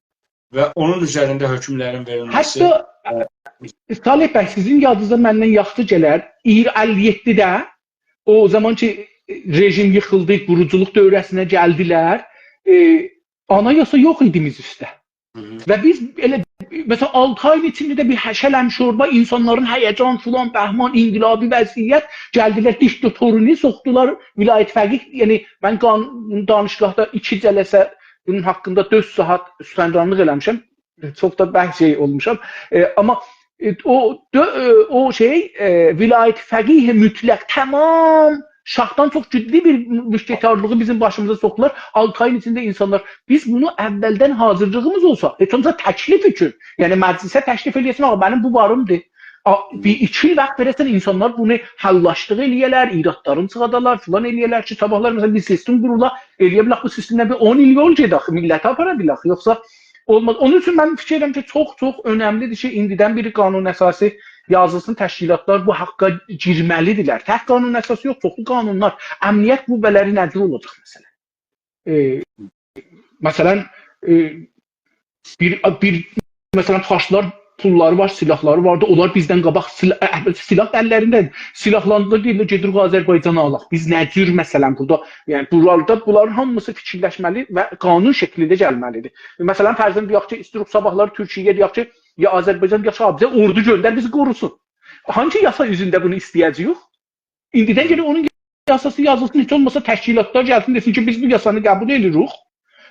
و اونون اوزرینده حکملرین وئریلمه‌سی. حتی صالح بی، سیزین یادینیزا مندن یاخشی گلر، اییر-، اللی یئددیده، او زامان کی، رژیم ییخیلدی، قوروجولوق دوره‌سینه گلدیلر، ائ، آنایاسا یوخ ایدی میز اوسته. هی هی. و بیز ائله، مثلا، آلتی آیین ایچینده ده بیر حشل امشوربا، اینسانلارین هیجان، فلان، بهمان، انقلابی وضعیت، گلدیلر دیکتاتورونو سوخدولار ولایت فقیه، یعنی من قان-، دانشگاهدا ایکی جلسه بونون حاقیندا دؤرد ساعات سخنرانلیق ائله‌میشم. چوخ دا بحث شئی اولموشام. ائ، آمما، ائ، او دؤ-، ائ، او شئی، ائ، ولایت فقیه مطلق تمام شاهدان چوخ جدی بیر موشکتارلیغی بیزیم باشیمیزا سوخدولار. آلتی آیین ایچینده اینسانلار، بیز بونو اولدن حاضیرلیغیمیز اولسا، هئچ اولماسا تکلیف اوچون، یعنی مجلسه تکلیف ائله‌یه‌سن، «آغا، منیم بو واریمدیر.» آ، بیر ایکی ایل واخت وئره‌سن اینسانلار بونو حللاشلیق ائله‌یه‌لر، ایرادلارینی چیخادالار، فلان ائله‌یه‌لر کی، صاباحلار، مثلا، بیر سیستم قورولا، ائله‌یه بیلک بو سیستمله بیر اون ایل یول گئدک، میللتی آپارا بیلک. یوخسا اولماز. اونون اوچون من فیکیر ائدیرم کی، چوخ-چوخ اؤنملیدیر کی، ایندیدن بیر قانون اساسی یازیلسین، تشکیلاتلار بو حاققا گیرمه‌لیدیرلر. تک قانون اساسی یوخ، چوخلو قانونلار. امنیت قوه‌لری نه جور اولاجاق، مثلا؟ ائ، مثلا، ائ، بیر، بیر، مثلا، فارسلار پوللاری وار، سلاحلاری واردی. اونلار بیزدن قاباق سلا-، اه، سلاح اللرینده، سلاحلاندی، دئییرلر، «گئدیریک آذربایجانی آلاق.» بیز نه جور، مثلا، بورادا، یعنی، بورادا بونلارین هامیسی فیکیرلشمه‌لی و قانون شکلینده گلمه‌لیدیر. مثلا، فرضاً دئیک کی، ایسته‌ییریک صاباحلاری تورکیه، دئیک کی، یا آذربایجان، دئیک کی، «آ، بیزه اوردو گؤندر، بیزی قوروسون.» هانسی یاسا اوزونده بونو ایسته‌یه‌جه‌ییک؟ ایندیدن گرک اونون یاساسی یازیلسین، هئچ اولماسا تشکیلاتلار گلسین، دئسین کی، «بیز بو یاسانی قبول ائدیریک.»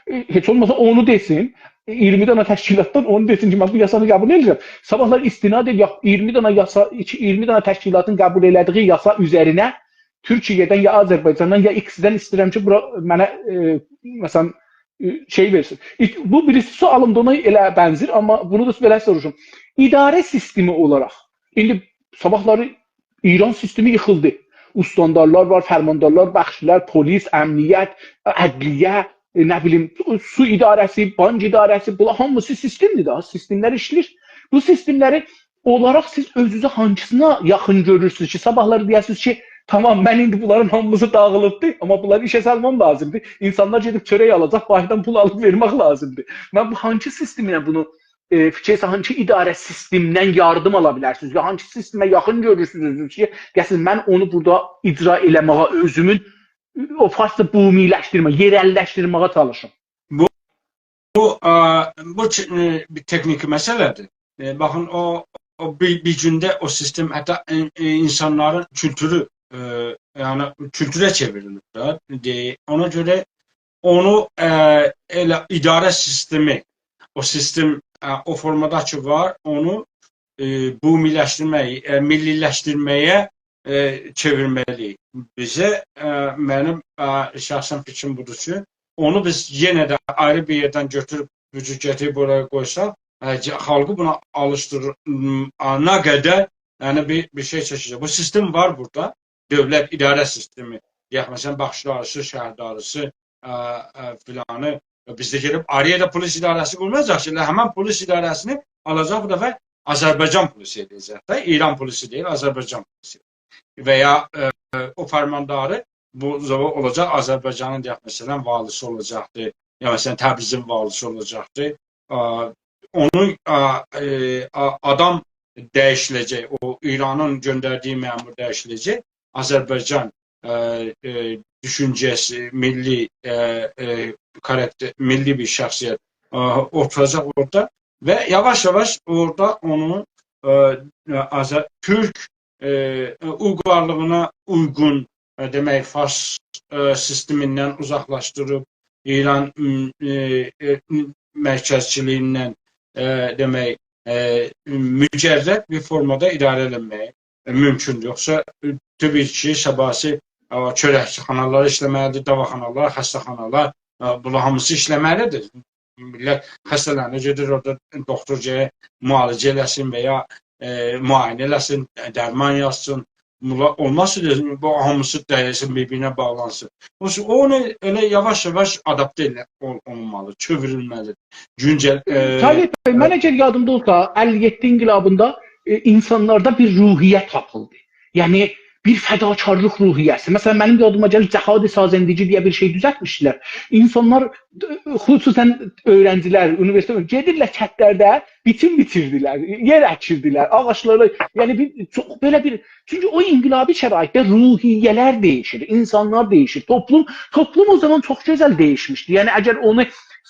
ائ، هئچ اولماسا اونو دئسین، ائ، اییرمی دنه تشکیلاتدان اونو دئسین کی، «من بو یاسانی قبول ائدیرم.» صاباحلار استناد ائله‌یک، اییرمی دنه یاسا، ایکی، اییرمی دنه تشکیلاتین قبول ائله‌دیگی یاسا اوزرینه تورکیه‌دن یا آذربایجاندان یا ایکسدن ایسته‌ییرم کی، بورا منه، ائ، مثلا، ائ، شئی وئرسین. ایک-، بو بیریسی سؤالیم ده اونا ائله بنزیر، آمما بونو دا بئله سوروشوم. اداره سیستمی اولاراق، ایندی صاباحلاری ایران سیستمی ییخیلدی. استاندارلار وار، فرماندارلار، بخشلر، پلیس، امنیت، عدلیه، ائ، نه بیلیم، سو اداره‌سی، بانک اداره‌سی، بونلار هامیسی سیستمدیر ده، سیستملر ایشله‌ییر. بو سیستملری اولاراق سیز اؤزونوزو هانسینا یاخین گؤرورسونوز کی، صاباحلاری دئیه‌سینیز کی، «تامام، من ایندی بونلارین هامیسی داغیلیبدی، آمما بونلاری ایشه سالمام لازیمدیر.» اینسانلار گئدیب چؤرک آلاجاق، بانکدان پول آلیب وئرمک لازیمدیر. من بو هانسی سیستمله بونو، ائ، فیکیر ائتسن، هانسی اداره سیستمدن یاردیم آلا بیلرسینیز؟ یا هانسی سیستمه یاخین گؤرورسونوز کی، دئیه‌سینیز، «من اونو بورادا اجرا ائله‌مه‌یه، اؤزومون، او فارسدا بومی‌لشدیرمه، یئرلی‌لشدیرمه‌یه چالیشیم»؟ بو، ا، بو چ-، ائ، بیر تکنیکی مسئله‌دیر. ائ، باخین، او، او بیر، بیر گونده او سیستم حتی این-، ائ، اینسانلارین کولتورو، ائ، یعنی کولتوره چئوریلیب ده. دئ-، اونا گؤره اونو، ائ، ائله اداره سیستمی، او سیستم، ائ، او فورمادا کی وار، اونو، ائ، بومی‌لشدیرمه‌یه، ائ، میللی‌لشدیرمه‌یه، ائ، چئویرمه‌لی‌ییک. بیزه، ائ، منیم، ائ، شخصاً فیکریم بودور کی، اونو بیز یئنه ده آیری بیر یئردن گؤتوروب، بو جور گتیریب اورایا قویساق، ائ، ج-، خالقی بونا آلیشدیرانا قدر، یعنی بیر، بیر شئی چکه‌جک. بو سیستم وار بورادا. دؤولت اداره سیستمی، دئیک، مثلا، باخچه‌داری‌سی، شهرداری‌سی، ا، ا، فلانی. بیز ده گئدیب آیری یئرده پلیس اداره‌سی قورمایاجاق کی، ائله همین پلیس اداره‌سینی آلاجاق بو دفعه آذربایجان پولیسی ائله‌یه‌جک ده، ایران پولیسی دئییل، آذربایجان پولیسی. و یا، ائ، او فرمانداری بو زامان اولاجاق، آذربایجانین، دئیک، مثلا، والیسی اولاجاقدی، یا، مثلا، تبریزین والیسی اولاجاقدی. آ، اونون، آ، ائ، آ، آدام دییشیله‌جک، او ایرانین گؤندردیگی مأمور دییشیله‌جک، آذربایجان، ائ، ائ، دوشونجه‌سی، میللی، ائ، ائ، کاراکتر، میللی بیر شخصیت، ائ، اوتوراجاق اورادا و یاواش-یاواش اورادا اونو، ائ، آذر-، تورک، ائ، اویغارلیغینا اویغون، ائ، دئمک، فارس، ائ، سیستمیندن اوزاقلاشدیریب، ایران، م، ائ، ائ، م، مرکزچیلیگیندن، ائ، دئمک، ائ، مجرد بیر فورمادا اداره ائله‌مک، ائ، مومکوندور. یوخسا، ائ، طبیعی کی، صاباحیسی، ائ، چؤرکچی‌خانالار ایشله‌مه‌لیدیر، داواخانالار، خسته‌خانالار، ائ، بونلار هامیسی ایشله‌مه‌لیدیر. میللت خسته‌لننده گئدیر اورادا دوکتور گرک معالجه ائله‌سین و یا، ائ، معاینه ائله‌سین، درمان یازسین. بونلار اولماسا دا بو هامیسی دییشسین، بیر-بیرینه باغلانسین. او، اونو ائله یاواش-یاواش آداپته ائله-، اول-، اولونمالی، چئوریلمه‌لی. گونجل، ائ، طالب بی، ائ، من اگر یادیمدا اولسا، اللی یئددی انقلابیندا، ائ، اینسانلاردا بیر روحیه تاپیلدی. یعنی، بیر فداکارلیق روحیه‌سی. مثلا، منیم یادیما گلیر، جهاد سازندگی دئیه بیر شئی دوزلتمیشدیلر. اینسانلار، خصوصا اؤیرنجیلر، اونیوئرسیتئت، گئدیرلر کتلرده بیتون بیتیردیلر، یئر اکیردیلر، آغاجلاری، یعنی بیر، چوخ بئله بیر، چونکی او انقلابی شرایطده روحیه‌لر دییشیر، اینسانلار دییشیر، توپلوم، توپلوم او زامان چوخ گؤزل دییشمیشدی. یعنی اگر اونو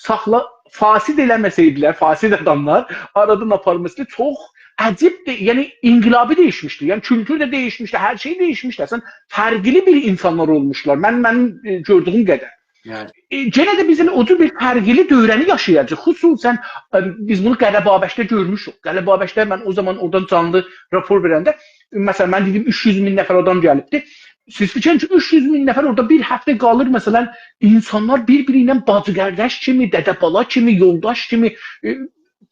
ساخلا-، فاسد ائله‌مه‌سه‌یدیلر، فاسد آداملار آرادان آپارماسا، چوخ عجیب ده، یعنی انقلابی دییشمیشدی. یعنی کولتور ده دییشمیشدی، هر شئی دییشمیشدی. اصلا فرقلی بیر اینسانلار اولموشلار. من، منیم، ائ، گؤردویوم قدر. یعنی. ائ، یئنه ده بیز ائله او جور بیر فرقلی دوره‌نی یاشایاجاغیق. خصوصا، ائ، بیز بونو قره بابکده گؤرموشوک. قره بابکده من او زامان اورادان جانلی راپور وئرنده، مثلا، من دئدیم، اوچ یوز مین نفر آدام گلیبدی. سیز فیکر ائدین کی، اوچ یوز مین نفر اورادا بیر هفته قالیر، مثلا، اینسانلار بیر-بیری ایله باجی-قارداش کیمی، دده-بالا کیمی، یولداش کیمی، ائ،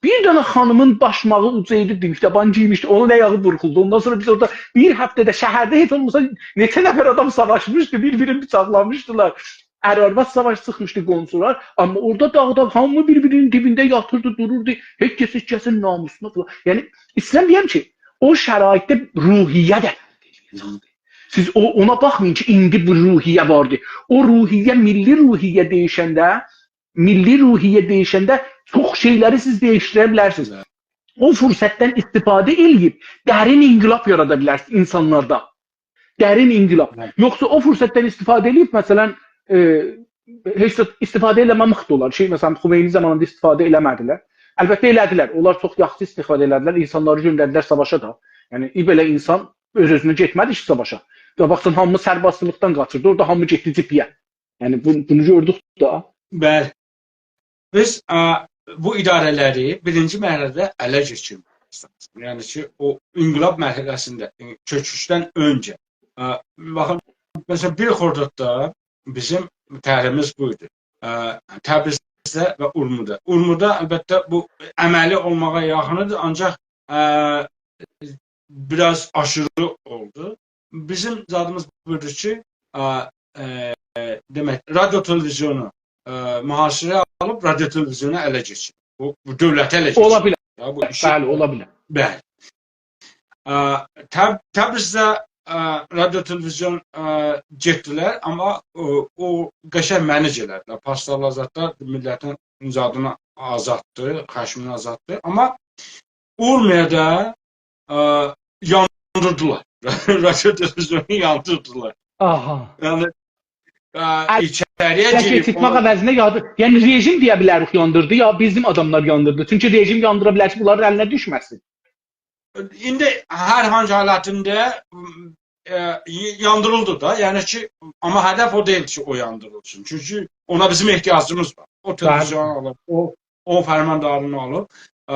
بیر دنه خانیمین باشماغی اوجا ایدی، دیمشده بان گئیمیشدی، اونون آیاغی بورخولدو. اوندان سونرا بیز اورادا بیر هفته‌ده شهرده هئچ اولماسا نئچه نفر آدام ساواشمیشدی، بیر-بیرینی بیچاقلامیشدیلار. ار-آرواد ساواش چیخمیشدی، قونشولار. آمما اورادا داغدا هامی بیر-بیرینین دیبینده یاتیردی، دوروردو. هئچ کس هئچ کسین ناموسونا فیلان. یعنی، ایسته‌ییرم دئیم کی، او شرایطده روحیه ده سیز او، اونا باخمایین کی، ایندی بو روحیه واردی. او روحیه، میللی روحیه دییشنده، میللی روحیه دییشنده چوخ شئیلری سیز دییشدیره بیلرسینیز. بلی. او فرصتدن استفاده ائله‌ییب درین انقلاب یارادا بیلرسینیز اینسانلاردا. درین انقلاب. بلی. یوخسا او فرصتدن استفاده ائله‌ییب، مثلا، ائ، هئچ ده استفاده ائله‌مه‌مک ده اولار. شئی، مثلا، خمینی زامانیندا استفاده ائله‌مه‌دیلر. البته ائله‌دیلر. اونلار چوخ یاخشی استفاده ائله‌دیلر. اینسانلاری گؤندردیلر ساواشا دا. یعنی، بیر بئله اینسان اؤز-اؤزونه گئتمه‌دی کی، ساواشا. قاباقجادان هامی سربازچیلیقدان قاچیردی، اورادا هامی گئتدی جبهه‌یه. یعنی، بو-، بونو گؤردوک دا. بلی. بیز، ا، بو اداره‌لری بیرینجی مرحله‌ده اله کئچیرمک ایسته‌ییریک. یعنی کی، او انقلاب مرحله‌سینده، ائ، چؤکوشدن اؤنجه. ا، باخین، مثلا، بیر خرداددا بیزیم طرحیمیز بو ایدی. ا، تبریزده و اورمودا. اورمودا، البته، بو عملی اولماغا یاخین ایدی، آنجاق، ا، بیر آز آشیری اولدو. بیزیم زادیمیز بودور کی، ا، ا، دئمک، رادیو تلویزیونو، ا، محاصره‌یه آلیب رادیو تلویزیونو اله کئچیرمک. بو، بو دؤولتی اله کئچیرمک. اولا بیلر. یا، بو ایشی... بلی، اولا بیلر. بلی. ا، تب-، تبریزده، ا، رادیو تلویزیون، ا، گئتدیلر، آمما او، او قشنگ منیج ائله‌دیلر. پاسدارلار زادلار میللتین زادینی آزالتدی، خشمینی آزالتدی. آمما اورمیه‌ده، ا، یاندیردیلار. رادیو تلویزیونو یاندیردیلار. آها. یعنی، ا، ال-، ایچری‌یه اله گیریب کئچیرتمک اونو عوضینه یاندی-، یعنی رژیم دئیه بیلریک یاندیردی، یا بیزیم آداملار یاندیردی؟ چونکی رژیم یاندیرا بیلر کی، بونلارین الینه دوشمه‌سین. ایندی هر هانسی حالتینده، ا، ی-، یاندیریلدی دا. یعنی کی، آمما هدف او دئییل کی، او یاندیریلسین. چونکی اونا بیزیم احتیاجیمیز وار. او... بلی. تلویزیونو آلیب، او، او فرماندارینی آلیب، ا،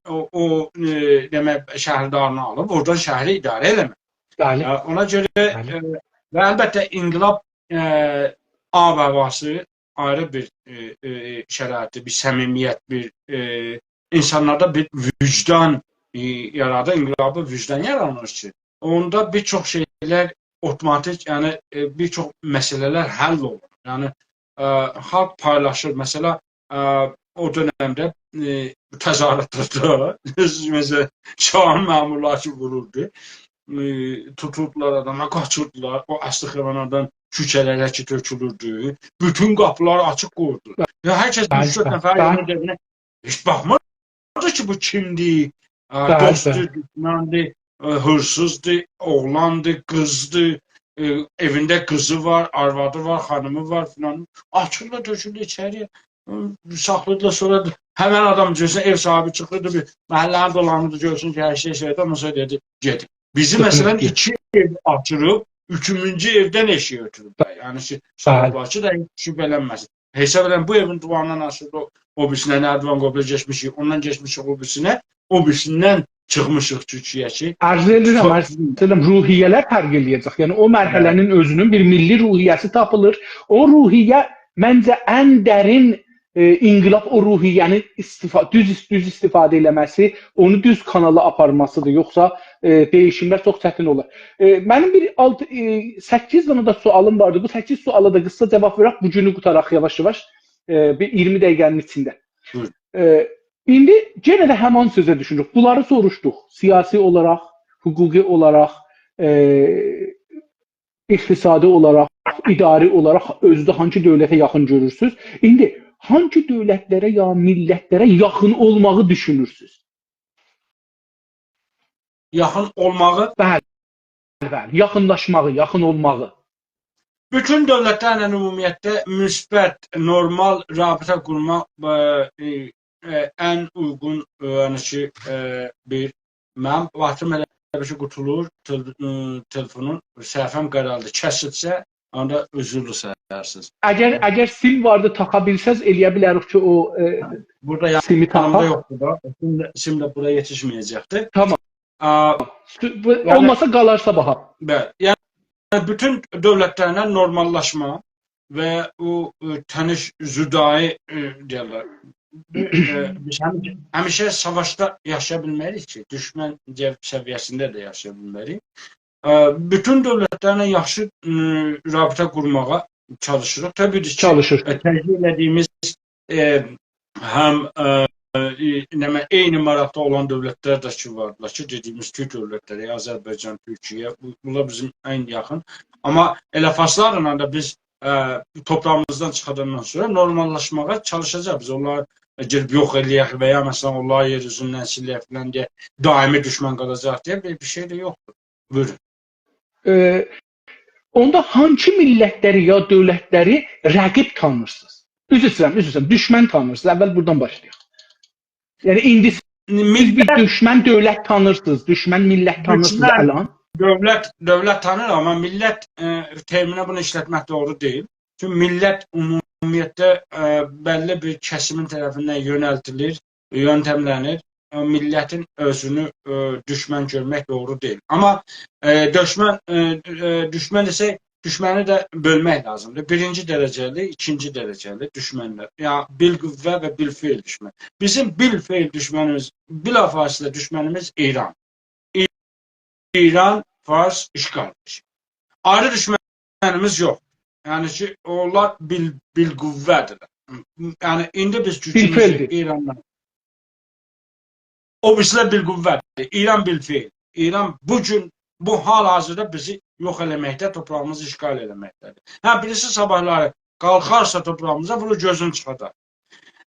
او، او، ائ، دئمک، شهردارینی آلیب، اورادان شهری اداره ائله‌مک. بلی. ا، اونا گؤره، بلی. ا، و البته انقلاب، ا، آب و هواسی آیری بیر، ائ، ائ، شرایطی، بیر صمیمیت، بیر، ائ، اینسانلاردا بیر وجدان، ائ، یارادیر. انقلابی وجدان یارانیر کی، اوندا بیر چوخ شئیلر اوتوماتیک، یعنی، ائ، بیر چوخ مسئله‌لر حل اولور. یعنی، ا، خالق پایلاشیر. مثلا، ا، او دؤنمده، ائ، بو تظاهراتلاردا، مثلاً، شاهین مأمورلاری کی ووروردو، ائ، توتوردولار آداما، قاچیردیلار. او اصلی خیابانلاردان کوچه‌لره کی تؤکولوردو، بوتون قاپیلاری آچیق قویوردولار. یا هر کس بلی، اوچ-دؤرد بلی، نفر بلی. یانیر ائوینه، هئچ باخماردی کی بو کیمدیر، ائ، بلی، دوستدور، بلی. دوشمندیر، ائ، هیرسیزدیر، اوغلاندیر، قیزدیر، ائ، ائوینده قیزی وار، آروادی وار، خانیمی وار فلان. آتیرلار، تؤکورلر ایچری‌یه. ائ، ساخلاییرلار، سونرا دا همین آدام گؤرسن، ائو صاحیبی چیخیردی، بیر محله‌نی دولانیردی، گؤرسون کی هر شئی شئیدیر، اوندان سونرا دئییردی: «گئدین.» بیزی، چیخیریب مثلاً، گئدیر. ایکی ائو آچیریب، اوچونجو ائودن ائشیگی اؤتوروبلر. یعنی کی، بلی. صاحیبی کی دا هئچ شوبهه‌لنمه‌سین. حساب ائدن بو ائوین دیواریندان آشیردی او، او بیریسینه، نردیوان قویوبلار، کئچمیشیک، اوندان کئچمیشیک او بیریسینه، او بیریسیندن چیخمیشیق تورکیه کی. عرض ائدیرم، چوخ عرض ائدیرم، روحیه‌لر فرق ائله‌یه‌جک. یعنی او مرحله‌نین، بلی، اؤزونون بیر میللی روحیه‌سی تاپیلیر. او روحیه منجه ان درین، ائ، انقلاب او روحیه‌نی استفا-، دوز، دوز استفاده ائله‌مه‌سی، اونو دوز کانالا آپارماسیدیر. یوخسا، ائ، دییشیملر چوخ چتین اولار. ائ، منیم بیر آلتی، ائ، سککیز دنه ده سؤالیم واردی. بو سککیز سؤالا دا قیسا جاواب وئرک، بو گونو قوتاراق یاواش-یاواش، ائ، بیر اییرمی دقیقه‌نین ایچینده. بویورون. ائ، ایندی یئنه ده همان سؤزه دوشونوروک. بونلاری سوروشدوق. سیاسی اولاراق، حقوقی اولاراق، ائ، اقتصادی اولاراق، اداری اولاراق اؤزونوزو هانسی دؤولته یاخین گؤرورسونوز؟ ایندی هانسی دؤولتلره یا میللتلره یاخین اولماغی دوشونورسونوز؟ یاخین اولماغی؟ بلی، بلی، یاخینلاشماغی، یاخین اولماغی. بوتون دؤولتلرله عمومیتله مثبت، نورمال رابطه قورماق، ائ، ائ، ائ، ان اویغون، ائ، یعنی کی، ائ، بیر، منیم واتساپیم ائله بیر شئی قوتولور، تل-، ائ، تلفونون، صفحه‌م قارالیدی، کسیلسه، اوندا عذرلو سایارسینیز. اگر، اگر سیم واردی، تاپا بیلسز، ائلیه بیلریک کی، او، ائ، بورادا سیمی یانیمدا تاپاق. یوخدور دا، سیم ده، سیم ده بورا یئتیشمه‌یه‌جکدیر. تامام. آ، سو-، بو یعنی اولماسا قالار صاباحا. بلی، یعنی بوتون دؤولتلرله نورماللاشما و او، ائ، تنش زدایی، ائ، دئیرلر. ائ، بیز همی-، همیشه ساواشدا یاشایا بیلمه‌ریک کی، دوشمن دئ-، سویه‌سینده ده یاشایا بیلمه‌ریک. ائ، بوتون دؤولتلرله یاخشی، ائ، رابطه قورماغا چالیشیریق. طبیعی کی، چالیشیر. ائ، تشکیل ائله‌دیییمیز، ائ، هم، ائ، ائ، نمنه، عینی ماراقدا اولان دؤولتلر ده کی واردیلار کی، دئدیییمیز تورک دؤولتلری، آذربایجان، تورکیه، بو، بونلار بیزیم ان یاخین. آمما ائله فارسلارلا دا بیز، ائ، توپراغیمیزدان چیخاندان سونرا نورماللاشماغا چالیشاجاغیق. بیز اونلاری، ائ، گئدیب یوخ ائله‌یک و یا، مثلاً، اونلاری یئر اوزوندن سیلک فلان دئیه دائمی دوشمن قالاجاق دئیه بیر، بیر شئی ده یوخدور. بویورون. ائ، اوندا هانسی میللتلری یا دؤولتلری رقیب تانیرسینیز؟ عذر ایسته‌ییرم، عذر ایسته‌ییرم، دوشمن تانیرسینیز. اول بورادان باشلایاق. یعنی، ایندی سیز بیر میللت دوشمن دؤولت تانیرسینیز، دوشمن میللت تانیرسینیز دوشمن الان؟ دؤولت، دؤولت تانیر، آمما میللت، ائ، ترمینه بونو ایشلتمک دوغرو دئییل. چونکی میللت عمومیتله، ائ، بللی بیر کسیمین طرفیندن یؤنلدیلیر، یؤنتملنیر. ائ، میللتین اؤزونو، ائ، دوشمن گؤرمک دوغرو دئییل. آمما، ائ، دوشمن، ائ، ائ، دوشمن دئسک، دوشمنی ده بؤلمک لازیمدیر. بیرینجی درجه‌لی، ایکینجی درجه‌لی دوشمنلر. یا، بالقوه و بالفعل دوشمن. بیزیم بالفعل دوشمنیمیز، بلافاصله دوشمنیمیز ایران. ای-، ایران، فارس، اشغالچی. آیری دوشمنیمیز یوخ. یعنی کی، اونلار بال-، بالقوه‌دیرلر. یعنی، ایندی بیز گوجوموزو بالفعلدیر. ایراندان، او بیریسی‌لر بالقوه‌دیر. ایران بالفعل. ایران بو گون، بو حال حاضردا بیزی یوخ ائله‌مکده، توپراغیمیزی اشغال ائله‌مکده‌دیر. هه، بیریسی صاباحلاری قالخارسا توپراغیمیزا، وورور گؤزونو چیخاردار.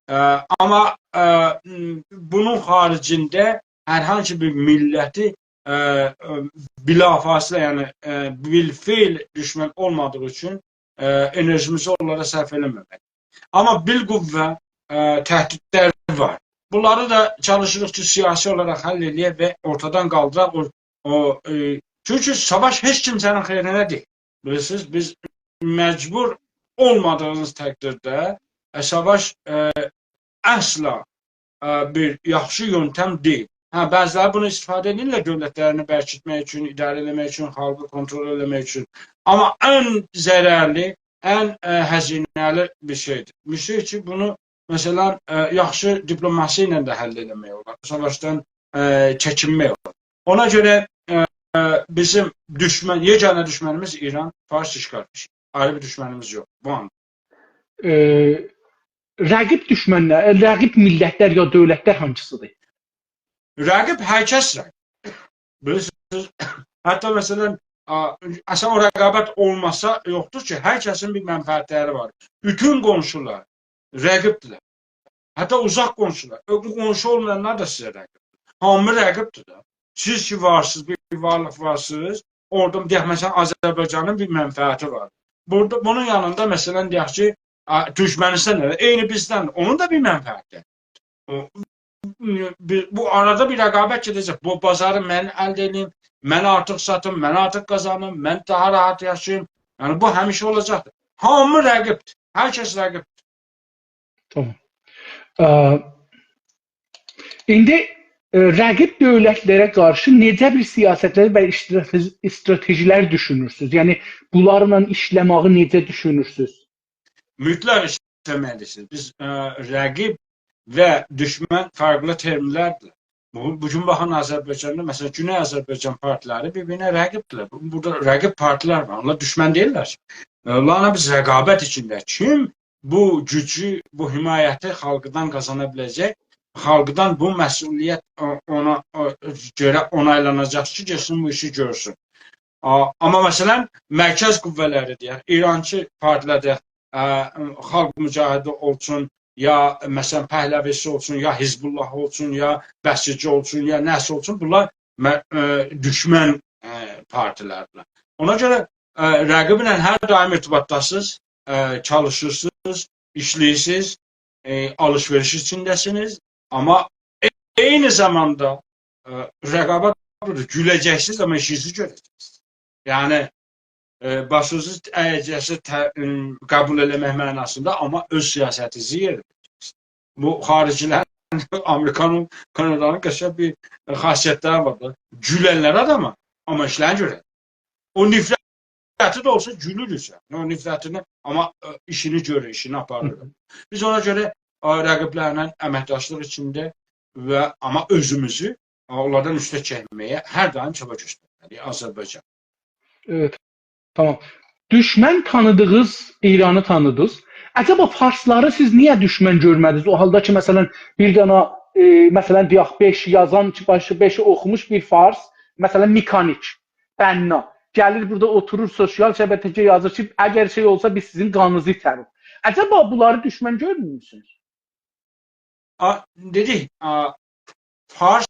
ائ، آمما، ائ، م، بونون خاریجینده هر هانسی بیر میللتی، ائ، ائ، بلافاصله، یعنی، ائ، بالفعل دوشمن اولمادیغی اوچون، ائ، انرژیمیزی اونلارا صرف ائله‌مه‌مک. آمما بالقوه، ائ، تهدیدلر وار. بونلاری دا چالیشیریق کی، سیاسی اولاراق حل ائله‌یک و اورتادان قالدیراق او، او، ائ، چونکی ساواش هئچ کیمسه‌نین خئیرینه دئییل. بیلیرسینیز، بیز مجبور اولمادیغیمیز تقدیرده، ائ، ساواش، ائ، اصلا، ائ، بیر یاخشی یؤنتم دئییل. هه، بعضی‌لری بونو استفاده ائدیرلر دؤولتلرینی برکیتمک اوچون، اداره ائله‌مک اوچون، خالقی کنترل ائله‌مک اوچون. آمما ان ضررلی، ان، ائ، هزینه‌لی بیر شئیدیر. بیر شئی کی، بونو، مثلا، ائ، یاخشی دیپلوماسی ایله ده حل ائله‌مک اولار. ساواشدان، ائ، چکینمک اولار. اونا گؤره، ائ، ائ، بیزیم دوشمن، یگانه دوشمنیمیز ایران، فارس اشغالچی. آیری بیر دوشمنیمیز یوخ. بو آن. ائ، رقیب دوشمنلر، رقیب میللتلر یا دؤولتلر هانسیسیدیر؟ رقیب هر کس رقیب. بیلیرسینیز، حتی مثلا، آ، اصلا او رقابت اولماسا یوخدور کی، هر کسین بیر منفعتلری وار. بوتون قونشولار رقیبدیرلر. حتی اوزاق قونشولار، او قونشو اولمایانلار دا سیزه رقیبدیر. هامی رقیبدیر ده. سیز کی وارسینیز، بیر وارلیق وارسینیز، اورادا دئیک، مثلا، آذربایجانین بیر منفعتی وار. بورادا، بونون یانیندا، مثلا، دئیک کی، آ، تورکمنیستان دا، عینی بیزدن، اونون دا بیر منفعتی. او، بیر، بو آرادا بیر رقابت گئده‌جک. بو بازاری من الده ائدیم، من آرتیق ساتیم، من آرتیق قازانیم، من داها راحت یاشاییم. یعنی، بو همیشه اولاجاقدیر. هامی رقیبدیر. هر کس رقیبدیر. تامام. ا، ایندی، ا، رقیب دؤولتلره قارشی نئجه بیر سیاستلر و استراتژ-، استراتژیلر دوشونورسونوز؟ یعنی، بونلارلا ایشله‌مه‌یی نئجه دوشونورسونوز؟ مطلق ایشله‌مه‌لی‌سینیز. بیز، ا، رقیب و دوشمن فرقلی ترملردیر. بو، بو گون باخین آذربایجاندا، مثلا، گونئی آذربایجان پارتیلری بیر-بیرینه رقیبدیرلر. بو، بورادا رقیب پارتیلر وار. اونلار دوشمن دئییللر. ا، اونلارلا بیز رقابت ایچینده. کیم بو گوجو، بو حمایتی خالقدان قازانا بیله‌جک؟ خالقدان بو مسئولیت او-، اونا، او، گؤره اونایلاناجاق کی، گئتسین بو ایشی گؤرسون. آ، آمما مثلا، مرکز قوه‌لری دئیک، ایرانچی پارتیلر دئیک، ا، خالق مجاهدی اولسون، یا مثلا، پهلوی‌سی اولسون، یا حزب‌الله اولسون، یا بسیجی اولسون، یا نه‌سی اولسون، بونلار مه-، ا، دوشمن، ا، پارتیلردیر. اونا گؤره، ا، رقیبله هر دائم ارتباطداسینیز، ا، چالیشیرسینیز، ایشله‌ییرسینیز، ا، آلیش-وئریش ایچینده‌سینیز، آمما ع-، عینی زاماندا، ا، رقابت بودور، گوله‌جکسینیز، آمما ایشینیزی گؤره‌جکسینیز. یعنی، ا، باشینیزی اییه‌جکسینیز، ته-، ام، قبول ائله‌مک معناسیندا، آمما اؤز سیاستینیزی یئریه وئره‌جکسینیز. بو خارجی‌لرین، آمریکانین، کانادانین قشنگ بیر خاصیتلری وار دا. گولرلر آداما، آمما ایشلرینی گؤرر. او نفرتی ده اولسا گولور اوزه. او نفرتینی، آمما، ا، ایشینی گؤرور، ایشینی آپاریر. هی هی. بیز اونا گؤره، ا، رقیبلرله امکداشلیق ایچینده و آمما اؤزوموزو، ا، اونلاردان اوسته چکمه‌یه هر دائم چابا گؤسترمه‌لی‌ییک، آذربایجان. ائوت، تامام. دوشمن تانیدیغینیز، ایرانی تانیدینیز. عجبا فارسلاری سیز نییه دوشمن گؤرمه‌دینیز؟ او حالدا کی، مثلا، بیر دنه، ائ، مثلا، دئیک، بئش یازان، کی، باشی بئشی اوخوموش بیر فارس، مثلا، مکانیک، بنا، گلیر بورادا اوتورور، سوسیال شبکه‌ده یازیر کی، اگر شئی اولسا، بیز سیزین قانینیزی ایچریک. عجبا بونلاری دوشمن گؤرمورسونوز؟ آ، دئدیک، آ، فارس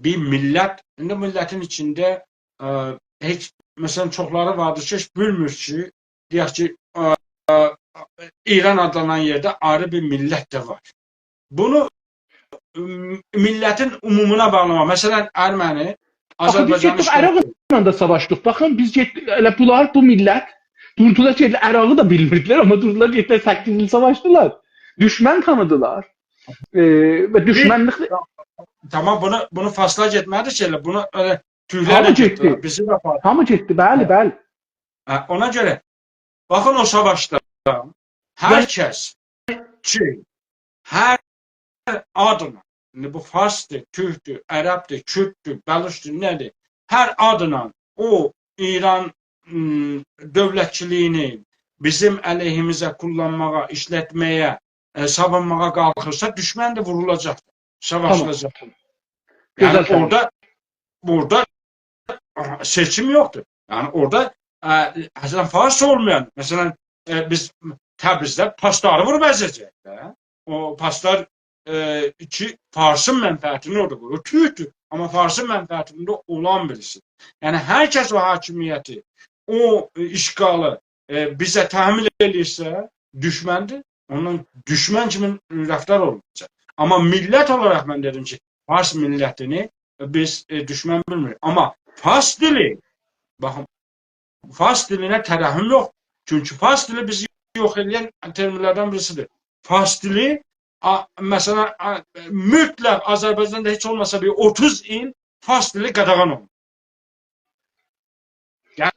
بیر میللت، ایندی میللتین ایچینده، آ، هئچ، مثلا، چوخلاری واردیر کی، هئچ بیلمیر کی، دئیک کی، آ، آ، ایران آدلانان یئرده آیری بیر میللت ده وار. بونو، م، میللتین عمومونا باغلاماق. مثلا، ارمنی، آخی بیز آذربایجان گئتدیک ایشغال عراقلا دا ساواشدیق. باخین، بیز گئتدیک، ائله بونلار، بو میللت دوردولار، گئتدیلر، عراقی دا بیلمیردیلر، آمما دوردولار، گئتدیلر، سککیز ایل ساواشدیلار. دوشمن تانیدیلار. ائ، و دوشمنلیک... تامام، بونو، بونو فارسلار گئتمه‌دی کی، ائله بونو، ائله، تورکلر ده گئتدی. هامی گئتدی. بیزی ده آپاردی. هامی گئتدی، بلی، هه. بلی. هه، اونا گؤره، باخین، او ساواشدا هر... و کس کی، هر آدلا، ایندی بو فارسدیر، تورکدور، عربدیر، کورددور، بلوچدور، نه‌دیر؟ هر آدلا او ایران، م، دؤولتچیلیگینی بیزیم علیهیمیزه کوللانماغا، ایشلتمه‌یه، ائ، ساوونماغا قالخیرسا، دوشمندیر، وورولاجاقدیر، ساواشیلاجاقدیر. تامام. یعنی گؤزل سؤز. اورادا، بورادا سئچیم یوخدور. یعنی اورادا، ا، اصلا فارس اولمایان، مثلا، ا، بیز تبریزده پاسداری ووروب ازه‌جک ده. او پاسدار، ا، کی، فارسین منفعتینی اورادا قویور. او تورکدور، آمما فارسین منفعتینده اولان بیریسی. یعنی هر کس او حاکمیتی، او اشغالی، ا، بیزه تحمیل ائله‌ییرسه، دوشمندیر. اوندان دوشمن کیمی رفتار اولمایاجاق. آمما میللت اولاراق من دئدیم کی، فارس میللتینی بیز، ائ، دوشمن بیلمیریک. آمما فارس دیلی، باخین، فارس دیلینه ترحم یوخ. چونکی فارس دیلی بیزی یوخ ائله‌ین ترملردن بیریسیدیر. فارس دیلی، آ، مثلا، آ، مطلق آذربایجاندا هئچ اولماسا بیر اوتوز ایل فارس دیلی قاداغان اولمالی. یعنی،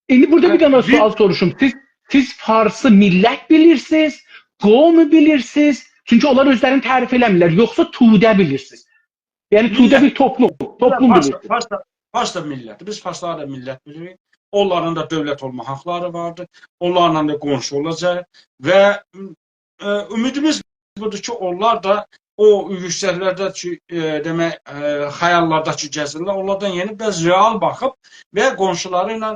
ایندی بورادا بیر دنه سؤال سوروشوم. سیز، سیز فارسی میللت بیلیرسینیز، قوم بیلیرسینیز؟ چونکی اونلار اؤزلرینی تعریف ائله‌میرلر. یوخسا توده بیلیرسینیز؟ یعنی توده بیر توپلوم، توپلوم بیلیرسینیز. فارس دا، فارس دا، فارس دا میللتدیر. بیز فارسلاری دا میللت بیلیریک. اونلارین دا دؤولت اولما حاقلاری واردیر. اونلارلا دا قونشو اولاجاق و، ائ، امیدیمیز بودور کی، اونلار دا او یوکسکلرده کی، ائ، دئمک، ائ، خیاللاردا کی گزیرلر، اونلاردان یئنی بیر آز رئال باخیب و قونشولاری ایله،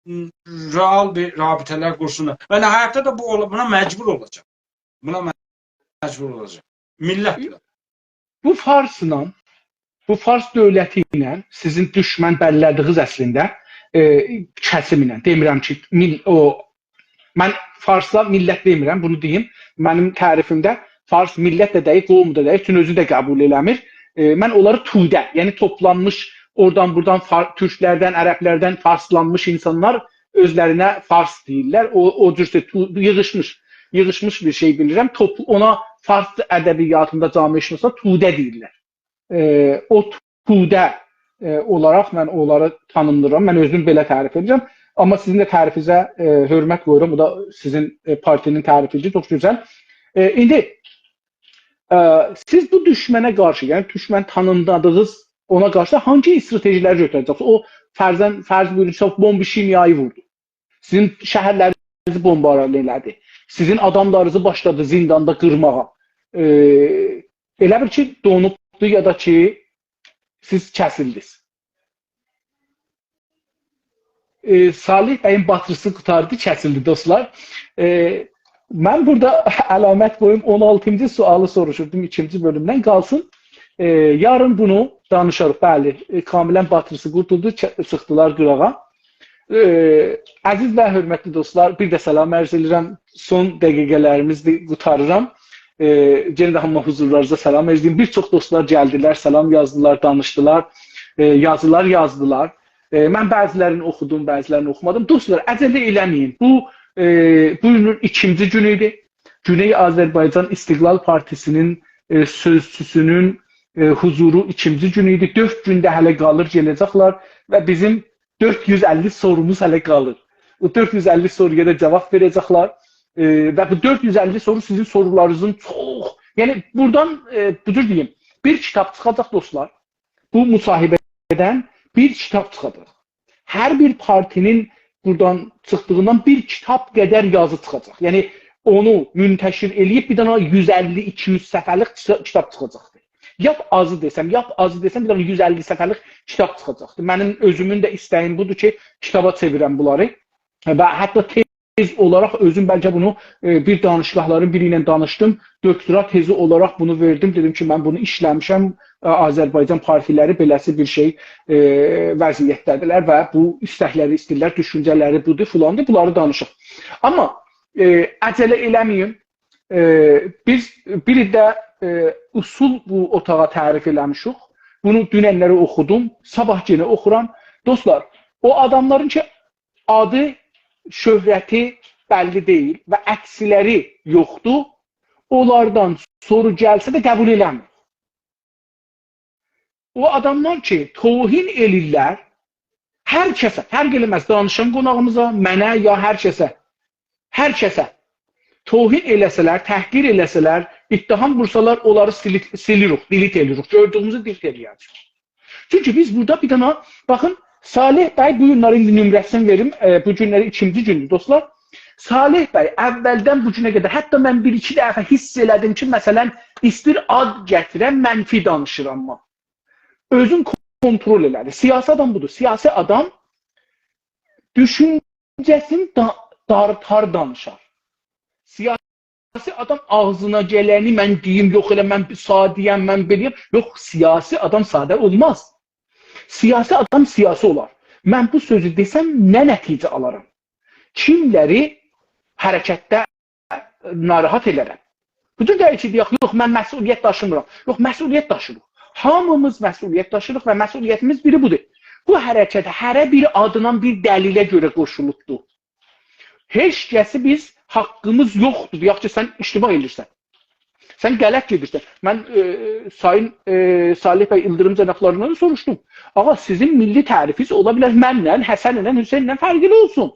م، رئال بیر رابطه‌لر قورسونلار. و نهایتده ده بو اولا-، بونا مجبور اولاجاق. بونا مجبور اولاجاق. میللت ده. بو فارسلا، بو فارس دؤولتی ایله سیزین دوشمن بلله‌دیگینیز اصلینده، ائ، کسیم ایله، دئمیرم کی، میل-، او، من فارسا میللت دئمیرم، بونو دئییم. منیم تعریفیمده فارس میللت ده دئییل، قوم دا دئییل، چون اؤزو ده قبول ائله‌میر. ائ، من اونلاری توده، یعنی توپلانمیش، اورادان بورادان فار-، تورکلردن، عربلردن فارسلانمیش اینسانلار اؤزلرینه فارس دئییرلر. او، او جور شئی، تو-، ییغیشمیش، ییغیشمیش بیر شئی بیلیرم. توپ-، اونا فارس ادبیاتیندا، جامعه‌شناسلار توده دئییرلر. ائ، او توده، ائ، اولاراق من اونلاری تانیندیریرام. من اؤزوم بئله تعریف ائدیرم. آمما سیزین ده تعریفینیزه، ائ، حؤرمت قویورام. بو دا سیزین، ائ، پارتی‌نین تعریفیدیر. چوخ گؤزل. ائ، ایندی، ائ، سیز بو دوشمنه قارشی، یعنی دوشمن تانیندیغینیز اونا قارشی هانسی استراتژی‌لر گؤتوره‌جکسینیز؟ او فرضاً، فرض بویورون، چوخ بمب شیمیایی ووردو. سیزین شهرلرینیزی بمباردان ائله‌دی. سیزین آداملارینیزی باشلادی زینداندا قیرماغا. ائ، ائله بیل کی، دونوبدو یا دا کی، سیز کسیلدینیز. ائ، صالح بیین باتریسی قوتاردی، کسیلدی، دوستلار. ائ، من بورادا علامت قویوم، اون آلتینجی سؤالی سوروشوردوم ایکینجی بؤلومدن، قالسین. ائ، یارین بونو دانیشاریق، بلی، ائ، کاملاً باتریسی قورتولدو، چ-، چیخدیلار قیراغا. ائ، عزیز و حؤرمتلی دوستلار، بیر ده سلام عرض ائدیرم. سون دقیقه‌لریمیزدیر، قوتاریرام. ائ، یئنه ده هامینا حضورلارینیزا سلام عرض ائدیرم. بیر چوخ دوستلار گلدیلر، سلام یازدیلار، دانیشدیلار، ائ، یازیلار یازدیلار. ائ، من بعضی‌لرینی اوخودوم، بعضی‌لرینی اوخومادیم. دوستلار، عجله ائله‌مه‌یین. بو، ائ، بو گونون ایکینجی گونو ایدی. گونئی آذربایجان استقلال پارتی‌سی‌نین، ائ، سؤزچوسونون، ائ، حضورو ایکینجی گونو ایدی. دؤرد گون ده هله قالیر، گله‌جکلر و بیزیم دؤرد یوز اللی سوروموز هله قالیر. بو دؤرد یوز اللی سورویا دا جواب وئره‌جکلر. ائ، و بو دؤرد یوز اللی سورو سیزین سورولارینیزین چوخ، یعنی بورادان، ائ، بو جور دئییم، بیر کیتاب چیخاجاق، دوستلار. بو مصاحبه‌دن بیر کیتاب چیخاجاق. هر بیر پارتی‌نین بورادان چیخدیغیندان بیر کیتاب قدر یازی چیخاجاق. یعنی اونو منتشر ائله‌ییب بیر دنه یوز اللی، ایکی یوز صفحه‌لیک چیخا-، کیتاب چیخاجاقدیر. لاپ آزی دئسم، لاپ آزی دئسم، بیر دنه یوز اللی صفحه‌لیک کیتاب چیخاجاقدیر. منیم اؤزومون ده ایسته‌ییم بودور کی، کیتابا چئویرم بونلاری. و حتی تز اولاراق اؤزوم بلکه بونو، ائ، بیر دانشگاهلارین بیری ایله دانیشدیم. دکترا تزی اولاراق بونو وئردیم. دئدیم کی، من بونو ایشله‌میشم. ائ، آذربایجان پارتی‌لری بئله‌سی بیر شئی، ائ، وضعیتده‌دیرلر و بو ایستکلری ایسته‌ییرلر، دوشونجه‌لری بودور، فلاندیر، بونلاری دانیشیق. آمما، ائ، عجله ائله‌مه‌یین. ائ، بیز بیر ده، ائ، اصول بو اوتاغا تعریف ائله‌میشیک. بونو دونن‌لری اوخودوم، صاباح یئنه اوخورام. دوستلار، او آداملارین کی، آدی، شهرتی بللی دئییل و عکسلری یوخدور، اونلاردان سورو گلسه ده قبول ائله‌میر. او آداملار کی، توهین ائله‌ییرلر هر کسه، فرق ائله‌مز، دانیشان قوناغیمیزا، منه یا هر کسه، هر کسه توهین ائله‌سه‌لر، تحقیر ائله‌سه‌لر، اتهام وورسالار، اونلاری سیلی-، سیلیریک، دیلیت ائله‌ییریک. گؤردویوموزو دیلیت ائله‌یه‌جه‌ییک. چونکی بیز بورادا بیر دنه، باخین، صالح بی بو گونلری ایندی نمره‌سینی وئریم، ائ، بو گونلری ایکینجی گوندور، دوستلار. صالح بی اولدن بو گونه قدر، حتی من بیر-ایکی دفعه حیس ائله‌دیم کی، مثلا، ایستیر آد گتیره، منفی دانیشیر آمما. اؤزون کنترل ائله‌دی. سیاسی آدام بودور. سیاسی آدام دوشونجه‌سینی دا-، دارتار دانیشار. سیاسی آدام آغزینا گلنی من دئییم، یوخ ائله من ساده‌یم، من بئله‌یم. یوخ، سیاسی آدام ساده اولماز. سیاسی آدام سیاسی اولار. من بو سؤزو دئسم، نه نتیجه آلارام؟ کیملری حرکتده ناراحت ائلرم؟ بو جور دئییل کی، دئیک، یوخ، من مسئولیت داشیمیرام. یوخ، مسئولیت داشیریق. هامیمیز مسئولیت داشیریق و مسئولیتیمیز بیری بودور. بو حرکت هره بیر آدینان بیر دلیله گؤره قوشولوبدور. هئچ کسی بیز حاققیمیز یوخدور. دئیک کی، سن اشتباه ائدیرسن. سن غلط گئدیرسن. من، ائ، سایین، ائ، صالح بی ایلدیریم جنابلاریندان سوروشدوم. آغا، سیزین میللی تعریفینیز اولا بیلر منله، حسنله، حسینله فرقلی اولسون.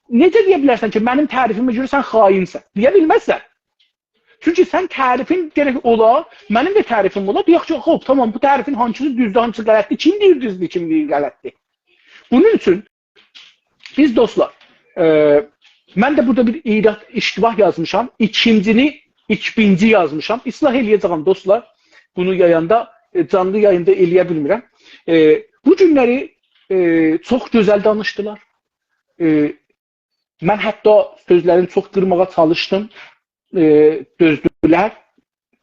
نئجه دئیه بیلرسن کی، منیم تعریفیمه گؤره سن خائنسن؟ دئیه بیلمزسن. چونکی سن تعریفین گرک اولا، منیم ده تعریفیم اولا. دئیک کی، خوب، تامام، بو تعریفین هانسیسی دوزدور، هانسیسی غلطدیر؟ کیم دئییر دوزدور، کیم دئییر غلطدیر؟ بونون اوچون بیز، دوستلار، ائ، من ده بورادا بیر ایراد، اشتباه یازمیشام. ایکینجینی ایکینجی یازمیشام. اصلاح ائله‌یه‌جه‌یم، دوستلار. بونو یایاندا، ائ، جانلی یاییندا ائله‌یه بیلمیرم. ائ، بو گونلری، ائ، چوخ گؤزل دانیشدیلار. ائ، من حتی سؤزلرینی چوخ قیرماغا چالیشدیم. ائ، دؤزدولر.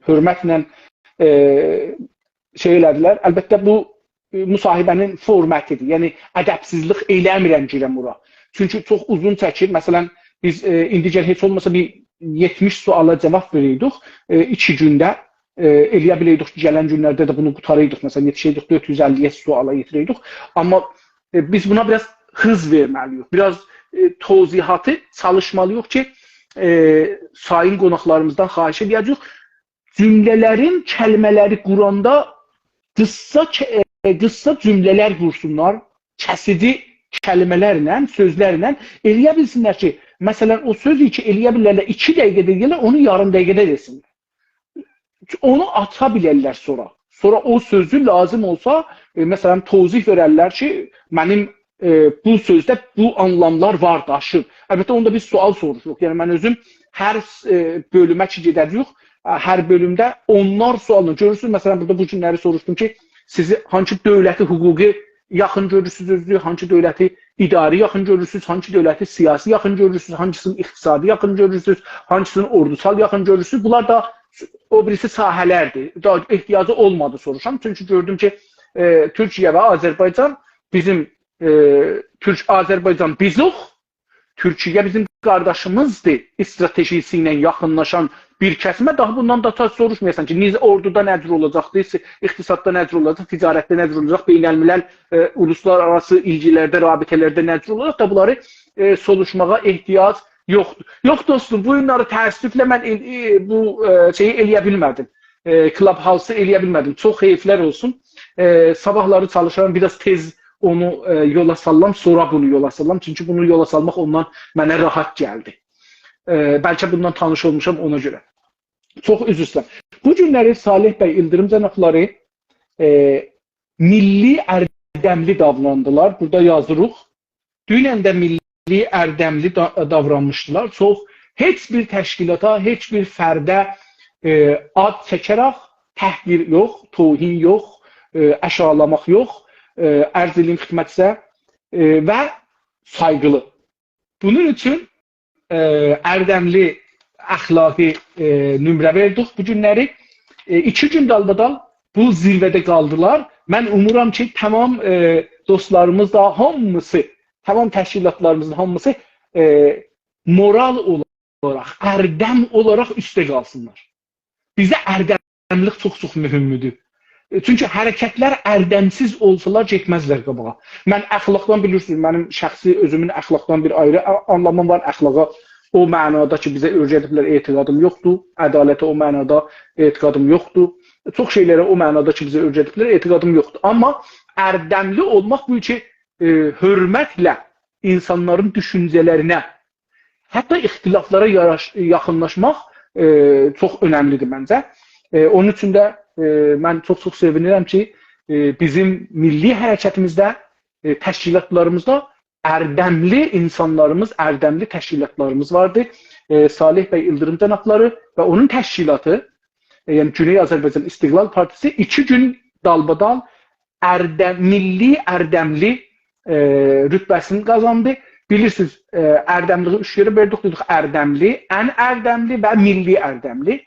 حؤرمتله، ائ، شئی ائله‌دیلر. البته، بو، ائ، مصاحبه‌نین فورماتیدیر. یعنی، ادبسیزلیک ائله‌میرم گیرم اورا. چونکی چوخ اوزون چکیر. مثلا، بیز، ائ، ایندی گل هئچ اولماسا بیر یئتمیش سؤالا جاواب وئره‌یدیک، ائ، ایکی گونده، ائ، ائله‌یه بیله‌یدیک کی، گلن گونلرده ده بونو قوتارایدیق. مثلا، یئتیشه‌یدیک دؤرد یوز اللی‌یه سؤالا یئتیره‌یدیک. آمما، ائ، بیز بونا بیر آز هیز وئرمه‌لی‌ییک. بیر آز، ائ، توضیحاتی چالیشمالی‌ییق کی، ائ، سایین قوناقلاریمیزدان خواهش ائده‌جه‌ییک. جمله‌لرین، کلمه‌لری قوراندا قیسا ک-، ائ، قیسا جمله‌لر قورسونلار، کسیجی کلمه‌لرله، سؤزلرله ائله‌یه بیلسینلر کی، مثلا، او سؤزو کی، ائله‌یه بیلرلر ایکی دقیقه‌ده دئیه‌لر، اونو یاریم دقیقه‌ده دئسینلر. اونو آچا بیلرلر سونرا. سونرا او سؤزو لازیم اولسا، ائ، مثلا، توضیح وئررلر کی، منیم، ائ، بو سؤزده بو آنلاملار وار، داشیر. البته، اوندا بیز سؤال سوروشوروق. یعنی، من اؤزوم هر، ائ، بؤلومه کی گئده‌جه‌ییک، ائ، هر بؤلومده اونلار سؤاللا. گؤرورسونوز، مثلا، بورادا بو گونلری سوروشدوم کی، سیزی هانسی دؤولتی حقوقی یاخین گؤرورسونوز، اؤزونوزو هانسی دؤولتی اداری یاخین گؤرورسونوز، هانسی دؤولتی سیاسی یاخین گؤرورسونوز، هانسی‌سینی اقتصادی یاخین گؤرورسونوز، هانسی‌سینی اوردوسال یاخین گؤرورسونوز. بونلار دا او بیریسی ساحه‌لردیر. دا احتیاجی اولمادی سوروشام. چونکی گؤردوم کی، ائ، تورکیه و آذربایجان بیزیم، ائ، تورک، آذربایجان بیزوخ، تورکیه بیزیم قارداشیمیزدیر استراتژیسی ایله یاخینلاشان بیر کسیمه داها بوندان دا تا سوروشمایاسان کی، نیز-، اوردودا نه جور اولاجاقدیر، سی-، اقتصاددا نه جور اولاجاق، تجارتده نه جور اولاجاق، بین‌الملل، ائ، اولوسلارآراسی ایلگیلرده، رابطه‌لرده نه جور اولاجاق دا بونلاری، ائ، سوروشماغا احتیاج یوخدور. یوخ، دوستوم، بو گونلری تأسفله من ائل-، ائ، بو، ائ، شئیی ائله‌یه بیلمه‌دیم. ائ، Clubhouse-ی ائله‌یه بیلمه‌دیم. چوخ حئیفلر اولسون. ائ، صاباحلاری چالیشارام، بیر آز تئز اونو، ائ، یولا ساللام، سونرا بونو یولا ساللام. چونکی بونو یولا سالماق اوندان منه راحت گلدی. ائ، بلکه بوندان تانیش اولموشام، اونا گؤره. چوخ عذر ایسته‌ییرم. بو گونلری صالح بی ایلدیریم جنابلاری، ائ، میللی اردملی داوراندیلار. بورادا یازیریق. دونن ده میللی اردملی دا-، داورانمیشدیلار. چوخ، هئچ بیر تشکیلاتا، هئچ بیر فرده، ائ، آد چکه‌رک تحقیر یوخ، توهین یوخ، ائ، آشاغیلاماق یوخ، ائ، عرض ائله‌ییم خدمتیزه، ائ، و سایغیلی. بونون اوچون، ائ، اردملی، اخلاقی، ائ، نمره وئردیک بو گونلری. ائ، ایکی گون دالبادال بو زیروه‌ده قالدیلار. من اومورام کی، تمام، ائ، دوستلاریمیز دا هامیسی، تمام تشکیلاتلاریمیزین هامیسی، ائ، مورال اولاراق، اردم اولاراق اوسته قالسینلار. بیزده اردملیک چوخ-چوخ مهمدور. ائ، چونکی حرکتلر اردمسیز اولسالار، گئتمزلر قاباغا. من اخلاقدان، بیلیرسینیز، منیم شخصی اؤزومون اخلاقدان بیر آیری آ-، آنلامیم وار. اخلاقا او معنادا کی، بیزه اؤیره‌دیبلر، اعتقادیم یوخدور. عدالته او معنادا اعتقادیم یوخدور. چوخ شئیلره او معنادا کی، بیزه اؤیره‌دیبلر، اعتقادیم یوخدور. آمما اردملی اولماق بو کی، ائ، حؤرمتله اینسانلارین دوشونجه‌لرینه، حتی اختلافلارا یاراش-، یاخینلاشماق، ائ، چوخ اؤنملیدیر منجه. ائ، اونون اوچون ده، ائ، من چوخ-چوخ سئوینیرم کی، ائ، بیزیم میللی حرکتیمیزده، ائ، تشکیلاتلاریمیزدا اردملی اینسانلاریمیز، اردملی تشکیلاتلاریمیز واردیر. ائ، صالح بی ایلدیریم جنابلاری و اونون تشکیلاتی، ائ، یعنی گونئی آذربایجان استقلال پارتیسی ایکی گون دالبادال اردم-، میللی اردملی، ائ، رتبه‌سینی قازاندی. بیلیرسینیز، ائ، اردملیگی اوچ یئره بؤلدوک، دئدیک اردملی، ان اردملی و میللی اردملی.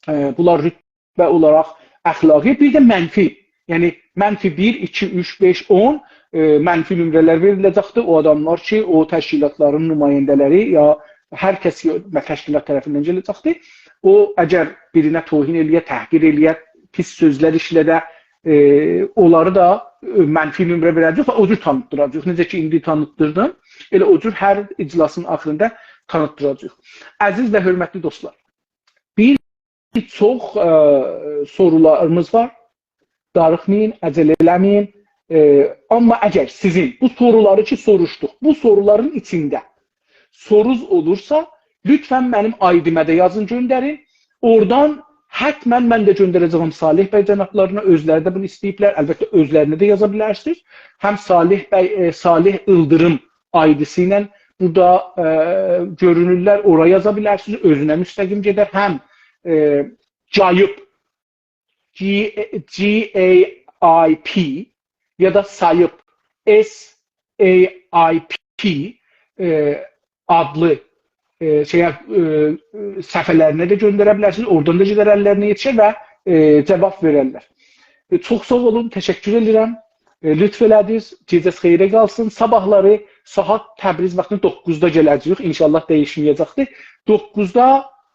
ائ، بونلار رتبه اولاراق اخلاقی، بیر ده منفی. یعنی، منفی بیر، ایکی، اوچ، بئش، اون، ائ، منفی نمره‌لر وئریله‌جکدیر. او آداملار کی، او تشکیلاتلارین نماینده‌لری یا هر کس کی، تشکیلات طرفیندن گله‌جکدیر. او، اگر بیرینه توهین ائله‌یه، تحقیر ائله‌یه، پیس سؤزلر ایشلده، ائ، اونلاری دا، ائ، منفی نمره وئره‌جه‌ییک و او جور تانیتدیراجاغیق. نئجه کی، ایندی تانیتدیردیم، ائله او جور هر اجلاسین آخیریندا تانیتدیراجاغیق. عزیز و حؤرمتلی دوستلار، بیر چوخ، ائ، سورولاریمیز وار. داریخمایین، عجله ائله‌مه‌یین. ائ، آمما اگر سیزین بو سورولاری کی سوروشدوق، بو سورولارین ایچینده سورونوز اولورسا، لطفا منیم آی‌دی‌مه ده یازین، گؤندرین. اورادان حتما من ده گؤندره‌جه‌یم صالح بی جنابلارینا، اؤزلری ده بونو ایسته‌ییبلر. البته، اؤزلرینه ده یازا بیلرسینیز. هم صالح بی، ائ، صالح ایلدیریم آی‌دی‌سی ایله بورادا، ائ، گؤرونورلر، اورا یازا بیلرسینیز، اؤزونه مستقیم گئدر. هم، ائ، گاییب، G A, G A I P، یا دا ساییب، S A I P، ائ، آدلی، ائ، شئیه، ائ، صفحه‌لرینه ده گؤندره بیلرسینیز. اورادان دا گئدر اللرینه یئتیشر و، ائ، جاواب وئررلر. ائ، چوخ ساغ اولون، تشکر ائدیرم. ائ، لطف ائله‌دینیز. گئجه‌ز خئیره قالسین. صاباحلاری ساعات تبریز واختی دوققوزدا گله‌جه‌ییک. ان‌شاءالله دییشمه‌یه‌جکدیر. دوققوزدا،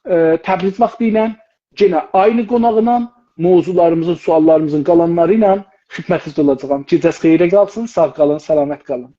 ائ، تبریز واختی ایله یئنه عینی قوناقلا، موضوعلاریمیزین، سؤاللاریمیزین قالانلاری ایله خدمتینیزده اولاجاغام. گئجه‌ز خئیره قالسین، ساغ قالین، سلامت قالین.